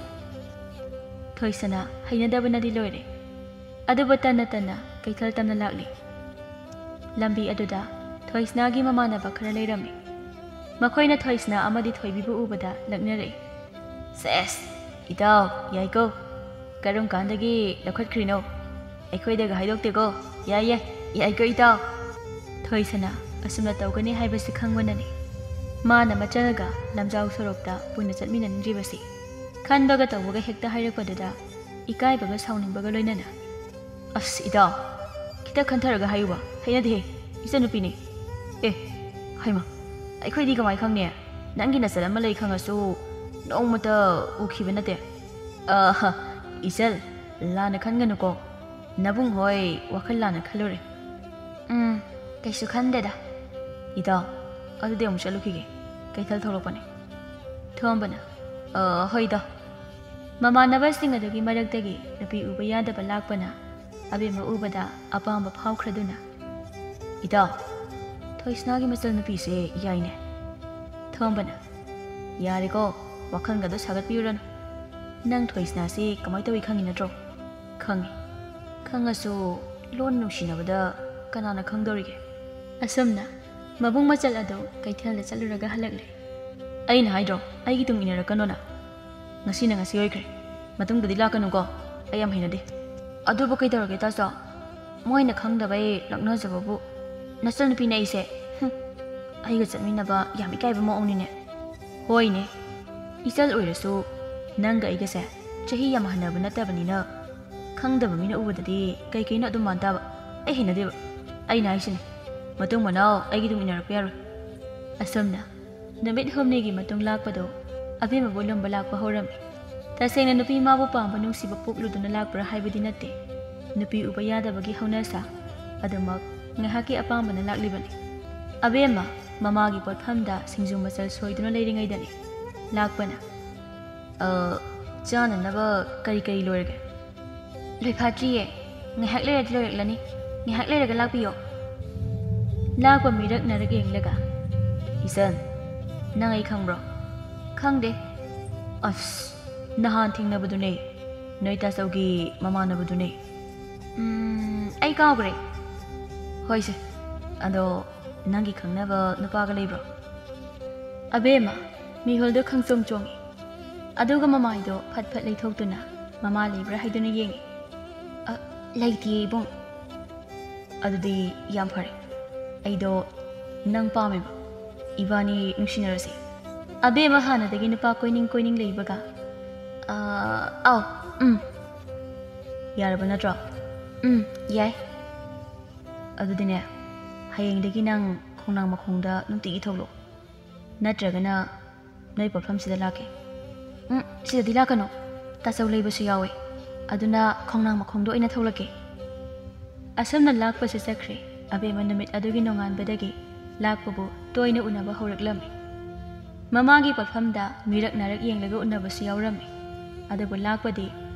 ꯊꯣꯏꯁꯅꯥ ꯍꯩꯅꯗꯕꯅꯗꯤ ꯂꯣꯏꯔꯦ꯫ ꯑꯗꯨꯕꯨ ꯇꯟꯅ ꯇꯟꯅ ꯀꯩꯊꯦꯜ ꯇꯝꯅ ꯂꯥꯛꯂꯤ꯫ ꯂꯝꯕꯤ ꯑꯗꯨꯗ ꯊꯣꯏꯁꯅꯥꯒꯤ ꯃꯃꯥꯟꯅꯕ ꯈꯔ ꯂꯩꯔꯝꯃꯤ꯫ ꯃꯈꯣꯏꯅ ꯊꯣꯏꯁꯅꯥ ꯑꯃꯗꯤ ꯊꯣꯏꯕꯤꯕꯨ ꯎꯕꯗ ꯂꯛꯅꯔꯛꯏ꯫ "ꯁꯦꯁ, ꯏꯇꯥꯎ, ꯌꯥꯏꯀꯣ꯫ ꯀꯔꯝ ꯀꯥꯟꯗꯒꯤ ꯂꯧꯈꯠꯈ꯭ꯔꯤꯅꯣ? ꯑꯩꯈꯣꯏꯗꯒ ꯍꯥꯏꯗꯣꯛꯇꯦꯀꯣ꯫ ꯌꯥꯏ, ꯌꯥꯏ, ꯌꯥꯏꯀꯣ, ꯏꯇꯥꯎ?" ꯊꯣꯏꯁꯅꯥ ꯑꯁꯨꯝꯅ ꯇꯧꯒꯅꯤ ꯍꯥꯏꯕꯁꯤ ꯈꯪꯕꯅꯅꯤ ꯃꯥꯅ ꯃꯆꯜꯒ ꯂꯝꯖꯥꯎ ꯁꯣꯔꯣꯛꯇ ꯄꯨꯟꯅ ꯆꯠꯃꯤꯟꯅꯅꯤꯡꯗ꯭ꯔꯤꯕꯁꯤ꯫ ꯈꯟꯕꯒ ꯇꯧꯕꯒ ꯍꯦꯛꯇ ꯍꯥꯏꯔꯛꯄꯗꯨꯗ ꯏꯀꯥꯏꯕꯒ ꯁꯥꯎꯅꯤꯡꯕꯒ ꯂꯣꯏꯅꯅ꯫ "ꯑꯁ ꯏꯇꯥꯎ, ꯈꯤꯇ ꯈꯟꯊꯔꯒ ꯍꯥꯏꯌꯨꯕ, ꯍꯩꯅꯗꯦꯍꯦ, ꯏꯆꯟꯅꯨꯄꯤꯅꯤ꯫ ꯑꯦ, ꯍꯩꯃ, ꯑꯩꯈꯣꯏꯗꯤ ꯀꯃꯥꯏ ꯈꯪꯅꯤ? ꯅꯪꯒꯤ ꯅꯆꯜ ꯑꯃ ꯂꯩ ꯈꯪꯉꯁꯨ ꯅꯣꯡꯃꯇ ꯎꯈꯤꯕ ꯅꯠꯇꯦ꯫" "ꯑꯍ, ꯏꯆꯜ, ꯂꯥꯟꯅ ꯈꯟꯒꯅꯨꯀꯣ꯫ ꯅꯕꯨꯡ ꯍꯣꯏ ꯋꯥꯈꯜ ꯂꯥꯟꯅ ꯈꯜꯂꯨꯔꯦ꯫" "ꯎꯝ, ꯀꯩꯁꯨ ꯈꯟꯗꯦꯗ꯫" "ꯏꯇꯥꯎ, ꯑꯗꯨꯗꯤ ꯑꯃꯨꯛ ꯆꯠꯂꯨꯈꯤꯒꯦ, ꯀꯩꯊꯦꯜ ꯊꯣꯛꯂꯛꯄꯅꯦ꯫" ꯊꯣꯝꯕꯅ, "ꯑ, ꯍꯣꯏ ꯏꯇꯥꯎ꯫" ꯃꯃꯥꯟꯅꯕꯁꯤꯡ ꯑꯗꯨꯒꯤ ꯃꯔꯛꯇꯒꯤ ꯅꯨꯄꯤ ꯎꯕ ꯌꯥꯗꯕ ꯂꯥꯛꯄꯅ ꯑꯕꯦꯝꯃ ꯎꯕꯗ ꯑꯄꯥꯝꯕ ꯐꯥꯎꯈ꯭ꯔꯗꯨꯅ, "ꯏꯇꯥꯎ, ꯊꯣꯏꯁꯅꯥꯒꯤ ꯃꯆꯜ ꯅꯨꯄꯤꯁꯦ ꯌꯥꯏꯅꯦ꯫" ꯊꯣꯝꯕꯅ, "ꯌꯥꯔꯦꯀꯣ, ꯋꯥꯈꯜꯒꯗꯣ ꯁꯥꯒꯠꯄꯤꯔꯨꯔꯅꯨ꯫ ꯅꯪ ꯊꯣꯏꯁꯅꯥꯁꯤ ꯀꯃꯥꯏ ꯇꯧꯏ ꯈꯪꯉꯤ ꯅꯠꯇ꯭ꯔꯣ?" "ꯈꯪꯉꯤ꯫ ꯈꯪꯉꯁꯨ ꯂꯣꯟ ꯅꯨꯡꯁꯤꯅꯕꯗ ꯀꯅꯥꯅ ꯈꯪꯗꯧꯔꯤꯒꯦ?" ꯑꯁꯨꯝꯅ ꯃꯕꯨꯡ ꯃꯆꯜ ꯑꯗꯨ ꯀꯩꯊꯦꯜꯗ ꯆꯠꯂꯨꯔꯒ ꯍꯜꯂꯛꯂꯦ꯫ "ꯑꯩꯅ ꯍꯥꯏꯗ꯭ꯔꯣ, ꯑꯩꯒꯤ ꯇꯨꯡ ꯏꯟꯅꯔꯛꯀꯅꯣꯅ? ꯉꯁꯤꯅ ꯉꯁꯤ ꯑꯣꯏꯈ꯭ꯔꯦ꯫ ꯃꯇꯨꯡꯗꯗꯤ ꯂꯥꯛꯀꯅꯨꯀꯣ, ꯑꯩ ꯌꯥꯝ ꯍꯩꯅꯗꯦ꯫" "ꯑꯗꯨꯕꯨ ꯀꯩꯗꯧꯔꯒꯦ ꯇꯥꯆꯧ? ꯃꯣꯏꯅ ꯈꯪꯗꯕꯩ ꯂꯛꯅꯖꯕꯕꯨ꯫ ꯅꯆꯟꯅꯨꯄꯤꯅꯦ ꯑꯩꯁꯦ꯫ ꯍꯨꯝ, ꯑꯩꯒ ꯆꯠꯃꯤꯟꯅꯕ ꯌꯥꯝ ꯏꯀꯥꯏꯕ ꯃꯑꯣꯡꯅꯤꯅꯦ꯫" "ꯍꯣꯏꯅꯦ, ꯏꯆꯜ ꯑꯣꯏꯔꯁꯨ ꯅꯪꯒ ꯑꯩꯒꯁꯦ ꯆꯍꯤ ꯌꯥꯝ ꯍꯟꯅꯕ ꯅꯠꯇꯕꯅꯤꯅ ꯈꯪꯗꯕ ꯃꯤꯅ ꯎꯕꯗꯗꯤ ꯀꯩ ꯀꯩꯅꯣ ꯑꯗꯨꯝ ꯃꯥꯟ ꯇꯥꯕ꯫ ꯑꯩ ꯍꯩꯅꯗꯦꯕ꯫ ꯑꯩꯅ ꯍꯥꯏꯁꯤꯅꯤ, ꯃꯇꯨꯡ ꯃꯅꯥꯎ ꯑꯩꯒꯤ ꯇꯨꯡ ꯏꯟꯅꯔꯛꯄ ꯌꯥꯔꯣꯏ꯫" ꯑꯁꯨꯝꯅ ꯅꯨꯃꯤꯠ ꯍꯨꯝꯅꯤꯒꯤ ꯃꯇꯨꯡ ꯂꯥꯛꯄꯗꯣ ꯑꯕꯦꯝꯃꯕꯨ ꯂꯨꯝꯕ ꯂꯥꯛꯄ ꯍꯧꯔꯝꯃꯤ꯫ ꯇꯁꯦꯡꯅ ꯅꯨꯄꯤ ꯃꯥꯕꯨ ꯄꯥꯝꯕ ꯅꯨꯡꯁꯤꯕ ꯄꯣꯛꯂꯨꯗꯨꯅ ꯂꯥꯛꯄ꯭ꯔꯥ ꯍꯥꯏꯕꯗꯤ ꯅꯠꯇꯦ꯫ ꯅꯨꯄꯤ ꯎꯕ ꯌꯥꯗꯕꯒꯤ ꯍꯧꯅꯁꯥ ꯑꯗꯨꯃꯛ ꯉꯥꯏꯍꯥꯛꯀꯤ ꯑꯄꯥꯝꯕꯅ ꯂꯥꯛꯂꯤꯕꯅꯤ꯫ ꯑꯕꯦꯝꯃ ꯃꯃꯥꯒꯤ ꯄꯣꯠꯐꯝꯗ ꯁꯤꯡꯖꯨ ꯃꯆꯜ ꯁꯣꯏꯗꯨꯅ ꯂꯩꯔꯤꯉꯩꯗꯅꯤ ꯂꯥꯛꯄꯅ꯫ "ꯑ, ꯆꯥꯅꯅꯕ ꯀꯔꯤ ꯀꯔꯤ ꯂꯣꯏꯔꯒꯦ?" "ꯂꯣꯏꯐꯥꯠꯇ꯭ꯔꯤꯌꯦ꯫ ꯉꯥꯏꯍꯥꯛ ꯂꯩꯔꯗꯤ ꯂꯣꯏꯔꯛꯂꯅꯤ꯫ ꯉꯥꯏꯍꯥꯛ ꯂꯩꯔꯒ ꯂꯥꯛꯄꯤꯌꯣ꯫" ꯂꯥꯛꯄ ꯃꯤꯔꯛ ꯅꯥꯔꯛ ꯌꯦꯡꯂꯒ, "ꯏꯆꯟ, ꯅꯪ ꯑꯩ ꯈꯪꯕ꯭ꯔꯣ?" "ꯈꯪꯗꯦ꯫" "ꯑꯁ, ꯅꯍꯥꯟ ꯊꯦꯡꯅꯕꯗꯨꯅꯦ꯫ ꯅꯣꯏ ꯇꯥꯆꯧꯒꯤ ꯃꯃꯥꯟꯅꯕꯗꯨꯅꯦ꯫" "ꯎꯝ, ꯑꯩ ꯀꯥꯎꯈ꯭ꯔꯦ꯫" "ꯍꯣꯏꯁꯦ, ꯑꯗꯣ ꯅꯪꯒꯤ ꯈꯪꯅꯕ ꯅꯨꯄꯥꯒ ꯂꯩꯕ꯭ꯔꯣ?" ꯑꯕꯦꯝꯃ ꯃꯤꯍꯨꯜꯗꯨ ꯈꯪꯆꯣꯡ ꯆꯣꯡꯏ꯫ ꯑꯗꯨꯒ ꯃꯃꯥꯏꯗꯣ ꯐꯠ ꯐꯠ ꯂꯩꯊꯣꯛꯇꯨꯅ ꯃꯃꯥ ꯂꯩꯕ꯭ꯔꯥ ꯍꯥꯏꯗꯨꯅ ꯌꯦꯡꯏ꯫ "ꯑ, ꯂꯩꯇꯤꯌꯦ ꯏꯕꯨꯡ꯫" "ꯑꯗꯨꯗꯤ ꯌꯥꯝ ꯐꯔꯦ꯫ ꯑꯩꯗꯣ ꯅꯪ ꯄꯥꯝꯃꯦꯕ? ꯏꯕꯥꯅꯤ ꯅꯨꯡꯁꯤꯅꯔꯁꯦ꯫ ꯑꯕꯦꯝꯃ ꯍꯥꯟꯅꯗꯒꯤ ꯅꯨꯄꯥ ꯀꯣꯏꯅꯤꯡ ꯀꯣꯏꯅꯤꯡ ꯂꯩꯕꯒ꯫ ꯑꯥ, ꯑꯥꯎ, ꯎꯝ꯫ ꯌꯥꯔꯕ ꯅꯠꯇ꯭ꯔꯣ? ꯎꯝ, ꯌꯥꯏ꯫ ꯑꯗꯨꯗꯤꯅꯦ, ꯍꯌꯦꯡꯗꯒꯤ ꯅꯪ ꯈꯣꯡꯅꯥꯡ ꯃꯈꯣꯡꯗ ꯅꯨꯡꯇꯤꯒꯤ ꯊꯣꯛꯂꯛꯑꯣ꯫ ꯅꯠꯇ꯭ꯔꯒꯅ ꯅꯣꯏ ꯄꯣꯠꯐꯝꯁꯤꯗ ꯂꯥꯛꯀꯦ꯫ ꯎꯝ, ꯁꯤꯗꯗꯤ ꯂꯥꯛꯀꯅꯨ꯫ ꯇꯥꯆꯧ ꯂꯩꯕꯁꯨ ꯌꯥꯎꯋꯦ꯫ ꯑꯗꯨꯅ ꯈꯣꯡꯅꯥꯡ ꯃꯈꯣꯡꯗ ꯑꯣꯏꯅ ꯊꯣꯛꯂꯛꯀꯦ꯫ ꯑꯁꯨꯝꯅ ꯂꯥꯛꯄꯁꯨ ꯆꯠꯈ꯭ꯔꯦ꯫ ꯑꯕꯦꯝꯃ ꯅꯨꯃꯤꯠ ꯑꯗꯨꯒꯤ ꯅꯣꯡꯉꯥꯟꯕꯗꯒꯤ ꯂꯥꯛꯄꯕꯨ ꯇꯣꯏꯅ ꯎꯅꯕ ꯍꯧꯔꯛꯂꯝꯃꯤ꯫ ꯃꯃꯥꯒꯤ ꯄꯣꯠꯐꯝꯗ ꯃꯤꯔꯛ ꯅꯥꯔꯛ ꯌꯦꯡꯂꯒ ꯎꯅꯕꯁꯨ ꯌꯥꯎꯔꯝꯃꯤ꯫ ꯑꯗꯨꯕꯨ ꯂꯥꯛꯄꯗꯤ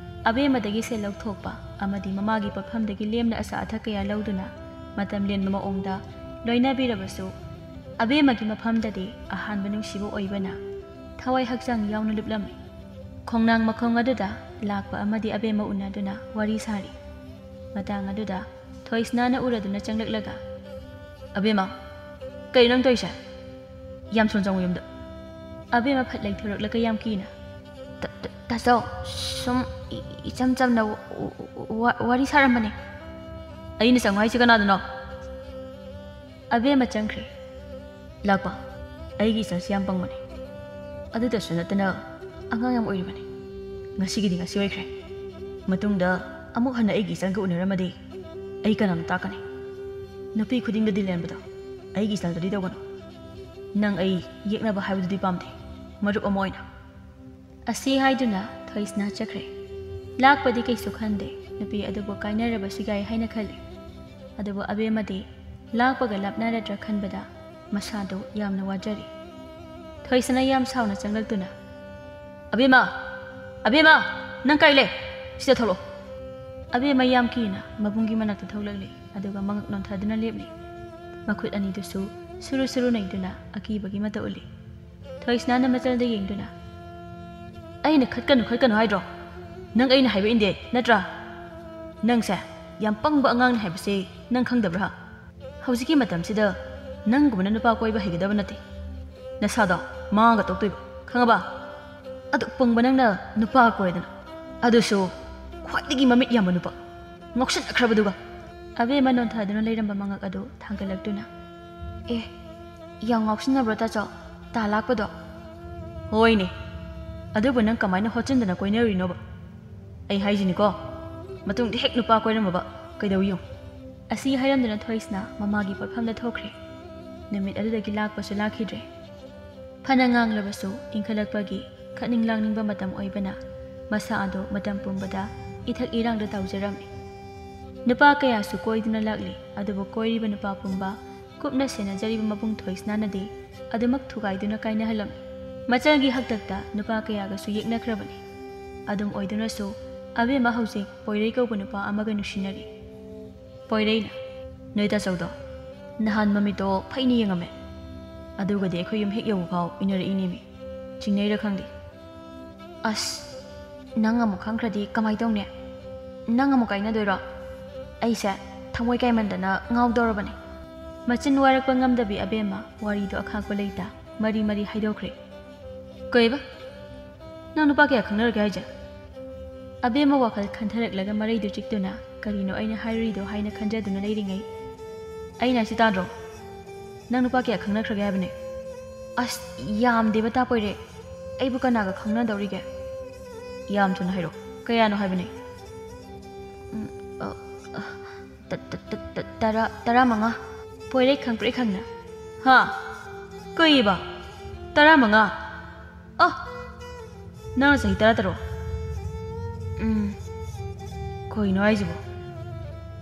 ꯑꯕꯦꯝꯃꯗꯒꯤ ꯁꯦꯜ ꯂꯧꯊꯣꯛꯄ ꯑꯃꯗꯤ ꯃꯃꯥꯒꯤ ꯄꯣꯠꯐꯝꯗꯒꯤ ꯂꯦꯝꯅ ꯑꯆꯥ ꯑꯊꯛ ꯀꯌꯥ ꯂꯧꯗꯨꯅ ꯃꯇꯝ ꯂꯦꯟꯕ ꯃꯑꯣꯡꯗ ꯂꯣꯏꯅꯕꯤꯔꯕꯁꯨ, ꯑꯕꯦꯝꯃꯒꯤ ꯃꯐꯝꯗꯗꯤ ꯑꯍꯥꯟꯕ ꯅꯨꯡꯁꯤꯕ ꯑꯣꯏꯕꯅ ꯊꯋꯥꯏ ꯍꯛꯆꯥꯡ ꯌꯥꯎꯅ ꯂꯨꯞꯂꯝꯃꯤ꯫ ꯈꯣꯡꯅꯥꯡ ꯃꯈꯣꯡ ꯑꯗꯨꯗ ꯂꯥꯛꯄ ꯑꯃꯗꯤ ꯑꯕꯦꯝꯃ ꯎꯅꯗꯨꯅ ꯋꯥꯔꯤ ꯁꯥꯔꯤ꯫ ꯃꯇꯥꯡ ꯑꯗꯨꯗ ꯊꯣꯏꯁꯅꯥꯅ ꯎꯔꯗꯨꯅ ꯆꯪꯂꯛꯂꯒ, "ꯑꯕꯦꯝꯃ, ꯀꯩꯅꯣ ꯅꯪ ꯇꯧꯔꯤꯁꯦ? ꯌꯥꯝ ꯊꯨꯅ ꯆꯪꯉꯨ ꯌꯨꯝꯗ꯫" ꯑꯕꯦꯝꯃ ꯐꯠ ꯂꯩꯊꯣꯔꯛꯂꯒ ꯌꯥꯝ ꯀꯤꯅ, "ꯇ-, ꯇ-, ꯇꯥꯆꯧ, ꯁꯨꯝ ꯏ-, ꯏꯆꯝ ꯆꯝꯅ ꯋ-, ꯋ-, ꯋꯥꯔꯤ ꯁꯥꯔꯝꯕꯅꯦ꯫" "ꯑꯩꯅ ꯆꯪꯉꯨ ꯍꯥꯏꯁꯦ ꯀꯅꯥꯗꯅꯣ?" ꯑꯕꯦꯝꯃ ꯆꯪꯈ꯭ꯔꯦ꯫ "ꯂꯥꯛꯄ, ꯑꯩꯒꯤ ꯏꯆꯜꯁꯤ ꯌꯥꯝ ꯄꯪꯕꯅꯦ꯫ ꯑꯗꯨꯗꯁꯨ ꯅꯠꯇꯅ ꯑꯉꯥꯡ ꯌꯥꯝ ꯑꯣꯏꯔꯤꯕꯅꯦ꯫ ꯉꯁꯤꯒꯤꯗꯤ ꯉꯁꯤ ꯑꯣꯏꯈ꯭ꯔꯦ꯫ ꯃꯇꯨꯡꯗ ꯑꯃꯨꯛ ꯍꯟꯅ ꯑꯩꯒꯤ ꯏꯆꯜꯒ ꯎꯅꯔꯝꯃꯗꯤ ꯑꯩ ꯀꯅꯥꯅ ꯇꯥꯛꯀꯅꯤ? ꯅꯨꯄꯤ ꯈꯨꯗꯤꯡꯗꯗꯤ ꯂꯦꯟꯕꯗꯣ ꯑꯩꯒꯤ ꯏꯆꯜꯗꯗꯤ ꯇꯧꯒꯅꯨ꯫ ꯅꯪ ꯑꯩ ꯌꯦꯛꯅꯕ ꯍꯥꯏꯕꯗꯨꯗꯤ ꯄꯥꯝꯗꯦ, ꯃꯔꯨꯞ ꯑꯃ ꯑꯣꯏꯅ꯫" ꯑꯁꯤ ꯍꯥꯏꯗꯨꯅ ꯊꯣꯏꯁꯅꯥ ꯆꯠꯈ꯭ꯔꯦ꯫ ꯂꯥꯛꯄꯗꯤ ꯀꯩꯁꯨ ꯈꯟꯗꯦ꯫ ꯅꯨꯄꯤ ꯑꯗꯨꯕꯨ ꯀꯥꯏꯅꯔꯕꯁꯨ ꯌꯥꯏ ꯍꯥꯏꯅ ꯈꯜꯂꯤ꯫ ꯑꯗꯨꯕꯨ ꯑꯕꯦꯝꯃꯗꯤ ꯂꯥꯛꯄꯒ ꯂꯥꯞꯅꯔꯗ꯭ꯔꯥ ꯈꯟꯕꯗ ꯃꯁꯥꯗꯨ ꯌꯥꯝꯅ ꯋꯥꯖꯔꯤ꯫ ꯊꯣꯏꯁꯅꯥ ꯌꯥꯝ ꯁꯥꯎꯅ ꯆꯪꯂꯛꯇꯨꯅ, "ꯑꯕꯦꯝꯃ! ꯑꯕꯦꯝꯃ! ꯅꯪ ꯀꯥꯏ ꯂꯩ? ꯁꯤꯗ ꯊꯣꯛꯂꯛꯑꯣ!" ꯑꯕꯦꯝꯃ ꯌꯥꯝ ꯀꯤꯅ ꯃꯕꯨꯡꯒꯤ ꯃꯅꯥꯛꯇ ꯊꯣꯛꯂꯛꯂꯤ, ꯑꯗꯨꯒ ꯃꯉꯛ ꯅꯣꯟꯊꯗꯨꯅ ꯂꯦꯞꯂꯤ꯫ ꯃꯈꯨꯠ ꯑꯅꯤꯗꯨꯁꯨ ꯁꯨꯔꯨ ꯁꯨꯔꯨ ꯅꯩꯗꯨꯅ ꯑꯀꯤꯕꯒꯤ ꯃꯇꯧ ꯎꯠꯂꯤ꯫ ꯊꯣꯏꯁꯅꯥꯅ ꯃꯆꯜꯗ ꯌꯦꯡꯗꯨꯅ, "ꯑꯩꯅ ꯈꯠꯀꯅꯨ, ꯈꯠꯀꯅꯨ ꯍꯥꯏꯗ꯭ꯔꯣ? ꯅꯪ ꯑꯩꯅ ꯍꯥꯏꯕ ꯏꯟꯗꯦ ꯅꯠꯇ꯭ꯔꯥ? ꯅꯪꯁꯦ ꯌꯥꯝ ꯄꯪꯕ ꯑꯉꯥꯡꯅꯤ ꯍꯥꯏꯕꯁꯦ ꯅꯪ ꯈꯪꯗꯕ꯭ꯔꯥ? ꯍꯧꯖꯤꯛꯀꯤ ꯃꯇꯝꯁꯤꯗ ꯅꯪꯒꯨꯝꯕꯅ ꯅꯨꯄꯥ ꯀꯣꯏꯕ ꯍꯩꯒꯗꯕ ꯅꯠꯇꯦ꯫ ꯅꯁꯥꯗꯣ ꯃꯥꯡꯉꯒ ꯇꯣꯛꯇꯣꯏꯕ, ꯈꯪꯉꯕ? ꯑꯗꯨꯛ ꯄꯪꯕ ꯅꯪꯅ ꯅꯨꯄꯥ ꯀꯣꯏꯗꯅ, ꯑꯗꯨꯁꯨ ꯈ꯭ꯋꯥꯏꯗꯒꯤ ꯃꯃꯤꯠ ꯌꯥꯝꯕ ꯅꯨꯄꯥ, ꯉꯥꯎꯁꯤꯟꯅꯈ꯭ꯔꯕꯗꯨꯒ!" ꯑꯕꯦꯝꯃ ꯅꯣꯟꯊꯗꯨꯅ ꯂꯩꯔꯝꯕ ꯃꯉꯛ ꯑꯗꯨ ꯊꯥꯡꯒꯠꯂꯛꯇꯨꯅ, ꯑꯦ, ꯌꯥꯝ ꯉꯥꯎꯁꯤꯟꯅꯕ꯭ꯔꯣ ꯇꯥꯆꯧ, ꯇꯥ ꯂꯥꯛꯄꯗꯣ? ꯍꯣꯏꯅꯦ, ꯑꯗꯨꯕꯨ ꯅꯪ ꯀꯃꯥꯏꯅ ꯍꯣꯠꯆꯤꯟꯗꯅ ꯀꯣꯏꯅꯔꯨꯏꯅꯣꯕ? ꯑꯩ ꯍꯥꯏꯁꯤꯅꯤꯀꯣ, ꯃꯇꯨꯡꯗ ꯍꯦꯛ ꯅꯨꯄꯥ ꯀꯣꯏꯔꯝꯃꯕ ꯀꯩꯗꯧ ꯌꯦꯡꯉꯨ꯫ ꯑꯁꯤ ꯍꯥꯏꯔꯝꯗꯨꯅ ꯊꯣꯏꯁꯅꯥ ꯃꯃꯥꯒꯤ ꯄꯣꯠꯐꯝꯗ ꯊꯣꯛꯈ꯭ꯔꯦ꯫ ꯅꯨꯃꯤꯠ ꯑꯗꯨꯗꯒꯤ ꯂꯥꯛꯄꯁꯨ ꯂꯥꯛꯈꯤꯗ꯭ꯔꯦ꯫ ꯐꯅ ꯉꯥꯡꯂꯕꯁꯨ ꯏꯟꯈꯠꯂꯛꯄꯒꯤ ꯈꯠꯅꯤꯡ ꯂꯥꯡꯅꯤꯡꯕ ꯃꯇꯝ ꯑꯣꯏꯕꯅ ꯃꯁꯥ ꯑꯗꯨ ꯃꯇꯝ ꯄꯨꯝꯕꯗ ꯏꯊꯛ ꯏꯔꯥꯡꯗ ꯇꯥꯎꯖꯔꯝꯃꯤ꯫ ꯅꯨꯄꯥ ꯀꯌꯥꯁꯨ ꯀꯣꯏꯗꯨꯅ ꯂꯥꯛꯂꯤ, ꯑꯗꯨꯕꯨ ꯀꯣꯏꯔꯤꯕ ꯅꯨꯄꯥ ꯄꯨꯝꯕ ꯀꯨꯞꯅ ꯁꯦꯟꯅꯖꯔꯤꯕ ꯃꯕꯨꯡ ꯊꯣꯏꯁꯅꯥꯅꯗꯤ ꯑꯗꯨꯃꯛ ꯊꯨꯒꯥꯏꯗꯨꯅ ꯀꯥꯏꯅꯍꯜꯂꯝꯃꯤ꯫ ꯃꯆꯜꯒꯤ ꯍꯥꯛꯇꯛꯇ ꯅꯨꯄꯥ ꯀꯌꯥꯒꯁꯨ ꯌꯦꯛꯅꯈ꯭ꯔꯕꯅꯤ꯫ ꯑꯗꯨꯝ ꯑꯣꯏꯗꯨꯅꯁꯨ ꯑꯕꯦꯝꯃ ꯍꯧꯖꯤꯛ ꯄꯣꯏꯔꯩ ꯀꯧꯕ ꯅꯨꯄꯥ ꯑꯃꯒ ꯅꯨꯡꯁꯤꯅꯔꯤ꯫ ꯄꯣꯏꯔꯩꯅ, "ꯅꯣꯏ ꯇꯥꯆꯧꯗꯣ ꯅꯍꯥꯟ ꯃꯃꯤꯠꯇꯣ ꯐꯩꯅ ꯌꯦꯡꯉꯝꯃꯦ, ꯑꯗꯨꯒꯗꯤ ꯑꯩꯈꯣꯏ ꯌꯨꯝ ꯍꯦꯛ ꯌꯧꯕ ꯐꯥꯎ ꯏꯟꯅꯔꯛꯏꯅꯦꯃꯤ꯫ ꯆꯤꯡꯅꯩꯔ ꯈꯪꯗꯦ꯫ ꯑꯁ, ꯅꯪ ꯑꯃꯨꯛ ꯈꯪꯈ꯭ꯔꯗꯤ ꯀꯃꯥꯏ ꯇꯧꯅꯤ? ꯅꯪ ꯑꯃꯨꯛ ꯀꯥꯏꯅꯗꯣꯏꯔꯣ? ꯑꯩꯁꯦ ꯊꯃꯣꯏ ꯀꯥꯏꯃꯟꯗꯅ ꯉꯥꯎꯗꯧꯔꯕꯅꯦ꯫" ꯃꯆꯤꯟ ꯋꯥꯔꯛꯄ ꯉꯝꯗꯕꯤ ꯑꯕꯦꯝꯃ ꯋꯥꯔꯤꯗꯣ ꯑꯈꯥꯛꯄ ꯂꯩꯇ ꯃꯔꯤ ꯃꯔꯤ ꯍꯥꯏꯗꯣꯛꯈ꯭ꯔꯦ꯫ "ꯀꯩꯕ? ꯅꯪ ꯅꯨꯄꯥ ꯀꯌꯥ ꯈꯪꯅꯔꯒꯦ ꯍꯥꯏꯁꯦ?" ꯑꯕꯦꯝꯃ ꯋꯥꯈꯜ ꯈꯟꯊꯔꯛꯂꯒ ꯃꯔꯩꯗꯨ ꯆꯤꯛꯇꯨꯅ, "ꯀꯔꯤꯅꯣ ꯑꯩꯅ ꯍꯥꯏꯔꯨꯔꯤꯗꯣ?" ꯍꯥꯏꯅ ꯈꯟꯖꯗꯨꯅ ꯂꯩꯔꯤꯉꯩ, "ꯑꯩꯅ ꯍꯥꯏꯁꯤ ꯇꯥꯗ꯭ꯔꯣ? ꯅꯪ ꯅꯨꯄꯥ ꯀꯌꯥ ꯈꯪꯅꯈ꯭ꯔꯒꯦ ꯍꯥꯏꯕꯅꯦ?" "ꯑꯁ, ꯌꯥꯝꯗꯦꯕ ꯇꯥ ꯄꯣꯏꯔꯦ, ꯑꯩꯕꯨ ꯀꯅꯥꯒ ꯈꯪꯅꯗꯧꯔꯤꯒꯦ?" "ꯌꯥꯝ ꯊꯨꯅ ꯍꯥꯏꯔꯣ, ꯀꯌꯥꯅꯣ ꯍꯥꯏꯕꯅꯦ?" "ꯎꯝ, ꯑ, ꯑ, ꯇ-, ꯇ-, ꯇ-, ꯇ-, ꯇꯔꯥ, ꯇꯔꯥꯃꯉꯥ꯫" ꯄꯣꯏꯔꯩ ꯈꯪꯄ꯭ꯔꯦꯛ ꯈꯪꯅ, "ꯍꯥ? ꯀꯩꯕ? ꯇꯔꯥꯃꯉꯥ? ꯑ! ꯅꯪꯅ ꯆꯍꯤ ꯇꯔꯥ ꯇꯔꯨꯛ?" "ꯎꯝ꯫ ꯀꯩꯅꯣ ꯍꯥꯏꯁꯤꯕꯣ?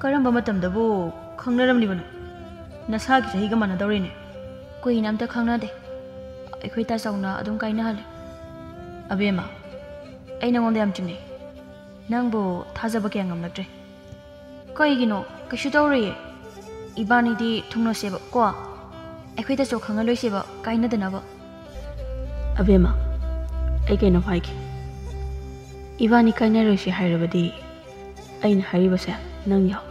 ꯀꯔꯝꯕ ꯃꯇꯝꯗꯕꯨ ꯈꯪꯅꯔꯝꯂꯤꯕꯅꯣ? ꯅꯁꯥꯒꯤ ꯆꯍꯤꯒ ꯃꯥꯟꯅꯗꯧꯔꯦꯅꯦ꯫" "ꯀꯨꯏꯅ ꯑꯝꯇ ꯈꯪꯅꯗꯦ꯫ ꯑꯩꯈꯣꯏ ꯇꯥꯆꯧꯅ ꯑꯗꯨꯝ ꯀꯥꯏꯅꯍꯜꯂꯦ꯫" "ꯑꯕꯦꯝꯃ, ꯑꯩ ꯅꯉꯣꯟꯗ ꯌꯥꯝ ꯆꯤꯡꯅꯩ꯫ ꯅꯪꯕꯨ ꯊꯥꯖꯕ ꯀꯌꯥ ꯉꯝꯂꯛꯇ꯭ꯔꯦ꯫" "ꯀꯩꯒꯤꯅꯣ? ꯀꯩꯁꯨ ꯇꯧꯔꯣꯏꯌꯦ꯫ ꯏꯕꯥꯅꯤꯗꯤ ꯊꯨꯡꯅꯁꯦꯕ ꯀꯣ꯫ ꯑꯩꯈꯣꯏ ꯇꯥꯆꯧ ꯈꯪꯍꯜꯂꯣꯏꯁꯦꯕ, ꯀꯥꯏꯅꯗꯅꯕ꯫" "ꯑꯕꯦꯝꯃ, ꯑꯩ ꯀꯩꯅꯣꯝ ꯍꯥꯏꯒꯦ꯫ ꯏꯕꯥꯅꯤ ꯀꯥꯏꯅꯔꯣꯏꯁꯦ ꯍꯥꯏꯔꯕꯗꯤ ꯑꯩꯅ ꯍꯥꯏꯔꯤꯕꯁꯦ ꯅꯪ ꯌꯥꯎ꯫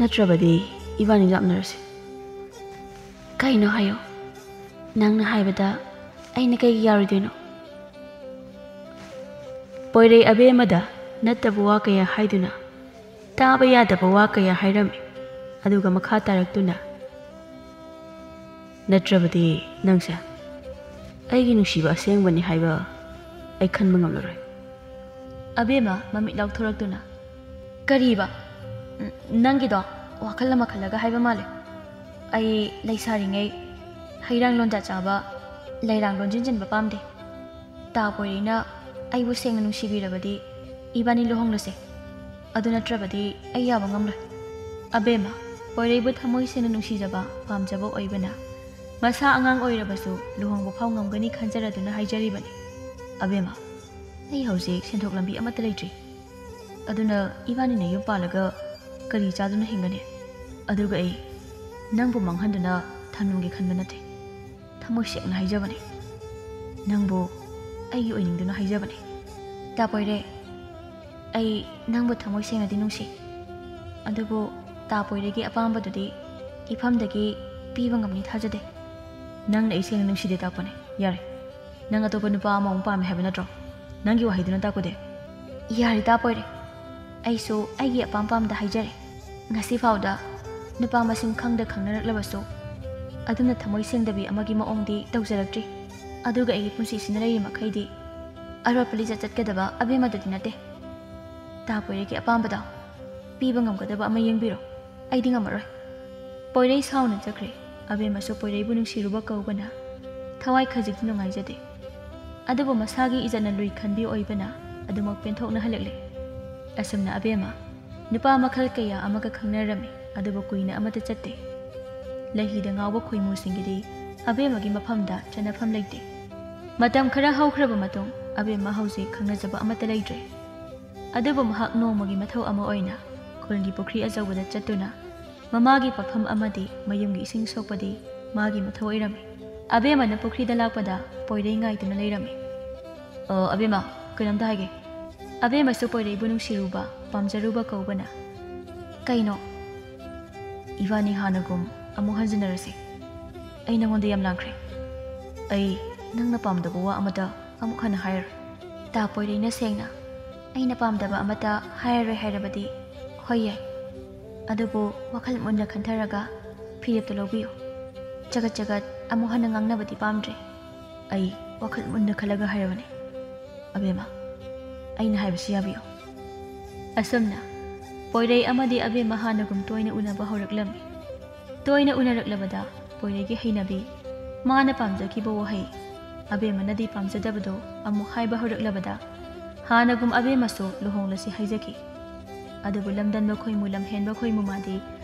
ꯅꯠꯇ꯭ꯔꯕꯗꯤ ꯏꯕꯥꯅꯤ ꯂꯥꯞꯅꯔꯁꯦ꯫" "ꯀꯩꯅꯣ ꯍꯥꯏꯌꯣ꯫ ꯅꯪꯅ ꯍꯥꯏꯕꯗ ꯑꯩꯅ ꯀꯩꯒꯤ ꯌꯥꯔꯣꯏꯗꯣꯏꯅꯣ?" ꯄꯣꯏꯔꯩ ꯑꯕꯦꯝꯃꯗ ꯅꯠꯇꯕ ꯋꯥ ꯀꯌꯥ ꯍꯥꯏꯗꯨꯅ, ꯇꯥꯕ ꯌꯥꯗꯕ ꯋꯥ ꯀꯌꯥ ꯍꯥꯏꯔꯝꯃꯤ꯫ ꯑꯗꯨꯒ ꯃꯈꯥ ꯇꯥꯔꯛꯇꯨꯅ, ꯅꯠꯇ꯭ꯔꯕꯗꯤ ꯅꯪꯁꯦ ꯑꯩꯒꯤ ꯅꯨꯡꯁꯤꯕ ꯑꯁꯦꯡꯕꯅꯤ ꯍꯥꯏꯕ ꯑꯩ ꯈꯟꯕ ꯉꯝꯂꯔꯣꯏ꯫ ꯑꯕꯦꯝꯃ ꯃꯃꯤꯠ ꯂꯥꯎꯊꯣꯔꯛꯇꯨꯅ, "ꯀꯔꯤꯕ? ꯅ-, ꯅꯪꯒꯤꯗꯣ ꯋꯥꯈꯜ ꯑꯃ ꯈꯜꯂꯒ ꯍꯥꯏꯕ ꯃꯥꯜꯂꯦ꯫ ꯑꯩ ꯂꯩꯁꯥꯔꯤꯉꯩ ꯍꯩꯔꯥꯡ ꯂꯣꯟꯖꯥ ꯆꯥꯕ, ꯂꯩꯔꯥꯡ ꯂꯣꯟꯖꯤꯟ ꯆꯤꯟꯕ ꯄꯥꯝꯗꯦ꯫ ꯇꯥ ꯄꯣꯏꯔꯩꯅ ꯑꯩꯕꯨ ꯁꯦꯡꯅ ꯅꯨꯡꯁꯤꯕꯤꯔꯕꯗꯤ ꯏꯕꯥꯅꯤ ꯂꯨꯍꯣꯡꯂꯁꯦ꯫ ꯑꯗꯨ ꯅꯠꯇ꯭ꯔꯕꯗꯤ ꯑꯩ ꯌꯥꯕ ꯉꯝꯂꯣꯏ꯫" ꯑꯕꯦꯝꯃ, ꯄꯣꯏꯔꯩꯕꯨ ꯊꯃꯣꯏ ꯁꯦꯡꯅ ꯅꯨꯡꯁꯤꯖꯕ, ꯄꯥꯝꯖꯕ ꯑꯣꯏꯕꯅ ꯃꯁꯥ ꯑꯉꯥꯡ ꯑꯣꯏꯔꯕꯁꯨ ꯂꯨꯍꯣꯡꯕ ꯐꯥꯎ ꯉꯝꯒꯅꯤ ꯈꯟꯖꯔꯗꯨꯅ ꯍꯥꯏꯖꯔꯤꯕꯅꯤ꯫ ꯑꯕꯦꯝꯃ, ꯑꯩ ꯍꯧꯖꯤꯛ ꯁꯦꯟꯊꯣꯛ ꯂꯝꯕꯤ ꯑꯃꯠꯇ ꯂꯩꯇ꯭ꯔꯤ꯫ ꯑꯗꯨꯅ ꯏꯕꯥꯅꯤꯅ ꯌꯨꯝ ꯄꯥꯜꯂꯒ ꯀꯔꯤ ꯆꯥꯗꯨꯅ ꯍꯤꯡꯒꯅꯤ? ꯑꯗꯨꯒ ꯑꯩ ꯅꯪꯕꯨ ꯃꯥꯡꯍꯟꯗꯨꯅ ꯊꯝꯂꯝꯒꯦ ꯈꯟꯕ ꯅꯠꯇꯦ꯫ ꯊꯃꯣꯏ ꯁꯦꯡꯅ ꯍꯥꯏꯖꯕꯅꯤ꯫ ꯅꯪꯕꯨ ꯑꯩꯒꯤ ꯑꯣꯏꯅꯤꯡꯗꯨꯅ ꯍꯥꯏꯖꯕꯅꯤ꯫ ꯇꯥ ꯄꯣꯏꯔꯩ, ꯑꯩ ꯅꯪꯕꯨ ꯊꯃꯣꯏ ꯁꯦꯡꯅꯗꯤ ꯅꯨꯡꯁꯤ꯫ ꯑꯗꯨꯕꯨ ꯇꯥ ꯄꯣꯏꯔꯩꯒꯤ ꯑꯄꯥꯝꯕꯗꯨꯗꯤ ꯏꯐꯝꯗꯒꯤ ꯄꯤꯕ ꯉꯝꯅꯤ ꯊꯥꯖꯗꯦ꯫ ꯅꯪꯅ ꯑꯩ ꯁꯦꯡꯅ ꯅꯨꯡꯁꯤꯗꯦ ꯇꯥꯛꯄꯅꯦ꯫ ꯌꯥꯔꯦ꯫ ꯅꯪ ꯑꯇꯣꯞꯄ ꯅꯨꯄꯥ ꯑꯃꯃꯨꯛ ꯄꯥꯝꯃꯦ ꯍꯥꯏꯕ ꯅꯠꯇ꯭ꯔꯣ? ꯅꯪꯒꯤ ꯋꯥꯍꯩꯗꯨꯅ ꯇꯥꯛꯄꯗꯤ? ꯌꯥꯔꯦ ꯇꯥ ꯄꯣꯏꯔꯩ꯫ ꯑꯩꯁꯨ ꯑꯩꯒꯤ ꯑꯄꯥꯝ ꯄꯥꯝꯗ ꯍꯥꯏꯖꯔꯦ꯫ ꯉꯁꯤ ꯐꯥꯎꯗ ꯅꯨꯄꯥ ꯃꯁꯤꯡ ꯈꯪꯗ ꯈꯪꯅꯔꯛꯂꯕꯁꯨ ꯑꯗꯨꯝꯅ ꯊꯃꯣꯏ ꯁꯦꯡꯗꯕꯤ ꯑꯃꯒꯤ ꯃꯑꯣꯡꯗꯤ ꯇꯧꯖꯔꯛꯇ꯭ꯔꯤ꯫ ꯑꯗꯨꯒ ꯑꯩꯒꯤ ꯄꯨꯟꯁꯤꯁꯤꯅ ꯂꯩꯔꯤ ꯃꯈꯩꯗꯤ ꯑꯔꯣꯠꯄ ꯂꯤꯆꯠ ꯆꯠꯀꯗꯕ ꯑꯕꯦꯝꯃꯗꯨꯗꯤ ꯅꯠꯇꯦ꯫ ꯇꯥ ꯄꯣꯏꯔꯩꯒꯤ ꯑꯄꯥꯝꯕꯗꯣ ꯄꯤꯕ ꯉꯝꯒꯗꯕ ꯑꯃ ꯌꯦꯡꯕꯤꯔꯣ꯫ ꯑꯩꯗꯤ ꯉꯝꯃꯔꯣꯏ꯫ ꯄꯣꯏꯔꯩ ꯁꯥꯎꯅ ꯆꯠꯈ꯭ꯔꯦ꯫ ꯑꯕꯦꯝꯃꯁꯨ ꯄꯣꯏꯔꯩꯕꯨ ꯅꯨꯡꯁꯤꯔꯨꯕ ꯀꯧꯕꯅ ꯊꯋꯥꯏ ꯈꯖꯤꯛꯇꯤ ꯅꯨꯡꯉꯥꯏꯖꯗꯦ꯫ ꯑꯗꯨꯕꯨ ꯃꯁꯥꯒꯤ ꯏꯖꯠꯅ ꯂꯨꯏ ꯈꯟꯕꯤ ꯑꯣꯏꯕꯅ ꯑꯗꯨꯃꯛ ꯄꯦꯟꯊꯣꯛꯅ ꯍꯜꯂꯛꯂꯦ꯫ ꯑꯁꯨꯝꯅ ꯑꯕꯦꯝꯃ ꯅꯨꯄꯥ ꯃꯈꯜ ꯀꯌꯥ ꯑꯃꯒ ꯈꯪꯅꯔꯝꯃꯤ, ꯑꯗꯨꯕꯨ ꯀꯨꯏꯅ ꯑꯃꯠꯇ ꯆꯠꯇꯦ꯫ ꯂꯩꯍꯤꯗ ꯉꯥꯎꯕ ꯈꯣꯏꯃꯨꯁꯤꯡꯒꯤꯗꯤ ꯑꯕꯦꯝꯃꯒꯤ ꯃꯐꯝꯗ ꯆꯠꯅꯐꯝ ꯂꯩꯇꯦ꯫ ꯃꯇꯝ ꯈꯔ ꯍꯧꯈ꯭ꯔꯕ ꯃꯇꯨꯡ ꯑꯕꯦꯝꯃ ꯍꯧꯖꯤꯛ ꯈꯪꯅꯖꯕ ꯑꯃꯠꯇ ꯂꯩꯇ꯭ꯔꯦ꯫ ꯑꯗꯨꯕꯨ ꯃꯍꯥꯛ ꯅꯣꯡꯃꯒꯤ ꯃꯊꯧ ꯑꯃ ꯑꯣꯏꯅ ꯈꯨꯜꯒꯤ ꯄꯨꯈ꯭ꯔꯤ ꯑꯆꯧꯕꯗ ꯆꯠꯇꯨꯅ ꯃꯃꯥꯒꯤ ꯄꯣꯠꯐꯝ ꯑꯃꯗꯤ ꯃꯌꯨꯝꯒꯤ ꯏꯁꯤꯡ ꯁꯣꯛꯄꯗꯤ ꯃꯥꯒꯤ ꯃꯊꯧ ꯑꯣꯏꯔꯝꯃꯤ꯫ ꯑꯕꯦꯝꯃꯅ ꯄꯨꯈ꯭ꯔꯤꯗ ꯂꯥꯛꯄꯗ ꯄꯣꯏꯔꯩ ꯉꯥꯏꯗꯨꯅ ꯂꯩꯔꯝꯃꯤ꯫ "ꯑ, ꯑꯕꯦꯝꯃ, ꯀꯩꯅꯣꯝꯇ ꯍꯥꯏꯒꯦ꯫" ꯑꯕꯦꯝꯃꯁꯨ ꯄꯣꯏꯔꯩꯕꯨ ꯅꯨꯡꯁꯤꯔꯨꯕ, ꯄꯥꯝꯖꯔꯨꯕ ꯀꯧꯕꯅ, "ꯀꯩꯅꯣ?" "ꯏꯕꯥꯅꯤ ꯍꯥꯟꯅꯒꯨꯝ ꯑꯃꯨꯛ ꯍꯟꯖꯤꯟꯅꯔꯁꯤ꯫ ꯑꯩ ꯅꯉꯣꯟꯗ ꯌꯥꯝ ꯂꯥꯡꯈ꯭ꯔꯦ꯫ ꯑꯩ ꯅꯪꯅ ꯄꯥꯝꯗꯕ ꯋꯥ ꯑꯃꯇ ꯑꯃꯨꯛ ꯍꯟꯅ ꯍꯥꯏꯔꯔꯣꯏ꯫" ꯇꯥ ꯄꯣꯏꯔꯩꯅ ꯁꯦꯡꯅ, "ꯑꯩꯅ ꯄꯥꯝꯗꯕ ꯑꯃꯇ ꯍꯥꯏꯔꯔꯣꯏ ꯍꯥꯏꯔꯕꯗꯤ ꯍꯣꯏ ꯌꯥꯏ꯫ ꯑꯗꯨꯕꯨ ꯋꯥꯈꯜ ꯃꯨꯟꯅ ꯈꯟꯊꯔꯒ ꯐꯤꯔꯦꯞꯇꯨ ꯂꯧꯕꯤꯌꯨ꯫" ꯆꯒꯠ ꯆꯒꯠ ꯑꯃꯨꯛ ꯍꯟꯅ ꯉꯥꯡꯅꯕꯗꯤ ꯄꯥꯝꯗ꯭ꯔꯦ꯫ ꯑꯩ ꯋꯥꯈꯜ ꯃꯨꯟꯅ ꯈꯜꯂꯒ ꯍꯥꯏꯔꯕꯅꯤ, "ꯑꯕꯦꯝꯃ, ꯑꯩꯅ ꯍꯥꯏꯕꯁꯤ ꯌꯥꯕꯤꯌꯨ"꯫ ꯑꯁꯨꯝꯅ ꯄꯣꯏꯔꯩ ꯑꯃꯗꯤ ꯑꯕꯦꯝꯃ ꯍꯥꯟꯅꯒꯨꯝ ꯇꯣꯏꯅ ꯎꯅꯕ ꯍꯧꯔꯛꯂꯝꯃꯤ꯫ ꯇꯣꯏꯅ ꯎꯅꯔꯛꯂꯕꯗ ꯄꯣꯏꯔꯩꯒꯤ ꯍꯩꯅꯕꯤ, ꯃꯥꯅ ꯄꯥꯝꯖꯈꯤꯕ ꯋꯥꯍꯩ, ꯑꯕꯦꯝꯃꯅꯗꯤ ꯄꯥꯝꯖꯗꯕꯗꯣ ꯑꯃꯨꯛ ꯍꯥꯏꯕ ꯍꯧꯔꯛꯂꯕꯗ, ꯍꯥꯟꯅꯒꯨꯝ ꯑꯕꯦꯝꯃꯁꯨ ꯂꯨꯍꯣꯡꯂꯁꯤ ꯍꯥꯏꯖꯈꯤ꯫ ꯑꯗꯨꯕꯨ ꯂꯝꯗꯟꯕ ꯈꯣꯏꯃꯨ, ꯂꯝꯍꯦꯟꯕ ꯈꯣꯏꯃꯨ ꯃꯥꯗꯤ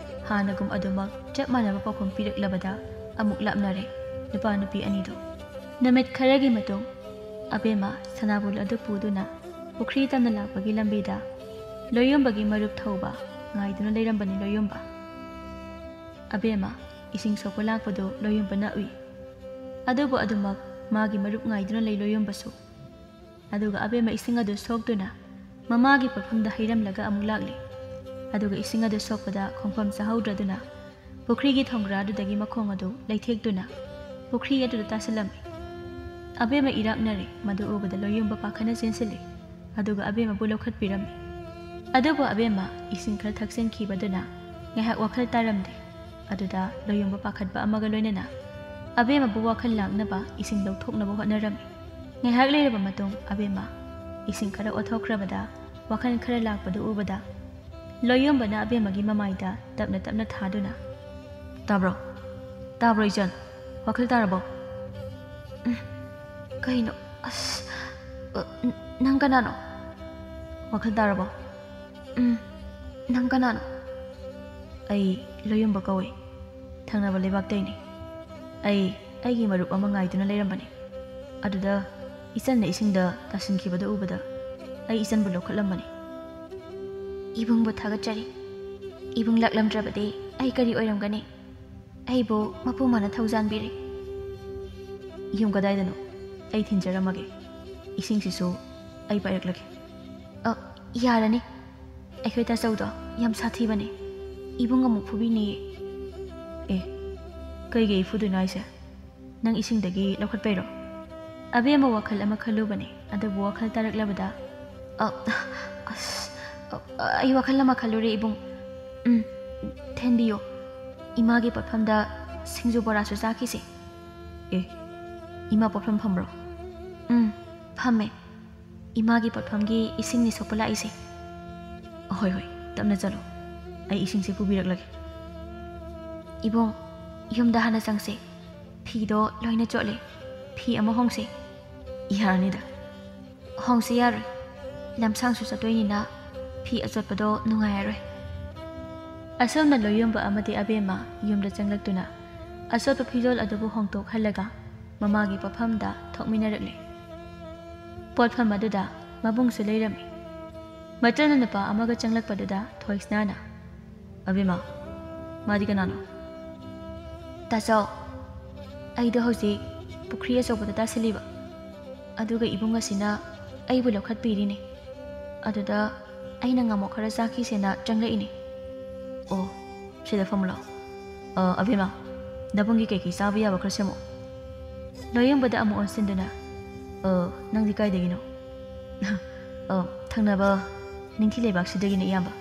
ꯍꯥꯟꯅꯒꯨꯝ ꯑꯗꯨꯃꯛ ꯆꯞ ꯃꯥꯟꯅꯕ ꯄꯥꯎꯈꯨꯝ ꯄꯤꯔꯛꯂꯕꯗ ꯑꯃꯨꯛ ꯂꯥꯞꯅꯔꯦ ꯅꯨꯄꯥ ꯅꯨꯄꯤ ꯑꯅꯤꯗꯨ꯫ ꯅꯨꯃꯤꯠ ꯈꯔꯒꯤ ꯃꯇꯨꯡ ꯑꯕꯦꯝꯃ ꯁꯅꯥꯕꯨꯜ ꯑꯗꯨ ꯄꯨꯗꯨꯅ ꯄꯨꯈ꯭ꯔꯤ ꯇꯝꯅ ꯂꯥꯛꯄꯒꯤ ꯂꯝꯕꯤꯗ ꯂꯣꯌꯨꯝꯕꯒꯤ ꯃꯔꯨꯞ ꯊꯧꯕ ꯉꯥꯏꯗꯨꯅ ꯂꯩꯔꯝꯕꯅꯤ ꯂꯣꯌꯨꯝꯕ꯫ ꯑꯕꯦꯝꯃ ꯏꯁꯤꯡ ꯁꯣꯛꯄ ꯂꯥꯛꯄꯗꯨ ꯂꯣꯌꯨꯝꯕꯅ ꯎꯏ꯫ ꯑꯗꯨꯕꯨ ꯑꯗꯨꯃꯛ ꯃꯥꯒꯤ ꯃꯔꯨꯞ ꯉꯥꯏꯗꯨꯅ ꯂꯩ ꯂꯣꯌꯨꯝꯕꯁꯨ꯫ ꯑꯗꯨꯒ ꯑꯕꯦꯝꯃ ꯏꯁꯤꯡ ꯑꯗꯨ ꯁꯣꯛꯇꯨꯅ ꯃꯃꯥꯒꯤ ꯄꯣꯠꯐꯝꯗ ꯍꯩꯔꯝꯂꯒ ꯑꯃꯨꯛ ꯂꯥꯛꯂꯤ꯫ ꯑꯗꯨꯒ ꯏꯁꯤꯡ ꯑꯗꯨ ꯁꯣꯛꯄꯗ ꯈꯣꯡꯐꯝ ꯆꯥꯍꯧꯗ꯭ꯔꯗꯨꯅ ꯄꯨꯈ꯭ꯔꯤꯒꯤ ꯊꯣꯡꯒ꯭ꯔꯥꯗꯨꯗꯒꯤ ꯃꯈꯣꯡ ꯑꯗꯨ ꯂꯩꯊꯦꯛꯇꯨꯅ ꯄꯨꯈ꯭ꯔꯤ ꯑꯗꯨꯗ ꯇꯥꯁꯤꯜꯂꯝꯃꯤ꯫ ꯑꯕꯦꯝꯃ ꯏꯔꯥꯛꯅꯔꯦ꯫ ꯃꯗꯨ ꯎꯕꯗ ꯂꯣꯌꯨꯝꯕ ꯄꯥꯈꯠꯅ ꯆꯦꯟꯁꯤꯜꯂꯤ꯫ ꯑꯗꯨꯒ ꯑꯕꯦꯝꯃꯕꯨ ꯂꯧꯈꯠꯄꯤꯔꯝꯃꯤ꯫ ꯑꯗꯨꯕꯨ ꯑꯕꯦꯝꯃ ꯏꯁꯤꯡ ꯈꯔ ꯊꯛꯆꯤꯟꯈꯤꯕꯗꯨꯅ ꯉꯥꯏꯍꯥꯛ ꯋꯥꯈꯜ ꯇꯥꯔꯝꯗꯦ꯫ ꯑꯗꯨꯗ ꯂꯣꯌꯨꯝꯕ ꯄꯥꯈꯠꯄ ꯑꯃꯒ ꯂꯣꯏꯅꯅ ꯑꯕꯦꯝꯃꯕꯨ ꯋꯥꯈꯜ ꯂꯥꯡꯅꯕ ꯏꯁꯤꯡ ꯂꯧꯊꯣꯛꯅꯕ ꯍꯣꯠꯅꯔꯝꯃꯤ꯫ ꯉꯥꯏꯍꯥꯛ ꯂꯩꯔꯕ ꯃꯇꯨꯡ ꯑꯕꯦꯝꯃ ꯏꯁꯤꯡ ꯈꯔ ꯑꯣꯠꯊꯣꯛꯈ꯭ꯔꯕꯗ ꯋꯥꯈꯜ ꯈꯔ ꯂꯥꯛꯄꯗꯨ ꯎꯕꯗ ꯂꯣꯌꯣꯝꯕꯅ ꯑꯕꯦꯝꯃꯒꯤ ꯃꯃꯥꯏꯗ ꯇꯞꯅ ꯇꯞꯅ ꯊꯥꯗꯨꯅ, "ꯇꯥꯕ꯭ꯔꯣ? ꯇꯥꯕ꯭ꯔꯣ ꯏꯆꯟ? ꯋꯥꯈꯜ ꯇꯥꯔꯕꯣ?" "ꯎꯝ, ꯀꯩꯅꯣ? ꯑꯁ, ꯑ, ꯅ-, ꯅꯪ ꯀꯅꯥꯅꯣ? ꯋꯥꯈꯜ ꯇꯥꯔꯕꯣ?" "ꯎꯝ, ꯅꯪ ꯀꯅꯥꯅꯣ?" "ꯑꯩ ꯂꯣꯌꯣꯝꯕ ꯀꯧꯏ꯫ ꯊꯪꯅꯕ ꯂꯩꯕꯥꯛꯇꯩꯅꯤ꯫ ꯑꯩ ꯑꯩꯒꯤ ꯃꯔꯨꯞ ꯑꯃ ꯉꯥꯏꯗꯨꯅ ꯂꯩꯔꯝꯕꯅꯤ꯫ ꯑꯗꯨꯗ ꯏꯆꯟꯅ ꯏꯁꯤꯡꯗ ꯇꯥꯁꯤꯟꯈꯤꯕꯗꯨ ꯎꯕꯗ ꯑꯩ ꯏꯆꯟꯕꯨ ꯂꯧꯈꯠꯂꯝꯕꯅꯤ꯫" "ꯏꯕꯨꯡꯕꯨ ꯊꯥꯒꯠꯆꯔꯤ꯫ ꯏꯕꯨꯡ ꯂꯥꯛꯂꯝꯗ꯭ꯔꯕꯗꯤ ꯑꯩ ꯀꯔꯤ ꯑꯣꯏꯔꯝꯒꯅꯤ? ꯑꯩꯕꯨ ꯃꯄꯨ ꯃꯥꯅ ꯊꯧꯖꯥꯟꯕꯤꯔꯦ꯫" "ꯌꯨꯝ ꯀꯗꯥꯏꯗꯅꯣ? ꯑꯩ ꯊꯤꯟꯖꯔꯝꯃꯒꯦ꯫ ꯏꯁꯤꯡꯁꯤꯁꯨ ꯑꯩ ꯄꯥꯏꯔꯛꯂꯒꯦ꯫" "ꯑ, ꯌꯥꯔꯅꯤ꯫ ꯑꯩꯈꯣꯏ ꯇꯥꯆꯧꯗꯣ ꯌꯥꯝ ꯁꯥꯊꯤꯕꯅꯦ꯫ ꯏꯕꯨꯡ ꯑꯃꯨꯛ ꯐꯨꯕꯤꯅꯤꯌꯦ꯫" "ꯑꯦ, ꯀꯩꯒꯤ ꯑꯩ ꯐꯨꯗꯣꯏꯅꯣ ꯍꯥꯏꯁꯦ? ꯅꯪ ꯏꯁꯤꯡꯗꯒꯤ ꯂꯧꯈꯠꯄꯩꯔꯣ?" ꯑꯕꯦꯝꯃ ꯋꯥꯈꯜ ꯑꯃ ꯈꯜꯂꯨꯕꯅꯦ, ꯑꯗꯨꯕꯨ ꯋꯥꯈꯜ ꯇꯥꯔꯛꯂꯕꯗ, "ꯑ, ꯑꯁ, ꯑ, ꯑꯩ ꯋꯥꯈꯜ ꯑꯃ ꯈꯜꯂꯨꯔꯦ ꯏꯕꯨꯡ꯫ ꯎꯝ, ꯊꯦꯟꯕꯤꯌꯨ꯫ ꯏꯃꯥꯒꯤ ꯄꯣꯠꯐꯝꯗ ꯁꯤꯡꯖꯨ ꯕꯣꯔꯥꯁꯨ ꯆꯥꯈꯤꯁꯦ꯫ ꯑꯦ, ꯏꯃꯥ ꯄꯣꯠꯐꯝ ꯐꯝꯕ꯭ꯔꯣ? ꯎꯝ, ꯐꯝꯃꯦ꯫ ꯏꯃꯥꯒꯤ ꯄꯣꯠꯐꯝꯒꯤ ꯏꯁꯤꯡꯅꯤ ꯁꯣꯛꯄ ꯂꯥꯛꯏꯁꯦ꯫ ꯍꯣꯏ, ꯍꯣꯏ, ꯇꯞꯅ ꯆꯠꯂꯣ꯫ ꯑꯩ ꯏꯁꯤꯡꯁꯦ ꯄꯨꯕꯤꯔꯛꯂꯒꯦ꯫ ꯏꯕꯨꯡ, ꯌꯨꯝꯗ ꯍꯥꯟꯅ ꯆꯪꯁꯦ꯫ ꯐꯤꯗꯣ ꯂꯣꯏꯅ ꯆꯣꯠꯂꯦ꯫ ꯐꯤ ꯑꯃ ꯍꯣꯡꯁꯦ꯫ ꯌꯥꯔꯅꯤꯗ꯫ ꯍꯣꯡꯁꯦ ꯌꯥꯔꯣꯏ꯫ ꯂꯝꯁꯥꯡꯁꯨ ꯆꯠꯇꯣꯏꯅꯤꯅ ꯐꯤ ꯑꯆꯣꯠꯄꯗꯣ ꯅꯨꯡꯉꯥꯏꯔꯔꯣꯏ꯫ ꯑꯁꯨꯝꯅ ꯂꯣꯏꯌꯣꯟꯕ ꯑꯃꯗꯤ ꯑꯕꯦꯝꯃ ꯌꯨꯝꯗ ꯆꯪꯂꯛꯇꯨꯅ ꯑꯆꯣꯠꯄ ꯐꯤꯖꯣꯜ ꯑꯗꯨꯕꯨ ꯍꯣꯡꯗꯣꯛꯍꯜꯂꯒ ꯃꯃꯥꯒꯤ ꯄꯣꯠꯐꯝꯗ ꯊꯣꯛꯃꯤꯟꯅꯔꯛꯂꯦ꯫ ꯄꯣꯠꯐꯝ ꯑꯗꯨꯗ ꯃꯕꯨꯡꯁꯨ ꯂꯩꯔꯝꯃꯤ꯫ ꯃꯆꯟꯅ ꯅꯨꯄꯥ ꯑꯃꯒ ꯆꯪꯂꯛꯄꯗꯨꯗ ꯊꯣꯏꯁꯅꯥꯅ, "ꯑꯕꯦꯝꯃ, ꯃꯥꯗꯤ ꯀꯅꯥꯅꯣ?" "ꯇꯥꯆꯧ, ꯑꯩꯗꯣ ꯍꯧꯖꯤꯛ ꯄꯨꯈ꯭ꯔꯤ ꯑꯆꯧꯕꯗ ꯇꯥꯁꯤꯜꯂꯤꯕ, ꯑꯗꯨꯒ ꯏꯕꯨꯡ ꯑꯁꯤꯅ ꯑꯩꯕꯨ ꯂꯧꯈꯠꯄꯤꯔꯤꯅꯦ꯫ ꯑꯗꯨꯗ ꯑꯩꯅ ꯉꯥꯃꯣꯛ ꯈꯔ ꯆꯥꯈꯤꯁꯦꯅ ꯆꯪꯂꯛꯏꯅꯦ꯫" "ꯑꯣ, ꯁꯤꯗ ꯐꯝꯃꯨ ꯂꯥꯎ꯫ ꯑ, ꯑꯕꯦꯝꯃ, ꯅꯕꯨꯡꯒꯤ ꯀꯩꯀꯩ ꯆꯥꯕ ꯌꯥꯕ ꯈꯔ ꯁꯦꯝꯃꯛꯑꯣ꯫" ꯂꯣꯏꯌꯦꯡꯕꯗ ꯑꯃꯨꯛ ꯑꯣꯟꯁꯤꯟꯗꯨꯅ, "ꯑ, ꯅꯪꯗꯤ ꯀꯥꯏꯗꯒꯤꯅꯣ?" "ꯑ, ꯊꯪꯅꯕ ꯅꯤꯡꯊꯤ ꯂꯩꯕꯥꯛꯁꯤꯗꯒꯤꯅꯦ, ꯏꯌꯥꯝꯕ꯫"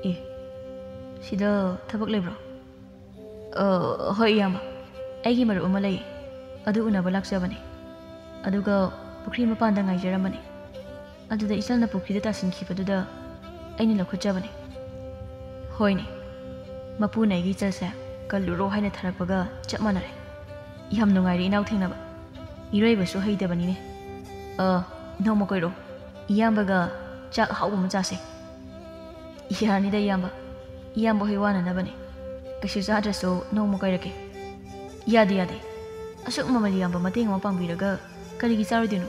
"ꯑꯦ, ꯁꯤꯗ ꯊꯕꯛ ꯂꯩꯕ꯭ꯔꯣ?" "ꯑ, ꯍꯣꯏ, ꯏꯌꯥꯝꯕ, ꯑꯩꯒꯤ ꯃꯔꯨꯞ ꯑꯃ ꯂꯩꯌꯦ, ꯑꯗꯨ ꯎꯅꯕ ꯂꯥꯛꯆꯕꯅꯦ꯫ ꯑꯗꯨꯒ ꯄꯨꯈ꯭ꯔꯤ ꯃꯄꯥꯟꯗ ꯉꯥꯏꯖꯔꯝꯕꯅꯦ꯫ ꯑꯗꯨꯗ ꯏꯆꯜꯅ ꯄꯨꯈ꯭ꯔꯤꯗ ꯇꯥꯁꯤꯟꯈꯤꯕꯗꯨꯗ ꯑꯩꯅ ꯂꯧꯈꯠꯆꯕꯅꯦ꯫" "ꯍꯣꯏꯅꯦ, ꯃꯄꯨꯅ ꯑꯩꯒꯤ ꯏꯆꯜꯁꯦ ꯀꯜꯂꯨꯔꯣ ꯍꯥꯏꯅ ꯊꯥꯔꯛꯄꯒ ꯆꯞ ꯃꯥꯟꯅꯔꯦ꯫ ꯌꯥꯝ ꯅꯨꯡꯉꯥꯏꯔꯦ ꯏꯅꯥꯎ ꯊꯦꯡꯅꯕ꯫ ꯏꯔꯣꯏꯕꯁꯨ ꯍꯩꯇꯕꯅꯤꯅꯦ꯫ ꯑ, ꯅꯣꯡꯃ ꯀꯣꯏꯔꯣ, ꯏꯌꯥꯝꯕꯒ ꯆꯥꯛ ꯑꯍꯥꯎꯕ ꯑꯃ ꯆꯥꯁꯦ꯫" "ꯌꯥꯔꯅꯤꯗ ꯏꯌꯥꯝꯕ, ꯏꯌꯥꯝꯕ ꯍꯣꯏ ꯋꯥꯅꯅꯕꯅꯦ꯫ ꯀꯩꯁꯨ ꯆꯥꯗ꯭ꯔꯁꯨ ꯅꯣꯡꯃ ꯀꯣꯏꯔꯛꯀꯦ꯫" "ꯌꯥꯗꯦ, ꯌꯥꯗꯦ꯫ ꯑꯁꯨꯛ ꯃꯃꯜ ꯌꯥꯝꯕ ꯃꯇꯦꯡ ꯑꯃ ꯄꯥꯡꯕꯤꯔꯒ ꯀꯔꯤꯒꯤ ꯆꯥꯔꯣꯏꯗꯣꯏꯅꯣ?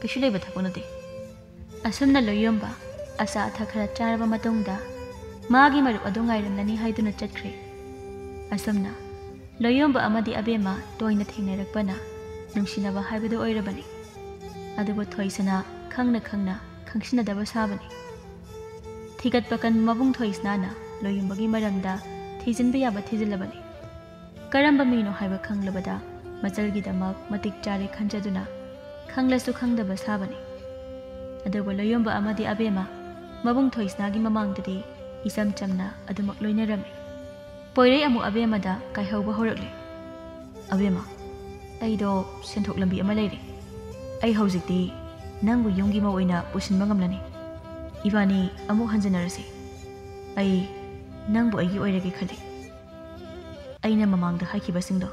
ꯀꯩꯁꯨ ꯂꯩꯕ ꯊꯕꯛ ꯅꯠꯇꯦ꯫" ꯑꯁꯨꯝꯅ ꯂꯣꯏꯌꯣꯟꯕ ꯑꯆꯥ ꯑꯊꯛ ꯈꯔ ꯆꯥꯔꯕ ꯃꯇꯨꯡꯗ ꯃꯥꯒꯤ ꯃꯔꯨꯞ ꯑꯗꯨ ꯉꯥꯏꯔꯝꯂꯅꯤ ꯍꯥꯏꯗꯨꯅ ꯆꯠꯈ꯭ꯔꯦ꯫ ꯑꯁꯨꯝꯅ ꯂꯣꯏꯌꯣꯟꯕ ꯑꯃꯗꯤ ꯑꯕꯦꯝꯃ ꯇꯣꯏꯅ ꯊꯦꯡꯅꯔꯛꯄꯅ ꯅꯨꯡꯁꯤꯅꯕ ꯍꯥꯏꯕꯗꯨ ꯑꯣꯏꯔꯕꯅꯤ꯫ ꯑꯗꯨꯕꯨ ꯊꯣꯏꯁꯅꯥ ꯈꯪꯅ ꯈꯪꯅ ꯈꯪꯁꯤꯟꯅꯗꯕ ꯁꯥꯕꯅꯤ꯫ ꯊꯤꯒꯠꯄ ꯀꯟꯕ ꯃꯕꯨꯡ ꯊꯣꯏꯁꯅꯥꯅ ꯂꯣꯏꯌꯣꯟꯕꯒꯤ ꯃꯔꯝꯗ ꯊꯤꯖꯤꯟꯕ ꯌꯥꯕ ꯊꯤꯖꯤꯜꯂꯕꯅꯤ꯫ ꯀꯔꯝꯕ ꯃꯤꯅꯣ ꯍꯥꯏꯕ ꯈꯪꯂꯕꯗ ꯃꯆꯜꯒꯤꯗꯃꯛ ꯃꯇꯤꯛ ꯆꯥꯔꯦ ꯈꯟꯖꯗꯨꯅ ꯈꯪꯂꯁꯨ ꯈꯪꯗꯕ ꯁꯥꯕꯅꯤ꯫ ꯑꯗꯨꯕꯨ ꯂꯣꯏꯌꯣꯟꯕ ꯑꯃꯗꯤ ꯑꯕꯦꯝꯃ ꯃꯕꯨꯡ ꯊꯣꯏꯁꯅꯥꯒꯤ ꯃꯃꯥꯡꯗꯗꯤ ꯏꯆꯝ ꯆꯝꯅ ꯑꯗꯨꯃꯛ ꯂꯣꯏꯅꯔꯝꯃꯤ꯫ ꯄꯣꯏꯔꯩ ꯑꯃꯨꯛ ꯑꯕꯦꯝꯃꯗ ꯀꯥꯏꯍꯧꯕ ꯍꯧꯔꯛꯂꯦ꯫ "ꯑꯕꯦꯝꯃ, ꯑꯩꯗꯣ ꯁꯦꯟꯊꯣꯛ ꯂꯝꯕꯤ ꯑꯃ ꯂꯩꯔꯦ꯫ ꯑꯩ ꯍꯧꯖꯤꯛꯇꯤ ꯅꯪꯕꯨ ꯌꯨꯝꯒꯤ ꯃꯧ ꯑꯣꯏꯅ ꯄꯨꯁꯤꯟꯕ ꯉꯝꯂꯅꯤ꯫ ꯏꯕꯥꯅꯤ ꯑꯃꯨꯛ ꯍꯟꯖꯤꯟꯅꯔꯁꯤ꯫ ꯑꯩ ꯅꯪꯕꯨ ꯑꯩꯒꯤ ꯑꯣꯏꯔꯒꯦ ꯈꯜꯂꯤ꯫ ꯑꯩꯅ ꯃꯃꯥꯡꯗ ꯍꯥꯏꯈꯤꯕꯁꯤꯡꯗꯣ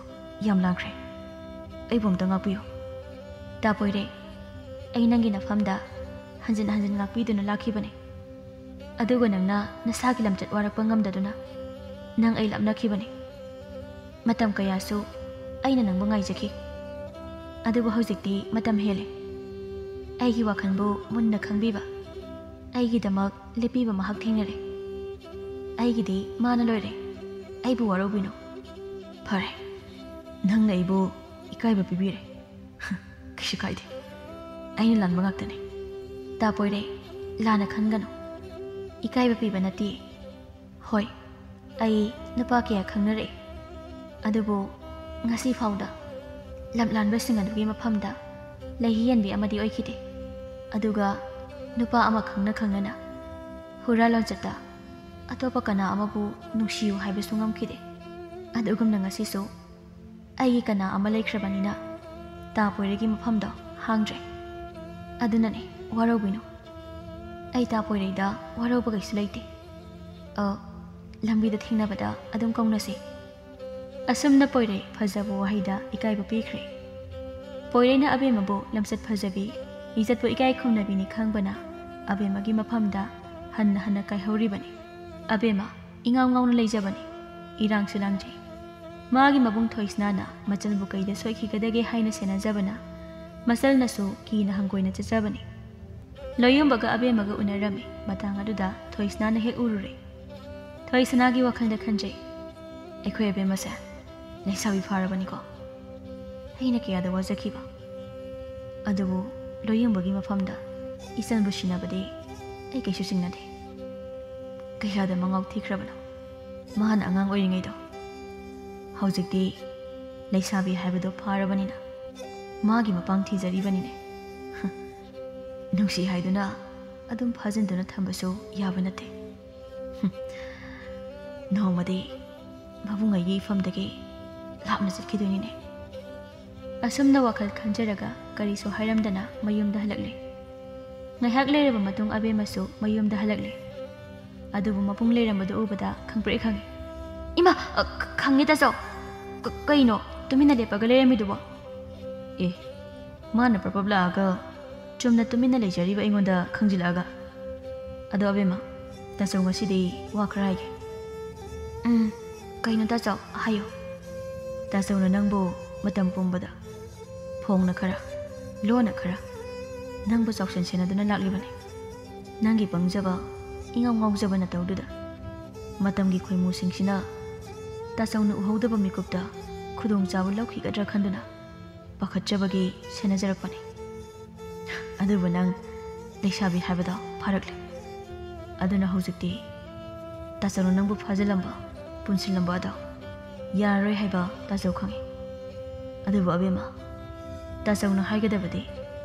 ꯌꯥꯝ ꯂꯥꯟꯈ꯭ꯔꯦ꯫ ꯑꯩꯕꯨ ꯑꯝꯇ ꯉꯥꯛꯄꯤꯌꯨ꯫ ꯇꯥ ꯄꯣꯏꯔꯩ, ꯑꯩ ꯅꯪꯒꯤ ꯅꯐꯝꯗ ꯍꯟꯖꯤꯟ ꯍꯟꯖꯤꯟ ꯉꯥꯛꯄꯤꯗꯨꯅ ꯂꯥꯛꯈꯤꯕꯅꯤ꯫ ꯑꯗꯨꯒ ꯅꯪꯅ ꯅꯁꯥꯒꯤ ꯂꯝꯆꯠ ꯋꯥꯔꯛꯄ ꯉꯝꯗꯗꯨꯅ ꯅꯪ ꯑꯩ ꯂꯥꯞꯅꯈꯤꯕꯅꯤ꯫ ꯃꯇꯝ ꯀꯌꯥꯁꯨ ꯑꯩꯅ ꯅꯪꯕꯨ ꯉꯥꯏꯖꯈꯤ꯫ ꯑꯗꯨꯕꯨ ꯍꯧꯖꯤꯛꯇꯤ ꯃꯇꯝ ꯍꯦꯜꯂꯦ꯫ ꯑꯩꯒꯤ ꯋꯥꯈꯜꯕꯨ ꯃꯨꯟꯅ ꯈꯪꯕꯤꯕ, ꯑꯩꯒꯤꯗꯃꯛ ꯂꯦꯞꯄꯤꯕ ꯃꯍꯥꯛ ꯊꯦꯡꯅꯔꯦ꯫ ꯑꯩꯒꯤꯗꯤ ꯃꯥꯅ ꯂꯣꯏꯔꯦ꯫ ꯑꯩꯕꯨ ꯋꯥꯔꯧꯕꯤꯅꯨ꯫" "ꯐꯔꯦ, ꯅꯪꯅ ꯑꯩꯕꯨ ꯏꯀꯥꯏꯕ ꯄꯤꯕꯤꯔꯦ꯫ ꯀꯩꯁꯨ ꯀꯥꯏꯗꯦ꯫ ꯑꯩꯅ ꯂꯥꯟꯕ ꯉꯥꯛꯇꯅꯤ꯫" "ꯇꯥ ꯄꯣꯏꯔꯩ, ꯂꯥꯟꯅ ꯈꯟꯒꯅꯨ꯫ ꯏꯀꯥꯏꯕ ꯄꯤꯕ ꯅꯠꯇꯦ꯫ ꯍꯣꯏ, ꯑꯩ ꯅꯨꯄꯥ ꯀꯌꯥ ꯈꯪꯅꯔꯛꯏ꯫ ꯑꯗꯨꯕꯨ ꯉꯁꯤ ꯐꯥꯎꯗ ꯂꯝꯂꯥꯟꯕꯁꯤꯡ ꯑꯗꯨꯒꯤ ꯃꯐꯝꯗ ꯂꯩꯍꯤ ꯌꯦꯟꯕꯤ ꯑꯃꯗꯤ ꯑꯣꯏꯈꯤꯗꯦ꯫ ꯑꯗꯨꯒ ꯅꯨꯄꯥ ꯑꯃ ꯈꯪꯅ ꯈꯪꯅꯅ ꯍꯨꯔꯥ ꯂꯣꯟꯆꯠꯇ ꯑꯇꯣꯞꯄ ꯀꯅꯥ ꯑꯃꯕꯨ ꯅꯨꯡꯁꯤꯌꯨ ꯍꯥꯏꯕꯁꯨ ꯉꯝꯈꯤꯗꯦ꯫ ꯑꯗꯨꯒꯨꯝꯅ ꯉꯁꯤꯁꯨ ꯑꯩꯒꯤ ꯀꯅꯥ ꯑꯃ ꯂꯩꯈ꯭ꯔꯕꯅꯤꯅ ꯇꯥ ꯄꯣꯏꯔꯩꯒꯤ ꯃꯐꯝꯗꯣ ꯍꯥꯡꯗ꯭ꯔꯦ꯫ ꯑꯗꯨꯅꯅꯦ, ꯋꯥꯔꯧꯕꯤꯅꯨ꯫ ꯑꯩ ꯇꯥ ꯄꯣꯏꯔꯩꯗ ꯋꯥꯔꯧꯕ ꯀꯩꯁꯨ ꯂꯩꯇꯦ꯫ ꯑ, ꯂꯝꯕꯤꯗ ꯊꯦꯡꯅꯕꯗ ꯑꯗꯨꯝ ꯀꯧꯅꯁꯤ꯫" ꯑꯁꯨꯝꯅ ꯄꯣꯏꯔꯩ ꯐꯖꯕ ꯋꯥꯍꯩꯗ ꯏꯀꯥꯏꯕ ꯄꯤꯈ꯭ꯔꯦ꯫ ꯄꯣꯏꯔꯩꯅ ꯑꯕꯦꯝꯃꯕꯨ ꯂꯝꯆꯠ ꯐꯖꯕꯤ, ꯏꯖꯠꯄꯨ ꯏꯀꯥꯏ ꯈꯨꯝꯅꯕꯤꯅꯤ ꯈꯪꯕꯅ ꯑꯕꯦꯝꯃꯒꯤ ꯃꯐꯝꯗ ꯍꯟꯅ ꯍꯟꯅ ꯀꯥꯏꯍꯧꯔꯤꯕꯅꯤ꯫ ꯑꯕꯦꯝꯃ ꯏꯉꯥꯎ ꯉꯥꯎꯅ ꯂꯩꯖꯕꯅꯤ꯫ ꯏꯔꯥꯡꯁꯨ ꯂꯥꯡꯖꯩ꯫ ꯃꯥꯒꯤ ꯃꯕꯨꯡ ꯊꯣꯏꯁꯅꯥꯅ ꯃꯆꯟꯕꯨ ꯀꯩꯗ ꯁꯣꯏꯈꯤꯒꯗꯒꯦ ꯍꯥꯏꯅ ꯁꯦꯟꯅꯖꯕꯅ ꯃꯆꯜꯅꯁꯨ ꯀꯤꯅ ꯍꯪꯒꯣꯏꯅ ꯆꯠꯆꯕꯅꯤ꯫ ꯂꯣꯌꯨꯝꯕꯒ ꯑꯕꯦꯝꯃꯒ ꯎꯅꯔꯝꯃꯤ꯫ ꯃꯇꯥꯡ ꯑꯗꯨꯗ ꯊꯣꯏꯁꯅꯥꯅ ꯍꯦꯛ ꯎꯔꯨꯔꯦ꯫ ꯊꯣꯏꯁꯅꯥꯒꯤ ꯋꯥꯈꯜꯗ ꯈꯟꯖꯩ, "ꯑꯩꯈꯣꯏ ꯑꯕꯦꯝꯃꯁꯦ ꯂꯩꯁꯥꯕꯤ ꯐꯥꯔꯕꯅꯤꯀꯣ꯫ ꯑꯩꯅ ꯀꯌꯥꯗ ꯋꯥꯖꯈꯤꯕ꯫ ꯑꯗꯨꯕꯨ ꯂꯣꯌꯨꯝꯕꯒꯤ ꯃꯐꯝꯗ ꯏꯆꯟꯕꯨ ꯁꯤꯟꯅꯕꯗꯤ ꯑꯩ ꯀꯩꯁꯨ ꯆꯤꯡꯅꯗꯦ꯫ ꯀꯌꯥꯗ ꯃꯉꯥꯎ ꯊꯤꯈ꯭ꯔꯕꯅꯣ ꯃꯍꯥꯛꯅ ꯑꯉꯥꯡ ꯑꯣꯏꯔꯤꯉꯩꯗꯣ꯫ ꯍꯧꯖꯤꯛꯇꯤ ꯂꯩꯁꯥꯕꯤ ꯍꯥꯏꯕꯗꯣ ꯐꯥꯔꯕꯅꯤꯅ ꯃꯥꯒꯤ ꯃꯄꯥꯡ ꯊꯤꯖꯔꯤꯕꯅꯤꯅꯦ꯫ ꯅꯨꯡꯁꯤ ꯍꯥꯏꯗꯨꯅ ꯑꯗꯨꯝ ꯐꯥꯖꯤꯟꯗꯨꯅ ꯊꯝꯕꯁꯨ ꯌꯥꯕ ꯅꯠꯇꯦ꯫ ꯅꯣꯡꯃꯗꯤ ꯃꯕꯨꯡꯉꯩꯒꯤ ꯏꯐꯝꯗꯒꯤ ꯂꯥꯞꯅ ꯆꯠꯈꯤꯗꯣꯏꯅꯤꯅꯦ꯫ ꯑꯁꯨꯝꯅ ꯋꯥꯈꯜ ꯈꯟꯖꯔꯒ ꯀꯔꯤꯁꯨ ꯍꯥꯏꯔꯝꯗꯅ ꯃꯌꯨꯝꯗ ꯍꯜꯂꯛꯂꯦ꯫ ꯉꯥꯏꯍꯥꯛ ꯂꯩꯔꯕ ꯃꯇꯨꯡ ꯑꯕꯦꯝꯃꯁꯨ ꯃꯌꯨꯝꯗ ꯍꯜꯂꯛꯂꯦ꯫ ꯑꯗꯨꯕꯨ ꯃꯕꯨꯡ ꯂꯩꯔꯝꯕꯗꯨ ꯎꯕꯗ ꯈꯪꯄ꯭ꯔꯦꯛ ꯈꯪꯉꯤ꯫ "ꯏꯃꯥ, ꯑ, ꯈ-, ꯈꯪꯉꯦ ꯇꯥꯆꯧ꯫ ꯀ-, ꯀꯩꯅꯣ ꯇꯨꯃꯤꯟꯅ ꯂꯦꯞꯄꯒ ꯂꯩꯔꯝꯃꯤꯗꯨꯕꯣ?" "ꯑꯦ, ꯃꯥꯅ ꯄ꯭ꯔꯞ ꯄ꯭ꯔꯞ ꯂꯥꯛꯑꯒ ꯆꯨꯝꯅ ꯇꯨꯃꯤꯟꯅ ꯂꯩꯖꯔꯤꯕ ꯑꯩꯉꯣꯟꯗ ꯈꯪꯖꯤꯜꯂꯛꯑꯒ꯫ ꯑꯗꯣ ꯑꯕꯦꯝꯃ, ꯇꯥꯆꯧ ꯉꯁꯤꯗꯤ ꯋꯥ ꯈꯔ ꯍꯥꯏꯒꯦ꯫" "ꯎꯝ, ꯀꯩꯅꯣ ꯇꯥꯆꯧ, ꯍꯥꯏꯌꯨ꯫" "ꯇꯥꯆꯧꯅ ꯅꯪꯕꯨ ꯃꯇꯝ ꯄꯨꯝꯕꯗ ꯐꯣꯡꯅ ꯈꯔ, ꯂꯣꯟꯅ ꯈꯔ ꯅꯪꯕꯨ ꯆꯥꯎꯁꯦꯟ ꯁꯦꯟꯅꯗꯨꯅ ꯂꯥꯛꯂꯤꯕꯅꯤ꯫ ꯅꯪꯒꯤ ꯄꯪꯖꯕ, ꯏꯉꯥꯎ ꯉꯥꯎꯖꯕ ꯅꯇꯧꯗꯨꯗ ꯃꯇꯝꯒꯤ ꯈꯣꯏꯃꯨꯁꯤꯡꯁꯤꯅ ꯇꯥꯆꯧꯅ ꯎꯍꯧꯗꯕ ꯃꯤꯀꯨꯞꯇ ꯈꯨꯗꯣꯡꯆꯥꯕ ꯂꯧꯈꯤꯒꯗ꯭ꯔꯥ ꯈꯟꯗꯨꯅ ꯄꯥꯈꯠꯆꯕꯒꯤ ꯁꯦꯟꯅꯖꯔꯛꯄꯅꯤ꯫ ꯑꯗꯨꯕꯨ ꯅꯪ ꯂꯩꯁꯥꯕꯤ ꯍꯥꯏꯕꯗꯣ ꯐꯥꯔꯛꯂꯦ꯫ ꯑꯗꯨꯅ ꯍꯧꯖꯤꯛꯇꯤ ꯇꯥꯆꯧꯅ ꯅꯪꯕꯨ ꯐꯥꯖꯤꯜꯂꯝꯕ, ꯄꯨꯟꯁꯤꯜꯂꯝꯕ ꯑꯗꯣ ꯌꯥꯔꯔꯣꯏ ꯍꯥꯏꯕ ꯇꯥꯆꯧ ꯈꯪꯉꯤ꯫ ꯑꯗꯨꯕꯨ ꯑꯕꯦꯝꯃ, ꯇꯥꯆꯧꯅ ꯍꯥꯏꯒꯗꯕꯗꯤ,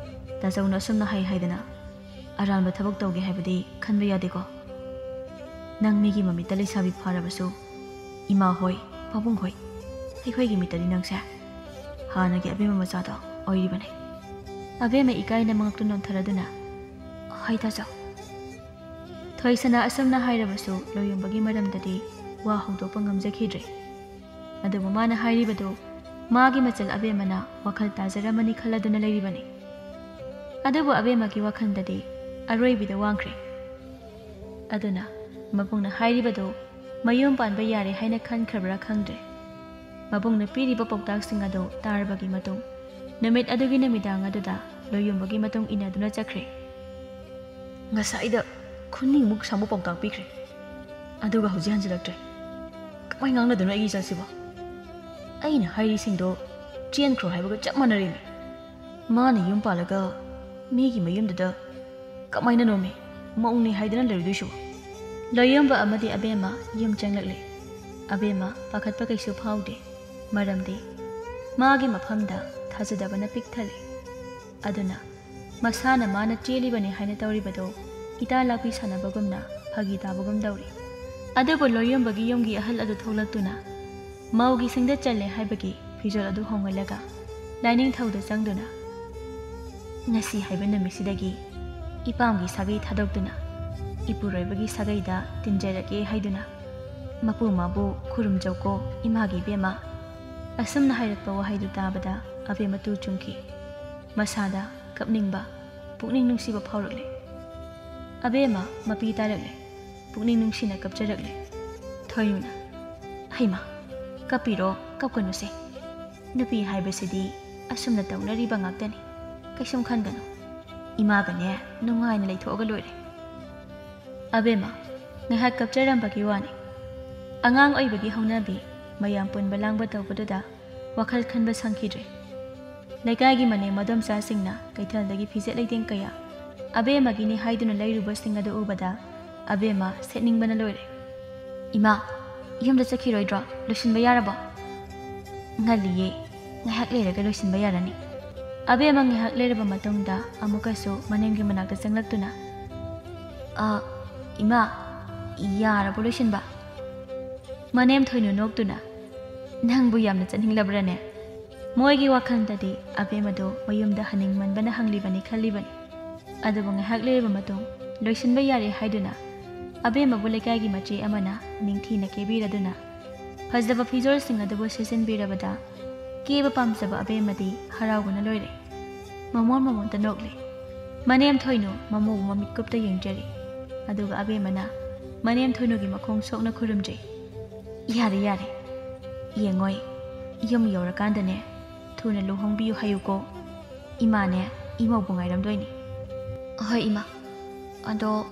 ꯇꯥꯆꯧꯅ ꯑꯁꯨꯝꯅ ꯍꯥꯏ ꯍꯥꯏꯗꯅ ꯑꯔꯥꯟꯕ ꯊꯕꯛ ꯇꯧꯒꯦ ꯍꯥꯏꯕꯗꯤ ꯈꯟꯕ ꯌꯥꯗꯦꯀꯣ꯫ ꯅꯪ ꯃꯤꯒꯤ ꯃꯃꯤꯠꯇ ꯂꯩꯁꯥꯕꯤ ꯐꯥꯔꯕꯁꯨ, ꯏꯃꯥ ꯍꯣꯏ, ꯄꯥꯕꯨꯡ ꯍꯣꯏ, ꯑꯩꯈꯣꯏꯒꯤ ꯃꯤꯠꯇꯗꯤ ꯅꯪꯁꯦ ꯍꯥꯟꯅꯒꯤ ꯑꯕꯦꯝꯃ ꯃꯆꯥꯗꯣ ꯑꯣꯏꯔꯤꯕꯅꯤ꯫" ꯑꯕꯦꯝꯃ ꯏꯀꯥꯏꯅ ꯃꯉꯛꯇꯨ ꯅꯣꯟꯊꯔꯗꯨꯅ, "ꯍꯣꯏ ꯇꯥꯆꯧ꯫" ꯊꯣꯏꯁꯅꯥ ꯑꯁꯨꯝꯅ ꯍꯥꯏꯔꯕꯁꯨ ꯂꯣꯌꯨꯝꯕꯒꯤ ꯃꯔꯝꯗꯗꯤ ꯋꯥ ꯍꯧꯗꯣꯛꯄ ꯉꯝꯖꯈꯤꯗ꯭ꯔꯦ꯫ ꯑꯗꯨꯕꯨ ꯃꯥꯅ ꯍꯥꯏꯔꯤꯕꯗꯨ ꯃꯥꯒꯤ ꯃꯆꯜ ꯑꯕꯦꯝꯃꯅ ꯋꯥꯈꯜ ꯇꯥꯖꯔꯝꯃꯅꯤ ꯈꯜꯂꯗꯨꯅ ꯂꯩꯔꯤꯕꯅꯤ꯫ ꯑꯗꯨꯕꯨ ꯑꯕꯦꯝꯃꯒꯤ ꯋꯥꯈꯜꯗꯗꯤ ꯑꯔꯣꯏꯕꯤꯗ ꯋꯥꯡꯈ꯭ꯔꯦ꯫ ꯑꯗꯨꯅ ꯃꯕꯨꯡꯅ ꯍꯥꯏꯔꯤꯕꯗꯨ ꯃꯌꯨꯝ ꯄꯥꯟꯕ ꯌꯥꯔꯦ ꯍꯥꯏꯅ ꯈꯟꯈ꯭ꯔꯕ꯭ꯔꯥ ꯈꯪꯗ꯭ꯔꯦ꯫ ꯃꯕꯨꯡꯅ ꯄꯤꯔꯤꯕ ꯄꯥꯎꯇꯥꯛꯁꯤꯡ ꯑꯗꯨ ꯇꯥꯔꯕꯒꯤ ꯃꯇꯨꯡ ꯅꯨꯃꯤꯠ ꯑꯗꯨꯒꯤ ꯅꯨꯃꯤꯗꯥꯡ ꯑꯗꯨꯗ ꯂꯣꯌꯨꯝꯕꯒꯤ ꯃꯇꯨꯡ ꯏꯟꯅꯗꯨꯅ ꯆꯠꯈ꯭ꯔꯦ꯫ ꯉꯁꯥꯏꯗ ꯈꯨꯅꯤꯡꯃꯨꯛ ꯁꯥꯡꯕ ꯄꯥꯎꯇꯥꯛ ꯄꯤꯈ꯭ꯔꯦ, ꯑꯗꯨꯒ ꯍꯧꯖꯤꯛ ꯍꯟꯖꯤꯜꯂꯛꯇ꯭ꯔꯦ꯫ ꯀꯃꯥꯏ ꯉꯥꯡꯅꯗꯣꯏꯅꯣ ꯑꯩꯒꯤ ꯏꯆꯥꯁꯤꯕꯣ? ꯑꯩꯅ ꯍꯥꯏꯔꯤꯁꯤꯡꯗꯣ ꯆꯦꯟꯈ꯭ꯔꯣ ꯍꯥꯏꯕꯒ ꯆꯞ ꯃꯥꯟꯅꯔꯦꯃꯤ꯫ ꯃꯥꯅ ꯌꯨꯝ ꯄꯥꯜꯂꯒ ꯃꯤꯒꯤ ꯃꯌꯨꯝꯗꯨꯗ ꯀꯃꯥꯏꯅꯅꯣꯃꯤ? ꯃꯧꯅꯤ ꯍꯥꯏꯗꯅ ꯂꯩꯔꯨꯗꯣꯏꯁꯤꯕꯣ? ꯂꯣꯌꯣꯝꯕ ꯑꯃꯗꯤ ꯑꯕꯦꯝꯃ ꯌꯨꯝ ꯆꯪꯂꯛꯂꯦ꯫ ꯑꯕꯦꯝꯃ ꯄꯥꯈꯠꯄ ꯀꯩꯁꯨ ꯐꯥꯎꯗꯦ, ꯃꯔꯝꯗꯤ ꯃꯥꯒꯤ ꯃꯐꯝꯗ ꯊꯥꯖꯗꯕꯅ ꯄꯤꯛ ꯊꯜꯂꯤ꯫ ꯑꯗꯨꯅ ꯃꯁꯥꯅ ꯃꯥꯅ ꯆꯦꯜꯂꯤꯕꯅꯤ ꯍꯥꯏꯅ ꯇꯧꯔꯤꯕꯗꯨ ꯏꯇꯥ ꯂꯥꯛꯄꯤ ꯁꯥꯟꯅꯕꯒꯨꯝꯅ ꯐꯥꯒꯤ ꯇꯥꯕꯒꯨꯝ ꯇꯧꯔꯤ꯫ ꯑꯗꯨꯕꯨ ꯂꯣꯏꯌꯣꯟꯕꯒꯤ ꯌꯨꯝꯒꯤ ꯑꯍꯜ ꯑꯗꯨ ꯊꯣꯛꯂꯛꯇꯨꯅ ꯃꯧꯒꯤ ꯁꯪꯗ ꯆꯜꯂꯦ ꯍꯥꯏꯕꯒꯤ ꯐꯤꯖꯣꯜ ꯑꯗꯨ ꯍꯣꯡꯍꯜꯂꯒ ꯂꯥꯏꯅꯤꯡꯊꯧꯗ ꯆꯪꯗꯨꯅ, "ꯉꯁꯤ ꯍꯥꯏꯕ ꯅꯨꯃꯤꯠꯁꯤꯗꯒꯤ ꯏꯄꯥꯝꯒꯤ ꯁꯥꯒꯩ ꯊꯥꯗꯣꯛꯇꯨꯅ ꯏꯄꯨꯔꯣꯏꯕꯒꯤ ꯁꯥꯒꯩꯗ ꯇꯤꯟꯖꯔꯒꯦ" ꯍꯥꯏꯗꯨꯅ, "ꯃꯄꯨ ꯃꯥꯕꯨ ꯈꯨꯔꯨꯝꯖꯧꯀꯣ ꯏꯃꯥꯒꯤ ꯏꯕꯦꯝꯃ"꯫ ꯑꯁꯨꯝꯅ ꯍꯥꯏꯔꯛꯄ ꯋꯥꯍꯩꯗꯨ ꯇꯥꯕꯗ ꯑꯕꯦꯝꯃ ꯇꯨ ꯆꯨꯡꯈꯤ꯫ ꯃꯁꯥꯗ ꯀꯞꯅꯤꯡꯕ, ꯄꯨꯛꯅꯤꯡ ꯅꯨꯡꯁꯤꯕ ꯐꯥꯎꯔꯛꯂꯦ꯫ ꯑꯕꯦꯝꯃ ꯃꯄꯤ ꯇꯥꯔꯛꯂꯦ꯫ ꯄꯨꯛꯅꯤꯡ ꯅꯨꯡꯁꯤꯅ ꯀꯞꯆꯔꯛꯂꯦ꯫ ꯊꯣꯏꯅꯨꯅ, "ꯍꯩꯃꯥ, ꯀꯞꯄꯤꯔꯣ, ꯀꯞꯀꯅꯨꯁꯦ꯫ ꯅꯨꯄꯤ ꯍꯥꯏꯕꯁꯤꯗꯤ ꯑꯁꯨꯝꯅ ꯇꯧꯅꯔꯤꯕ ꯉꯥꯛꯇꯅꯤ꯫ ꯀꯩꯁꯨꯝ ꯈꯟꯒꯅꯨ꯫ ꯏꯃꯥꯒꯅꯦ ꯅꯨꯡꯉꯥꯏꯅ ꯂꯩꯊꯣꯛꯑꯒ ꯂꯣꯏꯔꯦ"꯫ ꯑꯕꯦꯝꯃ ꯉꯥꯏꯍꯥꯛ ꯀꯞꯆꯔꯝꯕꯒꯤ ꯋꯥꯅꯤ꯫ ꯑꯉꯥꯡ ꯑꯣꯏꯕꯒꯤ ꯍꯧꯅꯕꯤ, ꯃꯌꯥꯝ ꯄꯨꯟꯕ ꯂꯥꯡꯕ ꯇꯧꯕꯗꯨꯗ ꯋꯥꯈꯜ ꯈꯟꯕ ꯁꯪꯈꯤꯗ꯭ꯔꯦ꯫ ꯂꯩꯀꯥꯏꯒꯤ ꯃꯅꯦꯝ ꯃꯗꯣꯝꯆꯥꯁꯤꯡꯅ ꯀꯩꯊꯦꯜꯗꯒꯤ ꯐꯤꯖꯦꯠ ꯂꯩꯇꯦꯡ ꯀꯌꯥ ꯑꯕꯦꯝꯃꯒꯤꯅꯤ ꯍꯥꯏꯗꯨꯅ ꯂꯩꯔꯨꯕꯁꯤꯡ ꯑꯗꯨ ꯎꯕꯗ ꯑꯕꯦꯝꯃ ꯁꯦꯠꯅꯤꯡꯕꯅ ꯂꯣꯏꯔꯦ꯫ "ꯏꯃꯥ, ꯌꯨꯝꯗ ꯆꯠꯈꯤꯔꯣꯏꯗ꯭ꯔꯣ? ꯂꯣꯏꯁꯤꯟꯕ ꯌꯥꯔꯕꯣ?" "ꯉꯜꯂꯤꯌꯦ, ꯉꯥꯏꯍꯥꯛ ꯂꯩꯔꯒ ꯂꯣꯏꯁꯤꯟꯕ ꯌꯥꯔꯅꯤ"꯫ ꯑꯕꯦꯝꯃ ꯉꯥꯏꯍꯥꯛ ꯂꯩꯔꯕ ꯃꯇꯨꯡꯗ ꯑꯃꯨꯛꯀꯁꯨ ꯃꯅꯦꯝꯒꯤ ꯃꯅꯥꯛꯇ ꯆꯪꯂꯛꯇꯨꯅ, "ꯑ, ꯏꯃꯥ, ꯌꯥꯔꯕꯣ ꯂꯣꯏꯁꯤꯟꯕ?" ꯃꯅꯦꯝ ꯊꯣꯏꯅꯨ ꯅꯣꯛꯇꯨꯅ, "ꯅꯪꯕꯨ ꯌꯥꯝꯅ ꯆꯠꯅꯤꯡꯂꯕ꯭ꯔꯅꯦ?" ꯃꯣꯏꯒꯤ ꯋꯥꯈꯜꯗꯗꯤ ꯑꯕꯦꯝꯃꯗꯨ ꯃꯌꯨꯝꯗ ꯍꯟꯅꯤꯡꯃꯟꯕꯅ ꯍꯪꯂꯤꯕꯅꯤ ꯈꯜꯂꯤꯕꯅꯤ꯫ ꯑꯗꯨꯕꯨ ꯉꯥꯏꯍꯥꯛ ꯂꯩꯔꯕ ꯃꯇꯨꯡ ꯂꯣꯏꯁꯤꯟꯕ ꯌꯥꯔꯦ ꯍꯥꯏꯗꯨꯅ ꯑꯕꯦꯝꯃꯕꯨ ꯂꯩꯀꯥꯏꯒꯤ ꯃꯆꯦ ꯑꯃꯅ ꯅꯤꯡꯊꯤꯅ ꯀꯦꯕꯤꯔꯗꯨꯅ ꯐꯖꯕ ꯐꯤꯖꯣꯜꯁꯤꯡ ꯑꯗꯨꯕꯨ ꯁꯦꯠꯆꯤꯟꯕꯤꯔꯕꯗ ꯀꯦꯕ ꯄꯥꯝꯖꯕ ꯑꯕꯦꯝꯃꯗꯤ ꯍꯔꯥꯎꯕꯅ ꯂꯣꯏꯔꯦ꯫ ꯃꯃꯣꯟ ꯃꯃꯣꯟꯇ ꯅꯣꯛꯂꯦ꯫ ꯃꯅꯦꯝ ꯊꯣꯏꯅꯨ ꯃꯃꯧꯕꯨ ꯃꯃꯤꯠ ꯀꯨꯞꯇ ꯌꯦꯡꯖꯔꯤ꯫ ꯑꯗꯨꯒ ꯑꯕꯦꯝꯃꯅ ꯃꯅꯦꯝ ꯊꯣꯏꯅꯨꯒꯤ ꯃꯈꯣꯡ ꯁꯣꯛꯅ ꯈꯨꯔꯨꯝꯖꯩ꯫ "ꯌꯥꯔꯦ, ꯌꯥꯔꯦ꯫ ꯌꯦꯡꯉꯣꯏ, ꯌꯨꯝ ꯌꯧꯔꯀꯥꯟꯗꯅꯦ ꯊꯨꯅ ꯂꯨꯍꯣꯡꯕꯤꯌꯨ ꯍꯥꯏꯌꯨꯀꯣ꯫ ꯏꯃꯥꯅꯦ ꯏꯃꯧꯕꯨ ꯉꯥꯏꯔꯝꯗꯣꯏꯅꯤ"꯫ "ꯍꯣꯏ ꯏꯃꯥ꯫ ꯑꯗꯣ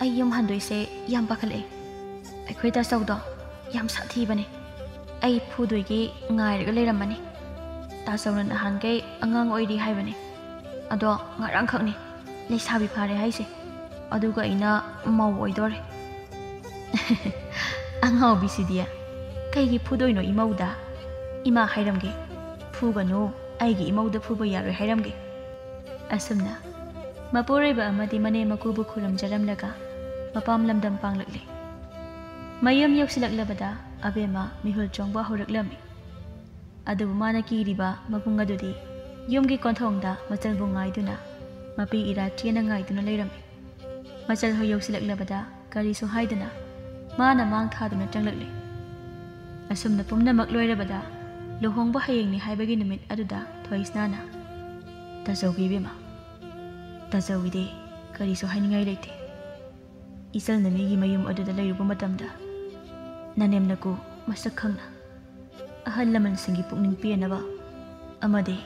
ꯑꯩ ꯌꯨꯝ ꯍꯟꯗꯣꯏꯁꯦ ꯌꯥꯝ ꯄꯥꯈꯠꯂꯛꯑꯦ꯫ ꯑꯩꯈꯣꯏ ꯇꯥꯆꯧꯗꯣ ꯌꯥꯝ ꯁꯥꯊꯤꯕꯅꯦ꯫ ꯑꯩ ꯐꯨꯗꯣꯏꯒꯤ ꯉꯥꯏꯔꯒ ꯂꯩꯔꯝꯃꯅꯤ꯫ ꯇꯥꯆꯧꯅ ꯅꯍꯥꯟꯈꯩ ꯑꯉꯥꯡ ꯑꯣꯏꯔꯤ ꯍꯥꯏꯕꯅꯦ꯫ ꯑꯗꯣ ꯉꯔꯥꯡꯈꯛꯅꯤ ꯂꯩꯁꯥꯕꯤ ꯐꯥꯔꯦ ꯍꯥꯏꯁꯦ꯫ ꯑꯗꯨꯒ ꯑꯩꯅ ꯃꯧ ꯑꯣꯏꯗꯣꯔꯦ"꯫ "ꯑꯉꯥꯎꯕꯤꯁꯤꯗꯤ꯫ ꯀꯩꯒꯤ ꯐꯨꯗꯣꯏꯅꯣ ꯏꯃꯧꯗ? ꯏꯃꯥ ꯍꯥꯏꯔꯝꯒꯦ꯫ ꯐꯨꯒꯅꯨ, ꯑꯩꯒꯤ ꯏꯃꯧꯗ ꯐꯨꯕ ꯌꯥꯔꯣꯏ ꯍꯥꯏꯔꯝꯒꯦ"꯫ ꯑꯁꯨꯝꯅ ꯃꯄꯨꯔꯣꯏꯕ ꯑꯃꯗꯤ ꯃꯅꯦꯝ ꯃꯀꯨꯕꯨ ꯈꯨꯔꯨꯝꯖꯔꯝꯂꯒ ꯃꯄꯥꯝ ꯂꯝꯗꯝ ꯄꯥꯡꯂꯛꯂꯦ꯫ ꯃꯌꯨꯝ ꯌꯧꯁꯤꯜꯂꯛꯂꯕꯗ ꯑꯕꯦꯝꯃ ꯃꯤꯍꯨꯜ ꯆꯣꯡꯕ ꯍꯧꯔꯛꯂꯝꯃꯤ꯫ ꯑꯗꯨꯕꯨ ꯃꯥꯅ ꯀꯤꯔꯤꯕ ꯃꯕꯨꯡ ꯑꯗꯨꯗꯤ ꯌꯨꯝꯒꯤ ꯀꯣꯟꯊꯣꯡꯗ ꯃꯆꯜꯕꯨ ꯉꯥꯏꯗꯨꯅ ꯃꯄꯤ ꯏꯔꯥ ꯆꯦꯟꯅ ꯉꯥꯏꯗꯨꯅ ꯂꯩꯔꯝꯃꯤ꯫ ꯃꯆꯜ ꯍꯣꯏ ꯌꯧꯁꯤꯜꯂꯛꯂꯕꯗ ꯀꯔꯤꯁꯨ ꯍꯥꯏꯗꯅ ꯃꯥꯅ ꯃꯥꯡ ꯊꯥꯗꯨꯅ ꯆꯪꯂꯛꯂꯦ꯫ ꯑꯁꯨꯝꯅ ꯄꯨꯝꯅꯃꯛ ꯂꯣꯏꯔꯕꯗ ꯂꯨꯍꯣꯡꯕ ꯍꯌꯦꯡꯅꯤ ꯍꯥꯏꯕꯒꯤ ꯅꯨꯃꯤꯠ ꯑꯗꯨꯗ ꯊꯣꯏꯁꯅꯥꯅ, "ꯇꯥꯖꯧꯒꯦ ꯏꯕꯦꯝꯃ, ꯇꯥꯖꯧꯒꯤꯗꯤ ꯀꯔꯤꯁꯨ ꯍꯥꯏꯅꯤꯡꯉꯥꯏ ꯂꯩꯇꯦ꯫ ꯏꯆꯜꯅ ꯃꯤꯒꯤ ꯃꯌꯨꯝ ꯑꯗꯨꯗ ꯂꯩꯔꯨꯕ ꯃꯇꯝꯗ ꯅꯅꯦꯝ ꯅꯀꯨ ꯃꯁꯛ ꯈꯪꯅ ꯑꯍꯜ ꯂꯃꯟꯁꯤꯡꯒꯤ ꯄꯨꯛꯅꯤꯡ ꯄꯦꯟꯅꯕ ꯑꯃꯗꯤ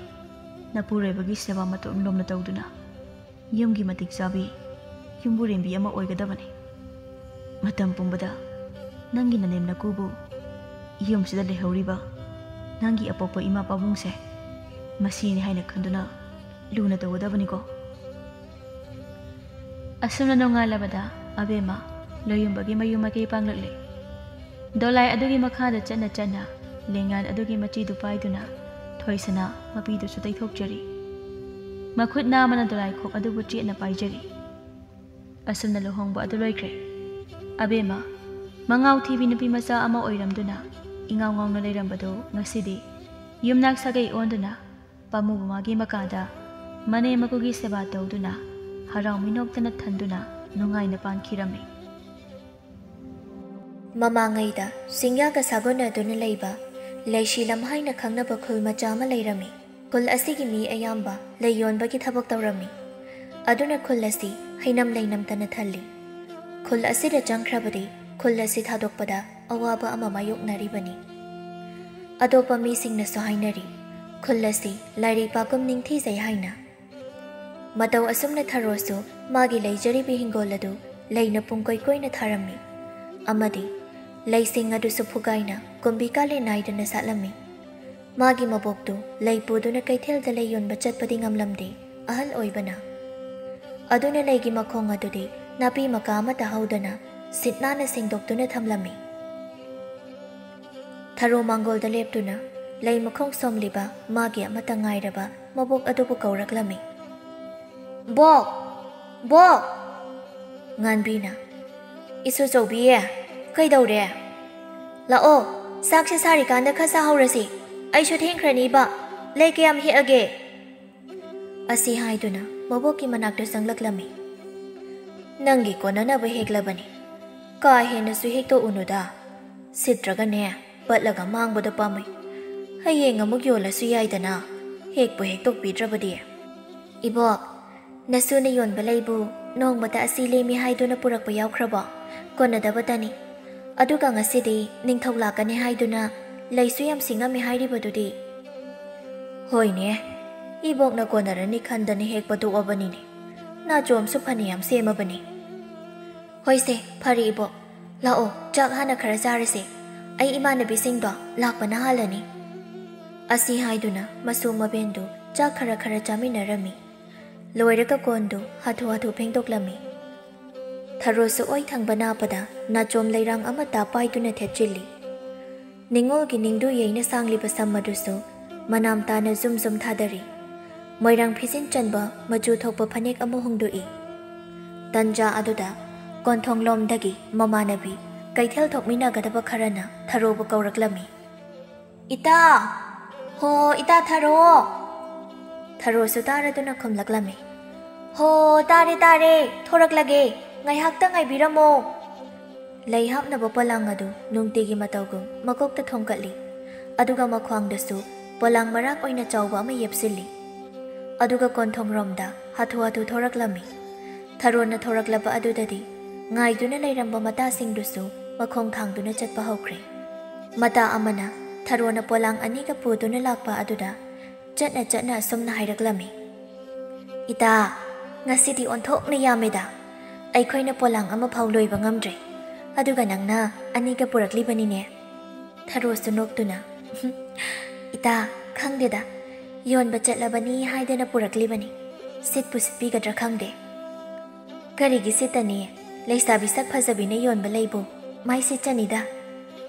ꯅꯄꯨꯔꯣꯏꯕꯒꯤ ꯁꯦꯕꯥ ꯃꯇꯣꯝ ꯂꯣꯝꯅ ꯇꯧꯗꯨꯅ ꯌꯨꯝꯒꯤ ꯃꯇꯤꯛ ꯆꯥꯕꯤ ꯌꯨꯝꯕꯨꯔꯦꯝꯕꯤ ꯑꯃ ꯑꯣꯏꯒꯗꯕꯅꯤ꯫ ꯃꯇꯝ ꯄꯨꯝꯕꯗ ꯅꯪꯒꯤ ꯅꯅꯦꯝ ꯅꯀꯨꯕꯨ ꯌꯨꯝꯁꯤꯗ ꯂꯩꯍꯧꯔꯤꯕ ꯅꯪꯒꯤ ꯑꯄꯣꯛꯄ ꯏꯃꯥ ꯄꯥꯕꯨꯡꯁꯦ ꯃꯁꯤꯅꯤ ꯍꯥꯏꯅ ꯈꯟꯗꯨꯅ ꯂꯨꯅ ꯇꯧꯒꯗꯕꯅꯤꯀꯣ"꯫ ꯑꯁꯨꯝꯅ ꯅꯣꯡꯉꯥꯜꯂꯕꯗ ꯑꯕꯦꯝꯃ ꯂꯣꯌꯨꯝꯕꯒꯤ ꯃꯌꯨꯝ ꯃꯥꯏꯀꯩ ꯄꯥꯡꯂꯛꯂꯦ꯫ ꯗꯣꯂꯥꯏ ꯑꯗꯨꯒꯤ ꯃꯈꯥꯗ ꯆꯠꯅ ꯆꯠꯅ ꯂꯦꯡꯌꯥꯟ ꯑꯗꯨꯒꯤ ꯃꯆꯤꯗꯨ ꯄꯥꯏꯗꯨꯅ ꯊꯣꯏꯁꯅꯥ ꯃꯄꯤꯗꯨꯁꯨ ꯇꯩꯊꯣꯛꯆꯔꯤ꯫ ꯃꯈꯨꯠ ꯅꯥꯝꯃꯅ ꯗꯣꯂꯥꯏꯈꯣꯛ ꯑꯗꯨꯕꯨ ꯆꯦꯠꯅ ꯄꯥꯏꯖꯔꯤ꯫ ꯑꯁꯨꯝꯅ ꯂꯨꯍꯣꯡꯕ ꯑꯗꯨ ꯂꯣꯏꯈ꯭ꯔꯦ꯫ ꯑꯕꯦꯝꯃ, ꯃꯉꯥꯎ ꯊꯤꯕꯤ ꯅꯨꯄꯤ ꯃꯆꯥ ꯑꯃ ꯑꯣꯏꯔꯝꯗꯨꯅ ꯏꯉꯥꯎ ꯉꯥꯎꯅ ꯂꯩꯔꯝꯕꯗꯨ ꯉꯁꯤꯗꯤ ꯌꯨꯝꯅꯥꯛ ꯁꯥꯒꯩ ꯑꯣꯟꯗꯨꯅ ꯄꯥꯃꯨꯕ ꯃꯥꯒꯤ ꯃꯀꯥꯗ ꯃꯅꯦꯝ ꯃꯀꯨꯒꯤ ꯁꯦꯕꯥ ꯇꯧꯗꯨꯅ ꯍꯔꯥꯎ ꯃꯤꯅꯣꯛꯇꯅ ꯊꯟꯗꯨꯅ ꯅꯨꯡꯉꯥꯏꯅ ꯄꯥꯟꯈꯤꯔꯝꯃꯤ꯫ ꯃꯃꯥꯡꯉꯩꯗ ꯆꯤꯡꯌꯥꯒ ꯁꯥꯒꯣꯟꯅꯗꯨꯅ ꯂꯩꯕ ꯂꯩꯁꯤꯂꯝ ꯍꯥꯏꯅ ꯈꯪꯅꯕ ꯈꯨꯜ ꯃꯆꯥ ꯑꯃ ꯂꯩꯔꯝꯃꯤ꯫ ꯈꯨꯜ ꯑꯁꯤꯒꯤ ꯃꯤ ꯑꯌꯥꯝꯕ ꯂꯩ ꯌꯣꯟꯕꯒꯤ ꯊꯕꯛ ꯇꯧꯔꯝꯃꯤ꯫ ꯑꯗꯨꯅ ꯈꯨꯜ ꯑꯁꯤ ꯍꯩꯅꯝ ꯂꯩꯅꯝꯇꯅ ꯊꯜꯂꯤ꯫ ꯈꯨꯜ ꯑꯁꯤꯗ ꯆꯪꯈ꯭ꯔꯕꯗꯤ ꯈꯨꯜ ꯑꯁꯤ ꯊꯥꯗꯣꯛꯄꯗ ꯑꯋꯥꯕ ꯑꯃ ꯃꯥꯌꯣꯛꯅꯔꯤꯕꯅꯤ꯫ ꯑꯇꯣꯞꯄ ꯃꯤꯁꯤꯡꯅꯁꯨ ꯍꯥꯏꯅꯔꯤ, ꯈꯨꯜ ꯑꯁꯤ ꯂꯥꯏꯔꯩ ꯄꯥꯛꯀꯨꯝ ꯅꯤꯡꯊꯤꯖꯩ ꯍꯥꯏꯅ꯫ ꯃꯇꯧ ꯑꯁꯨꯝꯅ ꯊꯔꯣꯁꯨ ꯃꯥꯒꯤ ꯂꯩꯖꯔꯤꯕ ꯍꯤꯡꯒꯣꯜ ꯑꯗꯨ ꯂꯩꯅ ꯄꯨꯡꯀꯣꯏ ꯀꯣꯏꯅ ꯊꯥꯔꯝꯃꯤ ꯑꯃꯗꯤ ꯂꯩꯁꯤꯡ ꯑꯗꯨꯁꯨ ꯐꯨꯒꯥꯏꯅ ꯀꯨꯝꯕꯤ ꯀꯥꯂꯦꯟ ꯅꯥꯏꯗꯅ ꯁꯥꯠꯂꯝꯃꯤ꯫ ꯃꯥꯒꯤ ꯃꯕꯣꯛꯇꯨ ꯂꯩ ꯄꯨꯗꯨꯅ ꯀꯩꯊꯦꯜꯗ ꯂꯩ ꯌꯣꯟꯕ ꯆꯠꯄꯗꯤ ꯉꯝꯂꯝꯗꯦ ꯑꯍꯜ ꯑꯣꯏꯕꯅ꯫ ꯑꯗꯨꯅ ꯂꯩꯒꯤ ꯃꯈꯣꯡ ꯑꯗꯨꯗꯤ ꯅꯥꯄꯤ ꯃꯀꯥ ꯑꯃꯠꯇ ꯍꯧꯗꯅ ꯁꯤꯠ ꯅꯥꯟꯅ ꯁꯦꯡꯗꯣꯛꯇꯨꯅ ꯊꯝꯂꯝꯃꯤ꯫ ꯊꯔꯣ ꯃꯥꯡꯒꯣꯜꯗ ꯂꯦꯞꯇꯨꯅ ꯂꯩ ꯃꯈꯣꯡ ꯁꯣꯝꯂꯤꯕ ꯃꯥꯒꯤ ꯑꯃꯠꯇ ꯉꯥꯏꯔꯕ ꯃꯕꯣꯛ ꯑꯗꯨꯕꯨ ꯀꯧꯔꯛꯂꯝꯃꯤ꯫ "ꯕꯣꯛ! ꯕꯣꯛ!" ꯉꯥꯟꯕꯤꯅ, "ꯏꯁꯨ ꯆꯧꯕꯤ, "ꯀꯩꯗꯧꯔꯦ? ꯂꯥꯛꯑꯣ, ꯆꯥꯛꯁꯦ ꯁꯥꯔꯤꯀꯥꯟꯗ ꯈꯔ ꯆꯥꯍꯧꯔꯁꯤ꯫ ꯑꯩꯁꯨ ꯊꯦꯡꯈ꯭ꯔꯅꯤꯕ꯫ ꯂꯩ ꯀꯌꯥꯝ ꯍꯦꯛꯑꯒꯦ?" ꯑꯁꯤ ꯍꯥꯏꯗꯨꯅ ꯃꯕꯣꯛꯀꯤ ꯃꯅꯥꯛꯇ ꯆꯪꯂꯛꯂꯝꯃꯤ꯫ "ꯅꯪꯒꯤ ꯀꯣꯟꯅꯅꯕ ꯍꯦꯛꯂꯕꯅꯤ꯫ ꯀꯥ ꯍꯦꯟꯅꯁꯨ ꯍꯦꯛꯇꯣꯛꯎꯅꯨꯗ꯫ ꯁꯤꯠꯇ꯭ꯔꯒꯅꯦ, ꯄꯠꯂꯒ ꯃꯥꯡꯕꯗꯣ ꯄꯥꯝꯃꯨꯏ꯫ ꯍꯌꯦꯡ ꯑꯃꯨꯛ ꯌꯣꯜꯂꯁꯨ ꯌꯥꯏꯗꯅ, ꯍꯦꯛꯄꯨ ꯍꯦꯛꯇꯣꯛꯄꯤꯗ꯭ꯔꯕꯗꯤ꯫" "ꯏꯕꯣꯛ, ꯅꯁꯨꯅ ꯌꯣꯟꯕ ꯂꯩꯕꯨ ꯅꯣꯡꯃꯇ ꯑꯁꯤ ꯂꯦꯝꯃꯤ ꯍꯥꯏꯗꯨꯅ ꯄꯨꯔꯛꯄ ꯌꯥꯎꯈ꯭ꯔꯕꯣ? ꯀꯣꯟꯅꯗꯕꯇꯅꯤ꯫ ꯑꯗꯨꯒ ꯉꯁꯤꯗꯤ ꯅꯤꯡꯊꯧ ꯂꯥꯛꯀꯅꯤ ꯍꯥꯏꯗꯨꯅ ꯂꯩꯁꯨ ꯌꯥꯝ ꯁꯤꯡꯉꯝꯃꯤ ꯍꯥꯏꯔꯤꯕꯗꯨꯗꯤ?" "ꯍꯣꯏꯅꯦ, ꯏꯕꯣꯛꯅ ꯀꯣꯟꯅꯔꯅꯤ ꯈꯟꯗꯅ ꯍꯦꯛꯄ ꯇꯣꯛꯑꯕꯅꯤꯅꯦ꯫ ꯅꯥꯆꯣꯝꯁꯨ ꯐꯅꯌꯥꯝ ꯁꯦꯝꯃꯕꯅꯤ꯫" "ꯍꯣꯏꯁꯦ, ꯐꯔꯦ ꯏꯕꯣꯛ꯫ ꯂꯥꯛꯑꯣ, ꯆꯥꯛ ꯍꯥꯟꯅ ꯈꯔ ꯆꯥꯔꯁꯦ꯫ ꯑꯩ ꯏꯃꯥꯟꯅꯕꯤꯁꯤꯡꯗꯣ ꯂꯥꯛꯄꯅ ꯍꯥꯜꯂꯅꯤ꯫" ꯑꯁꯤ ꯍꯥꯏꯗꯨꯅ ꯃꯁꯨ ꯃꯕꯦꯟꯗꯨ ꯆꯥꯛ ꯈꯔ ꯈꯔ ꯆꯥꯃꯤꯟꯅꯔꯝꯃꯤ꯫ ꯂꯣꯏꯔꯒ ꯀꯣꯟꯗꯨ ꯍꯥꯊꯨ ꯍꯥꯊꯨ ꯐꯦꯡꯗꯣꯛꯂꯝꯃꯤ꯫ ꯊꯔꯣꯁꯨ ꯑꯣꯏ ꯊꯪꯕ ꯅꯥꯞꯄꯗ ꯅꯥꯆꯣꯝ ꯂꯩꯔꯥꯡ ꯑꯃꯠꯇ ꯄꯥꯏꯗꯨꯅ ꯊꯦꯠꯆꯤꯜꯂꯤ꯫ ꯅꯤꯉꯣꯜꯒꯤ ꯅꯤꯡꯗꯨ ꯌꯩꯅ ꯁꯥꯡꯂꯤꯕ ꯁꯝ ꯑꯗꯨꯁꯨ ꯃꯅꯥꯝ ꯇꯥꯅ ꯖꯨꯝ ꯖꯨꯝ ꯊꯥꯗꯔꯤ꯫ ꯃꯣꯏꯔꯥꯡ ꯐꯤꯖꯤꯟ ꯆꯟꯕ ꯃꯆꯨ ꯊꯣꯛꯄ ꯐꯅꯦꯛ ꯑꯃ ꯍꯣꯡꯗꯣꯛꯏ꯫ ꯇꯟꯖꯥ ꯑꯗꯨꯗ ꯀꯣꯟꯊꯣꯡꯂꯣꯝꯗꯒꯤ ꯃꯃꯥꯟꯅꯕꯤ ꯀꯩꯊꯦꯜ ꯊꯣꯛꯃꯤꯟꯅꯒꯗꯕ ꯈꯔꯅ ꯊꯔꯣꯕꯨ ꯀꯧꯔꯛꯂꯝꯃꯤ꯫ "ꯏꯇꯥ! ꯍꯣ, ꯏꯇꯥ ꯊꯔꯣ!" ꯊꯔꯣꯁꯨ ꯇꯥꯔꯗꯨꯅ ꯈꯨꯝꯂꯛꯂꯝꯃꯤ꯫ "ꯍꯣ, ꯇꯥꯔꯦ, ꯇꯥꯔꯦ, ꯊꯣꯔꯛꯂꯒꯦ, ꯉꯥꯏꯍꯥꯛꯇ ꯉꯥꯏꯕꯤꯔꯝꯃꯣ꯫" ꯂꯩ ꯍꯥꯞꯅꯕ ꯄꯣꯂꯥꯡ ꯑꯗꯨ ꯅꯨꯡꯇꯤꯒꯤ ꯃꯇꯧꯒꯨꯝ ꯃꯀꯣꯛꯇ ꯊꯣꯡꯀꯠꯂꯤ, ꯑꯗꯨꯒ ꯃꯈ꯭ꯋꯥꯡꯗꯁꯨ ꯄꯣꯂꯥꯡ ꯃꯔꯥꯛ ꯑꯣꯏꯅ ꯆꯥꯎꯕ ꯑꯃ ꯌꯦꯞꯁꯤꯜꯂꯤ꯫ ꯑꯗꯨꯒ ꯀꯣꯟꯊꯣꯡꯔꯣꯝꯗ ꯍꯥꯊꯨ ꯍꯥꯊꯨ ꯊꯣꯔꯛꯂꯝꯃꯤ꯫ ꯊꯔꯣꯅ ꯊꯣꯔꯛꯂꯕ ꯑꯗꯨꯗꯗꯤ ꯉꯥꯏꯗꯨꯅ ꯂꯩꯔꯝꯕ ꯃꯇꯥꯁꯤꯡꯗꯨꯁꯨ ꯃꯈꯣꯡ ꯊꯥꯡꯗꯨꯅ ꯆꯠꯄ ꯍꯧꯈ꯭ꯔꯦ꯫ ꯃꯇꯥ ꯑꯃꯅ ꯊꯔꯣꯅ ꯄꯣꯂꯥꯡ ꯑꯅꯤꯒ ꯄꯨꯗꯨꯅ ꯂꯥꯛꯄ ꯑꯗꯨꯗ ꯆꯠꯅ ꯆꯠꯅ ꯑꯁꯨꯝꯅ ꯍꯥꯏꯔꯛꯂꯝꯃꯤ, "ꯏꯇꯥ, ꯉꯁꯤꯗꯤ ꯑꯣꯟꯊꯣꯛꯅ ꯌꯥꯝꯃꯦꯗ꯫ ꯑꯩꯈꯣꯏꯅ ꯄꯣꯂꯥꯡ ꯑꯃꯐꯥꯎ ꯂꯣꯏꯕ ꯉꯝꯗ꯭ꯔꯦ, ꯑꯗꯨꯒ ꯅꯪꯅ ꯑꯅꯤꯒ ꯄꯨꯔꯛꯂꯤꯕꯅꯤꯅꯦ?" ꯊꯔꯣꯁꯨ ꯅꯣꯛꯇꯨꯅ, "ꯏꯇꯥ, ꯈꯪꯗꯦꯗ, ꯌꯣꯟꯕ ꯆꯠꯂꯕꯅꯤ ꯍꯥꯏꯗꯅ ꯄꯨꯔꯛꯂꯤꯕꯅꯤ꯫ ꯁꯤꯠꯄꯨ ꯁꯤꯠꯄꯤꯒꯗ꯭ꯔꯥ ꯈꯪꯗꯦ꯫" "ꯀꯔꯤꯒꯤ ꯁꯤꯠꯇꯅꯤ? ꯂꯩꯁꯥꯕꯤ ꯁꯛ ꯐꯖꯕꯤꯅ ꯌꯣꯟꯕ ꯂꯩꯕꯨ ꯃꯥꯏ ꯁꯤꯠꯆꯅꯤꯗ꯫"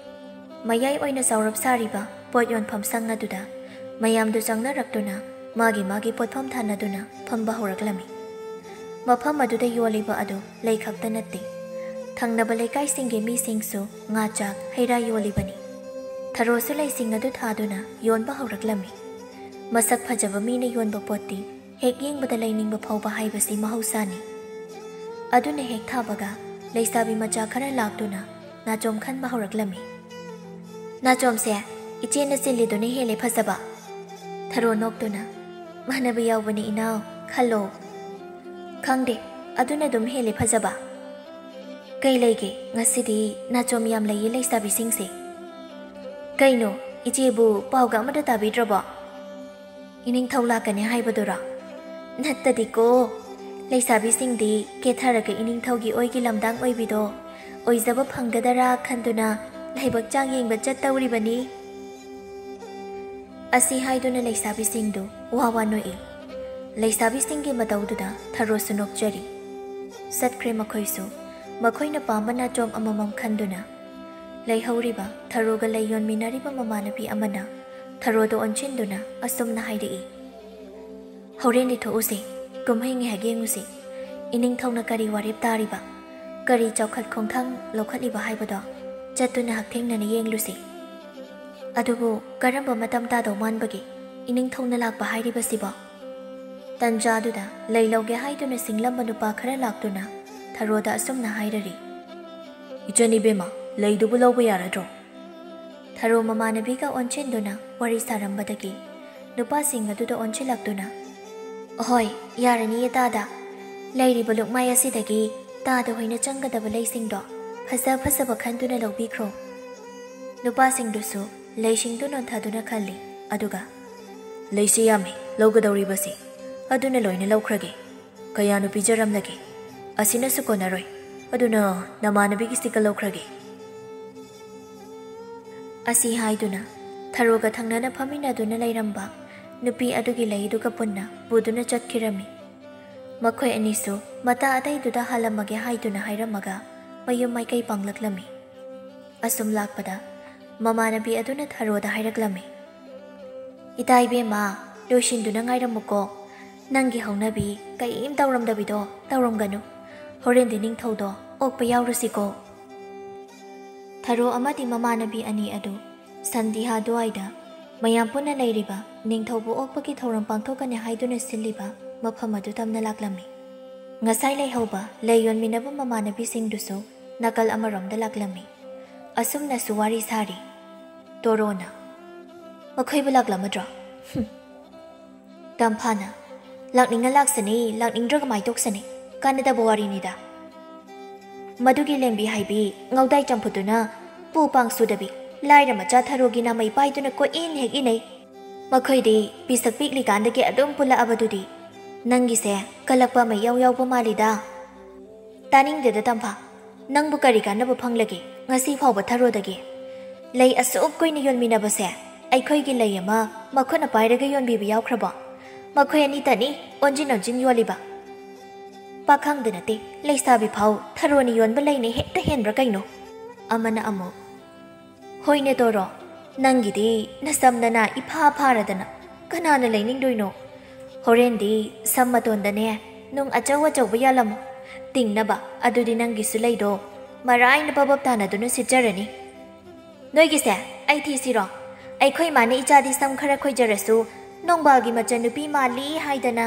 ꯃꯌꯥꯏ ꯑꯣꯏꯅ ꯆꯥꯎꯔꯞ ꯁꯥꯔꯤꯕ ꯄꯣꯠ ꯌꯣꯟꯐꯝ ꯁꯪ ꯑꯗꯨꯗ ꯃꯌꯥꯝꯗꯨ ꯆꯪꯅꯔꯛꯇꯨꯅ ꯃꯥꯒꯤ ꯃꯥꯒꯤ ꯄꯣꯠꯐꯝ ꯊꯥꯅꯗꯨꯅ ꯐꯝꯕ ꯍꯧꯔꯛꯂꯝꯃꯤ꯫ ꯃꯐꯝ ꯑꯗꯨꯗ ꯌꯣꯜꯂꯤꯕ ꯑꯗꯨ ꯂꯩ ꯈꯛꯇ ꯅꯠꯇꯦ, ꯊꯪꯅꯕ ꯂꯩꯀꯥꯏꯁꯤꯡꯒꯤ ꯃꯤꯁꯤꯡꯁꯨ ꯉꯥ ꯆꯥꯛ, ꯍꯩ ꯔꯥ ꯌꯣꯜꯂꯤꯕꯅꯤ꯫ ꯊꯔꯣꯁꯨ ꯂꯩꯁꯤꯡ ꯑꯗꯨ ꯊꯥꯗꯨꯅ ꯌꯣꯟꯕ ꯍꯧꯔꯛꯂꯝꯃꯤ꯫ ꯃꯁꯛ ꯐꯖꯕ ꯃꯤꯅ ꯌꯣꯟꯕ ꯄꯣꯠꯇꯤ ꯍꯦꯛ ꯌꯦꯡꯕꯗ ꯂꯩꯅꯤꯡꯕ ꯐꯥꯎꯕ ꯍꯥꯏꯕꯁꯤ ꯃꯍꯧꯁꯥꯅꯤ꯫ ꯑꯗꯨꯅ ꯍꯦꯛ ꯊꯥꯕꯒ ꯂꯩꯁꯥꯕꯤ ꯃꯆꯥ ꯈꯔ ꯂꯥꯛꯇꯨꯅ ꯅꯥꯆꯣꯝ ꯈꯟꯕ ꯍꯧꯔꯛꯂꯝꯃꯤ꯫ "ꯅꯥꯆꯣꯝꯁꯦ, ꯏꯆꯦꯅ ꯆꯤꯜꯂꯤꯗꯨꯅ ꯍꯦꯜꯂꯦ ꯐꯖꯕ꯫" ꯊꯔꯣ ꯅꯣꯛꯇꯨꯅ, "ꯃꯥꯟꯅꯕ ꯌꯥꯎꯕꯅꯤ ꯏꯅꯥꯎ, ꯈꯜꯂꯣ꯫" "ꯈꯪꯗꯦ, ꯑꯗꯨꯅ ꯑꯗꯨꯝ ꯍꯦꯜꯂꯦ ꯐꯖꯕ꯫" "ꯀꯩ ꯂꯩꯒꯦ, ꯉꯁꯤꯗꯤ ꯅꯥꯆꯣꯝ ꯌꯥꯝ ꯂꯩꯌꯦ ꯂꯩꯁꯥꯕꯤꯁꯤꯡꯁꯦ꯫" "ꯀꯩꯅꯣ, ꯏꯆꯦꯕꯨ ꯄꯥꯎꯒ ꯑꯃꯠꯇ ꯇꯥꯕꯤꯗ꯭ꯔꯕꯣ? ꯏꯅꯤꯡꯊꯧ ꯂꯥꯛꯀꯅꯤ ꯍꯥꯏꯕꯗꯨꯔꯣ?" "ꯅꯠꯇꯗꯤꯀꯣ, ꯂꯩꯁꯥꯕꯤꯁꯤꯡꯗꯤ ꯀꯦꯊꯔꯒ ꯏꯅꯤꯡꯊꯧꯒꯤ ꯑꯣꯏꯒꯤ ꯂꯝꯗꯥꯡ ꯑꯣꯏꯕꯤꯗꯣ ꯑꯣꯏꯖꯕ ꯐꯪꯒꯗꯔꯥ ꯈꯟꯗꯨꯅ ꯂꯥꯏꯕꯛ ꯆꯥꯡ ꯌꯦꯡꯕ ꯆꯠꯇꯧꯔꯤꯕꯅꯤ꯫" ꯑꯁꯤ ꯍꯥꯏꯗꯨꯅ ꯂꯩꯁꯥꯕꯤꯁꯤꯡꯗꯨ ꯋꯥ ꯋꯥ ꯅꯣꯛꯏ꯫ ꯂꯩꯁꯥꯕꯤꯁꯤꯡꯒꯤ ꯃꯇꯧꯗꯨꯗ ꯊꯔꯣꯁꯨ ꯅꯣꯛꯆꯔꯤ꯫ ꯆꯠꯈ꯭ꯔꯦ ꯃꯈꯣꯏꯁꯨ꯫ ꯃꯈꯣꯏꯅ ꯄꯥꯝꯕ ꯅꯥꯆꯣꯝ ꯑꯃꯃꯝ ꯈꯟꯗꯨꯅ ꯂꯩꯍꯧꯔꯤꯕ ꯊꯔꯣꯒ ꯂꯩ ꯌꯣꯟꯃꯤꯟꯅꯔꯤꯕ ꯃꯃꯥꯟꯅꯕꯤ ꯑꯃꯅ ꯊꯔꯣꯗ ꯑꯣꯟꯁꯤꯟꯗꯨꯅ ꯑꯁꯨꯝꯅ ꯍꯥꯏꯔꯛꯏ, "ꯍꯣꯔꯦꯟꯗꯤ ꯊꯣꯛꯎꯁꯤ, ꯀꯨꯝꯍꯩ ꯉꯥꯏꯍꯥꯛ ꯌꯦꯡꯉꯨꯁꯤ꯫ ꯏꯅꯤꯡꯊꯧꯅ ꯀꯔꯤ ꯋꯥꯔꯦꯞ ꯇꯥꯔꯤꯕ, ꯀꯔꯤ ꯆꯥꯎꯈꯠ ꯈꯣꯡꯊꯥꯡ ꯂꯧꯈꯠꯂꯤꯕ ꯍꯥꯏꯕꯗꯣ ꯆꯠꯇꯨꯅ ꯍꯛꯊꯦꯡꯅꯅ ꯌꯦꯡꯂꯨꯁꯤ꯫ ꯑꯗꯨꯕꯨ ꯀꯔꯝꯕ ꯃꯇꯝ ꯇꯥꯗꯧ ꯃꯥꯟꯕꯒꯦ ꯏꯅꯤꯡꯊꯧꯅ ꯂꯥꯛꯄ ꯍꯥꯏꯔꯤꯕꯁꯤꯕꯣ?" ꯇꯟꯖꯥꯗꯨꯗ ꯂꯩ ꯂꯧꯒꯦ ꯍꯥꯏꯗꯨꯅ ꯁꯤꯡꯂꯝꯕ ꯅꯨꯄꯥ ꯈꯔ ꯂꯥꯛꯇꯨꯅ ꯊꯔꯣꯗ ꯑꯁꯨꯝꯅ ꯍꯥꯏꯔꯔꯤ, "ꯏꯆꯟ ꯏꯕꯦꯝꯃ, ꯂꯩꯗꯨꯕꯨ ꯂꯧꯕ ꯌꯥꯔꯗ꯭ꯔꯣ?" ꯊꯔꯣ ꯃꯃꯥꯟꯅꯕꯤꯒ ꯑꯣꯟꯁꯤꯟꯗꯨꯅ ꯋꯥꯔꯤ ꯁꯥꯔꯝꯕꯗꯒꯤ ꯅꯨꯄꯥꯁꯤꯡ ꯑꯗꯨꯗ ꯑꯣꯟꯁꯤꯜꯂꯛꯇꯨꯅ, "ꯑꯍꯣꯏ, ꯌꯥꯔꯅꯤꯌꯦ ꯇꯥꯗ꯫ ꯂꯩꯔꯤꯕ ꯂꯨꯛꯃꯥꯏ ꯑꯁꯤꯗꯒꯤ ꯇꯥꯗ ꯍꯣꯏꯅ ꯆꯪꯒꯗꯕ ꯂꯩꯁꯤꯡꯗꯣ ꯐꯖ ꯐꯖꯕ ꯈꯟꯗꯨꯅ ꯂꯧꯕꯤꯈ꯭ꯔꯣ꯫" ꯅꯨꯄꯥꯁꯤꯡꯗꯨꯁꯨ ꯂꯩꯁꯤꯡꯗꯨ ꯅꯣꯟꯊꯗꯨꯅ ꯈꯜꯂꯤ꯫ ꯑꯗꯨꯒ, "ꯂꯩꯁꯤ ꯌꯥꯝꯃꯤ ꯂꯧꯒꯗꯧꯔꯤꯕꯁꯤ, ꯑꯗꯨꯅ ꯂꯣꯏꯅ ꯂꯧꯈ꯭ꯔꯒꯦ꯫ ꯀꯌꯥꯅ ꯄꯤꯖꯔꯝꯂꯒꯦ? ꯑꯁꯤꯅꯁꯨ ꯀꯣꯟꯅꯔꯣꯏ꯫ ꯑꯗꯨꯅ ꯅꯃꯥꯟꯅꯕꯤꯒꯤꯁꯤꯒ ꯂꯧꯈ꯭ꯔꯒꯦ꯫" ꯑꯁꯤ ꯍꯥꯏꯗꯨꯅ ꯊꯔꯣꯒ ꯊꯪꯅꯅ ꯐꯝꯃꯤꯟꯅꯗꯨꯅ ꯂꯩꯔꯝꯕ ꯅꯨꯄꯤ ꯑꯗꯨꯒꯤ ꯂꯩꯗꯨꯒ ꯄꯨꯟꯅ ꯄꯨꯗꯨꯅ ꯆꯠꯈꯤꯔꯝꯃꯤ꯫ ꯃꯈꯣꯏ ꯑꯅꯤꯁꯨ ꯃꯇꯥ ꯑꯇꯩꯗꯨꯗ ꯍꯥꯜꯂꯝꯃꯒꯦ ꯍꯥꯏꯗꯨꯅ ꯍꯥꯏꯔꯝꯃꯒ ꯃꯌꯨꯝ ꯃꯥꯏꯀꯩ ꯄꯥꯡꯂꯛꯂꯝꯃꯤ꯫ ꯑꯁꯨꯝ ꯂꯥꯛꯄꯗ ꯃꯃꯥꯟꯅꯕꯤ ꯑꯗꯨꯅ ꯊꯔꯣꯗ ꯍꯥꯏꯔꯛꯂꯝꯃꯤ, "ꯏꯇꯥ ꯏꯕꯦꯝꯃ, ꯂꯣꯏꯁꯤꯟꯗꯨꯅ ꯉꯥꯏꯔꯝꯃꯨꯀꯣ꯫ ꯅꯪꯒꯤ ꯍꯧꯅꯕꯤ ꯀꯔꯤꯝ ꯇꯧꯔꯝꯗꯕꯤꯗꯣ ꯇꯧꯔꯝꯒꯅꯨ꯫ ꯍꯣꯔꯦꯟꯗꯤ ꯅꯤꯡꯊꯧꯗꯣ ꯑꯣꯛꯄ ꯌꯥꯎꯔꯨꯁꯤꯀꯣ꯫ ꯊꯔꯣ ꯑꯃꯗꯤ ꯃꯃꯥꯟꯅꯕꯤ ꯑꯅꯤ ꯑꯗꯨ ꯁꯟꯗꯤꯍꯥ ꯑꯗꯨꯋꯥꯏꯗ ꯃꯌꯥꯝ ꯄꯨꯟꯅ ꯂꯩꯔꯤꯕ ꯅꯤꯡꯊꯧꯕꯨ ꯑꯣꯛꯄꯒꯤ ꯊꯧꯔꯝ ꯄꯥꯡꯊꯣꯛꯀꯅꯤ ꯍꯥꯏꯗꯨꯅ ꯁꯤꯜꯂꯤꯕ ꯃꯐꯝ ꯑꯗꯨ ꯇꯝꯅ ꯂꯥꯛꯂꯝꯃꯤ꯫ ꯉꯁꯥꯏ ꯂꯩꯍꯧꯕ ꯂꯩ ꯌꯣꯟꯃꯤꯟꯅꯕ ꯃꯃꯥꯟꯅꯕꯤꯁꯤꯡꯗꯨꯁꯨ ꯅꯥꯀꯜ ꯑꯃꯔꯣꯝꯗ ꯂꯥꯛꯂꯝꯃꯤ꯫ ꯑꯁꯨꯝꯅꯁꯨ ꯋꯥꯔꯤ ꯁꯥꯔꯤ꯫ ꯇꯣꯔꯣꯅ, "ꯃꯈꯣꯏꯕꯨ ꯂꯥꯛꯂꯝꯃꯗ꯭ꯔꯣ?" ꯍꯨꯝ꯫ ꯇꯝꯐꯥꯅ, "ꯂꯥꯛꯅꯤꯡꯉ ꯂꯥꯛꯁꯅꯤ, ꯂꯥꯛꯅꯤꯡꯗ꯭ꯔ ꯀꯃꯥꯏ ꯇꯧꯁꯅꯤ? ꯀꯥꯟꯅꯗꯕ ꯋꯥꯔꯤꯅꯤꯗ꯫ ꯃꯗꯨꯒꯤ ꯂꯦꯝꯕꯤ ꯍꯥꯏꯕꯤ ꯉꯧꯗꯥꯏ ꯆꯝꯐꯨꯠꯇꯨꯅ ꯄꯨ ꯄꯥꯡ ꯁꯨꯗꯕꯤ ꯂꯥꯏꯔ ꯃꯆꯥ ꯊꯔꯣꯒꯤ ꯅꯥꯃꯩ ꯄꯥꯏꯗꯨꯅ ꯀꯣꯏꯏꯟ ꯍꯦꯛ ꯏꯟꯅꯩ꯫ ꯃꯈꯣꯏꯗꯤ ꯄꯤꯁꯛ ꯄꯤꯛꯂꯤꯀꯥꯟꯗꯒꯤ ꯑꯗꯨꯝ ꯄꯨꯜꯂꯛꯑꯕꯗꯨꯗꯤ꯫ ꯅꯪꯒꯤꯁꯦ ꯀꯜꯂꯛꯄ ꯑꯃ ꯏꯌꯥꯎ ꯌꯥꯎꯕ ꯃꯥꯜꯂꯤꯗ꯫" "ꯇꯥꯅꯤꯡꯗꯦꯗ ꯇꯝꯐꯥ, ꯅꯪꯕꯨ ꯀꯔꯤ ꯀꯥꯟꯅꯕ ꯐꯪꯂꯒꯦ ꯉꯁꯤ ꯐꯥꯎꯕ ꯊꯔꯣꯗꯒꯤ? ꯂꯩ ꯑꯁꯨꯛ ꯀꯨꯏꯅ ꯌꯣꯟꯃꯤꯟꯅꯕꯁꯦ ꯑꯩꯈꯣꯏꯒꯤ ꯂꯩ ꯑꯃ ꯃꯈꯨꯠꯅ ꯄꯥꯏꯔꯒ ꯌꯣꯟꯕꯤꯕ ꯌꯥꯎꯈ꯭ꯔꯕꯣ? ꯃꯈꯣꯏ ꯑꯅꯤꯇꯅꯤ ꯑꯣꯟꯖꯤꯟ ꯑꯣꯟꯖꯤꯟ ꯌꯣꯜꯂꯤꯕ꯫ ꯄꯥꯈꯪꯗ ꯅꯠꯇꯦ, ꯂꯩꯁꯥꯕꯤ ꯐꯥꯎ ꯊꯔꯣꯅ ꯌꯣꯟꯕ ꯂꯩꯅ ꯍꯦꯛꯇ ꯍꯦꯟꯕ꯭ꯔꯥ ꯀꯩꯅꯣ?" ꯑꯃꯅ ꯑꯃꯨꯛ, "ꯍꯣꯏꯅꯦ ꯇꯣꯔꯣ, ꯅꯪꯒꯤꯗꯤ ꯅꯁꯝꯗꯅ ꯏꯐꯥ ꯐꯥꯔꯗꯅ ꯀꯅꯥꯅ ꯂꯩꯅꯤꯡꯗꯣꯏꯅꯣ? ꯍꯣꯔꯦꯟꯗꯤ ꯁꯝ ꯃꯇꯣꯟꯗꯅꯦ ꯅꯨꯡ ꯑꯆꯧ ꯑꯆꯧꯕ ꯌꯥꯜꯂꯝꯃꯨ꯫ ꯇꯤꯡꯅꯕ ꯑꯗꯨꯗꯤ ꯅꯪꯒꯤꯁꯨ ꯂꯩꯗꯣ ꯃꯔꯥꯏꯅ ꯄꯕꯞ ꯇꯥꯅꯗꯨꯅ ꯁꯤꯠꯆꯔꯅꯤ꯫ ꯅꯣꯏꯒꯤꯁꯦ ꯑꯩ ꯊꯤꯁꯤꯔꯣ? ꯑꯩꯈꯣꯏ ꯃꯥꯅ ꯏꯆꯥꯗꯤ ꯁꯝ ꯈꯔ ꯈꯣꯏꯖꯔꯁꯨ ꯅꯣꯡꯕꯥꯜꯒꯤ ꯃꯆꯟꯅꯨꯄꯤ ꯃꯥꯜꯂꯤ ꯍꯥꯏꯗꯅ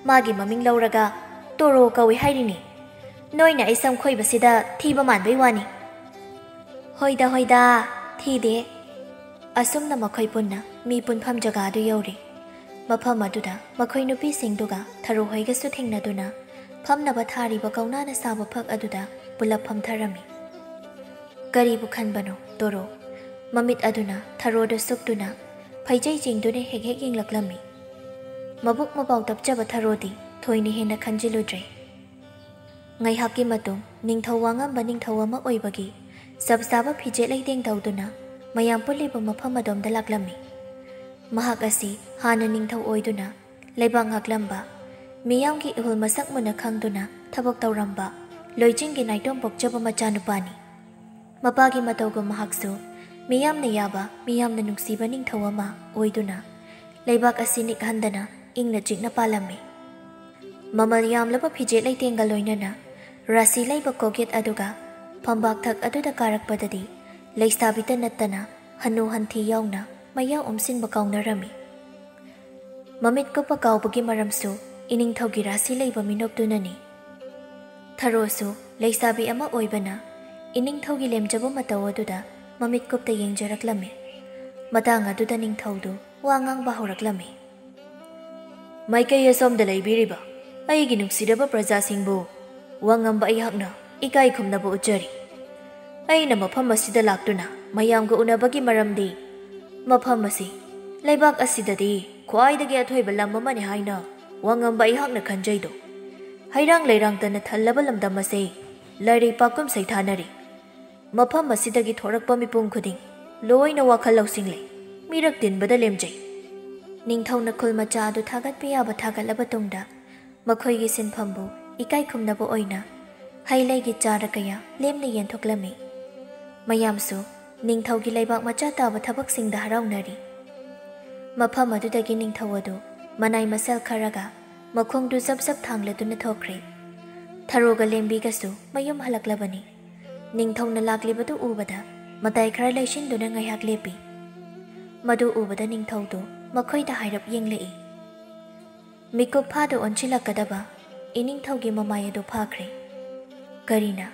ꯃꯥꯒꯤ ꯃꯃꯤꯡ ꯂꯧꯔꯒ ꯇꯣꯔꯣ ꯀꯧꯏ ꯍꯥꯏꯔꯤꯅꯤ꯫ ꯅꯣꯏꯅ ꯑꯩ ꯁꯝ ꯈꯣꯏꯕꯁꯤꯗ ꯊꯤꯕ ꯃꯥꯟꯕꯩ ꯋꯥꯅꯤ꯫" "ꯍꯣꯏꯗ, ꯍꯣꯏꯗ, ꯊꯤꯗꯦ꯫" ꯑꯁꯨꯝꯅ ꯃꯈꯣꯏ ꯄꯨꯟꯅ ꯃꯤ ꯄꯨꯟꯐꯝ ꯖꯒꯥꯗꯨ ꯌꯧꯔꯦ꯫ ꯃꯐꯝ ꯑꯗꯨꯗ ꯃꯈꯣꯏ ꯅꯨꯄꯤꯁꯤꯡꯗꯨꯒ ꯊꯔꯣ ꯍꯣꯏꯒꯁꯨ ꯊꯦꯡꯅꯗꯨꯅ ꯐꯝꯅꯕ ꯊꯥꯔꯤꯕ ꯀꯧꯅꯥꯅ ꯁꯥꯕ ꯐꯛ ꯑꯗꯨꯗ ꯄꯨꯂꯞ ꯐꯝꯊꯔꯝꯃꯤ꯫ "ꯀꯔꯤꯕꯨ ꯈꯟꯕꯅꯣ, ꯇꯣꯔꯣ?" ꯃꯃꯤꯠ ꯑꯗꯨꯅ ꯊꯔꯣꯗ ꯁꯨꯛꯇꯨꯅ ꯐꯩꯖꯩ ꯆꯤꯡꯗꯨꯅ ꯍꯦꯛ ꯍꯦꯛ ꯌꯦꯡꯂꯛꯂꯝꯃꯤ꯫ ꯃꯕꯨꯛ ꯃꯄꯥꯎ ꯇꯞꯆꯕ ꯊꯔꯣꯗꯤ ꯊꯣꯏꯅ ꯍꯦꯟꯅ ꯈꯟꯖꯤꯜꯂꯨꯗ꯭ꯔꯦ꯫ ꯉꯥꯏꯍꯥꯛꯀꯤ ꯃꯇꯨꯡ ꯅꯤꯡꯊꯧ ꯋꯥꯉꯝꯕ ꯅꯤꯡꯊꯧ ꯑꯃ ꯑꯣꯏꯕꯒꯤ ꯆꯞ ꯆꯥꯕ ꯐꯤꯖꯦꯠ ꯂꯩꯇꯦꯡ ꯇꯧꯗꯨꯅ ꯃꯌꯥꯝ ꯄꯨꯜꯂꯤꯕ ꯃꯐꯝ ꯑꯗꯣꯝꯗ ꯂꯥꯛꯂꯝꯃꯤ꯫ ꯃꯍꯥꯛ ꯑꯁꯤ ꯍꯥꯟꯅ ꯅꯤꯡꯊꯧ ꯑꯣꯏꯗꯨꯅ ꯂꯩꯕꯥꯛ ꯉꯥꯛꯂꯝꯕ, ꯃꯤꯌꯥꯝꯒꯤ ꯏꯍꯨꯜ ꯃꯁꯛ ꯃꯨꯟꯅ ꯈꯪꯗꯨꯅ ꯊꯕꯛ ꯇꯧꯔꯝꯕ ꯂꯣꯏꯆꯤꯡꯒꯤ ꯅꯥꯏꯇꯣꯝ ꯄꯣꯛꯆꯕ ꯃꯆꯥꯅꯨꯄꯥꯅꯤ꯫ ꯃꯄꯥꯒꯤ ꯃꯇꯧꯒꯨꯝ ꯃꯍꯥꯛꯁꯨ ꯃꯤꯌꯥꯝꯅ ꯌꯥꯕ, ꯃꯤꯌꯥꯝꯅ ꯅꯨꯡꯁꯤꯕ ꯅꯤꯡꯊꯧ ꯑꯃ ꯑꯣꯏꯗꯨꯅ ꯂꯩꯕꯥꯛ ꯑꯁꯤ ꯅꯤꯛꯍꯟꯗꯅ ꯏꯪꯅ ꯆꯤꯛꯅ ꯄꯥꯜꯂꯝꯃꯤ꯫ ꯃꯃꯜ ꯌꯥꯝꯂꯕ ꯐꯤꯖꯦꯠ ꯂꯩꯇꯦꯡꯒ ꯂꯣꯏꯅꯅ ꯔꯥꯁꯤ ꯂꯩꯕ ꯀꯣꯛꯌꯦꯠ ꯑꯗꯨꯒ ꯐꯝꯕꯥꯛꯊꯛ ꯑꯗꯨꯗ ꯀꯥꯔꯛꯄꯗꯗꯤ ꯂꯩꯁꯥꯕꯤꯇ ꯅꯠꯇꯅ ꯍꯅꯨ ꯍꯟꯊꯤ ꯌꯥꯎꯅ ꯃꯌꯥ ꯎꯝꯁꯤꯟꯕ ꯀꯥꯎꯅꯔꯝꯃꯤ꯫ ꯃꯃꯤꯠ ꯀꯨꯞꯄ ꯀꯥꯎꯕꯒꯤ ꯃꯔꯝꯁꯨ ꯏꯅꯤꯡꯊꯧꯒꯤ ꯔꯥꯁꯤ ꯂꯩꯕ ꯃꯤꯅꯣꯛꯇꯨꯅꯅꯤ꯫ ꯊꯔꯣꯁꯨ ꯂꯩꯁꯥꯕꯤ ꯑꯃ ꯑꯣꯏꯕꯅ ꯏꯅꯤꯡꯊꯧꯒꯤ ꯂꯦꯝꯖꯕ ꯃꯇꯧ ꯑꯗꯨꯗ ꯃꯃꯤꯠ ꯀꯨꯞꯇ ꯌꯦꯡꯖꯔꯛꯂꯝꯃꯤ꯫ ꯃꯇꯥꯡ ꯑꯗꯨꯗ ꯅꯤꯡꯊꯧꯗꯨ ꯋꯥ ꯉꯥꯡꯕ ꯍꯧꯔꯛꯂꯝꯃꯤ꯫ "ꯃꯥꯏꯀꯩ ꯑꯁꯣꯝꯗ ꯂꯩꯕꯤꯔꯤꯕ ꯑꯩꯒꯤ ꯅꯨꯡꯁꯤꯔꯕ ꯄ꯭ꯔꯖꯥꯁꯤꯡꯕꯨ ꯋꯥ ꯉꯝꯕ ꯑꯩꯍꯥꯛꯅ ꯏꯀꯥꯏ ꯈꯨꯝꯅꯕ ꯎꯠꯆꯔꯤ꯫ ꯑꯩꯅ ꯃꯐꯝ ꯑꯁꯤꯗ ꯂꯥꯛꯇꯨꯅ ꯃꯌꯥꯝꯒ ꯎꯅꯕꯒꯤ ꯃꯔꯝꯗꯤ ꯃꯐꯝ ꯑꯁꯤ ꯂꯩꯕꯥꯛ ꯑꯁꯤꯗꯗꯤ ꯈ꯭ꯋꯥꯏꯗꯒꯤ ꯑꯊꯣꯏꯕ ꯂꯝ ꯑꯃꯅꯤ ꯍꯥꯏꯅ ꯋꯥ ꯉꯝꯕ ꯑꯩꯍꯥꯛꯅ ꯈꯟꯖꯩꯗꯣ꯫ ꯍꯩꯔꯥꯡ ꯂꯩꯔꯥꯡꯇꯅ ꯊꯜꯂꯕ ꯂꯝꯗꯝ ꯑꯁꯦ ꯂꯩꯔꯩ ꯄꯥꯛꯀꯨꯝ ꯁꯩꯊꯥꯅꯔꯤ꯫ ꯃꯐꯝ ꯑꯁꯤꯗꯒꯤ ꯊꯣꯔꯛꯄ ꯃꯤꯄꯨꯝ ꯈꯨꯗꯤꯡ ꯂꯣꯏꯅ ꯋꯥꯈꯜ ꯂꯧꯁꯤꯡ ꯂꯩ, ꯃꯤꯔꯛ ꯇꯤꯟꯕꯗ ꯂꯦꯝꯖꯩ꯫" ꯅꯤꯡꯊꯧꯅ ꯈꯨꯜ ꯃꯆꯥ ꯑꯗꯨ ꯊꯥꯒꯠꯄ ꯌꯥꯕ ꯊꯥꯒꯠꯂꯕ ꯇꯨꯡꯗ ꯃꯈꯣꯏꯒꯤ ꯁꯤꯟꯐꯝꯕꯨ ꯏꯀꯥꯏ ꯈꯨꯝꯅꯕ ꯑꯣꯏꯅ ꯍꯩ ꯂꯩꯒꯤ ꯆꯥꯔ ꯀꯌꯥ ꯂꯦꯝꯅ ꯌꯦꯟꯊꯣꯛꯂꯝꯃꯤ꯫ ꯃꯌꯥꯝꯁꯨ ꯅꯤꯡꯊꯧꯒꯤ ꯂꯩꯕꯥꯛ ꯃꯆꯥ ꯇꯥꯕ ꯊꯕꯛꯁꯤꯡꯗ ꯍꯔꯥꯎꯅꯔꯤ꯫ ꯃꯐꯝ ꯑꯗꯨꯗꯒꯤ ꯅꯤꯡꯊꯧ ꯑꯗꯨ ꯃꯅꯥꯏ ꯃꯁꯦꯜ ꯈꯔꯒ ꯃꯈꯣꯡꯗꯨ ꯖꯞ ꯖꯞ ꯊꯥꯡꯂꯗꯨꯅ ꯊꯣꯛꯈ꯭ꯔꯦ꯫ ꯊꯔꯣꯒ ꯂꯦꯝꯕꯤꯒꯁꯨ ꯃꯌꯨꯝ ꯍꯜꯂꯛꯂꯕꯅꯤ꯫ ꯅꯤꯡꯊꯧꯅ ꯂꯥꯛꯂꯤꯕꯗꯨ ꯎꯕꯗ ꯃꯇꯥꯏ ꯈꯔ ꯂꯩꯁꯤꯟꯗꯨꯅ ꯉꯥꯏꯍꯥꯛ ꯂꯦꯞꯄꯤ꯫ ꯃꯗꯨ ꯎꯕꯗ ꯅꯤꯡꯊꯧꯗꯨ ꯃꯈꯣꯏꯗ ꯍꯥꯏꯔꯞ ꯌꯦꯡꯂꯛꯏ꯫ ꯃꯤꯀꯨꯞ ꯐꯥꯗ ꯑꯣꯟꯁꯤꯜꯂꯛꯀꯗꯕ ꯏꯅꯤꯡꯊꯧꯒꯤ ꯃꯃꯥꯏ ꯑꯗꯨ ꯐꯥꯈ꯭ꯔꯦ꯫ ꯀꯔꯤꯅ?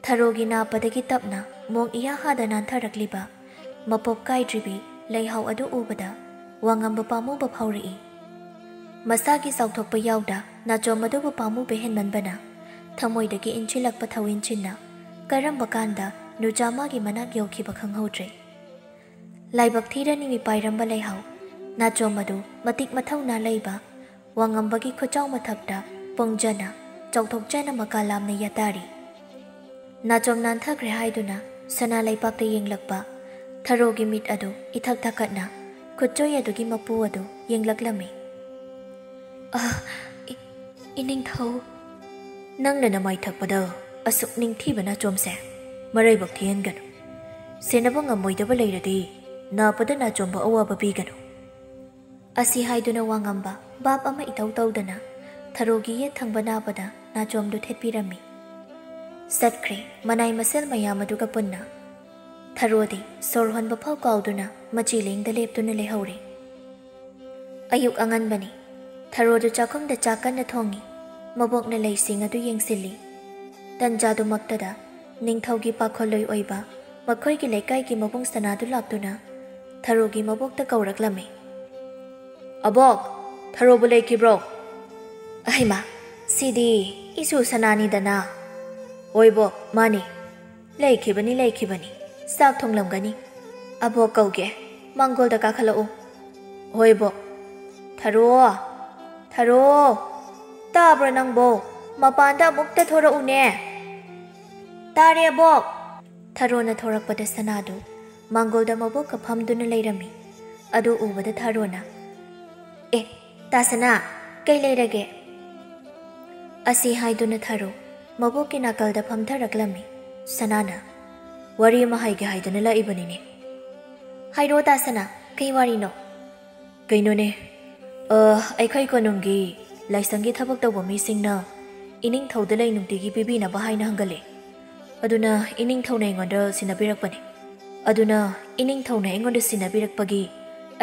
ꯊꯔꯣꯒꯤ ꯅꯥꯞꯄꯗꯒꯤ ꯇꯞꯅ ꯃꯣꯡ ꯏꯍꯥ ꯍꯥꯗ ꯅꯥꯟꯊꯔꯛꯂꯤꯕ ꯃꯄꯣꯞ ꯀꯥꯏꯗ꯭ꯔꯤꯕꯤ ꯂꯩꯍꯥꯎ ꯑꯗꯨ ꯎꯕꯗ ꯋꯥꯉꯝꯕ ꯄꯥꯝꯃꯨꯕ ꯐꯥꯎꯔꯛꯏ꯫ ꯃꯁꯥꯒꯤ ꯆꯥꯎꯊꯣꯛꯄ ꯌꯥꯎꯗ ꯅꯥꯆꯣꯝ ꯑꯗꯨꯕꯨ ꯄꯥꯝꯃꯨꯕ ꯍꯦꯟꯃꯟꯕꯅ ꯊꯃꯣꯏꯗꯒꯤ ꯏꯟꯁꯤꯜꯂꯛꯄ ꯊꯧꯏꯟꯁꯤꯟꯅ ꯀꯔꯝꯕ ꯀꯥꯟꯗ ꯅꯨꯆꯥ ꯃꯥꯒꯤ ꯃꯅꯥꯛ ꯌꯧꯈꯤꯕ ꯈꯪꯍꯧꯗ꯭ꯔꯦ꯫ ꯂꯥꯏꯕꯛ ꯊꯤꯔꯅꯤ ꯃꯤꯄꯥꯏꯔꯝꯕ ꯂꯩꯍꯥꯎ꯫ ꯅꯥꯆꯣꯝ ꯑꯗꯨ ꯃꯇꯤꯛ ꯃꯊꯧꯅꯥ ꯂꯩꯕ, ꯋꯥꯉꯝꯕꯒꯤ ꯈꯨꯆꯥꯎ ꯃꯊꯛꯇ ꯄꯣꯡꯖꯅ, ꯆꯥꯎꯊꯣꯛꯆꯅ ꯃꯀꯥ ꯂꯥꯝꯅ ꯌꯥꯇꯥꯔꯤ꯫ ꯅꯥꯆꯣꯝ ꯅꯥꯟꯊꯈ꯭ꯔꯦ ꯍꯥꯏꯗꯨꯅ ꯁꯅꯥ ꯂꯩꯄꯥꯛꯇ ꯌꯦꯡꯂꯛꯄ ꯊꯔꯣꯒꯤ ꯃꯤꯠ ꯑꯗꯨ ꯏꯊꯛ ꯊꯛꯀꯠꯅ ꯈꯨꯠꯆꯣꯏ ꯑꯗꯨꯒꯤ ꯃꯄꯨ ꯑꯗꯨ ꯌꯦꯡꯂꯛꯂꯝꯃꯤ꯫ "ꯑꯥ, ꯏ-, ꯏꯅꯤꯡꯊꯧ!" "ꯅꯪꯅ ꯅꯃꯥꯏ ꯊꯛꯄꯗ ꯑꯁꯨꯛ ꯅꯤꯡꯊꯤꯕ ꯅꯥꯆꯣꯝꯁꯦ ꯃꯔꯥꯏꯕꯛ ꯊꯤꯍꯟꯒꯅꯨ꯫ ꯁꯦꯟꯅꯕ ꯉꯝꯃꯣꯏꯗꯕ ꯂꯩꯔꯗꯤ ꯅꯥꯄꯗ ꯅꯥꯆꯣꯝꯕ ꯑꯋꯥꯕ ꯄꯤꯒꯅꯨ꯫" ꯑꯁꯤ ꯍꯥꯏꯗꯨꯅ ꯋꯥꯉꯝꯕ ꯚꯥꯞ ꯑꯃ ꯏꯇꯧ ꯇꯧꯗꯅ ꯊꯔꯣꯒꯤ ꯌꯦꯠ ꯊꯪꯕ ꯅꯥꯄꯗ ꯅꯥꯆꯣꯝꯗꯨ ꯊꯦꯠꯄꯤꯔꯝꯃꯤ꯫ ꯆꯠꯈ꯭ꯔꯦ ꯃꯅꯥꯏ ꯃꯁꯦꯜ ꯃꯌꯥꯝ ꯑꯗꯨꯒ ꯄꯨꯟꯅ꯫ ꯊꯔꯣꯗꯤ ꯁꯣꯔ ꯍꯣꯟꯕ ꯐꯥꯎ ꯀꯥꯎꯗꯨꯅ ꯃꯆꯤ ꯂꯦꯡꯗ ꯂꯦꯞꯇꯨꯅ ꯂꯩꯍꯧꯔꯦ꯫ ꯑꯌꯨꯛ ꯑꯉꯟꯕꯅꯤ꯫ ꯊꯔꯣꯗꯨ ꯆꯥꯛꯈꯨꯝꯗ ꯆꯥꯛ ꯀꯟꯅ ꯊꯣꯡꯉꯤ꯫ ꯃꯕꯣꯛꯅ ꯂꯩꯁꯤꯡ ꯑꯗꯨ ꯌꯦꯡꯁꯤꯜꯂꯤ꯫ ꯇꯟꯖꯥꯗꯨꯃꯛꯇꯗ ꯅꯤꯡꯊꯧꯒꯤ ꯄꯥꯈꯣꯜꯂꯣꯏ ꯑꯣꯏꯕ ꯃꯈꯣꯏꯒꯤ ꯂꯩꯀꯥꯏꯒꯤ ꯃꯕꯨꯡ ꯁꯅꯥꯗꯨ ꯂꯥꯛꯇꯨꯅ ꯊꯔꯣꯒꯤ ꯃꯕꯣꯛꯇ ꯀꯧꯔꯛꯂꯝꯃꯤ꯫ "ꯑꯕꯣꯛ, ꯊꯔꯣꯕꯨ ꯂꯩꯈꯤꯕ꯭ꯔꯣ?" "ꯑꯍꯩꯃꯥ, ꯁꯤꯗꯤ ꯏꯁꯨ ꯁꯅꯥꯅꯤꯗꯅ꯫" "ꯍꯣꯏ ꯕꯣꯛ, ꯃꯥꯅꯤ꯫ ꯂꯩꯈꯤꯕꯅꯤ, ꯂꯩꯈꯤꯕꯅꯤ꯫ ꯆꯥꯛ ꯊꯣꯡꯂꯝꯒꯅꯤ꯫ ꯑꯕꯣꯛ ꯀꯧꯒꯦ, ꯃꯥꯡꯒꯣꯜꯗ ꯀꯥꯈꯠꯂꯛꯎ꯫" "ꯍꯣꯏ ꯕꯣꯛ꯫" "ꯊꯔꯣ, ꯊꯔꯣ, ꯇꯥꯕ꯭ꯔꯣ ꯅꯪꯕꯣ? ꯃꯄꯥꯟꯗ ꯑꯃꯨꯛꯇ ꯊꯣꯔꯛꯎꯅꯦ꯫" "ꯇꯥꯔꯦ ꯑꯕꯣꯛ꯫" ꯊꯔꯣꯅ ꯊꯣꯔꯛꯄꯗ ꯁꯅꯥꯗꯨ ꯃꯥꯡꯒꯣꯜꯗ ꯃꯕꯣꯛꯀ ꯐꯝꯗꯨꯅ ꯂꯩꯔꯝꯃꯤ꯫ ꯑꯗꯨ ꯎꯕꯗ ꯊꯔꯣꯅ, "ꯑꯦ, ꯇꯥ ꯁꯅꯥ, ꯀꯩ ꯂꯩꯔꯒꯦ?" ꯑꯁꯤ ꯍꯥꯏꯗꯨꯅ ꯊꯔꯣ ꯃꯕꯣꯛꯀꯤ ꯅꯥꯀꯜꯗ ꯐꯝꯊꯔꯛꯂꯝꯃꯤ꯫ ꯁꯅꯥꯅ, "ꯋꯥꯔꯤ ꯑꯃ ꯍꯥꯏꯒꯦ ꯍꯥꯏꯗꯨꯅ ꯂꯥꯛꯏꯕꯅꯤꯅꯦ꯫" "ꯍꯥꯏꯔꯣ ꯇꯥ ꯁꯅꯥ, ꯀꯩ ꯋꯥꯔꯤꯅꯣ?" "ꯀꯩꯅꯣꯅꯦ, ꯑ, ꯑꯩꯈꯣꯏ ꯀꯣꯅꯨꯡꯒꯤ ꯂꯥꯏꯁꯪꯒꯤ ꯊꯕꯛ ꯇꯧꯕ ꯃꯤꯁꯤꯡꯅ ꯏꯅꯤꯡꯊꯧꯗ ꯂꯩ ꯅꯨꯡꯇꯤꯒꯤ ꯄꯤꯕꯤꯅꯕ ꯍꯥꯏꯅ ꯍꯪꯒꯜꯂꯦ꯫ ꯑꯗꯨꯅ ꯏꯅꯤꯡꯊꯧꯅ ꯑꯩꯉꯣꯟꯗ ꯁꯤꯟꯅꯕꯤꯔꯛꯄꯅꯦ꯫ ꯑꯗꯨꯅ ꯏꯅꯤꯡꯊꯧꯅ ꯑꯩꯉꯣꯟꯗ ꯁꯤꯟꯅꯕꯤꯔꯛꯄꯒꯤ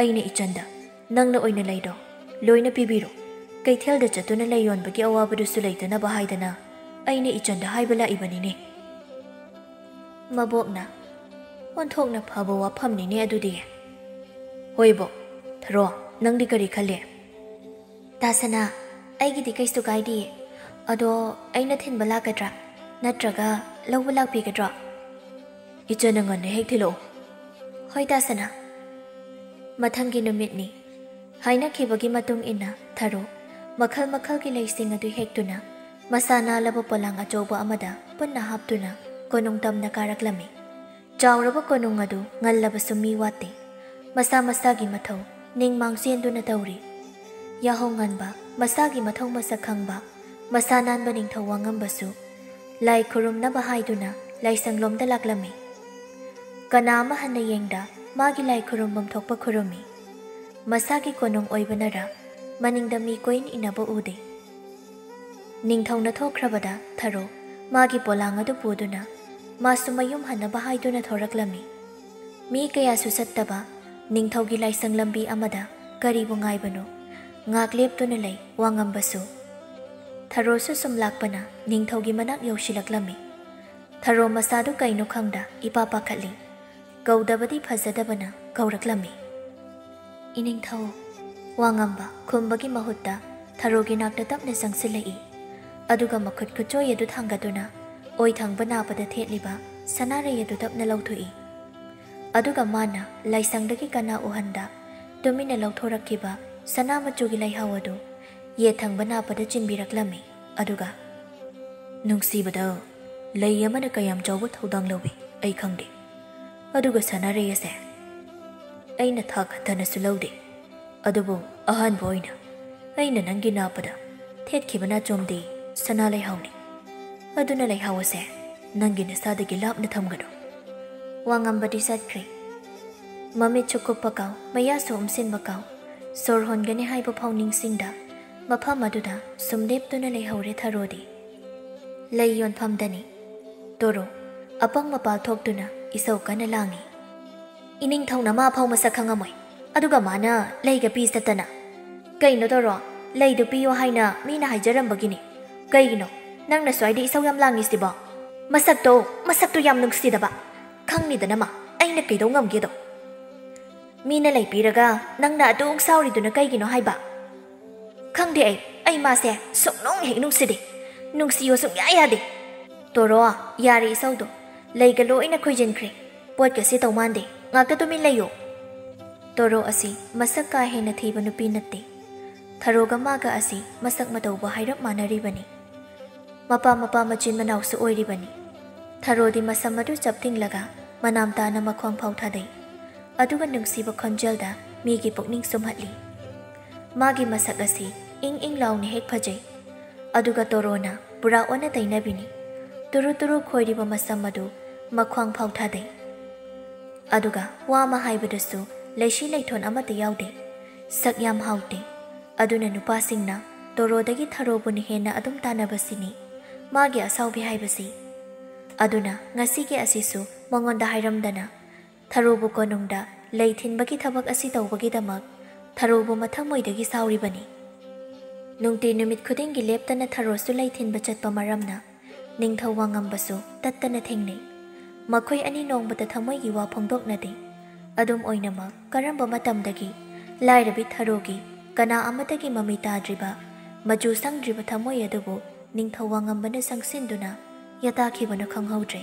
ꯑꯩꯅ ꯏꯆꯟꯗ ꯅꯪꯅ ꯑꯣꯏꯅ ꯂꯩꯗꯣ ꯂꯣꯏꯅ ꯄꯤꯕꯤꯔꯣ꯫ ꯀꯩꯊꯦꯜꯗ ꯆꯠꯇꯨꯅ ꯂꯩ ꯌꯣꯟꯕꯒꯤ ꯑꯋꯥꯕꯗꯨꯁꯨ ꯂꯩꯇꯅꯕ ꯍꯥꯏꯗꯅ ꯑꯩꯅ ꯏꯆꯟꯗ ꯍꯥꯏꯕ ꯂꯥꯛꯏꯕꯅꯤꯅꯦ꯫" ꯃꯕꯣꯛꯅ, "ꯑꯣꯟꯊꯣꯛꯅ ꯐꯕ ꯋꯥꯐꯝꯅꯤꯅꯦ ꯑꯗꯨꯗꯤ꯫" "ꯍꯣꯏꯕꯣ, ꯊꯔꯣ, ꯅꯪꯗꯤ ꯀꯔꯤ ꯈꯜꯂꯤ?" "ꯇꯥ ꯁꯅꯥ, ꯑꯩꯒꯤꯗꯤ ꯀꯩꯁꯨ ꯀꯥꯏꯗꯤꯌꯦ꯫ ꯑꯗꯣ ꯑꯩꯅ ꯊꯤꯟꯕ ꯂꯥꯛꯀꯗ꯭ꯔꯥ? ꯅꯠꯇ꯭ꯔꯒ ꯂꯧꯕ ꯂꯥꯛꯄꯤꯒꯗ꯭ꯔꯣ?" "ꯏꯆꯟꯅ ꯉꯟꯅ ꯍꯦꯛ ꯊꯤꯜꯂꯛꯎ꯫" "ꯍꯣꯏ ꯇꯥ ꯁꯅꯥ꯫" ꯃꯊꯪꯒꯤ ꯅꯨꯃꯤꯠꯅꯤ꯫ ꯍꯥꯏꯅꯈꯤꯕꯒꯤ ꯃꯇꯨꯡ ꯏꯟꯅ ꯊꯔꯣ ꯃꯈꯜ ꯃꯈꯜꯒꯤ ꯂꯩꯁꯤꯡ ꯑꯗꯨ ꯍꯦꯛꯇꯨꯅ ꯃꯁꯥ ꯅꯥꯜꯂꯕ ꯄꯣꯂꯥꯡ ꯑꯆꯧꯕ ꯑꯃꯗ ꯄꯨꯟꯅ ꯍꯥꯞꯇꯨꯅ ꯀꯣꯅꯨꯡ ꯇꯝꯅ ꯀꯥꯔꯛꯂꯝꯃꯤ꯫ ꯆꯥꯎꯔꯕ ꯀꯣꯅꯨꯡ ꯑꯗꯨ ꯉꯜꯂꯕꯁꯨ ꯃꯤ ꯋꯥꯠꯇꯦ꯫ ꯃꯁꯥ ꯃꯁꯥꯒꯤ ꯃꯊꯧ ꯅꯤꯡꯃꯥꯡ ꯆꯦꯟꯗꯨꯅ ꯇꯧꯔꯤ꯫ ꯌꯥꯍꯧ ꯉꯟꯕ, ꯃꯁꯥꯒꯤ ꯃꯊꯧ ꯃꯁꯛ ꯈꯪꯕ, ꯃꯁꯥ ꯅꯥꯟꯕ ꯅꯤꯡꯊꯧ ꯋꯥꯉꯝꯕꯁꯨ ꯂꯥꯏ ꯈꯨꯔꯨꯝꯅꯕ ꯍꯥꯏꯗꯨꯅ ꯂꯥꯏꯁꯪꯂꯣꯝꯗ ꯂꯥꯛꯂꯝꯃꯤ꯫ ꯀꯅꯥ ꯑꯃ ꯍꯟꯅ ꯌꯦꯡꯗ ꯃꯥꯒꯤ ꯂꯥꯏ ꯈꯨꯔꯨꯝꯐꯝ ꯊꯣꯛꯄ ꯈꯨꯔꯨꯝꯃꯤ꯫ ꯃꯁꯥꯒꯤ ꯀꯣꯅꯨꯡ ꯑꯣꯏꯕꯅꯔ ꯃꯅꯤꯡꯗ ꯃꯤ ꯀꯣꯏꯟ ꯏꯟꯅꯕ ꯎꯗꯦ꯫ ꯅꯤꯡꯊꯧꯅ ꯊꯣꯛꯈ꯭ꯔꯕꯗ ꯊꯔꯣ ꯃꯥꯒꯤ ꯄꯣꯂꯥꯡ ꯑꯗꯨ ꯄꯨꯗꯨꯅ ꯃꯥꯁꯨ ꯃꯌꯨꯝ ꯍꯟꯅꯕ ꯍꯥꯏꯗꯨꯅ ꯊꯣꯔꯛꯂꯝꯃꯤ꯫ ꯃꯤ ꯀꯌꯥꯁꯨ ꯆꯠꯇꯕ ꯅꯤꯡꯊꯧꯒꯤ ꯂꯥꯏꯁꯪ ꯂꯝꯕꯤ ꯑꯃꯗ ꯀꯔꯤꯕꯨ ꯉꯥꯏꯕꯅꯣ? ꯉꯥꯛ ꯂꯦꯞꯇꯨꯅ ꯂꯩ ꯋꯥꯉꯝꯕꯁꯨ꯫ ꯊꯔꯣꯁꯨ ꯁꯨꯝ ꯂꯥꯛꯄꯅ ꯅꯤꯡꯊꯧꯒꯤ ꯃꯅꯥꯛ ꯌꯧꯁꯤꯜꯂꯛꯂꯝꯃꯤ꯫ ꯊꯔꯣ ꯃꯁꯥꯗꯨ ꯀꯩꯅꯣ ꯈꯪꯗ ꯏꯄꯥ ꯄꯥꯈꯠꯂꯤ꯫ ꯀꯧꯗꯕꯗꯤ ꯐꯖꯗꯕꯅ ꯀꯧꯔꯛꯂꯝꯃꯤ꯫ "ꯏꯅꯤꯡꯊꯧ!" ꯋꯥꯉꯝꯕ ꯈꯨꯝꯕꯒꯤ ꯃꯍꯨꯠꯇ ꯊꯔꯣꯒꯤ ꯅꯥꯛꯇ ꯇꯞꯅ ꯆꯪꯁꯤꯜꯂꯛꯏ꯫ ꯑꯗꯨꯒ ꯃꯈꯨꯠ ꯈꯨꯠꯆꯣꯏ ꯑꯗꯨ ꯊꯥꯡꯒꯠꯇꯨꯅ ꯑꯣꯏ ꯊꯪꯕ ꯅꯥꯄꯗ ꯊꯦꯠꯂꯤꯕ ꯁꯅꯥꯔꯩ ꯑꯗꯨ ꯇꯞꯅ ꯂꯧꯊꯣꯛꯏ꯫ ꯑꯗꯨꯒ ꯃꯥꯅ ꯂꯥꯏꯁꯪꯗꯒꯤ ꯀꯅꯥ ꯎꯍꯟꯗ ꯇꯨꯃꯤꯟꯅ ꯂꯧꯊꯣꯔꯛꯈꯤꯕ ꯁꯅꯥ ꯃꯆꯨꯒꯤ ꯂꯩꯍꯥꯎ ꯑꯗꯨ ꯌꯦꯠ ꯊꯪꯕ ꯅꯥꯄꯗ ꯆꯤꯟꯕꯤꯔꯛꯂꯝꯃꯤ꯫ ꯑꯗꯨꯒ, "ꯅꯨꯡꯁꯤꯕꯗ, ꯂꯩ ꯑꯃꯅ ꯀꯌꯥꯝ ꯆꯥꯎꯕ ꯊꯧꯗꯥꯡ ꯂꯧꯏ ꯑꯩ ꯈꯪꯗꯦ꯫ ꯑꯗꯨꯒ ꯁꯅꯥꯔꯩ ꯑꯁꯦ ꯑꯩꯅ ꯊꯥꯛ ꯍꯟꯊꯅꯁꯨ ꯂꯧꯗꯦ꯫ ꯑꯗꯨꯕꯨ ꯑꯍꯥꯟꯕ ꯑꯣꯏꯅ ꯑꯩꯅ ꯅꯪꯒꯤ ꯅꯥꯄꯗ ꯊꯦꯠꯈꯤꯕ ꯅꯥꯆꯣꯝꯗꯤ ꯁꯅꯥ ꯂꯩꯍꯥꯎꯅꯤ꯫ ꯑꯗꯨꯅ ꯂꯩꯍꯥꯎ ꯑꯁꯦ ꯅꯪꯒꯤ ꯅꯁꯥꯗꯒꯤ ꯂꯥꯞꯅ ꯊꯝꯒꯅꯨ꯫" ꯋꯥꯉꯝꯕꯗꯤ ꯆꯠꯈ꯭ꯔꯦ꯫ ꯃꯃꯤꯠꯁꯨ ꯀꯨꯞꯄ ꯀꯥꯎ, ꯃꯌꯥꯁꯨ ꯎꯝꯁꯤꯟꯕ ꯀꯥꯎ, ꯁꯣꯔ ꯍꯣꯟꯒꯅꯤ ꯍꯥꯏꯕ ꯐꯥꯎ ꯅꯤꯡꯁꯤꯡꯗ ꯃꯐꯝ ꯑꯗꯨꯗ ꯁꯨꯝ ꯂꯦꯞꯇꯨꯅ ꯂꯩꯍꯧꯔꯦ ꯊꯔꯣꯗꯤ꯫ ꯂꯩ ꯌꯣꯟꯐꯝꯗꯅꯤ꯫ ꯇꯣꯔꯣ, ꯑꯄꯪ ꯃꯄꯥꯜ ꯊꯣꯛꯇꯨꯅ ꯏꯁꯧ ꯀꯟꯅ ꯂꯥꯡꯏ꯫ "ꯏꯅꯤꯡꯊꯧꯅ ꯃꯥ ꯐꯥꯎ ꯃꯁꯛ ꯈꯪꯉꯝꯃꯣꯏ, ꯑꯗꯨꯒ ꯃꯥꯅ ꯂꯩꯒ ꯄꯤ ꯆꯠꯇꯅ꯫ ꯀꯩꯅꯣ ꯇꯣꯔꯣ, ꯂꯩꯗꯨ ꯄꯤꯌꯣ ꯍꯥꯏꯅ ꯃꯤꯅ ꯍꯥꯏꯖꯔꯝꯕꯒꯤꯅꯤ꯫ ꯀꯩꯒꯤꯅꯣ ꯅꯪꯅ ꯁ꯭ꯋꯥꯏꯗ ꯏꯁꯧ ꯌꯥꯝ ꯂꯥꯡꯉꯤꯁꯤꯕꯣ? ꯃꯁꯛꯇꯣ, ꯃꯁꯛꯇꯣ ꯌꯥꯝ ꯅꯨꯡꯁꯤꯗꯕ꯫ ꯈꯪꯉꯤꯗꯅ ꯃꯥ, ꯑꯩꯅ ꯀꯩꯗꯧ ꯉꯝꯒꯦꯗꯣ꯫ ꯃꯤꯅ ꯂꯩ ꯄꯤꯔꯒ ꯅꯪꯅ ꯑꯗꯨꯛ ꯁꯥꯎꯔꯤꯗꯨꯅ ꯀꯩꯒꯤꯅꯣ ꯍꯥꯏꯕ?" "ꯈꯪꯗꯦ ꯑꯩ, ꯑꯩ ꯃꯥꯁꯦ ꯁꯨꯡꯅꯨꯡ ꯍꯦꯛ ꯅꯨꯡꯁꯤꯗꯦ꯫ ꯅꯨꯡꯁꯤꯌꯣ ꯁꯨꯡꯌꯥ ꯌꯥꯗꯦ꯫" "ꯇꯣꯔꯣ, ꯌꯥꯔꯦ ꯏꯁꯧꯗꯣ꯫ ꯂꯩꯒ ꯂꯣꯏꯅ ꯈꯣꯏꯖꯤꯟꯈ꯭ꯔꯦ꯫ ꯄꯣꯠꯀꯁꯦ ꯇꯧ ꯃꯥꯟꯗꯦ꯫ ꯉꯥꯛꯇ ꯇꯨꯃꯤꯟ ꯂꯩꯌꯣ꯫" ꯇꯣꯔꯣ ꯑꯁꯤ ꯃꯁꯛ ꯀꯥ ꯍꯦꯟꯅ ꯊꯤꯕ ꯅꯨꯄꯤ ꯅꯠꯇꯦ꯫ ꯊꯔꯣꯒ ꯃꯥꯒ ꯑꯁꯤ ꯃꯁꯛ ꯃꯇꯧꯕꯨ ꯍꯥꯏꯔꯞ ꯃꯥꯟꯅꯔꯤꯕꯅꯤ꯫ ꯃꯄꯥ ꯃꯄꯥ ꯃꯆꯤꯟ ꯃꯅꯥꯎꯁꯨ ꯑꯣꯏꯔꯤꯕꯅꯤ꯫ ꯊꯔꯣꯗꯤ ꯃꯁꯝ ꯑꯗꯨ ꯆꯞ ꯇꯤꯡꯂꯒ ꯃꯅꯥꯝ ꯇꯥꯅ ꯃꯈ꯭ꯋꯥꯡ ꯐꯥꯎ ꯊꯥꯗꯩ꯫ ꯑꯗꯨꯒ ꯅꯨꯡꯁꯤꯕ ꯈꯣꯟꯖꯦꯜꯗ ꯃꯤꯒꯤ ꯄꯨꯛꯅꯤꯡ ꯁꯨꯝꯍꯠꯂꯤ꯫ ꯃꯥꯒꯤ ꯃꯁꯛ ꯑꯁꯤ ꯏꯪ ꯏꯪ ꯂꯥꯎꯅ ꯍꯦꯛ ꯐꯖꯩ꯫ ꯑꯗꯨꯒ ꯇꯣꯔꯣꯅ ꯄꯨꯔꯥ ꯑꯣꯟꯅ ꯇꯩꯅꯕꯤꯅꯤ꯫ ꯇꯨꯔꯨ ꯇꯨꯔꯨ ꯈꯣꯏꯔꯤꯕ ꯃꯁꯝ ꯑꯗꯨ ꯃꯈ꯭ꯋꯥꯡ ꯐꯥꯎ ꯊꯥꯗꯩ꯫ ꯑꯗꯨꯒ ꯋꯥ ꯑꯃ ꯍꯥꯏꯕꯗꯁꯨ ꯂꯩꯁꯤ ꯂꯩꯊꯣꯟ ꯑꯃꯠꯇ ꯌꯥꯎꯗꯦ꯫ ꯁꯛ ꯌꯥꯝ ꯍꯥꯎꯇꯦ꯫ ꯑꯗꯨꯅ ꯅꯨꯄꯥꯁꯤꯡꯅ ꯇꯣꯔꯣꯗꯒꯤ ꯊꯔꯣꯕꯨꯅ ꯍꯦꯟꯅ ꯑꯗꯨꯝ ꯇꯥꯟꯅꯕꯁꯤꯅꯤ꯫ ꯃꯥꯒꯤ ꯑꯁꯥꯎꯕꯤ ꯍꯥꯏꯕꯁꯤ꯫ ꯑꯗꯨꯅ ꯉꯁꯤꯒꯤ ꯑꯁꯤꯁꯨ ꯃꯉꯣꯟꯗ ꯍꯥꯏꯔꯝꯗꯅ ꯊꯔꯣꯕꯨ ꯀꯣꯅꯨꯡꯗ ꯂꯩ ꯊꯤꯟꯕꯒꯤ ꯊꯕꯛ ꯑꯁꯤ ꯇꯧꯕꯒꯤꯗꯃꯛ ꯊꯔꯣꯕꯨ ꯃꯊꯃꯣꯏꯗꯒꯤ ꯁꯥꯎꯔꯤꯕꯅꯤ꯫ ꯅꯨꯡꯇꯤ ꯅꯨꯃꯤꯠ ꯈꯨꯗꯤꯡꯒꯤ ꯂꯦꯞꯇꯅ ꯊꯔꯣꯁꯨ ꯂꯩ ꯊꯤꯟꯕ ꯆꯠꯄ ꯃꯔꯝꯅ ꯅꯤꯡꯊꯧ ꯋꯥꯉꯝꯕꯁꯨ ꯇꯠꯇꯅ ꯊꯦꯡꯅꯩ꯫ ꯃꯈꯣꯏ ꯑꯅꯤ ꯅꯣꯡꯃꯇ ꯊꯃꯣꯏꯒꯤ ꯋꯥ ꯐꯣꯡꯗꯣꯛꯅꯗꯦ꯫ ꯑꯗꯨꯝ ꯑꯣꯏꯅꯃꯛ, ꯀꯔꯝꯕ ꯃꯇꯝꯗꯒꯤ ꯂꯥꯏꯔꯕꯤ ꯊꯔꯣꯒꯤ ꯀꯅꯥ ꯑꯃꯠꯇꯒꯤ ꯃꯃꯤ ꯇꯥꯗ꯭ꯔꯤꯕ, ꯃꯆꯨ ꯁꯪꯗ꯭ꯔꯤꯕ ꯊꯃꯣꯏ ꯑꯗꯨꯕꯨ ꯅꯤꯡꯊꯧ ꯋꯥꯉꯝꯕꯅ ꯆꯪꯁꯤꯟꯗꯨꯅ ꯌꯥꯇꯥꯈꯤꯕꯅꯣ ꯈꯪꯍꯧꯗ꯭ꯔꯦ꯫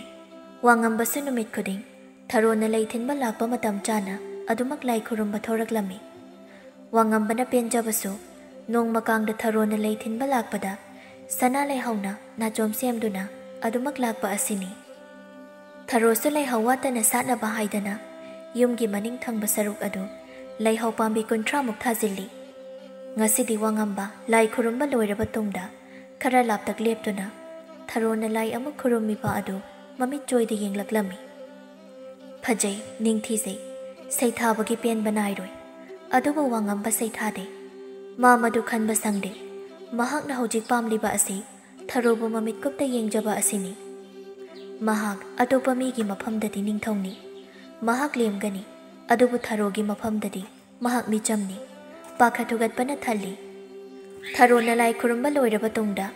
ꯋꯥꯉꯝꯕꯁꯨ ꯅꯨꯃꯤꯠ ꯈꯨꯗꯤꯡ ꯊꯔꯣꯅ ꯂꯩ ꯊꯤꯟꯕ ꯂꯥꯛꯄ ꯃꯇꯝ ꯆꯥꯅ ꯑꯗꯨꯃꯛ ꯂꯥꯏ ꯈꯨꯔꯨꯝꯕ ꯊꯣꯔꯛꯂꯝꯃꯤ꯫ ꯋꯥꯉꯝꯕꯅ ꯄꯦꯟꯖꯕꯁꯨ ꯅꯣꯡꯃ ꯀꯥꯡꯗ ꯊꯔꯣꯅ ꯂꯩ ꯊꯤꯟꯕ ꯂꯥꯛꯄꯗ ꯁꯅꯥ ꯂꯩꯍꯧꯅ ꯅꯥꯆꯣꯝ ꯁꯦꯝꯗꯨꯅ ꯑꯗꯨꯃꯛ ꯂꯥꯛꯄ ꯑꯁꯤꯅꯤ꯫ ꯊꯔꯣꯁꯨ ꯂꯩꯍꯧ ꯋꯥꯠꯇꯅ ꯁꯥꯠꯅꯕ ꯍꯥꯏꯗꯅ ꯌꯨꯝꯒꯤ ꯃꯅꯤꯡ ꯊꯪꯕ ꯁꯔꯨꯛ ꯑꯗꯨ ꯂꯩꯍꯧ ꯄꯥꯝꯕꯤ ꯀꯨꯟꯊ꯭ꯔꯥꯃꯨꯛ ꯊꯥꯖꯤꯜꯂꯤ꯫ ꯉꯁꯤꯗꯤ ꯋꯥꯉꯝꯕ ꯂꯥꯏ ꯈꯨꯔꯨꯝꯕ ꯂꯣꯏꯔꯕ ꯇꯨꯡꯗ ꯈꯔ ꯂꯥꯞꯇꯛ ꯂꯦꯞꯇꯨꯅ ꯊꯔꯣꯅ ꯂꯥꯏ ꯑꯃꯨꯛ ꯈꯨꯔꯨꯝꯃꯤꯕ ꯑꯗꯨ ꯃꯃꯤꯠ ꯆꯣꯏꯗ ꯌꯦꯡꯂꯛꯂꯝꯃꯤ꯫ ꯐꯖꯩ, ꯅꯤꯡꯊꯤꯖꯩ, ꯁꯩꯊꯥꯕꯒꯤ ꯄꯦꯟꯕ ꯅꯥꯏꯔꯣꯏ꯫ ꯑꯗꯨꯕꯨ ꯋꯥꯉꯝꯕ ꯁꯩꯊꯥꯗꯦ꯫ ꯃꯥ ꯃꯗꯨ ꯈꯟꯕ ꯁꯪꯗꯦ꯫ ꯃꯍꯥꯛꯅ ꯍꯧꯖꯤꯛ ꯄꯥꯝꯂꯤꯕ ꯑꯁꯤ ꯊꯔꯣꯕꯨ ꯃꯃꯤꯠ ꯀꯨꯞꯇ ꯌꯦꯡꯖꯕ ꯑꯁꯤꯅꯤ꯫ ꯃꯍꯥꯛ ꯑꯇꯣꯞꯄ ꯃꯤꯒꯤ ꯃꯐꯝꯗꯗꯤ ꯅꯤꯡꯊꯧꯅꯤ꯫ ꯃꯍꯥꯛ ꯂꯦꯝꯒꯅꯤ꯫ ꯑꯗꯨꯕꯨ ꯊꯔꯣꯒꯤ ꯃꯐꯝꯗꯗꯤ ꯃꯍꯥꯛ ꯃꯤꯆꯝꯅꯤ꯫ ꯄꯥꯈꯠ ꯊꯨꯒꯠꯄꯅ ꯊꯜꯂꯤ꯫ ꯊꯔꯣꯅ ꯂꯥꯏ ꯈꯨꯔꯨꯝꯕ ꯂꯣꯏꯔꯕ ꯇꯨꯡꯗ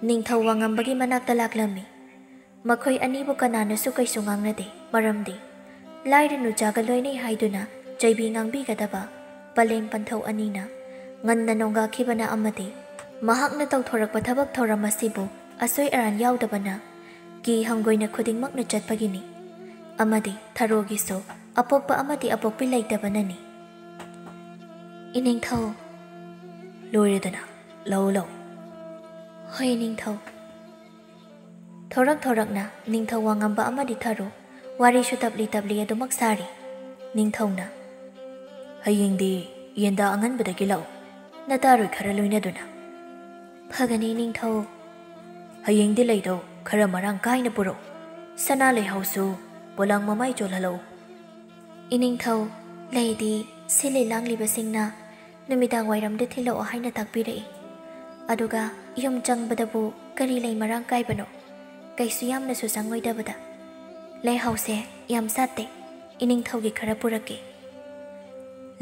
ꯅꯤꯡꯊꯧ ꯋꯥꯉꯝꯕꯒꯤ ꯃꯅꯥꯛꯇ ꯂꯥꯛꯂꯝꯃꯤ꯫ ꯃꯈꯣꯏ ꯑꯅꯤꯕꯨ ꯀꯅꯥꯅꯁꯨ ꯀꯩꯁꯨ ꯉꯥꯡꯅꯗꯦ, ꯃꯔꯝꯗꯤ ꯂꯥꯏꯔ ꯅꯨꯆꯥꯒ ꯂꯣꯏꯅꯩ ꯍꯥꯏꯗꯨꯅ ꯆꯩꯕꯤ ꯉꯥꯡꯕꯤꯒꯗꯕ ꯄꯂꯦꯝ ꯄꯟꯊꯧ ꯑꯅꯤꯅ ꯉꯟꯅ ꯅꯣꯡꯒꯥꯈꯤꯕꯅ ꯑꯃꯗꯤ ꯃꯍꯥꯛꯅ ꯇꯧꯊꯣꯔꯛꯄ ꯊꯕꯛ ꯊꯧꯔꯝ ꯑꯁꯤꯕꯨ ꯑꯁꯣꯏ ꯑꯔꯥꯟ ꯌꯥꯎꯗꯕꯅ ꯀꯤ ꯍꯪꯒꯣꯏꯅ ꯈꯨꯗꯤꯡꯃꯛꯅ ꯆꯠꯄꯒꯤꯅꯤ꯫ ꯑꯃꯗꯤ ꯊꯔꯣꯒꯤꯁꯨ ꯑꯄꯣꯛꯄ ꯑꯃꯗꯤ ꯑꯄꯣꯛꯄꯤ ꯂꯩꯇꯕꯅꯅꯤ꯫ ꯏꯅꯤꯡꯊꯧ꯫ ꯂꯣꯏꯔꯦꯗꯅ, ꯂꯧ ꯂꯧ꯫ ꯍꯣꯏ ꯏꯅꯤꯡꯊꯧ꯫ ꯊꯣꯔꯛ ꯊꯣꯔꯛꯅ ꯅꯤꯡꯊꯧ ꯋꯥꯉꯝꯕ ꯑꯃꯗꯤ ꯊꯔꯣ ꯋꯥꯔꯤꯁꯨ ꯇꯞꯂꯤ ꯇꯞꯂꯤ ꯑꯗꯨꯃꯛ ꯁꯥꯔꯤ꯫ ꯅꯤꯡꯊꯧꯅ, "ꯍꯌꯦꯡꯗꯤ ꯌꯦꯟꯗꯥ ꯑꯉꯟꯕꯗꯒꯤ ꯂꯥꯛꯎ, ꯅꯇꯥꯔꯣꯏ ꯈꯔ ꯂꯣꯏꯅꯗꯨꯅ꯫" "ꯐꯒꯅꯤ ꯅꯤꯡꯊꯧ꯫" "ꯍꯌꯦꯡꯗꯤ ꯂꯩꯗꯣ ꯈꯔ ꯃꯔꯥꯡ ꯀꯥꯏꯅ ꯄꯨꯔꯛꯎ, ꯁꯅꯥ ꯂꯩꯍꯧꯁꯨ ꯄꯣꯂꯥꯡ ꯃꯃꯥꯏ ꯆꯣꯜꯍꯜꯂꯛꯎ꯫" "ꯏꯅꯤꯡꯊꯧ, ꯂꯩꯗꯤ ꯁꯤꯜꯂꯤ ꯂꯥꯡꯂꯤꯕꯁꯤꯡꯅ ꯅꯨꯃꯤꯗꯥꯡ ꯋꯥꯏꯔꯝꯗ ꯊꯤꯜꯂꯛꯑꯣ ꯍꯥꯏꯅ ꯇꯥꯛꯄꯤꯔꯛꯏ꯫ ꯑꯗꯨꯒ ꯌꯨꯝ ꯆꯪꯕꯗꯕꯨ ꯀꯔꯤ ꯂꯩ ꯃꯔꯥꯡ ꯀꯥꯏꯕꯅꯣ? ꯀꯩꯁꯨ ꯌꯥꯝꯅꯁꯨ ꯆꯪꯉꯣꯏꯗꯕꯗ꯫ ꯂꯩꯍꯥꯎꯁꯦ ꯌꯥꯝ ꯁꯥꯠꯇꯦ꯫ ꯏꯅꯤꯡꯊꯧꯒꯤ ꯈꯔ ꯄꯨꯔꯛꯀꯦ꯫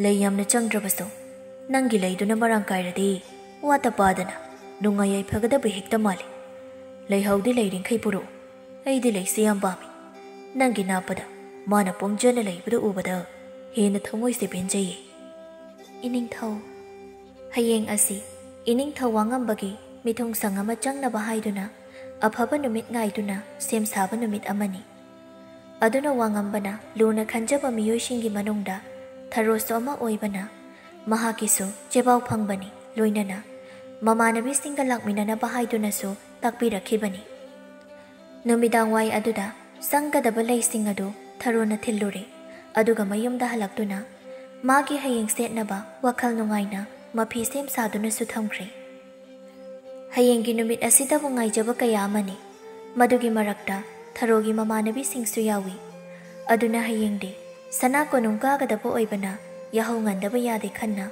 ꯂꯩ ꯌꯥꯝꯅ ꯆꯪꯗ꯭ꯔꯕꯁꯨ ꯅꯪꯒꯤ ꯂꯩꯗꯨꯅ ꯃꯔꯥꯡ ꯀꯥꯏꯔꯗꯤ ꯋꯥꯇ ꯄꯥꯗꯅ ꯅꯨꯡꯉꯥꯏ ꯌꯥꯏꯐꯒꯗꯕ ꯍꯦꯛꯇ ꯃꯥꯜꯂꯤ꯫ ꯂꯩꯍꯥꯎꯗꯤ ꯂꯩꯔꯤꯡꯈꯩ ꯄꯨꯔꯛꯎ꯫ ꯑꯩꯗꯤ ꯂꯩꯁꯦ ꯌꯥꯝ ꯄꯥꯝꯃꯤ꯫ ꯅꯪꯒꯤ ꯅꯥꯞꯄꯗ ꯃꯥꯅ ꯄꯣꯡꯖꯅ ꯂꯩꯕꯗꯨ ꯎꯕꯗ ꯍꯦꯟꯅ ꯊꯃꯣꯏꯁꯦ ꯄꯦꯟꯖꯩꯌꯦ꯫ ꯏꯅꯤꯡꯊꯧ꯫ ꯍꯌꯦꯡ ꯑꯁꯤ ꯏꯅꯤꯡꯊꯧ ꯋꯥꯉꯝꯕꯒꯤ ꯃꯤꯊꯨꯡꯁꯪ ꯑꯃ ꯆꯪꯅꯕ ꯍꯥꯏꯗꯨꯅ ꯑꯐꯕ ꯅꯨꯃꯤꯠ ꯉꯥꯏꯗꯨꯅ ꯁꯦꯝ ꯁꯥꯕ ꯅꯨꯃꯤꯠ ꯑꯃꯅꯤ꯫ ꯑꯗꯨꯅ ꯋꯥꯉꯝꯕꯅ ꯂꯨꯅ ꯈꯟꯖꯕ ꯃꯤꯑꯣꯏꯁꯤꯡꯒꯤ ꯃꯅꯨꯡꯗ ꯊꯔꯣꯁꯨ ꯑꯃ ꯑꯣꯏꯕꯅ ꯃꯍꯥꯛꯀꯤꯁꯨ ꯆꯦꯕꯥꯎ ꯐꯪꯕꯅꯤ꯫ ꯂꯣꯏꯅꯅ ꯃꯃꯥꯟꯅꯕꯤꯁꯤꯡꯒ ꯂꯥꯛꯃꯤꯟꯅꯅꯕ ꯍꯥꯏꯗꯨꯅꯁꯨ ꯇꯥꯛꯄꯤꯔꯛꯈꯤꯕꯅꯤ꯫ ꯅꯨꯃꯤꯗꯥꯡꯋꯥꯏ ꯑꯗꯨꯗ ꯆꯪꯒꯗꯕ ꯂꯩꯁꯤꯡ ꯑꯗꯨ ꯊꯔꯣꯅ ꯊꯤꯜꯂꯨꯔꯦ꯫ ꯑꯗꯨꯒ ꯃꯌꯨꯝꯗ ꯍꯜꯂꯛꯇꯨꯅ ꯃꯥꯒꯤ ꯍꯌꯦꯡ ꯁꯦꯠꯅꯕ ꯋꯥꯈꯜ ꯅꯨꯡꯉꯥꯏꯅ ꯃꯐꯤ ꯁꯦꯝ ꯁꯥꯗꯨꯅꯁꯨ ꯊꯝꯈ꯭ꯔꯦ꯫ ꯍꯌꯦꯡꯒꯤ ꯅꯨꯃꯤꯠ ꯑꯁꯤꯗꯕꯨ ꯉꯥꯏꯖꯕ ꯀꯌꯥ ꯑꯃꯅꯤ꯫ ꯃꯗꯨꯒꯤ ꯃꯔꯛꯇ ꯊꯔꯣꯒꯤ ꯃꯃꯥꯟꯅꯕꯤꯁꯤꯡꯁꯨ ꯌꯥꯎꯏ꯫ ꯑꯗꯨꯅ ꯍꯌꯦꯡꯗꯤ ꯁꯅꯥ ꯀꯣꯅꯨꯡ ꯀꯥꯒꯗꯕ ꯑꯣꯏꯕꯅ ꯌꯥꯍꯧ ꯉꯟꯗꯕ ꯌꯥꯗꯦ ꯈꯟꯅ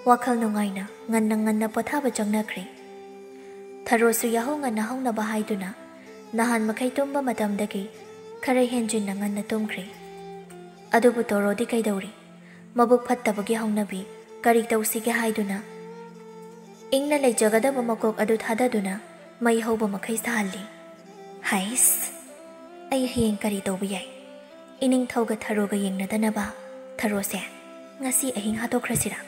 ꯋꯥꯈꯜ ꯅꯨꯡꯉꯥꯏꯅ ꯉꯟꯅ ꯉꯟꯅ ꯄꯣꯊꯥꯕ ꯆꯪꯅꯈ꯭ꯔꯦ꯫ ꯊꯔꯣꯁꯨ ꯌꯥꯍꯧ ꯉꯟꯅ ꯍꯧꯅꯕ ꯍꯥꯏꯗꯨꯅ ꯅꯍꯥꯟ ꯃꯈꯩ ꯇꯨꯝꯕ ꯃꯇꯝꯗꯒꯤ ꯈꯔ ꯍꯦꯟꯖꯤꯟꯅ ꯉꯟꯅ ꯇꯨꯝꯈ꯭ꯔꯦ꯫ ꯑꯗꯨꯕꯨ ꯇꯣꯔꯣꯗꯤ ꯀꯩꯗꯧꯔꯤ? ꯃꯕꯨꯛ ꯐꯠꯇꯕꯒꯤ ꯍꯧꯅꯕꯤ ꯀꯔꯤ ꯇꯧꯁꯤꯒꯦ ꯍꯥꯏꯗꯨꯅ ꯏꯪꯅ ꯂꯩꯖꯒꯗꯕ ꯃꯀꯣꯛ ꯑꯗꯨ ꯊꯥꯗꯗꯨꯅ ꯃꯩ ꯍꯧꯕ ꯃꯈꯩ ꯁꯥꯍꯜꯂꯤ꯫ ꯍꯩꯁ! ꯑꯩ ꯍꯌꯦꯡ ꯀꯔꯤ ꯇꯧꯕ ꯌꯥꯏ? ꯏꯅꯤꯡꯊꯧꯒ ꯊꯔꯣꯒ ꯌꯦꯡꯅꯗꯅꯕ ꯊꯔꯣꯁꯦ ꯉꯁꯤ ꯑꯍꯤꯡ ꯍꯥꯠꯇꯣꯛꯈ꯭ꯔꯁꯤꯔꯥ?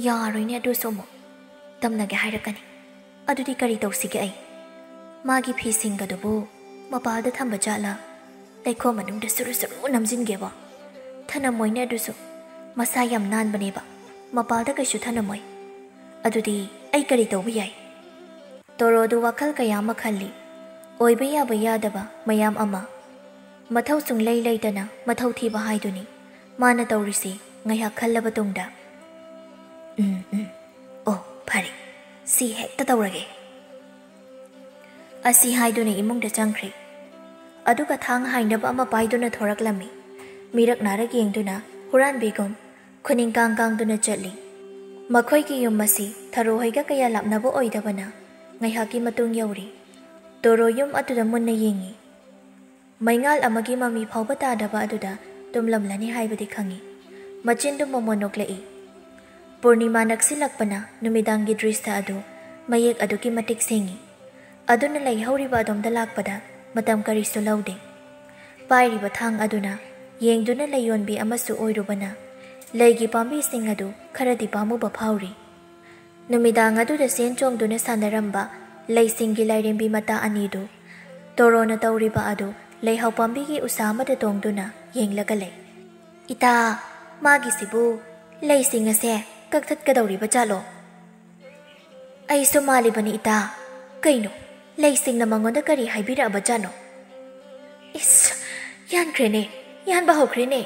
ꯌꯥꯔꯣꯏꯅꯦ, ꯑꯗꯨꯁꯨ ꯑꯃꯨꯛ ꯇꯝꯅꯒꯦ ꯍꯥꯏꯔꯛꯀꯅꯤ꯫ ꯑꯗꯨꯗꯤ ꯀꯔꯤ ꯇꯧꯁꯤꯒꯦ ꯑꯩ? ꯃꯥꯒꯤ ꯐꯤꯁꯤꯡꯒꯗꯨꯕꯨ ꯃꯄꯥꯜꯗ ꯊꯝꯕ ꯖꯥꯠꯂꯥ? ꯂꯩꯈꯣꯝ ꯃꯅꯨꯡꯗ ꯁꯨꯔꯨ ꯁꯨꯔꯨ ꯅꯝꯖꯤꯟꯒꯦꯕꯣ꯫ ꯊꯅꯝꯃꯣꯏꯅꯦ ꯑꯗꯨꯁꯨ꯫ ꯃꯁꯥ ꯌꯥꯝ ꯅꯥꯟꯕꯅꯦꯕ꯫ ꯃꯄꯥꯜꯗ ꯀꯩꯁꯨ ꯊꯅꯝꯃꯣꯏ꯫ ꯑꯗꯨꯗꯤ ꯑꯩ ꯀꯔꯤ ꯇꯧꯕ ꯌꯥꯏ? ꯇꯣꯔꯣꯗꯨ ꯋꯥꯈꯜ ꯀꯌꯥ ꯑꯃ ꯈꯜꯂꯤ꯫ ꯑꯣꯏꯕ ꯌꯥꯕ ꯌꯥꯗꯕ ꯃꯌꯥꯝ ꯑꯃ꯫ ꯃꯊꯧ ꯁꯨꯡꯂꯩ ꯂꯩꯇꯅ ꯃꯊꯧ ꯊꯤꯕ ꯍꯥꯏꯗꯨꯅꯤ ꯃꯥꯅ ꯇꯧꯔꯤꯁꯤ ꯉꯥꯏꯍꯥꯛ ꯈꯜꯂꯕ ꯇꯨꯡꯗ꯫ ꯎꯝ, ꯎꯝ꯫ ꯑꯣ, ꯐꯔꯦ꯫ ꯁꯤ ꯍꯦꯛꯇ ꯇꯧꯔꯒꯦ꯫ ꯑꯁꯤ ꯍꯥꯏꯗꯨꯅ ꯏꯃꯨꯡꯗ ꯆꯪꯈ꯭ꯔꯦ꯫ ꯑꯗꯨꯒ ꯊꯥꯡ ꯍꯥꯏꯅꯕ ꯑꯃ ꯄꯥꯏꯗꯨꯅ ꯊꯣꯔꯛꯂꯝꯃꯤ꯫ ꯃꯤꯔꯛ ꯅꯥꯔꯛ ꯌꯦꯡꯗꯨꯅ ꯍꯨꯔꯥꯟꯕꯤꯒꯨꯝ ꯈꯨꯅꯤꯡ ꯀꯥꯡ ꯀꯥꯡꯗꯨꯅ ꯆꯠꯂꯤ꯫ ꯃꯈꯣꯏꯒꯤ ꯌꯨꯝ ꯑꯁꯤ ꯊꯔꯣ ꯍꯣꯏꯒ ꯀꯌꯥ ꯂꯥꯞꯅꯕ ꯑꯣꯏꯗꯕꯅ ꯉꯥꯏꯍꯥꯛꯀꯤ ꯃꯇꯨꯡ ꯌꯧꯔꯤ꯫ ꯇꯣꯔꯣ ꯌꯨꯝ ꯑꯗꯨꯗ ꯃꯨꯟꯅ ꯌꯦꯡꯉꯤ꯫ ꯃꯩꯉꯥꯜ ꯑꯃꯒꯤ ꯃꯃꯤ ꯐꯥꯎꯕ ꯇꯥꯗꯕ ꯑꯗꯨꯗ ꯇꯨꯝꯂꯝꯂꯅꯤ ꯍꯥꯏꯕꯗꯤ ꯈꯪꯉꯤ꯫ ꯃꯆꯤꯟꯗꯨ ꯃꯣꯃꯣꯟ ꯅꯣꯛꯂꯛꯏ꯫ ꯄꯨꯔꯅꯤꯃꯥ ꯅꯛꯁꯤꯜꯂꯛꯄꯅ ꯅꯨꯃꯤꯗꯥꯡꯒꯤ ꯗ꯭ꯔꯤꯁꯇ ꯑꯗꯨ ꯃꯌꯦꯛ ꯑꯗꯨꯛꯀꯤ ꯃꯇꯤꯛ ꯁꯦꯡꯉꯤ꯫ ꯑꯗꯨꯅ ꯂꯩ ꯍꯧꯔꯤꯕ ꯑꯗꯣꯝꯗ ꯂꯥꯛꯄꯗ ꯃꯇꯝ ꯀꯔꯤꯁꯨ ꯂꯧꯗꯦ꯫ ꯄꯥꯏꯔꯤꯕ ꯊꯥꯡ ꯑꯗꯨꯅ ꯌꯦꯡꯗꯨꯅ ꯂꯩ ꯌꯣꯟꯕꯤ ꯑꯃꯁꯨ ꯑꯣꯏꯔꯨꯕꯅ ꯂꯩꯒꯤ ꯄꯥꯝꯕꯤꯁꯤꯡ ꯑꯗꯨ ꯈꯔꯗꯤ ꯄꯥꯝꯃꯨꯕ ꯐꯥꯎꯔꯤ꯫ ꯅꯨꯃꯤꯗꯥꯡ ꯑꯗꯨꯗ ꯆꯦꯟ ꯆꯣꯡꯗꯨꯅ ꯁꯥꯟꯅꯔꯝꯕ ꯂꯩꯁꯤꯡꯒꯤ ꯂꯥꯏꯔꯦꯝꯕꯤ ꯃꯇꯥ ꯑꯅꯤꯗꯨ ꯇꯣꯔꯣꯅ ꯇꯧꯔꯤꯕ ꯑꯗꯨ ꯂꯩꯍꯥꯎ ꯄꯥꯝꯕꯤꯒꯤ ꯎꯁꯥ ꯑꯃꯗ ꯇꯣꯡꯗꯨꯅ ꯌꯦꯡꯂꯒ ꯂꯩ꯫ "ꯏꯇꯥ, ꯃꯥꯒꯤꯁꯤꯕꯨ ꯂꯩꯁꯤꯡ ꯑꯁꯦ ꯀꯛꯊꯠꯀꯗꯧꯔꯤꯕ ꯖꯥꯠꯂꯣ?" "ꯑꯩꯁꯨ ꯃꯥꯜꯂꯤꯕꯅꯤ ꯏꯇꯥ꯫ ꯀꯩꯅꯣ, ꯂꯩꯁꯤꯡꯅ ꯃꯉꯣꯟꯗ ꯀꯔꯤ ꯍꯥꯏꯕꯤꯔꯛꯑꯕ ꯖꯥꯠꯅꯣ?" "ꯏꯁ, ꯌꯥꯟꯈ꯭ꯔꯦꯅꯦ, ꯌꯥꯟꯕ ꯍꯧꯈ꯭ꯔꯦꯅꯦ!"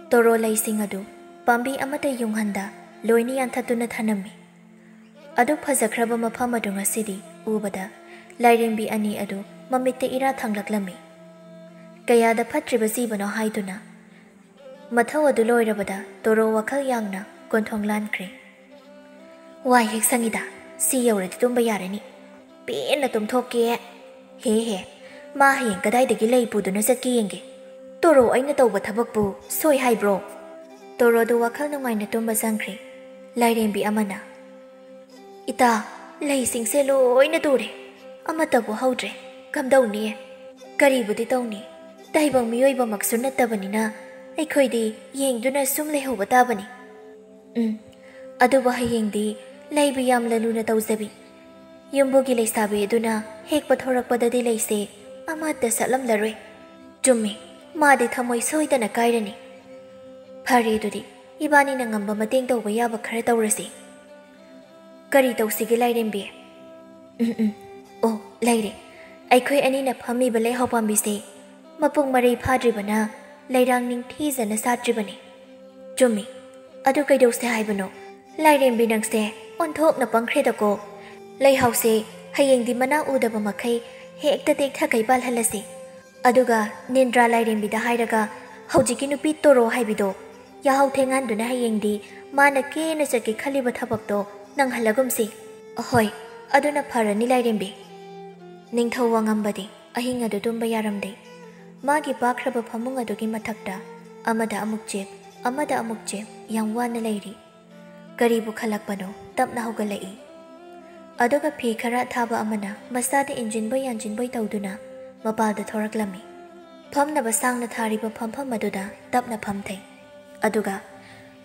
ꯇꯣꯔꯣ ꯂꯩꯁꯤꯡ ꯑꯗꯨ ꯄꯥꯝꯕꯤ ꯑꯃꯠꯇ ꯌꯨꯡꯍꯟꯗ ꯂꯣꯏꯅ ꯌꯥꯟꯊꯠꯇꯨꯅ ꯊꯅꯝꯃꯤ꯫ ꯑꯗꯨꯛ ꯐꯖꯈ꯭ꯔꯕ ꯃꯐꯝ ꯑꯗꯨ ꯉꯁꯤꯗꯤ ꯎꯕꯗ ꯂꯥꯏꯔꯦꯝꯕꯤ ꯑꯅꯤ ꯑꯗꯨ ꯃꯃꯤꯠꯇ ꯏꯔꯥ ꯊꯥꯡꯂꯛꯂꯝꯃꯤ꯫ ꯀꯌꯥꯗ ꯐꯠꯇ꯭ꯔꯤꯕ ꯖꯤꯕꯅꯣ ꯍꯥꯏꯗꯨꯅ ꯃꯊꯧ ꯑꯗꯨ ꯂꯣꯏꯔꯕꯗ ꯇꯣꯔꯣ ꯋꯥꯈꯜ ꯌꯥꯡꯅ ꯀꯣꯟꯊꯣꯡ ꯂꯥꯟꯈ꯭ꯔꯦ꯫ "ꯋꯥꯏ ꯍꯦꯛ ꯁꯪꯉꯤꯗ, ꯁꯤ ꯌꯧꯔꯗꯤ ꯇꯨꯝꯕ ꯌꯥꯔꯅꯤ꯫ ꯄꯦꯟꯅ ꯇꯨꯝꯊꯣꯛꯀꯦ꯫ ꯍꯦ ꯍꯦ, ꯃꯥ ꯍꯌꯦꯡ ꯀꯗꯥꯏꯗꯒꯤ ꯂꯩ ꯄꯨꯗꯨꯅ ꯆꯠꯀꯦ ꯌꯦꯡꯒꯦ꯫ ꯇꯣꯔꯣ ꯑꯩꯅ ꯇꯧꯕ ꯊꯕꯛꯄꯨ ꯁꯣꯏ ꯍꯥꯏꯕ꯭ꯔꯣ?" ꯇꯣꯔꯣꯗꯨ ꯋꯥꯈꯜ ꯅꯨꯡꯉꯥꯏꯅ ꯇꯨꯝꯕ ꯆꯪꯈ꯭ꯔꯦ꯫ ꯂꯥꯏꯔꯦꯝꯕꯤ ꯑꯃꯅ, "ꯏꯇꯥ, ꯂꯩꯁꯤꯡꯁꯦ ꯂꯣꯏꯅ ꯇꯨꯔꯦ꯫ ꯑꯃꯠꯇꯕꯨ ꯍꯧꯗ꯭ꯔꯦ꯫ ꯀꯝꯗꯧꯅꯤ? ꯀꯔꯤꯕꯨꯗꯤ ꯇꯧꯅꯤ? ꯇꯥꯏꯕꯪ ꯃꯤꯑꯣꯏꯕꯃꯛꯁꯨ ꯅꯠꯇꯕꯅꯤꯅ ꯑꯩꯈꯣꯏꯗꯤ ꯌꯦꯡꯗꯨꯅ ꯁꯨꯝ ꯂꯩꯍꯧꯕ ꯇꯥꯕꯅꯤ꯫ ꯎꯝ, ꯑꯗꯨꯕꯨ ꯍꯌꯦꯡꯗꯤ ꯂꯩꯕꯨ ꯌꯥꯝꯅ ꯂꯨꯅ ꯇꯧꯖꯕꯤ꯫ ꯌꯨꯝꯕꯨꯒꯤ ꯂꯩꯁꯥꯕꯤ ꯑꯗꯨꯅ ꯍꯦꯛꯄ ꯊꯣꯔꯛꯄꯗꯗꯤ ꯂꯩꯁꯦ ꯑꯃꯠꯇ ꯁꯥꯠꯂꯝꯂꯔꯣꯏ꯫ ꯆꯨꯝꯃꯤ, ꯃꯥꯗꯤ ꯊꯃꯣꯏ ꯁꯣꯏꯗꯅ ꯀꯥꯏꯔꯅꯤ꯫ ꯐꯔꯦ, ꯑꯗꯨꯗꯤ ꯏꯕꯥꯅꯤꯅ ꯉꯝꯕ ꯃꯇꯦꯡ ꯇꯧꯕ ꯌꯥꯕ ꯈꯔ ꯇꯧꯔꯁꯤ꯫ ꯀꯔꯤ ꯇꯧꯁꯤꯒꯦ ꯂꯥꯏꯔꯦꯝꯕꯤ?" "ꯎꯝ, ꯎꯝ꯫ ꯑꯣ, ꯂꯩꯔꯦ꯫ ꯑꯩꯈꯣꯏ ꯑꯅꯤꯅ ꯐꯝꯃꯤꯕ ꯂꯩꯍꯥꯎ ꯄꯥꯝꯕꯤꯁꯦ ꯃꯄꯨꯡ ꯃꯔꯩ ꯐꯥꯗ꯭ꯔꯤꯕꯅ ꯂꯩꯔꯥꯡ ꯅꯤꯡꯊꯤꯖꯅ ꯁꯥꯠꯇ꯭ꯔꯤꯕꯅꯤ꯫" "ꯆꯨꯝꯃꯤ꯫ ꯑꯗꯨ ꯀꯩꯗꯧꯁꯦ ꯍꯥꯏꯕꯅꯣ? ꯂꯥꯏꯔꯦꯝꯕꯤ, ꯅꯪꯁꯦ ꯑꯣꯟꯊꯣꯛꯅ ꯄꯪꯈ꯭ꯔꯦꯗꯀꯣ꯫ ꯂꯩꯍꯥꯎꯁꯦ ꯍꯌꯦꯡꯗꯤ ꯃꯅꯥ ꯎꯗꯕ ꯃꯈꯩ ꯍꯦꯛꯇ ꯇꯦꯛꯊꯈꯩ ꯄꯥꯜꯍꯜꯂꯁꯤ꯫ ꯑꯗꯨꯒ ꯅꯤꯟꯗ꯭ꯔꯥ ꯂꯥꯏꯔꯦꯝꯕꯤꯗ ꯍꯥꯏꯔꯒ ꯍꯧꯖꯤꯛꯀꯤ ꯅꯨꯄꯤ ꯇꯣꯔꯣ ꯍꯥꯏꯕꯤꯗꯣ ꯌꯥꯍꯧ ꯊꯦꯡꯍꯟꯗꯨꯅ ꯍꯌꯦꯡꯗꯤ ꯃꯥꯅ ꯀꯦꯅ ꯆꯠꯀꯦ ꯈꯜꯂꯤꯕ ꯊꯕꯛꯇꯣ ꯅꯪꯍꯜꯂꯒꯨꯝꯁꯤ꯫ ꯑꯍꯣꯏ, "ꯑꯗꯨꯅ ꯐꯔꯅꯤ, ꯂꯥꯏꯔꯦꯝꯕꯤ꯫" ꯅꯤꯡꯊꯧ ꯋꯥꯉꯝꯕꯗꯤ ꯑꯍꯤꯡ ꯑꯗꯨ ꯇꯨꯝꯕ ꯌꯥꯔꯝꯗꯦ꯫ ꯃꯥꯒꯤ ꯄꯥꯛꯈ꯭ꯔꯕ ꯐꯃꯨꯡ ꯑꯗꯨꯒꯤ ꯃꯊꯛꯇ ꯑꯃꯗ ꯑꯃꯨꯛ ꯆꯦꯞ, ꯑꯃꯗ ꯑꯃꯨꯛ ꯆꯦꯞ, ꯌꯥꯝ ꯋꯥꯅ ꯂꯩꯔꯤ꯫ ꯀꯔꯤꯕꯨ ꯈꯜꯂꯛꯄꯅꯣ, ꯇꯞꯅ ꯍꯧꯒꯠꯂꯛꯏ꯫ ꯑꯗꯨꯒ ꯐꯤ ꯈꯔ ꯑꯊꯥꯕ ꯑꯃꯅ ꯃꯁꯥꯗ ꯏꯟꯖꯤꯟꯕꯣꯏ ꯌꯥꯟꯖꯤꯟꯕꯣꯏ ꯇꯧꯗꯨꯅ ꯃꯄꯥꯜꯗ ꯊꯣꯔꯛꯂꯝꯃꯤ꯫ ꯐꯝꯅꯕ ꯁꯥꯡꯅ ꯊꯥꯔꯤꯕ ꯐꯝꯐꯝ ꯑꯗꯨꯗ ꯇꯞꯅ ꯐꯝꯊꯩ꯫ ꯑꯗꯨꯒ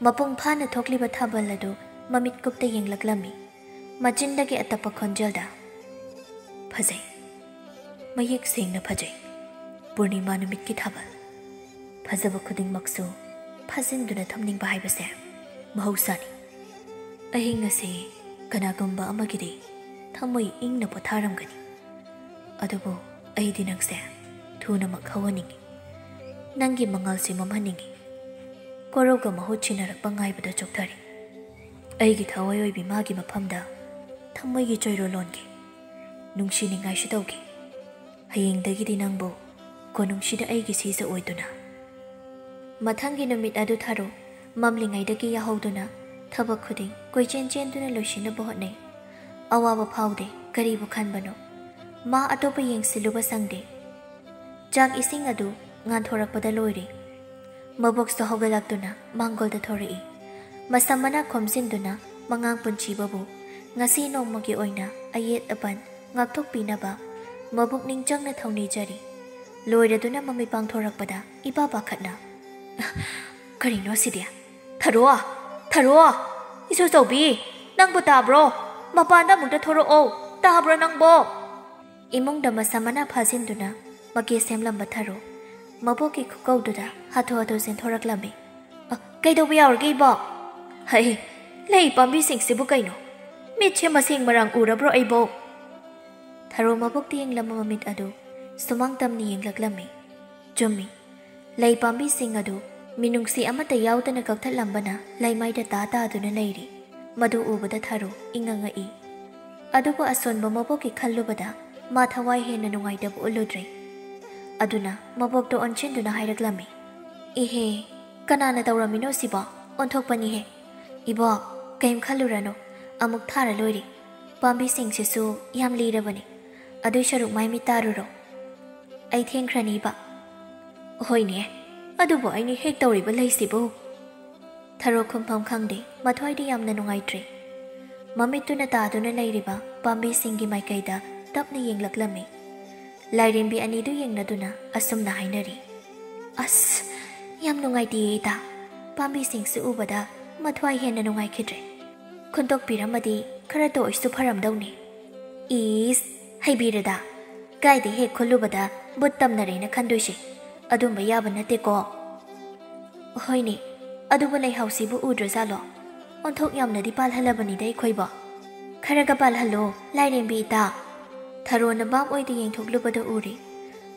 ꯃꯄꯨꯡ ꯐꯥꯅ ꯊꯣꯛꯂꯤꯕ ꯊꯥꯕꯜ ꯑꯗꯨ ꯃꯃꯤꯠ ꯀꯨꯞꯇ ꯌꯦꯡꯂꯛꯂꯝꯃꯤ꯫ ꯃꯆꯤꯟꯗꯒꯤ ꯑꯇꯞꯄ ꯈꯣꯟꯖꯦꯜꯗ, "ꯐꯖꯩ꯫ ꯃꯌꯦꯛ ꯁꯦꯡꯅ ꯐꯖꯩ꯫ ꯄꯨꯔꯅꯤꯃꯥ ꯅꯨꯃꯤꯠꯀꯤ ꯊꯥꯕꯜ꯫ ꯐꯖꯕ ꯈꯨꯗꯤꯡꯃꯛꯁꯨ ꯐꯥꯖꯤꯟꯗꯨꯅ ꯊꯝꯅꯤꯡꯕ ꯍꯥꯏꯕꯁꯦ ꯃꯍꯧꯁꯥꯅꯤ꯫ ꯑꯍꯤꯡ ꯑꯁꯤ ꯀꯅꯥꯒꯨꯝꯕ ꯑꯃꯒꯤꯗꯤ ꯊꯃꯣꯏ ꯏꯪꯅ ꯄꯣꯊꯥꯔꯝꯒꯅꯤ꯫ ꯑꯗꯨꯕꯨ ꯑꯩꯗꯤ ꯅꯪꯁꯦ ꯊꯨꯅꯃꯛ ꯍꯧꯍꯟꯅꯤꯡꯏ꯫ ꯅꯪꯒꯤ ꯃꯉꯥꯜꯁꯦ ꯃꯝꯍꯟꯅꯤꯡꯏ꯫" ꯀꯣꯔꯧꯒ ꯃꯍꯨꯠ ꯁꯤꯟꯅꯔꯛꯄ ꯉꯥꯏꯕꯗ ꯆꯣꯛꯊꯔꯦ꯫ ꯑꯩꯒꯤ ꯊꯋꯥꯏ ꯑꯣꯏꯕꯤ ꯃꯥꯒꯤ ꯃꯐꯝꯗ ꯊꯃꯣꯏꯒꯤ ꯆꯣꯏꯔꯣꯜ ꯂꯣꯟꯈꯤ꯫ ꯅꯨꯡꯁꯤꯅꯤꯡꯉꯥꯏꯁꯨ ꯇꯧꯈꯤ꯫ ꯍꯌꯦꯡꯗꯒꯤꯗꯤ ꯅꯪꯕꯨ ꯀꯣꯅꯨꯡꯁꯤꯗ ꯑꯩꯒꯤ ꯁꯤꯖ ꯑꯣꯏꯗꯨꯅ꯫ ꯃꯊꯪꯒꯤ ꯅꯨꯃꯤꯠ ꯑꯗꯨ ꯊꯥꯔꯣ ꯃꯝꯂꯤꯉꯩꯗꯒꯤ ꯌꯥꯍꯧꯗꯨꯅ ꯊꯕꯛ ꯈꯨꯗꯤꯡ ꯀꯣꯏꯆꯦꯟ ꯆꯦꯟꯗꯨꯅ ꯂꯣꯏꯁꯤꯟꯅꯕ ꯍꯣꯠꯅꯩ꯫ ꯑꯋꯥꯕ ꯐꯥꯎꯗꯦ, ꯀꯔꯤꯕꯨ ꯈꯟꯕꯅꯣ? ꯃꯥ ꯑꯇꯣꯞꯄ ꯌꯦꯡꯁꯤꯜꯂꯨꯕ ꯁꯪꯗꯦ꯫ ꯆꯥꯛ ꯏꯁꯤꯡ ꯑꯗꯨ ꯉꯥꯟꯊꯣꯔꯛꯄꯗ ꯂꯣꯏꯔꯦ꯫ ꯃꯕꯣꯛꯁꯨ ꯍꯧꯒꯠꯂꯛꯇꯨꯅ ꯃꯥꯡꯒꯣꯜꯗ ꯊꯣꯔꯛꯏ꯫ ꯃꯁꯝ ꯃꯅꯥ ꯈꯣꯝꯖꯤꯟꯗꯨꯅ ꯃꯉꯥꯡ ꯄꯨꯟꯁꯤꯕꯕꯨ ꯉꯁꯤ ꯅꯣꯡꯃꯒꯤ ꯑꯣꯏꯅ ꯑꯌꯦꯠ ꯑꯄꯟ ꯉꯥꯛꯊꯣꯛꯄꯤꯅꯕ ꯃꯕꯨꯛꯅꯤꯡ ꯆꯪꯅ ꯊꯧꯅꯤꯖꯔꯤ꯫ ꯂꯣꯏꯔꯗꯨꯅ ꯃꯃꯤꯠ ꯄꯥꯡꯊꯣꯔꯛꯄꯗ ꯏꯄꯥ ꯄꯥꯈꯠꯅ, "ꯀꯔꯤꯅꯣ ꯁꯤꯗꯤ? ꯊꯔꯣ! ꯊꯔꯣ! ꯏꯆꯧꯆꯧꯕꯤ, ꯅꯪꯕꯨ ꯇꯥꯕ꯭ꯔꯣ? ꯃꯄꯥꯟꯗ ꯑꯃꯨꯛꯇ ꯊꯣꯔꯛꯑꯣ꯫ ꯇꯥꯕ꯭ꯔꯣ ꯅꯪꯕꯣ?" ꯏꯃꯨꯡꯗ ꯃꯁꯝ ꯃꯅꯥ ꯐꯥꯖꯤꯟꯗꯨꯅ ꯃꯀꯦ ꯁꯦꯝꯂꯝꯕ ꯊꯔꯣ ꯃꯕꯣꯛꯀꯤ ꯈꯨꯀꯧꯗꯨꯗ ꯍꯥꯊꯨ ꯍꯥꯊꯨ ꯆꯦꯟꯊꯣꯔꯛꯂꯝꯃꯤ꯫ "ꯑ, ꯀꯩꯗꯧꯕ ꯌꯥꯎꯔꯒꯦ, ꯏꯕꯣꯛ?" "ꯍꯩ, ꯂꯩ ꯄꯥꯝꯕꯤꯁꯤꯡꯁꯤꯕꯨ ꯀꯩꯅꯣ? ꯃꯤꯠꯁꯦ ꯃꯁꯦꯡ ꯃꯔꯥꯡ ꯎꯔꯕ꯭ꯔꯣ, ꯑꯩꯕꯣꯛ?" ꯊꯔꯣ ꯃꯕꯣꯛꯇ ꯌꯦꯡꯂꯝꯕ ꯃꯃꯤꯠ ꯑꯗꯨ ꯁꯨꯃꯥꯡ ꯇꯝꯅ ꯌꯦꯡꯂꯛꯂꯝꯃꯤ꯫ ꯆꯨꯝꯃꯤ, ꯂꯩ ꯄꯥꯝꯕꯤꯁꯤꯡ ꯑꯗꯨ ꯃꯤꯅꯨꯡꯁꯤ ꯑꯃꯠꯇ ꯌꯥꯎꯗꯅ ꯀꯛꯊꯠꯂꯝꯕꯅ ꯂꯩꯃꯥꯏꯗ ꯇꯥ ꯇꯥꯗꯨꯅ ꯂꯩꯔꯤ꯫ ꯃꯗꯨ ꯎꯕꯗ ꯊꯔꯣ ꯏꯪꯉꯪꯉꯛꯏ꯫ ꯑꯗꯨꯕꯨ ꯑꯁꯣꯟꯕ ꯃꯕꯣꯛꯀꯤ ꯈꯜꯂꯨꯕꯗ ꯃꯥ ꯊꯋꯥꯏ ꯍꯦꯟꯅ ꯅꯨꯡꯉꯥꯏꯇꯕ ꯎꯠꯂꯨꯗ꯭ꯔꯦ꯫ ꯑꯗꯨꯅ ꯃꯕꯣꯛꯇ ꯑꯣꯟꯁꯤꯟꯗꯨꯅ ꯍꯥꯏꯔꯛꯂꯝꯃꯤ, "ꯏꯍꯦ, ꯀꯅꯥꯅ ꯇꯧꯔꯝꯃꯤꯅꯣ ꯁꯤꯕꯣ? ꯑꯣꯟꯊꯣꯛꯄꯅꯤꯍꯦ꯫ ꯏꯕꯣꯛ, ꯀꯩꯝ ꯈꯜꯂꯨꯔꯅꯨ, ꯑꯃꯨꯛ ꯊꯥꯔ ꯂꯣꯏꯔꯦ꯫ ꯄꯥꯝꯕꯤꯁꯤꯡꯁꯤꯁꯨ ꯌꯥꯝ ꯂꯤꯔꯕꯅꯤ꯫ ꯑꯗꯨꯏ ꯁꯔꯨꯛ ꯃꯥꯏ ꯃꯤꯠ ꯇꯥꯔꯨꯔꯣ꯫ ꯑꯩ ꯊꯦꯡꯈ꯭ꯔꯅꯤꯕ꯫ ꯍꯣꯏꯅꯦ, ꯑꯗꯨꯕꯨ ꯑꯩꯅ ꯍꯦꯛ ꯇꯧꯔꯤꯕ ꯂꯩꯁꯤꯕꯨ꯫ ꯊꯔꯣ ꯈꯨꯝꯐꯝ ꯈꯪꯗꯦ, ꯃꯊ꯭ꯋꯥꯏꯗꯤ ꯌꯥꯝꯅ ꯅꯨꯡꯉꯥꯏꯇ꯭ꯔꯦ꯫ ꯃꯃꯤꯠꯇꯨꯅ ꯇꯥꯗꯨꯅ ꯂꯩꯔꯤꯕ ꯄꯥꯝꯕꯤꯁꯤꯡꯒꯤ ꯃꯥꯏꯀꯩꯗ ꯇꯞꯅ ꯌꯦꯡꯂꯛꯂꯝꯃꯤ꯫ ꯂꯥꯏꯔꯦꯝꯕꯤ ꯑꯅꯤꯗꯨ ꯌꯦꯡꯅꯗꯨꯅ ꯑꯁꯨꯝꯅ ꯍꯥꯏꯅꯔꯤ꯫ ꯑꯁ, ꯌꯥꯝ ꯅꯨꯡꯉꯥꯏꯇꯦꯌꯦ ꯏꯇꯥ꯫ ꯄꯥꯝꯕꯤꯁꯤꯡꯁꯨ ꯎꯕꯗ ꯃꯊ꯭ꯋꯥꯏ ꯍꯦꯟꯅ ꯅꯨꯡꯉꯥꯏꯈꯤꯗ꯭ꯔꯦ꯫ ꯈꯨꯟꯗꯣꯛꯄꯤꯔꯝꯃꯗꯤ ꯈꯔꯇ ꯑꯣꯏꯁꯨ ꯐꯔꯝꯗꯧꯅꯤ꯫ ꯏꯁ, ꯍꯩꯕꯤꯔꯗ, ꯀꯥꯏꯗ ꯍꯦꯛ ꯈꯨꯜꯂꯨꯕꯗ ꯕꯨꯠ ꯇꯝꯅꯔꯦꯅ ꯈꯟꯗꯣꯏꯁꯦ? ꯑꯗꯨꯝꯕ ꯌꯥꯕ ꯅꯠꯇꯦꯀꯣ꯫ ꯍꯣꯏꯅꯦ, ꯑꯗꯨꯕꯨ ꯂꯩꯍꯥꯎꯁꯤꯕꯨ ꯎꯗ꯭ꯔꯖꯥꯠꯂꯣ? ꯑꯣꯟꯊꯣꯛ ꯌꯥꯝꯅꯗꯤ ꯄꯥꯜꯍꯜꯂꯕꯅꯤꯗ ꯑꯩꯈꯣꯏꯕꯣ꯫ ꯈꯔꯒ ꯄꯥꯜꯍꯜꯂꯣ, ꯂꯥꯏꯔꯦꯝꯕꯤ ꯏꯇꯥ꯫ ꯊꯔꯣꯅ ꯚꯥꯞ ꯑꯣꯏꯗ ꯌꯦꯡꯊꯣꯛꯂꯨꯕꯗ ꯎꯔꯦ꯫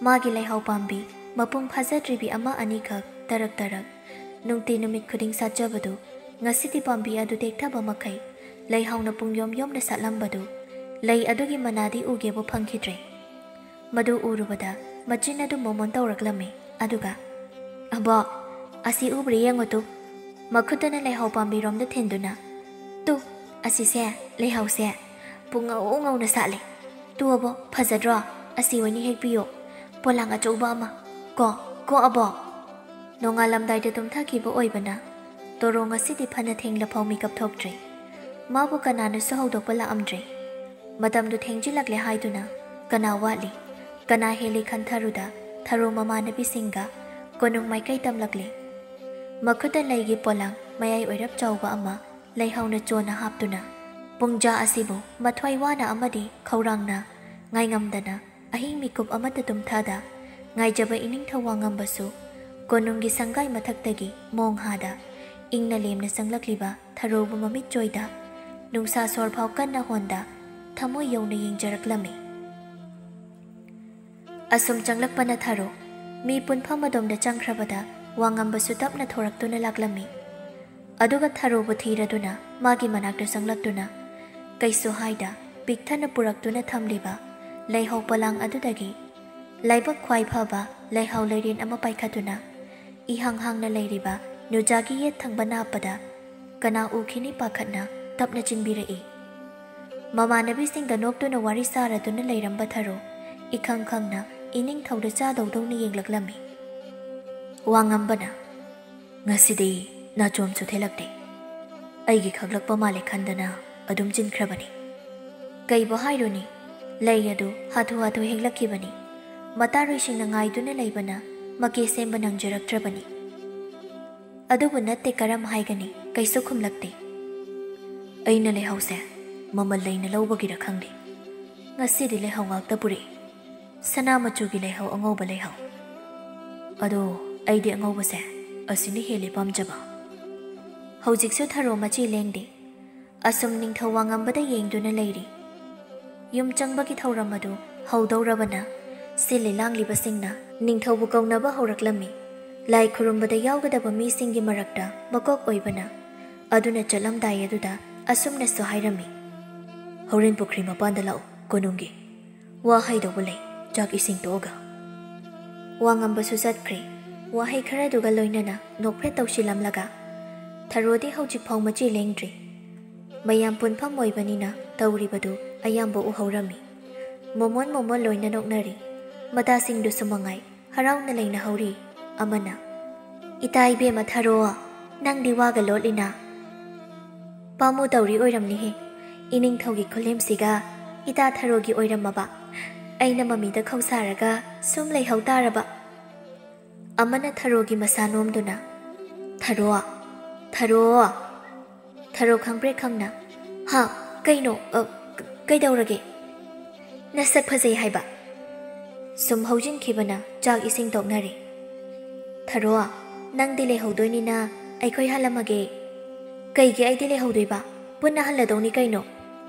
ꯃꯥꯒꯤ ꯂꯩꯍꯥꯎ ꯄꯥꯝꯕꯤ ꯃꯄꯨꯡ ꯐꯥꯖꯗ꯭ꯔꯤꯕꯤ ꯑꯃ ꯑꯅꯤꯈꯛ ꯇꯔꯛ ꯇꯔꯛ ꯅꯨꯡꯇꯤ ꯅꯨꯃꯤꯠ ꯈꯨꯗꯤꯡ ꯁꯥꯠꯆꯕꯗꯨ ꯉꯁꯤꯗꯤ ꯄꯥꯝꯕꯤ ꯑꯗꯨ ꯇꯦꯛꯊꯕ ꯃꯈꯩ ꯂꯩꯍꯥꯎꯅ ꯄꯨꯡꯌꯣꯝ ꯌꯣꯝꯅ ꯁꯥꯠꯂꯝꯕꯗꯨ ꯂꯩ ꯑꯗꯨꯒꯤ ꯃꯅꯥꯗꯤ ꯎꯒꯦꯕꯨ ꯐꯪꯈꯤꯗ꯭ꯔꯦ꯫ ꯃꯗꯨ ꯎꯔꯨꯕꯗ ꯃꯆꯤꯟ ꯑꯗꯨ ꯃꯣꯃꯣꯟ ꯇꯧꯔꯛꯂꯝꯃꯤ꯫ ꯑꯗꯨꯒ, "ꯑꯕꯣ, ꯑꯁꯤ ꯎꯕ꯭ꯔꯥ ꯌꯦꯡꯉꯨ ꯇꯨ꯫ ꯃꯈꯨꯠꯇꯅ ꯂꯩꯍꯥꯎ ꯄꯥꯝꯕꯤꯔꯣꯝꯗ ꯊꯤꯟꯗꯨꯅ, ꯇꯨ, ꯑꯁꯤꯁꯦ, ꯂꯩꯍꯥꯎꯁꯦ ꯄꯨꯡꯉꯧ ꯉꯧꯅ ꯁꯥꯠꯂꯦ꯫ ꯇꯨ ꯑꯕꯣ, ꯐꯖꯗ꯭ꯔꯣ? ꯑꯁꯤ ꯑꯣꯏꯅ ꯍꯦꯛꯄꯤꯌꯣ꯫ ꯄꯣꯂꯥꯡ ꯑꯆꯧꯕ ꯑꯃ꯫ ꯀꯣ, ꯀꯣ ꯑꯕꯣ?" ꯅꯣꯡꯉꯥꯜꯂꯝꯗꯥꯏꯗ ꯇꯨꯝꯊꯈꯤꯕ ꯑꯣꯏꯕꯅ ꯇꯣꯔꯣ ꯉꯁꯤꯗꯤ ꯐꯅ ꯊꯦꯡꯂꯐꯥꯎ ꯃꯤꯀꯞ ꯊꯣꯛꯇ꯭ꯔꯦ꯫ ꯃꯥꯕꯨ ꯀꯅꯥꯅꯁꯨ ꯍꯧꯗꯣꯛꯄ ꯂꯥꯛꯑꯝꯗ꯭ꯔꯦ꯫ ꯃꯇꯝꯗꯨ ꯊꯦꯡꯖꯤꯜꯂꯛꯂꯦ ꯍꯥꯏꯗꯨꯅ ꯀꯅꯥ ꯋꯥꯠꯂꯤ, ꯀꯅꯥ ꯍꯦꯜꯂꯤ ꯈꯟꯊꯔꯨꯗ ꯊꯔꯣ ꯃꯃꯥꯟꯅꯕꯤꯁꯤꯡꯒ ꯀꯣꯅꯨꯡ ꯃꯥꯏꯀꯩ ꯇꯝꯂꯛꯂꯦ꯫ ꯃꯈꯨꯠꯇ ꯂꯩꯒꯤ ꯄꯣꯂꯥꯡ ꯃꯌꯥꯏ ꯑꯣꯏꯔꯞ ꯆꯥꯎꯕ ꯑꯃ ꯂꯩꯍꯥꯎꯅ ꯆꯣꯟꯅ ꯍꯥꯞꯇꯨꯅ, ꯄꯨꯡꯖꯥ ꯑꯁꯤꯕꯨ ꯃꯊ꯭ꯋꯥꯏ ꯋꯥꯅ ꯑꯃꯗꯤ ꯈꯧꯔꯥꯡꯅ ꯉꯥꯏꯉꯝꯗꯅ ꯑꯍꯤꯡ ꯃꯤꯀꯨꯞ ꯑꯃꯠꯇ ꯇꯨꯝꯊꯗ ꯉꯥꯏꯖꯕ ꯏꯅꯤꯡꯊꯧ ꯋꯥꯉꯝꯕꯁꯨ ꯀꯣꯅꯨꯡꯒꯤ ꯁꯪꯒꯥꯏ ꯃꯊꯛꯇꯒꯤ ꯃꯣꯡ ꯍꯥꯗ ꯏꯪꯅ ꯂꯦꯝꯅ ꯆꯪꯂꯛꯂꯤꯕ ꯊꯔꯣꯕꯨ ꯃꯃꯤꯠ ꯆꯣꯏꯗ ꯅꯨꯡꯁꯥ ꯁꯣꯔ ꯐꯥꯎ ꯀꯟꯅ ꯍꯣꯟꯗ ꯊꯃꯣꯏ ꯌꯧꯅ ꯌꯦꯡꯖꯔꯛꯂꯝꯃꯤ꯫ ꯑꯁꯨꯝ ꯆꯪꯂꯛꯄꯅ ꯊꯔꯣ ꯃꯤ ꯄꯨꯟꯐꯝ ꯑꯗꯣꯝꯗ ꯆꯪꯈ꯭ꯔꯕꯗ ꯋꯥꯉꯝꯕꯁꯨ ꯇꯞꯅ ꯊꯣꯔꯛꯇꯨꯅ ꯂꯥꯛꯂꯝꯃꯤ꯫ ꯑꯗꯨꯒ ꯊꯔꯣꯕꯨ ꯊꯤꯔꯗꯨꯅ ꯃꯥꯒꯤ ꯃꯅꯥꯛꯇ ꯆꯪꯂꯛꯇꯨꯅ ꯀꯩꯁꯨ ꯍꯥꯏꯗ ꯄꯤꯛꯊꯟꯅ ꯄꯨꯔꯛꯇꯨꯅ ꯊꯝꯂꯤꯕ ꯂꯩꯍꯧ ꯄꯣꯂꯥꯡ ꯑꯗꯨꯗꯒꯤ ꯂꯥꯏꯕꯛ ꯈ꯭ꯋꯥꯏ ꯐꯕ ꯂꯩꯍꯧ ꯂꯩꯔꯦꯟ ꯑꯃ ꯄꯥꯏꯈꯠꯇꯨꯅ ꯏꯍꯥꯡ ꯍꯥꯡꯅ ꯂꯩꯔꯤꯕ ꯅꯨꯖꯥꯒꯤ ꯌꯦꯠ ꯊꯪꯕ ꯅꯥꯞꯄꯗ ꯀꯅꯥ ꯎꯈꯤꯅꯤ ꯄꯥꯈꯠꯅ ꯇꯞꯅ ꯆꯤꯟꯕꯤꯔꯛꯏ꯫ ꯃꯃꯥꯟꯅꯕꯤꯁꯤꯡꯒ ꯅꯣꯛꯇꯨꯅ ꯋꯥꯔꯤ ꯁꯥꯔꯗꯨꯅ ꯂꯩꯔꯝꯕ ꯊꯔꯣ ꯏꯈꯪ ꯈꯪꯅ ꯏꯅꯤꯡꯊꯧꯗ ꯆꯥꯗꯧꯗꯧꯅ ꯌꯦꯡꯂꯛꯂꯝꯃꯤ꯫ ꯋꯥꯉꯝꯕꯅ, "ꯉꯁꯤꯗꯤ ꯅꯥꯆꯣꯝꯁꯨ ꯊꯦꯜꯂꯛꯇꯦ꯫ ꯑꯩꯒꯤ ꯈꯛꯂꯛꯄ ꯃꯥꯜꯂꯦ ꯈꯟꯗꯅ ꯑꯗꯨꯝ ꯆꯤꯟꯈ꯭ꯔꯕꯅꯤ꯫ ꯀꯩꯕꯨ ꯍꯥꯏꯔꯨꯅꯤ, ꯂꯩ ꯑꯗꯨ ꯍꯥꯊꯨ ꯍꯥꯊꯨ ꯍꯦꯛꯂꯛꯈꯤꯕꯅꯤ꯫ ꯃꯇꯥꯔꯣꯏꯁꯤꯡꯅ ꯉꯥꯏꯗꯨꯅ ꯂꯩꯕꯅ ꯃꯀꯦ ꯁꯦꯝꯕ ꯅꯪꯖꯔꯛꯇ꯭ꯔꯕꯅꯤ꯫ ꯑꯗꯨꯕꯨ ꯅꯠꯇꯦ, ꯀꯔꯝ ꯍꯥꯏꯒꯅꯤ, ꯀꯩꯁꯨ ꯈꯨꯝꯂꯛꯇꯦ꯫ ꯑꯩꯅ ꯂꯩꯍꯧꯁꯦ ꯃꯃꯜ ꯂꯩꯅ ꯂꯧꯕꯒꯤꯔ ꯈꯪꯗꯦ, ꯉꯁꯤꯗꯤ ꯂꯩꯍꯧ ꯉꯥꯛꯇ ꯄꯨꯔꯛꯏ꯫ ꯁꯅꯥ ꯃꯆꯨꯒꯤ ꯂꯩꯍꯧ, ꯑꯉꯧꯕ ꯂꯩꯍꯧ꯫ ꯑꯗꯣ ꯑꯩꯗꯤ ꯑꯉꯧꯕꯁꯦ ꯑꯁꯤꯅ ꯍꯦꯜꯂꯤ ꯄꯥꯝꯖꯕ꯫" ꯍꯧꯖꯤꯛꯁꯨ ꯊꯔꯣ ꯃꯆꯤ ꯂꯦꯡꯗꯦ꯫ ꯑꯁꯨꯝ ꯅꯤꯡꯊꯧ ꯋꯥꯉꯝꯕꯗ ꯌꯦꯡꯗꯨꯅ ꯂꯩꯔꯤ꯫ ꯌꯨꯝ ꯆꯪꯕꯒꯤ ꯊꯧꯔꯝ ꯑꯗꯨ ꯍꯧꯗꯧꯔꯕꯅ ꯁꯤꯜꯂꯤ ꯂꯥꯡꯂꯤꯕꯁꯤꯡꯅ ꯅꯤꯡꯊꯧꯕꯨ ꯀꯧꯅꯕ ꯍꯧꯔꯛꯂꯝꯃꯤ꯫ ꯂꯥꯏ ꯈꯨꯔꯨꯝꯕꯗ ꯌꯥꯎꯒꯗꯕ ꯃꯤꯁꯤꯡꯒꯤ ꯃꯔꯛꯇ ꯃꯀꯣꯛ ꯑꯣꯏꯕꯅ ꯑꯗꯨꯅ ꯆꯠꯂꯝꯗꯥꯏ ꯑꯗꯨꯗ ꯑꯁꯨꯝꯅꯁꯨ ꯍꯥꯏꯔꯝꯃꯤ, "ꯍꯣꯔꯦꯟ ꯄꯨꯈ꯭ꯔꯤ ꯃꯄꯥꯟꯗ ꯂꯥꯛꯎ, ꯀꯣꯅꯨꯡꯒꯤ ꯋꯥ ꯍꯥꯏꯗꯧꯕ ꯂꯩ, ꯆꯥꯛ ꯏꯁꯤꯡ ꯇꯣꯛꯑꯒ꯫" ꯋꯥꯉꯝꯕꯁꯨ ꯆꯠꯈ꯭ꯔꯦ꯫ ꯋꯥꯍꯩ ꯈꯔꯗꯨꯒ ꯂꯣꯏꯅꯅ ꯅꯣꯛꯐꯦꯠ ꯇꯧꯁꯤꯜꯂꯝꯂꯒ ꯊꯔꯣꯗꯤ ꯍꯧꯖꯤꯛꯐꯥꯎ ꯃꯆꯤ ꯂꯦꯡꯗ꯭ꯔꯤ꯫ ꯃꯌꯥꯝ ꯄꯨꯟꯐꯝ ꯑꯣꯏꯕꯅꯤꯅ ꯇꯧꯔꯤꯕꯗꯨ ꯑꯌꯥꯝꯕ ꯎꯍꯧꯔꯝꯃꯤ꯫ ꯃꯣꯃꯣꯟ ꯃꯣꯃꯣꯟ ꯂꯣꯏꯅ ꯅꯣꯛꯅꯔꯤ꯫ ꯃꯇꯥꯁꯤꯡꯗꯨꯁꯨ ꯃꯉꯥꯏ ꯍꯔꯥꯎꯅ ꯂꯩꯅꯍꯧꯔꯤ꯫ ꯑꯃꯅ, "ꯏꯇꯥ ꯏꯕꯦꯝꯃ ꯊꯔꯣ, ꯅꯪꯗꯤ ꯋꯥꯒ ꯂꯣꯠꯂꯤꯅ? ꯄꯥꯝꯃꯨ ꯇꯧꯔꯤ ꯑꯣꯏꯔꯝꯅꯤꯍꯦ꯫ ꯏꯅꯤꯡꯊꯧꯒꯤ ꯈꯨꯂꯦꯝꯁꯤꯒ ꯏꯇꯥ ꯊꯔꯣꯒꯤ ꯑꯣꯏꯔꯝꯃꯕ ꯑꯩꯅ ꯃꯃꯤꯗ ꯈꯧꯁꯥꯔꯒ ꯁꯨꯝ ꯂꯩꯍꯧ ꯇꯥꯔꯕ?" ꯑꯃꯅ ꯊꯔꯣꯒꯤ ꯃꯁꯥ ꯅꯣꯝꯗꯨꯅ, "ꯊꯔꯣ, ꯊꯔꯣ, ꯊꯔꯣ" ꯈꯪꯄ꯭ꯔꯦꯛ ꯈꯪꯅ, "ꯍꯥ? ꯀꯩꯅꯣ? ꯑ, ꯀ-, ꯀꯩꯗꯧꯔꯒꯦ? ꯅꯁꯛ ꯐꯖꯩ ꯍꯥꯏꯕ?" ꯁꯨꯝ ꯍꯧꯖꯤꯟꯈꯤꯕꯅ ꯆꯥꯛ ꯏꯁꯤꯡ ꯇꯣꯛꯅꯔꯦ꯫ "ꯊꯔꯣ, ꯅꯪꯗꯤ ꯂꯩꯍꯧꯗꯣꯏꯅꯤꯅ ꯑꯩꯈꯣꯏ ꯍꯜꯂꯝꯃꯒꯦ꯫" "ꯀꯩꯒꯤ ꯑꯩꯗꯤ ꯂꯩꯍꯧꯗꯣꯏꯕ? ꯄꯨꯟꯅ ꯍꯜꯂꯗꯧꯅꯤ ꯀꯩꯅꯣ꯫"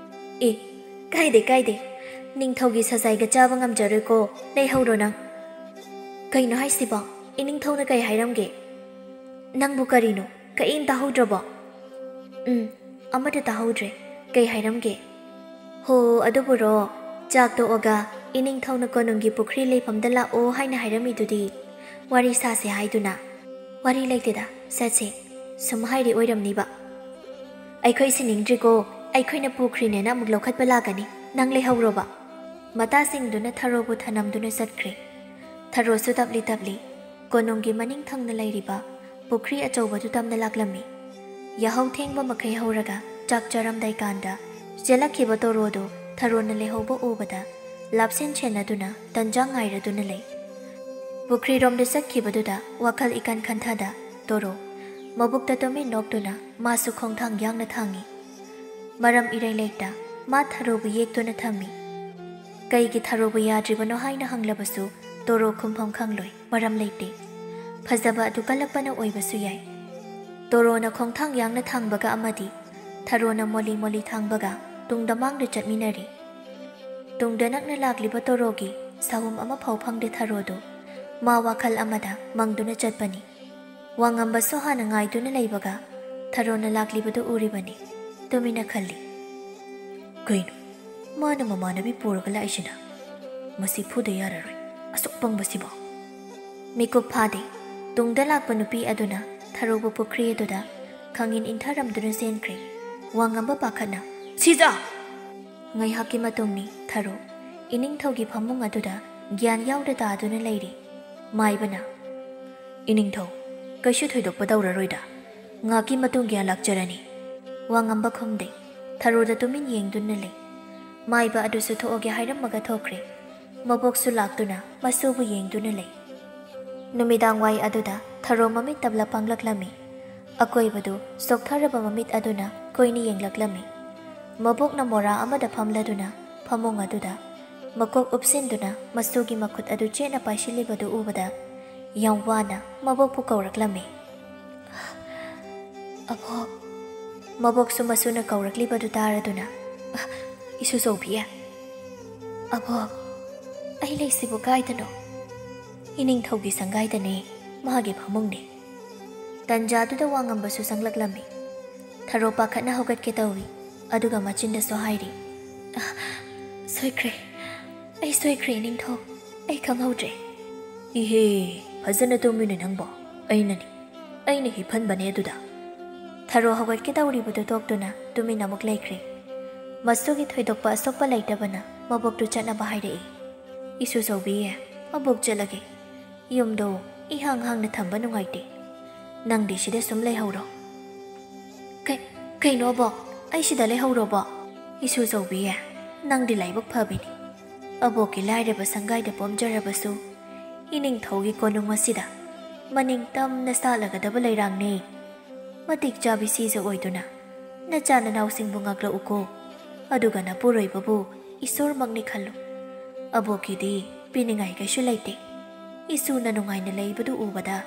"ꯑꯦ, ꯀꯥꯏꯗꯦ, ꯀꯥꯏꯗꯦ꯫ ꯅꯤꯡꯊꯧꯒꯤ ꯁꯖꯥꯏꯒ ꯆꯥꯕ ꯉꯝꯖꯔꯣꯏꯀꯣ, ꯂꯩꯍꯧꯔꯣ ꯅꯪ꯫" "ꯀꯩꯅꯣ ꯍꯥꯏꯁꯤꯕꯣ? ꯏꯅꯤꯡꯊꯧꯅ ꯀꯩ ꯍꯥꯏꯔꯝꯒꯦ?" "ꯅꯪꯕꯨ ꯀꯔꯤꯅꯣ, ꯀꯔꯤꯝ ꯇꯥꯍꯧꯗ꯭ꯔꯕꯣ?" "ꯎꯝ, ꯑꯃꯠꯇ ꯇꯥꯍꯧꯗ꯭ꯔꯦ꯫ ꯀꯩ ꯍꯥꯏꯔꯝꯒꯦ?" "ꯍꯣ, ꯑꯗꯨꯕꯨꯔꯣ, ꯆꯥꯛ ꯇꯣꯛꯑꯒ ꯏꯅꯤꯡꯊꯧꯅ ꯀꯣꯅꯨꯡꯒꯤ ꯄꯨꯈ꯭ꯔꯤ ꯂꯩꯐꯝꯗ ꯂꯥꯛꯑꯣ ꯍꯥꯏꯅ ꯍꯥꯏꯔꯝꯃꯤꯗꯨꯗꯤ, ꯋꯥꯔꯤ ꯁꯥꯁꯦ ꯍꯥꯏꯗꯨꯅ꯫" "ꯋꯥꯔꯤ ꯂꯩꯇꯦꯗ, ꯆꯠꯁꯦ꯫ ꯁꯨꯝ ꯍꯥꯏꯔꯤ ꯑꯣꯏꯔꯝꯅꯤꯕ꯫" "ꯑꯩꯈꯣꯏ ꯁꯤꯅꯤꯡꯗ꯭ꯔꯤꯀꯣ, "ꯑꯩꯈꯣꯏꯅ ꯄꯨꯈ꯭ꯔꯤꯅꯦꯅ ꯑꯃꯨꯛ ꯂꯧꯈꯠꯄ ꯂꯥꯛꯀꯅꯤ, ꯅꯪ ꯂꯩꯍꯧꯔꯣꯕ"꯫ ꯃꯇꯥꯁꯤꯡꯗꯨꯅ ꯊꯔꯣꯕꯨ ꯊꯅꯝꯗꯨꯅ ꯆꯠꯈ꯭ꯔꯦ꯫ ꯊꯔꯣꯁꯨ ꯇꯞꯂꯤ ꯇꯞꯂꯤ ꯀꯣꯅꯨꯡꯒꯤ ꯃꯅꯤꯡ ꯊꯪꯅ ꯂꯩꯔꯤꯕ ꯄꯨꯈ꯭ꯔꯤ ꯑꯆꯧꯕꯗꯨ ꯇꯝꯅ ꯂꯥꯛꯂꯝꯃꯤ꯫ ꯌꯥꯍꯧ ꯊꯦꯡꯕ ꯃꯈꯩ ꯍꯧꯔꯒ ꯆꯥꯛ ꯆꯥꯔꯝꯗꯥꯏ ꯀꯥꯟꯗ ꯆꯦꯜꯂꯛꯈꯤꯕ ꯇꯣꯔꯣꯗꯨ ꯊꯔꯣꯅ ꯂꯩꯍꯧꯕ ꯎꯕꯗ ꯂꯥꯞꯁꯦꯟ ꯁꯦꯟꯅꯗꯨꯅ ꯇꯟꯖꯥ ꯉꯥꯏꯔꯗꯨꯅ ꯂꯩ꯫ ꯄꯨꯈ꯭ꯔꯤꯔꯣꯝꯗ ꯆꯠꯈꯤꯕꯗꯨꯗ ꯋꯥꯈꯜ ꯏꯀꯟ ꯈꯟꯊꯗ ꯇꯣꯔꯣ ꯃꯕꯨꯛꯇ ꯇꯨꯃꯤꯟ ꯅꯣꯛꯇꯨꯅ ꯃꯥꯁꯨ ꯈꯣꯡꯊꯥꯡ ꯌꯥꯡꯅ ꯊꯥꯡꯏ꯫ ꯃꯔꯝ ꯏꯔꯩ ꯂꯩꯇ ꯃꯥ ꯊꯔꯣꯕꯨ ꯌꯦꯛꯇꯨꯅ ꯊꯝꯃꯤ꯫ ꯀꯩꯒꯤ ꯊꯔꯣꯕꯨ ꯌꯥꯗ꯭ꯔꯤꯕꯅꯣ ꯍꯥꯏꯅ ꯍꯪꯂꯕꯁꯨ ꯇꯣꯔꯣ ꯈꯨꯝꯐꯝ ꯈꯪꯂꯣꯏ, ꯃꯔꯝ ꯂꯩꯇꯦ꯫ ꯐꯖꯕ ꯑꯗꯨ ꯀꯜꯂꯛꯄꯅ ꯑꯣꯏꯕꯁꯨ ꯌꯥꯏ꯫ ꯇꯣꯔꯣꯅ ꯈꯣꯡꯊꯥꯡ ꯌꯥꯡꯅ ꯊꯥꯡꯕꯒ ꯑꯃꯗꯤ ꯊꯔꯣꯅ ꯃꯣꯂꯤ ꯃꯣꯂꯤ ꯊꯥꯡꯕꯒ ꯇꯨꯡꯗ ꯃꯥꯡꯗ ꯆꯠꯃꯤꯟꯅꯔꯤ꯫ ꯇꯨꯡꯗ ꯅꯛꯅ ꯂꯥꯛꯂꯤꯕ ꯇꯣꯔꯣꯒꯤ ꯁꯥꯍꯨꯝ ꯑꯃꯐꯥꯎ ꯐꯪꯗꯦ ꯊꯔꯣꯗꯨ꯫ ꯃꯥ ꯋꯥꯈꯜ ꯑꯃꯗ ꯃꯪꯗꯨꯅ ꯆꯠꯄꯅꯤ꯫ ꯋꯥꯉꯝꯕꯁꯨ ꯍꯥꯟꯅ ꯉꯥꯏꯗꯨꯅ ꯂꯩꯕꯒ ꯊꯔꯣꯅ ꯂꯥꯛꯂꯤꯕꯗꯨ ꯎꯔꯤꯕꯅꯤ꯫ ꯇꯨꯃꯤꯟꯅ ꯈꯜꯂꯤ, "ꯀꯩꯅꯣ, ꯃꯥꯅ ꯃꯃꯥꯟꯅꯕꯤ ꯄꯨꯔꯒ ꯂꯥꯛꯏꯁꯤꯅ? ꯃꯁꯤ ꯐꯨꯗ ꯌꯥꯔꯔꯣꯏ, ꯑꯁꯨꯛ ꯄꯪꯕꯁꯤꯕꯣ!" ꯃꯤꯀꯨꯞ ꯐꯥꯗꯦ, ꯇꯨꯡꯗ ꯂꯥꯛꯄ ꯅꯨꯄꯤ ꯑꯗꯨꯅ ꯊꯔꯣꯕꯨ ꯄꯨꯈ꯭ꯔꯤ ꯑꯗꯨꯗ ꯈꯪꯏꯟ ꯏꯟꯊꯔꯝꯗꯨꯅ ꯆꯦꯟꯈ꯭ꯔꯦ꯫ ꯋꯥꯉꯝꯕ ꯄꯥꯈꯠꯅ, "ꯁꯤꯖ!" ꯉꯥꯏꯍꯥꯛꯀꯤ ꯃꯇꯨꯡꯅꯤ ꯊꯔꯣ ꯏꯅꯤꯡꯊꯧꯒꯤ ꯐꯃꯨꯡ ꯑꯗꯨꯗ ꯒ꯭ꯌꯥꯟ ꯌꯥꯎꯗ ꯇꯥꯗꯨꯅ ꯂꯩꯔꯤ꯫ ꯃꯥꯏꯕꯅ, "ꯏꯅꯤꯡꯊꯧ, ꯀꯩꯁꯨ ꯊꯣꯏꯗꯣꯛꯄ ꯇꯧꯔꯔꯣꯏꯗ, ꯉꯥꯏꯍꯥꯛꯀꯤ ꯃꯇꯨꯡ ꯒ꯭ꯌꯥꯟ ꯂꯥꯛꯆꯔꯅꯤ"꯫ ꯋꯥꯉꯝꯕ ꯈꯨꯝꯗꯦ꯫ ꯊꯔꯣꯗ ꯇꯨꯃꯤꯟ ꯌꯦꯡꯗꯨꯅ ꯂꯩ꯫ ꯃꯥꯏꯕ ꯑꯗꯨꯁꯨ ꯊꯣꯛꯑꯒꯦ ꯍꯥꯏꯔꯝꯃꯒ ꯊꯣꯛꯈ꯭ꯔꯦ꯫ ꯃꯕꯣꯛꯁꯨ ꯂꯥꯛꯇꯨꯅ ꯃꯁꯨꯕꯨ ꯌꯦꯡꯗꯨꯅ ꯂꯩ꯫ ꯅꯨꯃꯤꯗꯥꯡ ꯋꯥꯏ ꯑꯗꯨꯗ ꯊꯔꯣ ꯃꯃꯤꯠ ꯇꯞꯂꯞ ꯄꯥꯡꯂꯛꯂꯝꯃꯤ꯫ ꯑꯀꯣꯏꯕꯗꯨ ꯆꯣꯛꯊꯔꯕ ꯃꯃꯤꯠ ꯑꯗꯨꯅ ꯀꯣꯏꯅ ꯌꯦꯡꯂꯛꯂꯝꯃꯤ꯫ ꯃꯕꯣꯛꯅ ꯃꯣꯔꯥ ꯑꯃꯗ ꯐꯝꯂꯗꯨꯅ ꯐꯃꯨꯡ ꯑꯗꯨꯗ ꯃꯀꯣꯛ ꯎꯞꯁꯤꯟꯗꯨꯅ ꯃꯁꯨꯒꯤ ꯃꯈꯨꯠ ꯑꯗꯨ ꯆꯦꯠꯅ ꯄꯥꯏꯁꯤꯜꯂꯤꯕꯗꯨ ꯎꯕꯗ ꯌꯥꯝ ꯋꯥꯅ ꯃꯕꯣꯛꯄꯨ ꯀꯧꯔꯛꯂꯝꯃꯤ꯫ "ꯑꯕꯣꯛ!" ꯃꯕꯣꯛꯁꯨ ꯃꯁꯨꯅ ꯀꯧꯔꯛꯂꯤꯕꯗꯨ ꯇꯥꯔꯗꯨꯅ, "ꯏꯁꯨꯆꯧꯕꯤ, ꯑꯕꯣꯛ, ꯑꯩ ꯂꯩꯁꯤꯕꯨ ꯀꯥꯏꯗꯅꯣ?" "ꯏꯅꯤꯡꯊꯧꯒꯤ ꯁꯪꯒꯥꯏꯗꯅꯦ, ꯃꯥꯒꯤ ꯐꯃꯨꯡꯅꯦ"꯫ ꯇꯟꯖꯥꯗꯨꯗ ꯋꯥꯉꯝꯕꯁꯨ ꯆꯪꯂꯛꯂꯝꯃꯤ꯫ ꯊꯔꯣ ꯄꯥꯈꯠꯅ ꯍꯧꯒꯠꯀꯦ ꯇꯧꯏ, ꯑꯗꯨꯒ ꯃꯆꯤꯟꯗꯁꯨ ꯍꯥꯏꯔꯤ, "ꯑ, ꯁꯣꯏꯈ꯭ꯔꯦ, ꯑꯩ ꯁꯣꯏꯈ꯭ꯔꯦ ꯏꯅꯤꯡꯊꯧ, ꯑꯩ ꯈꯪꯍꯧꯗ꯭ꯔꯦ"꯫ "ꯏꯍꯦ, ꯐꯖꯅ ꯇꯨꯝꯃꯤꯅꯦ ꯅꯪꯕꯣ꯫ ꯑꯩꯅꯅꯤ, ꯑꯩꯅ ꯍꯤꯞꯍꯟꯕꯅꯦ ꯑꯗꯨꯗ"꯫ ꯊꯔꯣ ꯍꯧꯒꯠꯀꯦ ꯇꯧꯔꯤꯕꯗꯨ ꯇꯣꯛꯇꯨꯅ ꯇꯨꯃꯤꯟ ꯑꯃꯨꯛ ꯂꯩꯈ꯭ꯔꯦ꯫ ꯃꯁꯨꯒꯤ ꯊꯣꯏꯗꯣꯛꯄ ꯑꯁꯣꯛꯄ ꯂꯩꯇꯕꯅ ꯃꯕꯣꯛꯇꯨ ꯆꯠꯅꯕ ꯍꯥꯏꯔꯛꯏ꯫ "ꯏꯁꯨ ꯆꯧꯕꯤ, ꯃꯕꯣꯛ ꯆꯠꯂꯒꯦ꯫ ꯌꯨꯝꯗꯣ ꯏꯍꯥꯡ ꯍꯥꯡꯅ ꯊꯝꯕ ꯅꯨꯡꯉꯥꯏꯇꯦ꯫ ꯅꯪꯗꯤ ꯁꯤꯗ ꯁꯨꯝ ꯂꯩꯍꯧꯔꯣ꯫" "ꯀꯩ-, ꯀꯩꯅꯣ ꯑꯕꯣꯛ? ꯑꯩ ꯁꯤꯗ ꯂꯩꯍꯧꯔꯣꯕꯣ?" "ꯏꯁꯨ ꯆꯧꯕꯤ, ꯅꯪꯗꯤ ꯂꯥꯏꯕꯛ ꯐꯕꯤꯅꯤ꯫ ꯑꯕꯣꯛꯀꯤ ꯂꯥꯏꯔꯕ ꯁꯪꯒꯥꯏꯗ ꯄꯣꯝꯖꯔꯕꯁꯨ, ꯏꯅꯤꯡꯊꯧꯒꯤ ꯀꯣꯅꯨꯡ ꯑꯁꯤꯗ ꯃꯅꯤꯡ ꯇꯝꯅ ꯁꯥꯠꯂꯒꯗꯕ ꯂꯩꯔꯥꯡꯅꯦ꯫ ꯃꯇꯤꯛ ꯆꯥꯕꯤ ꯁꯤꯖ ꯑꯣꯏꯗꯨꯅ ꯅꯆꯥ ꯅꯅꯥꯎꯁꯤꯡꯕꯨ ꯉꯥꯛꯂꯛꯎꯀꯣ꯫ ꯑꯗꯨꯒ ꯅꯄꯨꯔꯣꯏꯕꯕꯨ ꯏꯁꯣꯔꯃꯛꯅꯤ ꯈꯜꯂꯨ꯫ ꯑꯕꯣꯛꯀꯤꯗꯤ ꯄꯤꯅꯤꯡꯉꯥꯏ ꯀꯩꯁꯨ ꯂꯩꯇꯦ꯫ ꯏꯁꯨꯅ ꯅꯨꯡꯉꯥꯏꯅ ꯂꯩꯕꯗꯨ ꯎꯕꯗ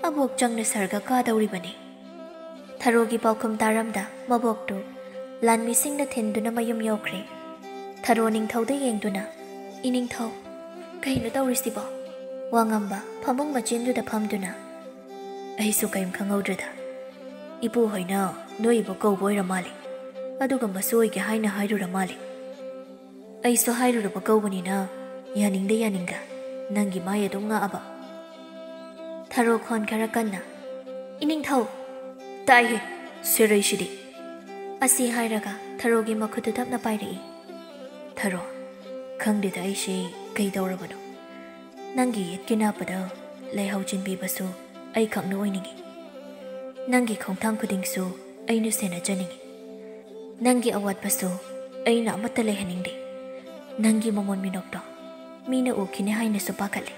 ꯑꯕꯣꯛ ꯆꯪꯅ ꯁꯔꯒ ꯀꯥꯗꯧꯔꯤꯕꯅꯤ꯫" ꯊꯔꯣꯒꯤ ꯄꯥꯎꯈꯨꯝ ꯇꯥꯔꯝꯗ ꯃꯕꯣꯛꯇꯨ ꯂꯥꯟꯃꯤꯁꯤꯡꯅ ꯊꯤꯟꯗꯨꯅ ꯃꯌꯨꯝ ꯌꯧꯈ꯭ꯔꯦ꯫ ꯊꯔꯣ ꯅꯤꯡꯊꯧꯗ ꯌꯦꯡꯗꯨꯅ, "ꯏꯅꯤꯡꯊꯧ, ꯀꯩꯅꯣ ꯇꯧꯔꯤꯁꯤꯕꯣ?" ꯋꯥꯉꯝꯕ ꯐꯃꯨꯡ ꯃꯆꯤꯟꯗꯨꯗ ꯐꯝꯗꯨꯅ, "ꯑꯩꯁꯨ ꯀꯔꯤꯝ ꯈꯪꯍꯧꯗ꯭ꯔꯦꯗ꯫ ꯏꯄꯨ ꯍꯣꯏꯅ ꯅꯣꯏ ꯏꯕꯣꯛ ꯀꯧꯕ ꯑꯣꯏꯔ ꯃꯥꯜꯂꯦ꯫ ꯑꯗꯨꯒ ꯃꯆꯨ ꯑꯣꯏꯒꯦ ꯍꯥꯏꯅ ꯍꯥꯏꯔꯨꯔ ꯃꯥꯜꯂꯦ꯫ ꯑꯩꯁꯨ ꯍꯥꯏꯔꯨꯔꯕ ꯀꯧꯕꯅꯤꯅ ꯌꯥꯅꯤꯡꯗ ꯌꯥꯅꯤꯡꯗ ꯅꯪꯒꯤ ꯃꯥꯏ ꯑꯗꯨꯝ ꯉꯥꯛꯑꯕ꯫" ꯊꯔꯣ ꯈꯣꯟ ꯈꯔ ꯀꯟꯅ, "ꯏꯅꯤꯡꯊꯧ!" "ꯇꯥꯏꯍꯦ, ꯁꯦꯔꯩꯁꯤꯗꯤ!" ꯑꯁꯤ ꯍꯥꯏꯔꯒ ꯊꯔꯣꯒꯤ ꯃꯈꯨꯠꯇꯨ ꯇꯞꯅ ꯄꯥꯏꯔꯛꯏ꯫ "ꯊꯔꯣ, ꯈꯪꯗꯦꯗ ꯑꯩꯁꯦ ꯀꯩꯗꯧꯔꯕꯅꯣ꯫ ꯅꯪꯒꯤ ꯌꯦꯠꯀꯤ ꯅꯥꯞꯄꯗ ꯂꯩꯍꯥꯎ ꯆꯤꯟꯕꯤꯕꯁꯨ ꯑꯩꯈꯛꯅ ꯑꯣꯏꯅꯤꯡꯏ꯫ ꯅꯪꯒꯤ ꯈꯣꯡꯊꯥꯡ ꯈꯨꯗꯤꯡꯁꯨ ꯑꯩꯅ ꯁꯦꯟꯅꯖꯅꯤꯡꯏ꯫ ꯅꯪꯒꯤ ꯑꯋꯥꯠꯄꯁꯨ ꯑꯩꯅ ꯑꯃꯠꯇ ꯂꯩꯍꯟꯅꯤꯡꯗꯦ꯫ ꯅꯪꯒꯤ ꯃꯃꯣꯟ ꯃꯤꯅꯣꯛꯇꯣ ꯃꯤꯅ ꯎꯈꯤꯅꯤ ꯍꯥꯏꯅꯁꯨ ꯄꯥꯈꯠꯂꯤ꯫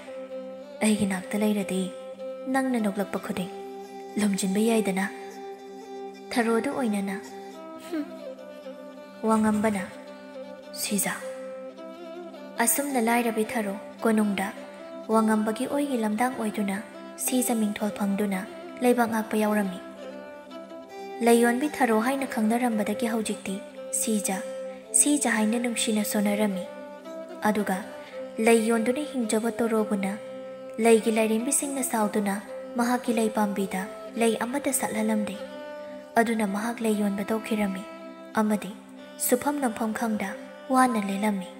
ꯑꯩꯒꯤ ꯅꯥꯛꯇ ꯂꯩꯔꯗꯤ ꯅꯪꯅ ꯅꯣꯛꯂꯛꯄ ꯈꯨꯗꯤꯡ ꯂꯨꯝꯖꯤꯟꯕ ꯌꯥꯏꯗꯅ꯫" ꯊꯔꯣꯗꯨ ꯑꯣꯏꯅꯅ, "ꯍꯨꯝ꯫" ꯋꯥꯉꯝꯕꯅ, "ꯁꯤꯖ꯫" ꯑꯁꯨꯝꯅ ꯂꯥꯏꯔꯕꯤ ꯊꯔꯣ ꯀꯣꯅꯨꯡꯗ ꯋꯥꯉꯝꯕꯒꯤ ꯑꯣꯏꯒꯤ ꯂꯝꯗꯥꯡ ꯑꯣꯏꯗꯨꯅ ꯁꯤꯖ ꯃꯤꯡꯊꯣꯜ ꯐꯪꯗꯨꯅ ꯂꯩꯕꯥꯛ ꯉꯥꯛꯄ ꯌꯥꯎꯔꯝꯃꯤ꯫ ꯂꯩꯌꯣꯟꯕꯤ ꯊꯔꯣ ꯍꯥꯏꯅ ꯈꯪꯅꯔꯝꯕꯗꯒꯤ ꯍꯧꯖꯤꯛꯇꯤ ꯁꯤꯖ, ꯁꯤꯖ ꯍꯥꯏꯅ ꯅꯨꯡꯁꯤꯅ ꯁꯣꯟꯅꯔꯝꯃꯤ꯫ ꯑꯗꯨꯒ ꯂꯩ ꯌꯣꯟꯗꯨꯅ ꯍꯤꯡꯖꯕ ꯇꯣꯔꯣꯕꯨꯅ ꯂꯩꯒꯤ ꯂꯥꯏꯔꯦꯝꯕꯤꯁꯤꯡꯅ ꯁꯥꯎꯗꯨꯅ ꯃꯍꯥꯛꯀꯤ ꯂꯩ ꯄꯥꯝꯕꯤꯗ ꯂꯩ ꯑꯃꯠꯇ ꯁꯥꯠꯍꯜꯂꯝꯗꯦ꯫ ꯑꯗꯨꯅ ꯃꯍꯥꯛ ꯂꯩ ꯌꯣꯟꯕ ꯇꯣꯛꯈꯤꯔꯝꯃꯤ ꯑꯃꯗꯤ ꯁꯨꯐꯝ ꯅꯣꯝꯐꯝ ꯈꯪꯗ ꯋꯥꯅ ꯂꯦꯜꯂꯝꯃꯤ꯫